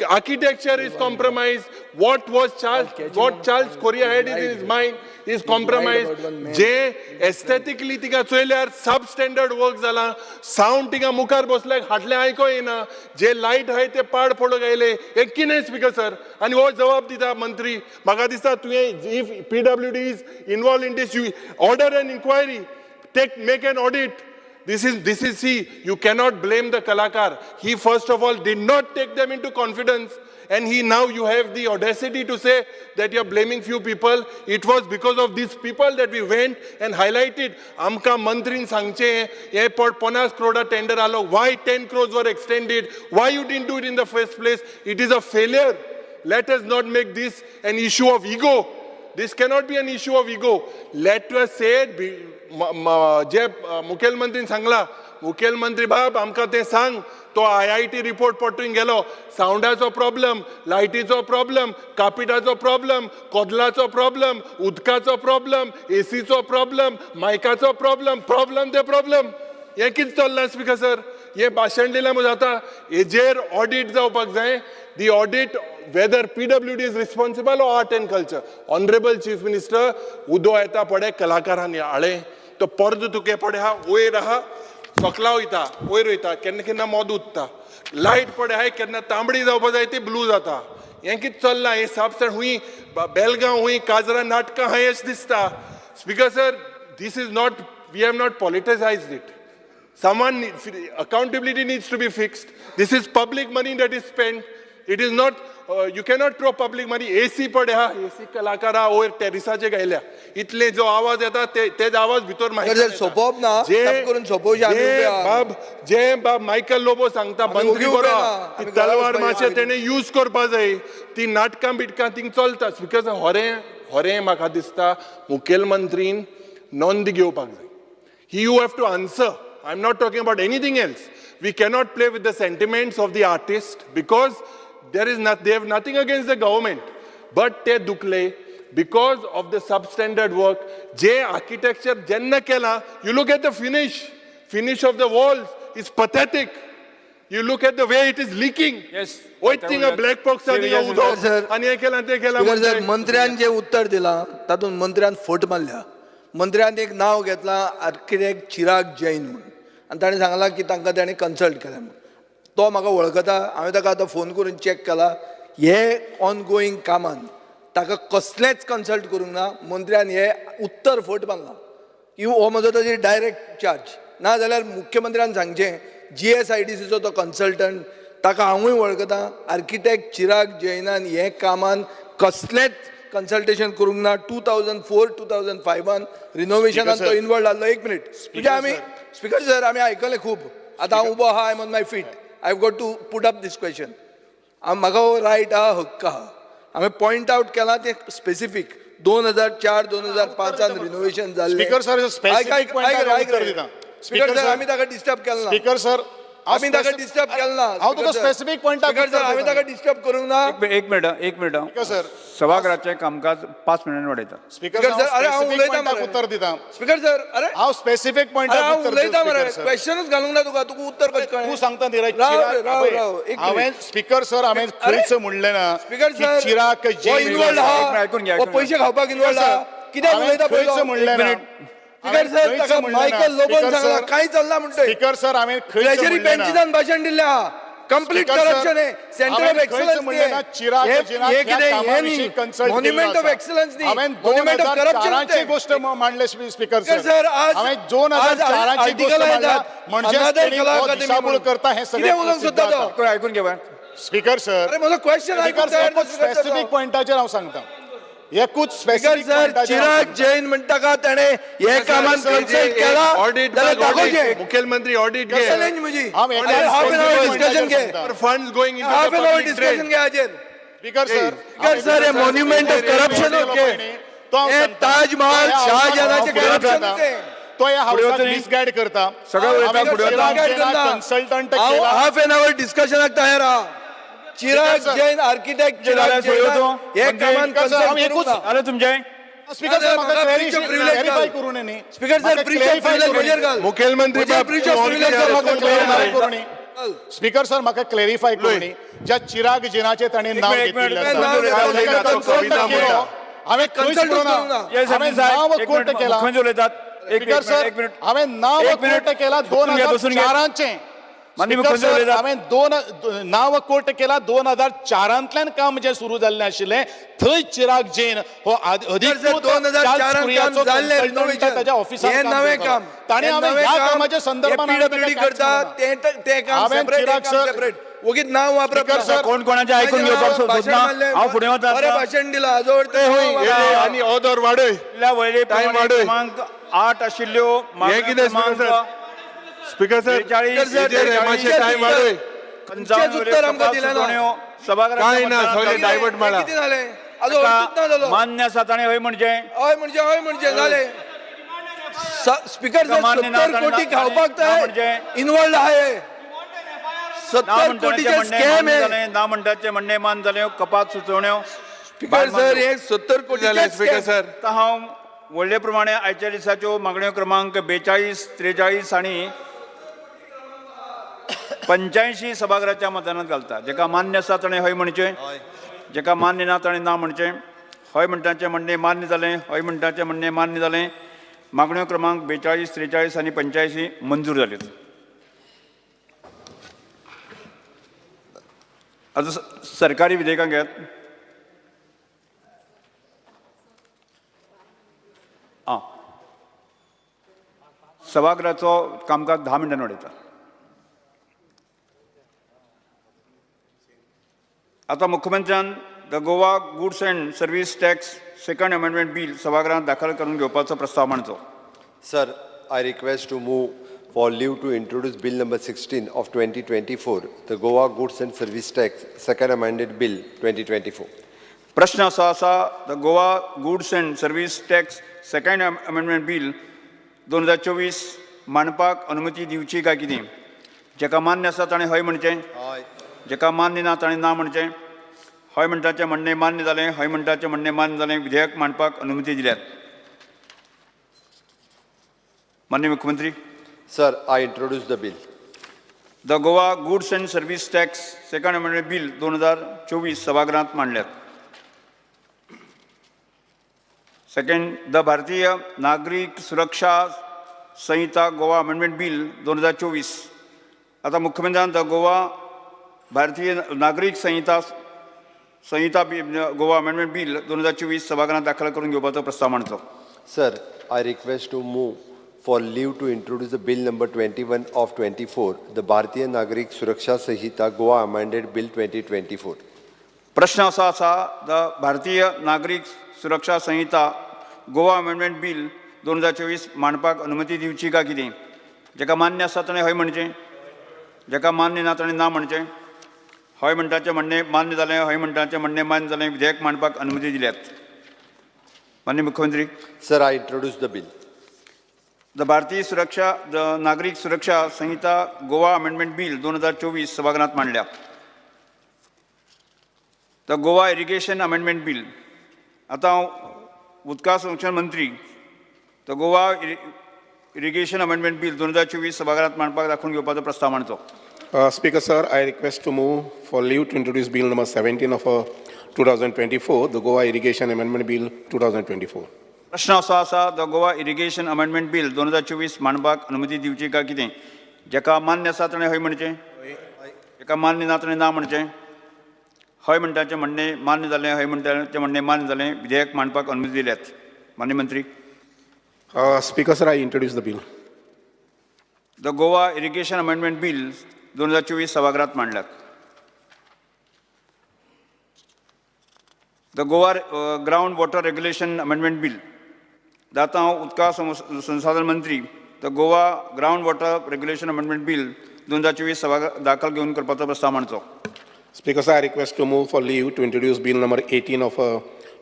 architecture is compromise, what was Charles, what Charles Correa had in his mind is compromise. J aesthetically तिका चोयल्यार सब स्टँडर्ड वर्क जाला, सावंड तिका मुखार बसल्यार हाडलें आयको येना, जे लायट आहाय ते पाड पडूंक आयले. हें कितें स्पीकर सर? आनी हो जबाब दिता मंत्री. म्हाका दिसता तुवें if PWD is involve in this, you order an inquiry, take make an audit. This is see, you cannot blame the kalakar. He first of all did not take them into confidence, and he now you have the audacity to say that you're blaming few people. It was because of these people that we went and highlighted. आमकां मंत्रीन सांगचें हें पड 50 करोडा टेंडर आलो, why 10 crores were extended, why you didn't do it in the first place? It is a failure. Let us not make this an issue of ego. This cannot be an issue of ego. Let us say जे मुखेलमंत्रीन सांगला, मुखेलमंत्री बाब आमकां तें सांग, तो IIT report पटून गेलो, सावंडाचो प्रॉब्लम, लायटीचो प्रॉब्लम, कापिटाचो प्रॉब्लम, कोदलाचो प्रॉब्लम, उदकाचो प्रॉब्लम, एसीचो प्रॉब्लम, मायकाचो प्रॉब्लम, प्रॉब्लम ते प्रॉब्लम. हें कितें चल्लां स्पीकर सर? हें भाशण दिलें म्हूण जाता? हेजेर ऑडीट जावपाक जाय. The audit whether PWD is responsible or art and culture. Honourable Chief Minister, उदो येता पडे कलाकारांनी हाडलें तो परत तुके पडे आहा वयर आहा सकला वयता वयर वयता केन्ना केन्ना मोद उत्ता लायट पडे आहाय केन्ना तांबडी जावपा जाय ती ब्लू जाता. हें कितें चल्लां? हें साप हुंय बेलगांव हुंय काजरा नाटकां आहाय अशें दिसता. Speaker sir, this is not, we have not politicised it. Someone, accountability needs to be fixed. This is public money that is spent. It is not, you cannot throw public money. AC पडे हा, AC कलाकारा वयर टेरिसाचे गायल्या. इतले जो आवाज येता तेज आवाज भितर माहिती सर, सोंपोवप ना. तप करून सोंपोवचें, आमी उबे आहा. बाब जे बाब मायकल लोबो सांगता आमी मंत्री ओगी उबे बरो ना. ती आमी तलवार घरा मातशें वचपाची. तेणें यूज करपा जाय. ती नाटकां बिटकां थिंग चलता. Because होरें होरें म्हाका दिसता मुखेलमंत्रीन नोंद घेवपाक जाय. He you have to answer. I'm not talking about anything else. We cannot play with the sentiments of the artist because there is not, they have nothing against the government. But ते दुखले because of the substandard work. J architecture जेन्ना केला, you look at the finish of the walls is pathetic. You look at the way it is leaking. Yes. वयत थिंगा ब्लॅक बॉक्स सर, आनी हें केलां तें केलां. स्पीकर सर, मंत्र्यान जें उत्तर दिलां तातूंत मंत्र्यान फट मारल्या. मंत्र्यान एक नांव घेतलां आर्किटेक्ट चिराग जैन म्हणून आनी ताणें सांगलां की तांकां ताणें कन्सल्ट केलें म्हणून. तो म्हाका वळखता, हांवें ताका आतां फोन करून चॅक केला. हे ऑन गोईंग कामान ताका कसलेंच कन्सल्ट करूंक ना. मंत्र्यान हे उत्तर फट मारलां की हो म्हजो ताजेर डायरेक्ट चार्ज. ना जाल्यार मुख्यमंत्र्यान सांगचें GSIDCचो तो कन्सल्टंट ताका हांवूय वळखता. आर्किटेक्ट चिराग जैनान हे कामान कसलेंच कन्सल्टेशन करूंक ना. 2004 2005 रिनोवेशनान तो इनवॉल्व जाल्लो. एक मिनीट तुजे आमी स्पीकर सर आमी आयकलें खूब. आतां हांव उबो आहा, I am on my feet, I have got to put up this question. म्हाका हो रायट आहा, हक्क आहा. हांवें पॉयंट आवट केलां तें स्पेसिफीक 2004 2005 रिनोवेशन जाल्लें. स्पीकर सर, स्पेसिफीक पॉयंटाक उत्तर दिता. स्पीकर सर, आमी ताका डिस्टर्ब केलें ना. स्पीकर सर, आमी ताका डिस्टर्ब केलें ना. हांव तुका स्पेसिफीक पॉयंटाक स्पीकर सर, हांवें ताका डिस्टर्ब करूंक ना. एक मिनट, एक मिनट. स्पीकर सर, सभागृहाचें कामकाज 5 मिनटांनी वाडयता. स्पीकर सर, अरे हांव उलयतां मरे. उत्तर दिता. स्पीकर सर, अरे हांव स्पेसिफीक पॉयंटाक हांव उत्तर उलयतां मरे. क्वेश्चनूच घालूंक ना तुका, तुका उत्तर कशें कळ्ळें? तूं सांगता न्ही. राव राव राव, एक हांवें स्पीकर सर, हांवें खंयच म्हणलें ना स्पीकर सर चिराग हो इनवॉल्व आहा, हो पयशे खावपाक इनवॉल्व आहा. कित्याक उलयता खंयच म्हणलें ना. स्पीकर सर, ताका मायकल लोबोन सांगला कांय चल्ला म्हणटय. स्पीकर सर, हांवें ट्रेजरी बेंचीसान भाशण दिल्लें आहा. कंप्लीट करप्शन आहे, सेंटर ऑफ एक्सलन्स हे कितें हें न्ही, मॉन्युमेंट ऑफ एक्सलन्स न्ही, मॉन्युमेंट ऑफ करप्शन गोष्ट मांडले स्पीकर सर. आज हांवें 2004ची गोष्ट मांडल्या म्हणजे दिशाभूल करता हें कितें उलोवंक सोदता तो? आयकून घेवा स्पीकर सर. अरे म्हजो क्वेश्चन स्पेसिफीक पॉयंटाचेर हांव सांगता. एकूच स्पेसिफीक सर, चिराग जैन म्हणटा का ताणें हे कामान कन्सल्ट केला ऑडिट जाल्यार दाखोवचें. मुखेलमंत्री ऑडिट घे. चॅलेंज म्हजी. हाफ एन our discussion घे. Funds going in half an hour discussion घे हाजेर. स्पीकर सर, स्पीकर सर, हे मॉन्युमेंट ऑफ करप्शन हे ताजमहाल शाहजहानाचें करप्शन. तो ह्या फुडें हाऊसाक वचून मिसगायड करता. सगळें उलयता, फुडें वचून. कन्सल्टंट हांव हाफ एन our डिस्कशनाक तयार आहा. चिराग जैन आर्किटेक्ट, चिराग जैन हे कामान कन्सल्ट करूंक ना. जालें तुमचें? स्पीकर सर, म्हाका क्लॅरिफाय करूं न्ही. Speaker sir, breach of privilege म्हजेर घाल. मुखेलमंत्री म्हजेर ब्रीच ऑफ प्रिविलेज सर, म्हाका क्लॅरिफाय करूं न्ही. घाल. स्पीकर सर, म्हाका क्लॅरिफाय करूं न्ही. ज्या चिराग जैनाचें ताणें नांव एक मिनिट, घेतिल्लें एक मिनिट. आसा, कविता केलो, हांवें खंयच कन्सल्ट करूं ना. करूंक ना. हांवें नांव एक कोट मिनिट, केला. मुख्यमंत्री उलयतात. एक स्पीकर मिनिट, सर, एक मिनिट. हांवें नांव एक मिनिट. कोट केला दोन बसून घे, हजार बसून घे. चारांचें. माननीय स्पीकर मुख्यमंत्री सर, उलयतात. हांवें दोन नांव कोट केला 2004 काम जें सुरू जाल्लें आशिल्लें थंय चिराग जैन हो अधिकृत 2004 कुरियाचो काम जाल्लें consultant renovation. ताच्या ऑफिसांत हें काम नवें करतालो. काम. ताणें हें हांवें नवें ह्या काम. कामाच्या संदर्भात हे हांवें PWD ताका कांयच करता म्हणूंक ना. ते काम हांवें सेपरेट, चिराग काम सर- सेपरेट. वगीत नांव वापरप स्पीकर ना. सर, कोण कोणाचें आयकून घेवपाक भाशण सोदना. मारलें, हांव फुडें वता. बरें भाशण दिलां हाजो अर्थ नांव वापरप. आनी ऑर्डर वाडय. वळेरे टायम वाडय. क्रमांक 8 आशिल्ल्यो हें कितें स्पीकर सर? स्पीकर सर, 43, हेजेर मातशें टायम वाडय. खंयचेंच उत्तर आमकां दिलें ना. कांय ना, सगळें डायवर्ट मारा. कितें जालें? हाजो अर्थूच ना जालो. मान्य आसा ताणें हय म्हणचें. हय म्हणजे, हय म्हणजे जालें. स्पीकर सर, मान्य ना 70 ताणें कोटी ना खावपाक ना म्हणजे? इन्वॉल्ड आहे. ना 70 म्हणटाचे कोटीचे म्हणणें स्कॅम मान्य हे. जालें, ना म्हणटाचें म्हणणें मान जालें, कपात सुचोवण्यो. स्पीकर सर, हे 70 कोटीचे स्पीकर सर. आतां हांव व्हडले प्रमाणे आयच्या दिसाच्यो मागण्यो क्रमांक 42, 43 आनी 85 सभाघराच्या मतदानात घालता. जेका मान्य आसा ताणें हय म्हणचें, जेका मान्य ना ताणें ना म्हणचें. हय म्हणटाचें म्हणणें मान्य जालें, हय म्हणटाचें म्हणणें मान्य जालें. मागण्यो क्रमांक 42, 43 आनी 85 मंजूर जाल्यो. आतां सरकारी विधेयकां घेयात. आं, सभाघराचो कामकाज 10 मिनटां वाडयता. आतां मुख्यमंत्र्यान the Goa goods and service tax second amendment bill सभाघरांत दाखल करून घेवपाचो प्रस्ताव मांडचो. Sir, I request to move for leave to introduce Bill number 16 of 2024, the Goa Goods and Service Tax Second Amended Bill 2024. प्रश्न असो आसा, the Goa goods and service tax second amendment bill 2024 मांडपाक अनुमती दिवची काय कितें? जेका मान्य आसा ताणें हय म्हणचें, जेका मान्य ना ताणें ना म्हणचें. हय म्हणटाचें म्हणणें मान्य जालें, हय म्हणटाचें म्हणणें मान्य जालें. विधेयक मांडपाक अनुमती दिल्यात. माननीय मुख्यमंत्री. Sir, I introduce the bill. The Goa goods and service tax second amendment bill 2024 सभागृहात मांडल्यात. सेकंड, the भारतीय नागरीक सुरक्षा संहिता गोवा अमेंडमेंट बिल 2024. आतां मुख्यमंत्र्यान the Goa भारतीय नागरीक संहिता संहिता गोवा अमेंडमेंट बिल 2024 सभागृहात दाखल करून घेवपाचो प्रस्ताव मांडचो. Sir, I request to move for leave to introduce the Bill number 21 of 24, the Bharatiya Nagarik Suraksha Sanhita Goa Amended Bill 2024. प्रश्न असो आसा, the भारतीय नागरीक सुरक्षा संहिता गोवा अमेंडमेंट बिल 2024 मांडपाक अनुमती दिवची काय कितें? जेका मान्य आसा ताणें हय म्हणचें, जेका मान्य ना ताणें ना म्हणचें. हय म्हणटाचें म्हणणें मान्य जालें, हय म्हणटाचें म्हणणें मान्य जालें. विधेयक मांडपाक अनुमती दिल्यात. माननीय मुख्यमंत्री. Sir, I introduce the bill. The Bharatiya Suraksha the Nagarik Suraksha Sanhita Goa amendment bill 2024 सभागृहात मांडल्या. The Goa irrigation amendment bill. आतां हांव उदका संरक्षण मंत्री the Goa irrigation amendment bill 2024 सभागृहात मांडपाक दाखोवन घेवपाचो प्रस्ताव मांडचो. Speaker, sir, I request to move for leave to introduce Bill number 17 of 2024, the Goa Irrigation Amendment Bill 2024. प्रश्न असो आसा, the Goa irrigation amendment bill 2024 मांडपाक अनुमती दिवची काय कितें? जेका मान्य आसा ताणें हय म्हणचें, जेका मान्य ना ताणें ना म्हणचें. हय म्हणटाचें म्हणणें मान्य जालें, हय म्हणटाचें म्हणणें मान्य जालें. विधेयक मांडपाक अनुमती दिल्यात. माननीय मंत्री. Speaker, sir, I introduce the bill. The Goa irrigation amendment bill 2024 सभागृहात मांडल्यात. The Goa ground water regulation amendment bill. आतां हांव उदका संसाधन मंत्री the Goa ground water regulation amendment bill 2024 सभागृह दाखल घेवन करपाचो प्रस्ताव मांडचो. Speaker, sir, I request to move for leave to introduce Bill number 18 of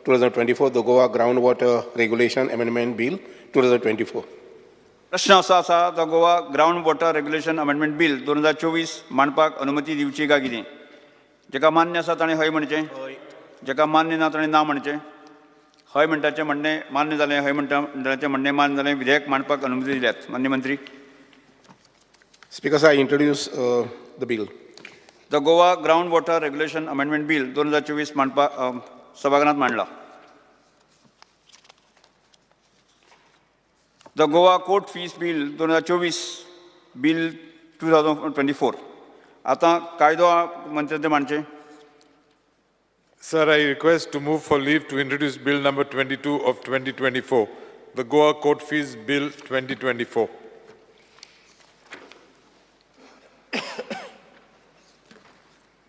2024, the Goa Groundwater Regulation Amendment Bill 2024. प्रश्न असो आसा, the Goa ground water regulation amendment bill 2024 मांडपाक अनुमती दिवची काय कितें? जेका मान्य आसा ताणें हय म्हणचें, जेका मान्य ना ताणें ना म्हणचें. हय म्हणटाचें म्हणणें मान्य जालें, हय म्हणटाचें म्हणणें मान्य जालें. विधेयक मांडपाक अनुमती दिल्यात. मान्य मंत्री. Speaker, sir, I introduce the bill. The Goa ground water regulation amendment bill 2024 मांडपाक सभागृहात मांडला. The Goa court fees bill 2024, bill 2024, आतां कायदो मंत्र्यान मांडचें. Sir, I request to move for leave to introduce Bill number 22 of 2024, the Goa Court Fees Bill 2024.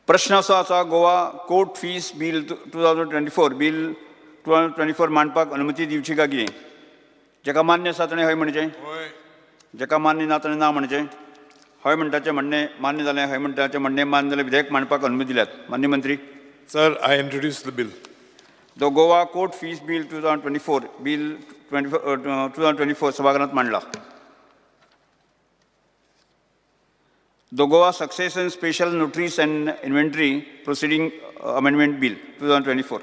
प्रश्न असो आसा, Goa court fees bill 2024, bill 2024 मांडपाक अनुमती दिवची काय कितें? जेका मान्य आसा ताणें हय म्हणचें, जेका मान्य ना ताणें ना म्हणचें. हय म्हणटाचें म्हणणें मान्य जालें, हय म्हणटाचें म्हणणें मान्य जालें. विधेयक मांडपाक अनुमती दिल्यात. मान्य मंत्री. Sir, I introduce the bill. The Goa court fees bill 2024, bill 2024 सभागृहात मांडला. The Goa succession special notaries and inventory proceeding amendment bill 2024,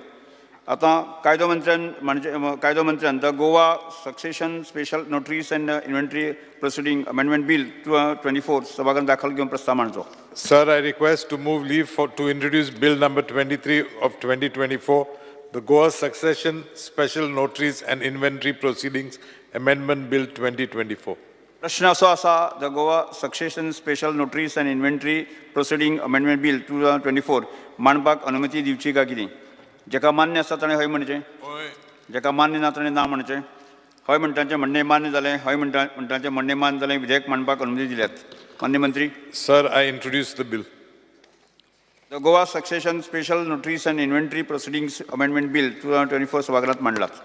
आतां कायदो मंत्र्यान म्हणजे कायदो मंत्र्यान the Goa succession special notaries and inventory proceeding amendment bill 2024 सभागृहात दाखल घेवन प्रस्ताव मांडचो. Sir, I request to move leave for to introduce Bill number 23 of 2024, the Goa Succession Special Notaries and Inventory Proceedings Amendment Bill 2024. प्रश्न असो आसा, the Goa succession special notaries and inventory proceeding amendment bill 2024 मांडपाक अनुमती दिवची काय कितें? जेका मान्य आसा ताणें हय म्हणचें, जेका मान्य ना ताणें ना म्हणचें. हय म्हणटाचें म्हणणें मान्य जालें, हय म्हणटाचें म्हणणें मान्य जालें. विधेयक मांडपाक अनुमती दिल्यात. मान्य मंत्री. Sir, I introduce the bill. The Goa succession special notaries and inventory proceedings amendment bill 2024 सभागृहात मांडलात.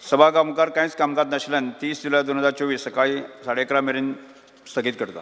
सभागृहा मुखार कांयच कामकाज नाशिल्ल्यान 30 जुलय 2024 सकाळी 11:30 मेरेन स्थगीत करता.